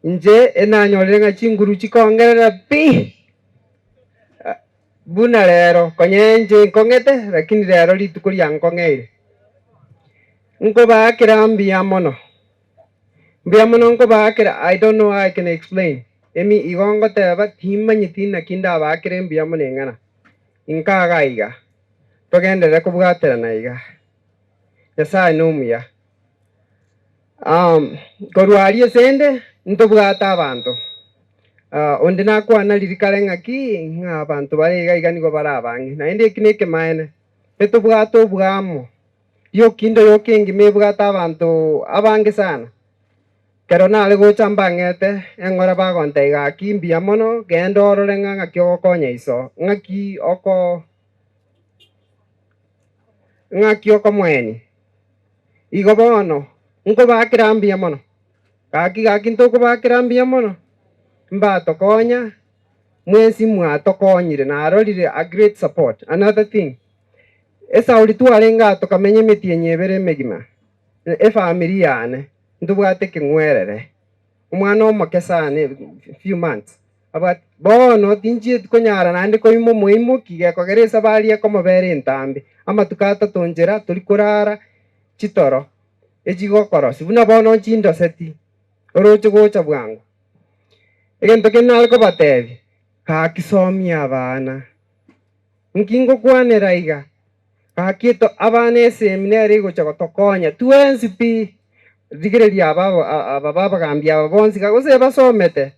Inche enanyorire ng'a chinguru chikongerera pi, buna rero, konya inche nkong'ete, lakini rero rituko riankong'eire. Nkobaakera mbuya mono, mbuya mono nkobaakera, I don't know how I can explain, emi igo ngoteba timanyeti naki ndabaakere mbuya mono eng'ana, inkaga iga, togenderere kobwaterana iga. Nyasaye nomuya. Korwa aria esende ntobwate abanto, onde nakwana riria kare ng'aki ng'a abanto bare iga iga nigo bare abange, naende eki nekemaene, etobwate obwamo. Riokindo yoka engima ebwate abanto abange sana. Ekero nare gocha mbang'ete eng'ora bagontebia gaki mbuya mono, genda orore ng'a ng'aki ogokonya iso, ng'aki oko ng'aki okomoenia. Igo bono nkobakera mbuya mono, gaki gaki ntokobakera mbuya mono, mbatokonya mwensi mwatokonyire narorire a great support. Another thing. Esauri twarenge aa tokamenya emetienyi ebere emegima, efamiri yane, ntobwate ekeng'werere, omwana omoke sana few months, abwate bono tinchieti konyara naende koima omoimoki gekogera esabari ekomobera entambe, amatuko atato nchera tori korara chitoro echigokorosia buna bono nchindoseti, oroche gocha bwango. Egento kende nare kobatebia, gaki somia abana. Nki ngokwanera iga? Gaki eto abana esemi nere egocha gotokonya twensi pi. Rigereria aba aba babagambi aba bonsi iga gose basomete?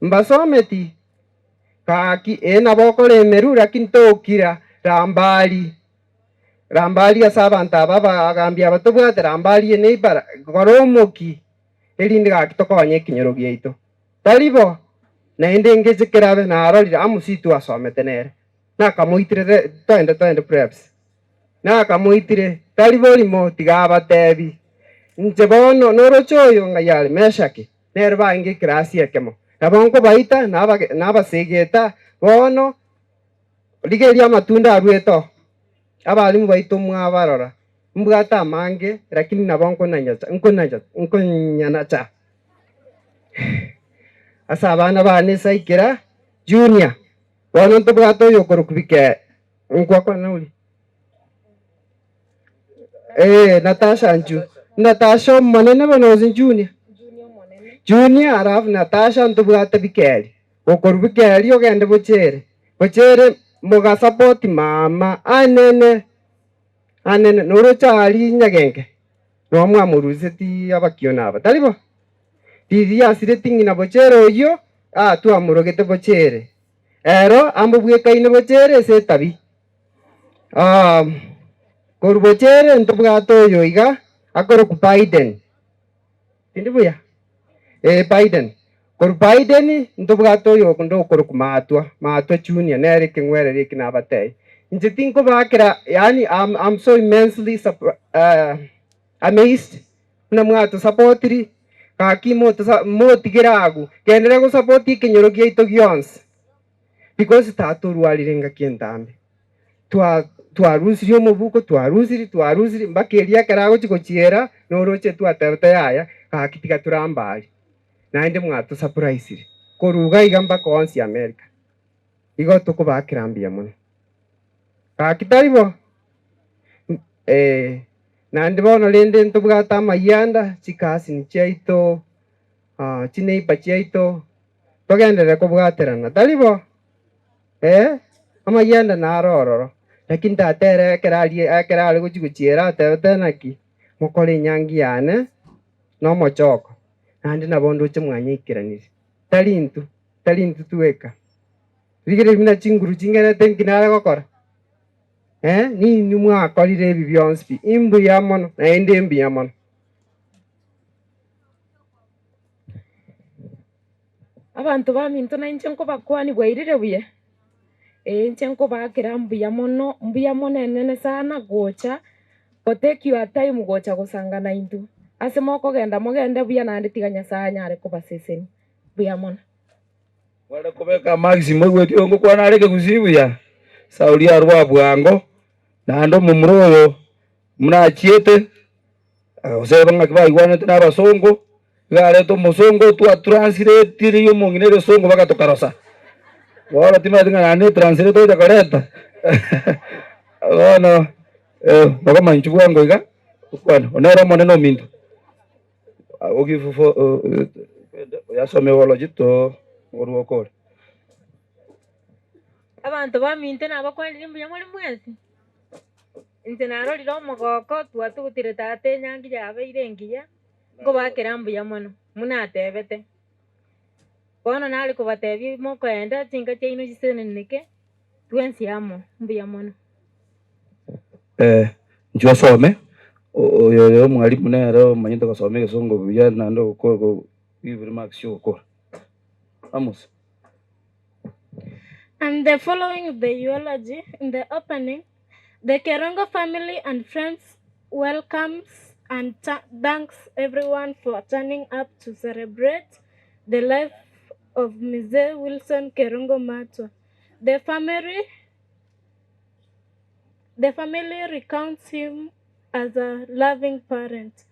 Mbasometi? Gaki ee nabo okoremerwa lakini tokira rambari rambari ase abanto aba abagambi aba tobwate rambari eneighbor kora omoki erinde gaki tokonye ekenyoro giaito. Tari bo, naende engecho kerabe narorire Amusi twasomete nere, nakamoitire re toende toende preps, nakamoitire tari borimo tiga abatebi, inche bono noroche oyo ng'ai are Meshaki, nere barenge ekerasi ekemo, nabo nkobaita nabage nabasegeta bono rigereria amatunda aruete oo, abalimu baito mwabarora, mbwate amange lakini nabo nkonanyacha nkonacha nkonyanacha. Ase abana bane Saikera Junior, bono ntobwate oyokorokwa Bike nkwakwana oria? Eh, Natasha nchu Natasha omonene bono gose Junior? Junior alafu Natasha ntobwate Bikeri, gokorwa Bikeri ogende Bochere, Bochere mogasapoti mama anene anene noroche aria Nyagenke. Nonya mwamoruseti abakione aba, tari bo? Riria asireti ng'ina bochere oyio, aa twamorogete bochere. Ero amobwekaine bochere ase etabi. Aa, korwa bochere ntobwate oyo iga akorokwa Biden. Tindi buya? Ee, Biden. Korwa Biden ntobwate oyo onde okorokwa Maatwa, Maatwa Junior, nere ekeng'werero eki nabatebie. Inche tinkobakera yaani I'm, I'm so immensely surpri- amazed buna mwatosapotiri, gaki motosa motigere agwo, genderera gosapoti ekenyoro giaito gionsi, because tatorwarire engaki entambe. Twa twarusirie omobuko, twarusirie twarusirie mpaka eria ekero agochia gochiera, noroche twatebete yaya, gaki tiga torambe aria. Naende mwatosurprisire korwa iga iga mpaka onsi America. Igo tokobakera mbuya mono. Gaki tari bo? Eh, naende bono rende ntobwate amayianda, chikasini chiaito, chineighbour chiaito, togenderere kobwaterana, tari bo? Eh, amayianda naro ororo, lakini tata ere ekero aria ekero are gochia gochiera atebete naki, mokore enyangi yane nomochoko, naende nabo ndoche mwanyeikeraneria, tari intwe. Tari intwe tweka. Rigereria buna chinguru chingenete nki nare gokora? Eh, ninwe mwakorire ebi bionsi pi, imbuya mono, naende mbuya mono. Abanto baminto nainche nkobakwania bwairire buya? Ee inche nkobaakera mbuya mono, mbuya mono enene sana gocha go take your time gocha gosanga naintwe. Ase mokogenda mogende buya naende tiga Nyasaye anyare kobasesenia. Mbuya mono. Mware kobeka amagisi moigweti oyo ngokwana are ekegusii buya. Sauli arwa bwango, naende omomura oyo buna achiete, gose ng'aki baigwanete na abasongo, iga arete omosongo twatransletirie omong'ina egesongo mpaka tokarosa. Bono timanyeti ng'a naende ne translator ogocha koreta, bono nabo manchu bwango iga. Okwane, onere omonene ominto. Ogifufu oyasome eulogy to orwe okore. Abanto baminto nabakwanire mbuya more mwensi? Inche narorire omogoko, twatugutire tata enyangi yabeire engiya, nkobakera mbuya mono, buna atebete. Bono nare kobatebia mokoenda chinka chiaino chiseneneke, twensi amo, mbuya mono. Eh, inchuo osome, oyo oyo omwalimu nere omanyete gosoma egesongo buya naende ogo give remarks chi'ogokora. Amos. And the following the eulogy in the opening, the Kerongo family and friends welcomes and thanks everyone for turning up to celebrate the life of Mzee Wilson Kerongo Matua. The family the family recounts him as a loving parent,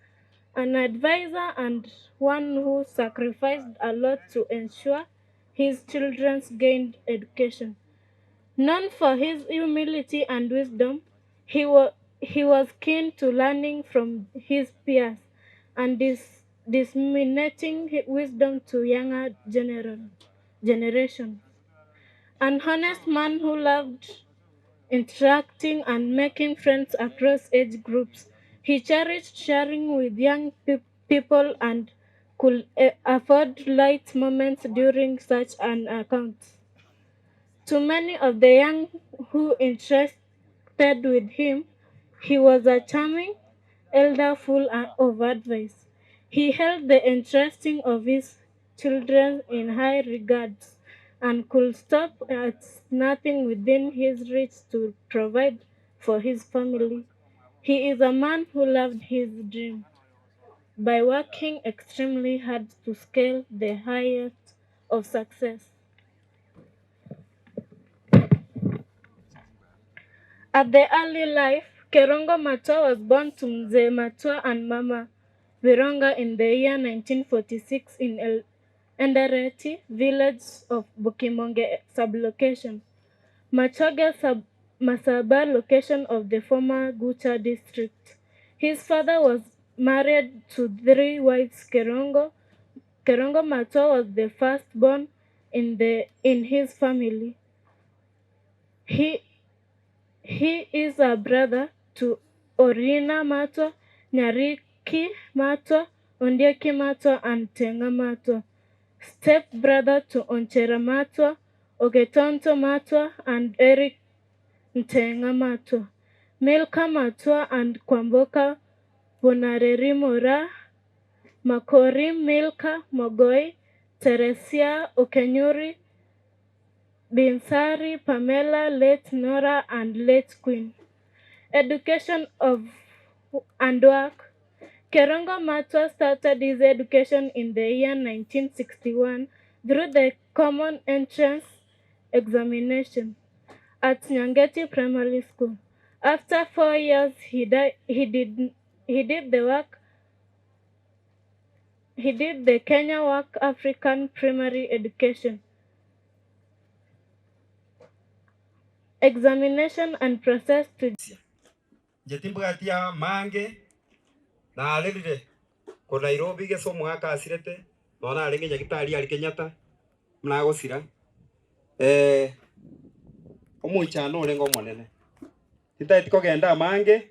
an advisor, and one who sacrificed a lot to ensure his children gained education. Known for his humility and wisdom, he, wa- he was keen to learning from his peers and disseminating wisdom to younger generation. An honest man who loved interacting and making friends across age groups. He cherished sharing with young people and could afford light moments during such an account. To many of the young who interested with him, he was a charming elder full of advice. He held the interesting of his children in high regards and could stop at nothing within his reach to provide for his family. He is a man who loved his dream by working extremely hard to scale the highest of success. At the early life, Kerongo Matua was born to Mzee Matua and Mama Vironga in the year 1946 in El Endereti village of Bukimonge sublocation, Machoge sub Masaba location of the former Gucha district. His father was married to three wives. Kerongo Kerongo Matua was the firstborn in the in his family. He he is a brother to Orina Matua, Nyariki Matua, Ondieki Matua, and Tenga Matua. Step brother to Onchera Matua, Ogetonto Matua, and Eric Ntenga Matua. Milka Matua and Kwamboka Bonarerimura, Makori Milka Mogoi, Teresia Okenyuri, Binsari Pamela, late Nora, and late Queen. Education of and work. Kerongo Matua started his education in the year 1961 through the Common Entrance Examination at Nyangeti Primary School. After 4 years, he, di- he did the work he did the Kenya Work African Primary Education examination and process to Inche timbwati amange, narerire korwa Nairobi gese omogaka asirete, nonya narenge nyagetari aria Kenyatta, buna agosira, omoichano orenge omonene. Tintageti kogenda amange,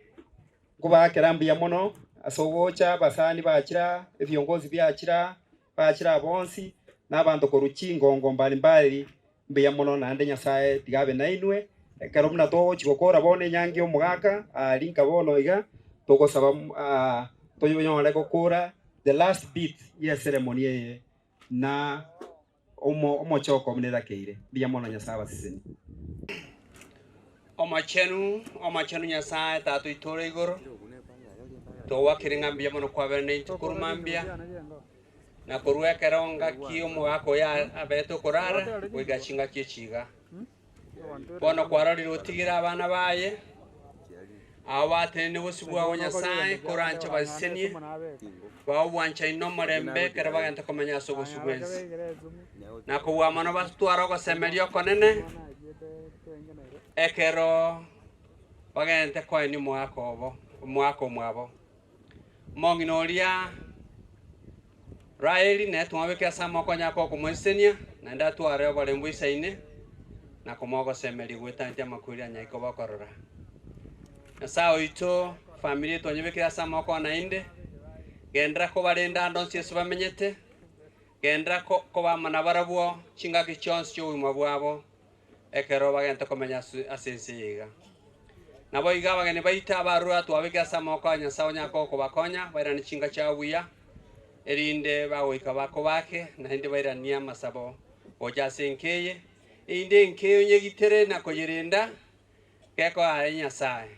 nkobakera mbuya mono, ase ogocha abasani bachire aa, ebiongozi biachire aa, bachire aa bonsi, na abanto korwa chingongo mbalimbali, mbuya mono naende Nyasaye tiga abe nainwe, ekero buna togochi gokora bono enyangi ya omogaka, aria nka bono iga, togosaba tonyore gokora the last bit ye eceremony eye na omo omochoko buna erakeire. Mbuya mono Nyasaye abasesenie. Omochenu, omochenu Nyasae, Tata oito ore igoro, togwakire ng'a mbuya mono kwabera naintwe korwa mambia, na korwa ekero ngaki omogaka oyo abete okorara, goika chingaki echi iga. Bono kwarorire otigire abana baye, abo batenene bosio bwao Nyasae, koranche obasesenie, bae obwanchani na omorembe ekero bagente komenya ase obosio bw'ense. Na kobua mono batware ogosemeria okonene, ekero bagente koenia omogaka obo, omogaka omwabo. Omong'ina oria Raeli nere twamobekire ase amaboko onyare koba okomoesenia, naende atware oboremu boisaine, na komoa ogosemeria goetaneti amakweri anyare koba okorora. Nyasae oito, efamiri eye twanyebekire ase amaboko ao naende, genderera kobarenda ande onsi ase bamenyete, genderera koba amo nabarabwo chingaki chionsi chi'obogima bwabo, ekero bagente komenya ase ense eye iga. Naboigo abageni baito abarure atwabeke ase amaboko a Nyasae onyare kobakonya bairane chinka chiabo buya, erinde bagoika bakobake, naende bairanie amasabo gocha ase enka eye, erinde enka eye onyegitere na koyerenda, gekoa aye Nyasae.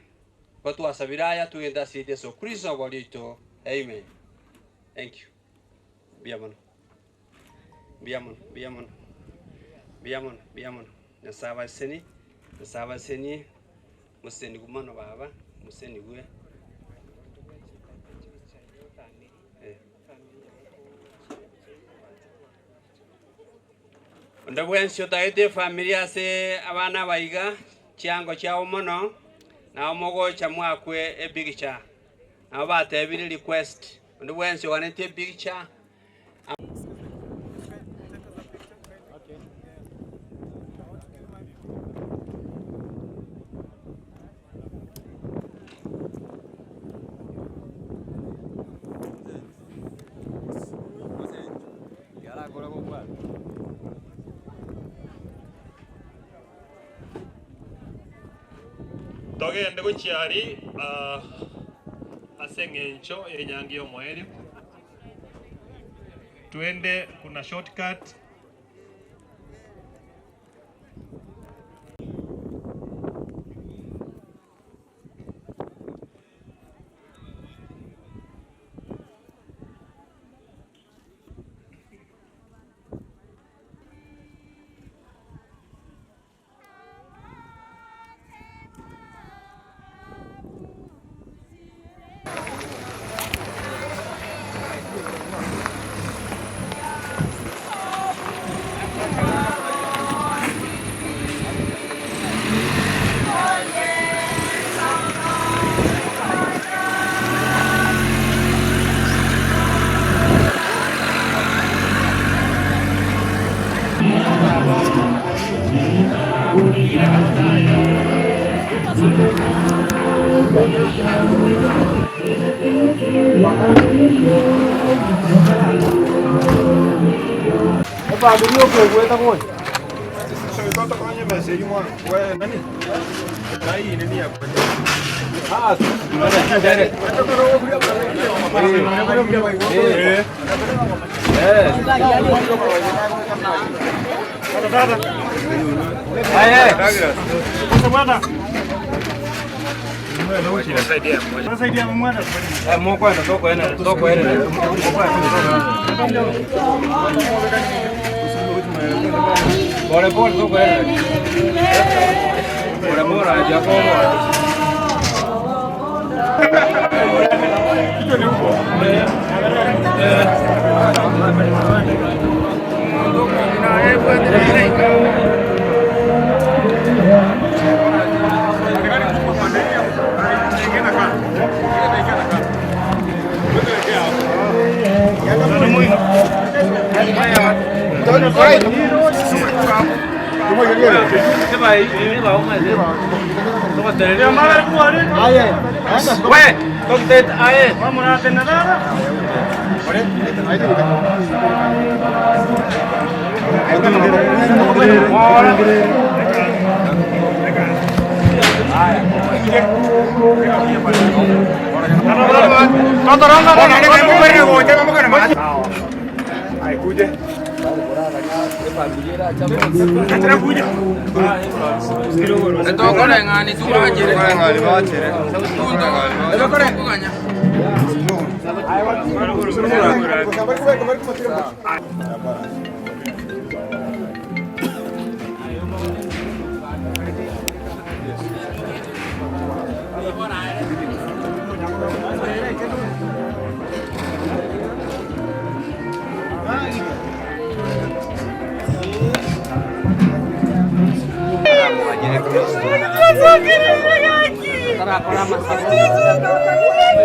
Igo twasabire aya twegente ase Yeso Kristo Oboria oito. Amen. Thank you. Mbuya mono. Mbuya mono, mbuya mono, mbuya mono, mbuya mono. Nyasae abasesenie, Nyasae abasesenie, mosesenigwe mono baba, mosesenigwe. Eh. Onde bwensi otagete efamiri ase abana aba iga, chiango chiabo mono, nabo mogocha mwakwe epigicha. Nabo batebire request, onde bwensi oganetie epigicha. Togende gochia aria ase eng'encho y'enyangi y'omoerio. Twende kuna shortcut.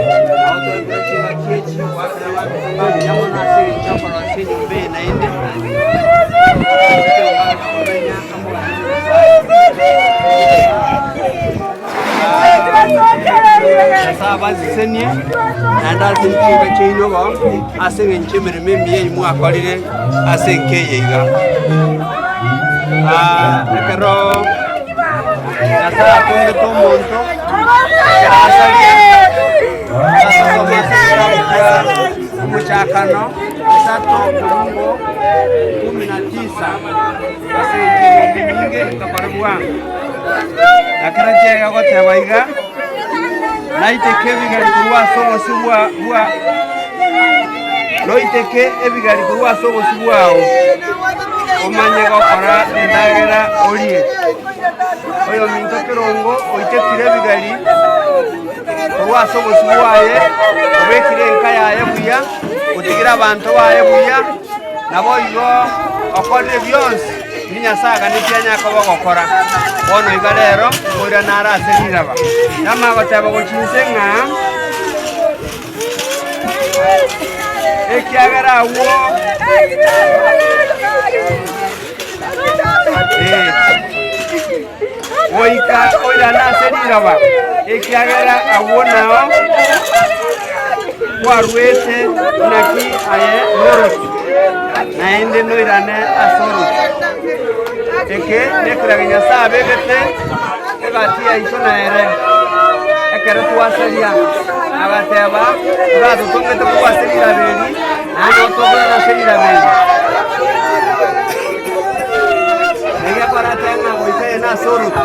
Nabo twaikire chingaki echi goakera abanto ng'a mbuya mono ase eng'encho y'okorosia enyomba eye naende, ase togokana komenya amo na Nyasae. Nyasae abasesenie naende ase chinka chiaino bo ase eng'encho y'emeremo emiya eyio mwakorire ase enka eye iga. Ekero Nyasae atongete omonto, ekero asaria, agasoma ase ekitabu kia omochakano isato kobungo kumi na tisa, ase eng'encho y'emiogo eminge etokore bwango. Ekero kiaye ogoteba iga, Naiteke ebigeri korwa ase obosio bwa bwa noiteke ebigeri korwa ase obosio bwao, omanye gokora endagera orie. Oyominto kerongo oitekire ebigeri korwa ase obosio bwaye, obekire enka yaye buya, otigire abanto baye buya, naboigo okorire bionsi ebi Nyasae aganetie anyare koba ogokora. Bono iga rero nkoirana are ase riraba. Namanye goteba gochia inse ng'a ekiagera agwo goika oirane ase riraba, ekiagera agwo nao kwarwete naki aye norotu, naende noirane ase orotu. Eke nekerage Nyasae abegete egati yaito na ere, ekero twasaria, agateba, Oratotongete korwa ase riraba eri, naende otogorere ase riraba eri. Nigo ng'a goika ere nase orotu,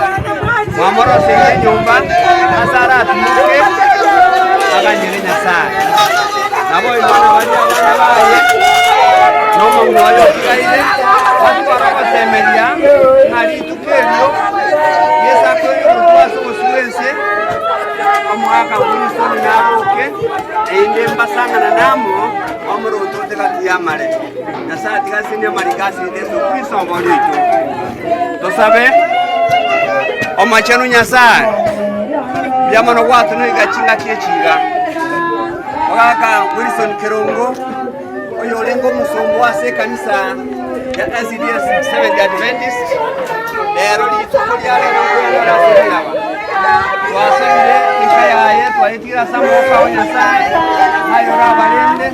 mwamoroseirie enyomba ase aratimoke aganyere Nyasae. Naboigo nabaria abana baye, na omong'ina oye otigaire, batware ogosemeria ng'a rituko erio Yeso akoirwe korwa ase obosio bw'ense, omogaka Wilson naboke, erinde mbasang'anane amo, bamorotote gati y'amare. Nyasae tiga asenie amariko ase Yeso Kristo Omobori oito. Tosabe, Omochenu Nyasae, mbuya mono gwatonoiga chingaki echi iga. Ogaka Wilson Kerongo, oyorenge omosomba ase ekanisa ya SDA Seventh Adventist, rero rituko ria rero nkoyanyora ase riraba. Twasabire enka yaye twayetigire ase amaboko ao Nyasae, aye orabarende.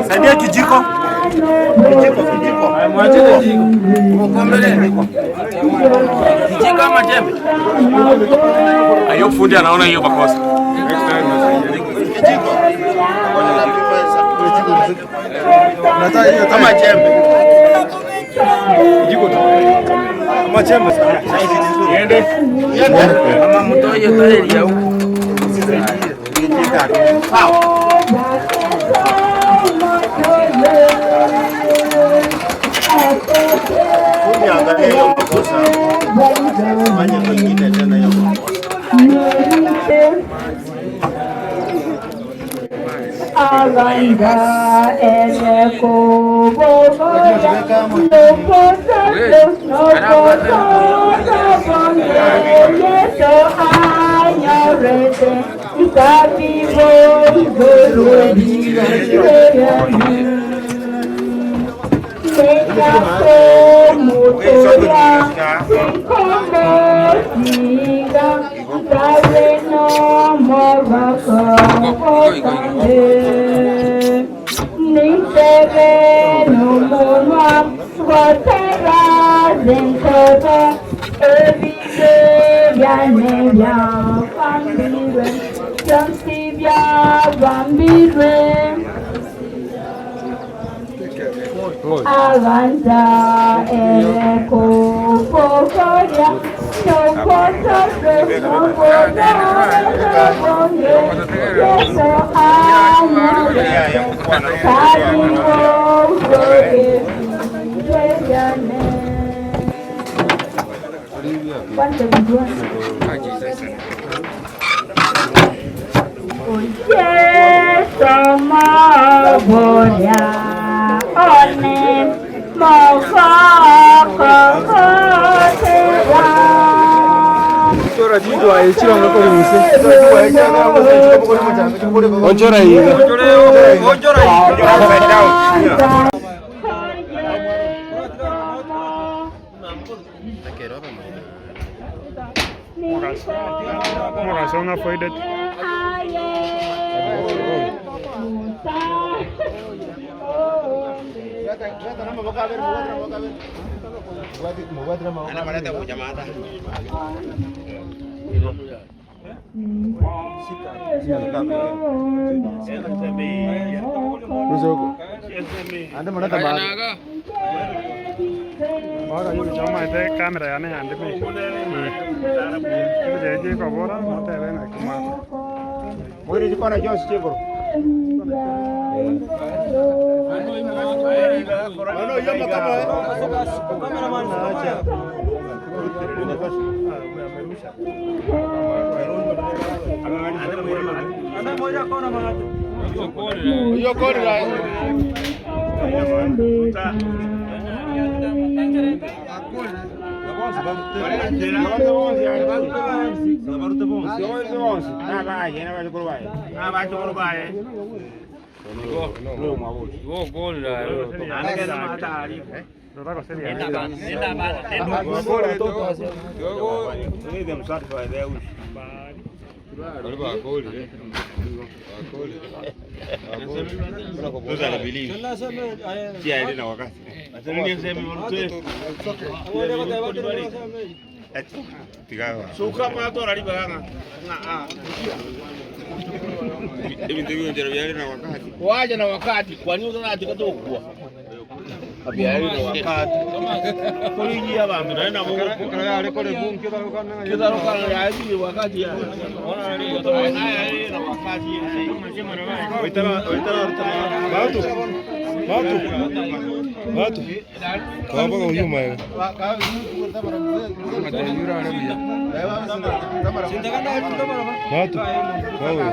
Saidia kijiko. Kijiko, kijiko. Kijiko ama jembe? Hiyo fundi anaona hiyo makosa. Kama jembe. Kijiko tu. Kama jembe. Niende. Ama mtoye tairi ya huku. Fundi angalia hiyo makosa. Fanya mwingine tena hiyo makosa. Alanda eneko Avanza eleko pokoria no koto no koto yeso Yeso maboria one Onchora hiyo. Onchora hiyo. Morazón afuera. Ora yule chama ete kamera yane yande me. Jeje kobora motebe na kumako. Mwiri jikona Jones chiguru. Waje na wakati kwani utaratika tokwa abyari na wakati kuligia bantu naye nabo kitharukana yaji wakati ya ona na wakati Batu. Batu. Batu. Kaba ko yuma yo. Batu. Kawe.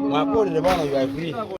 Mwakorire bono you are free.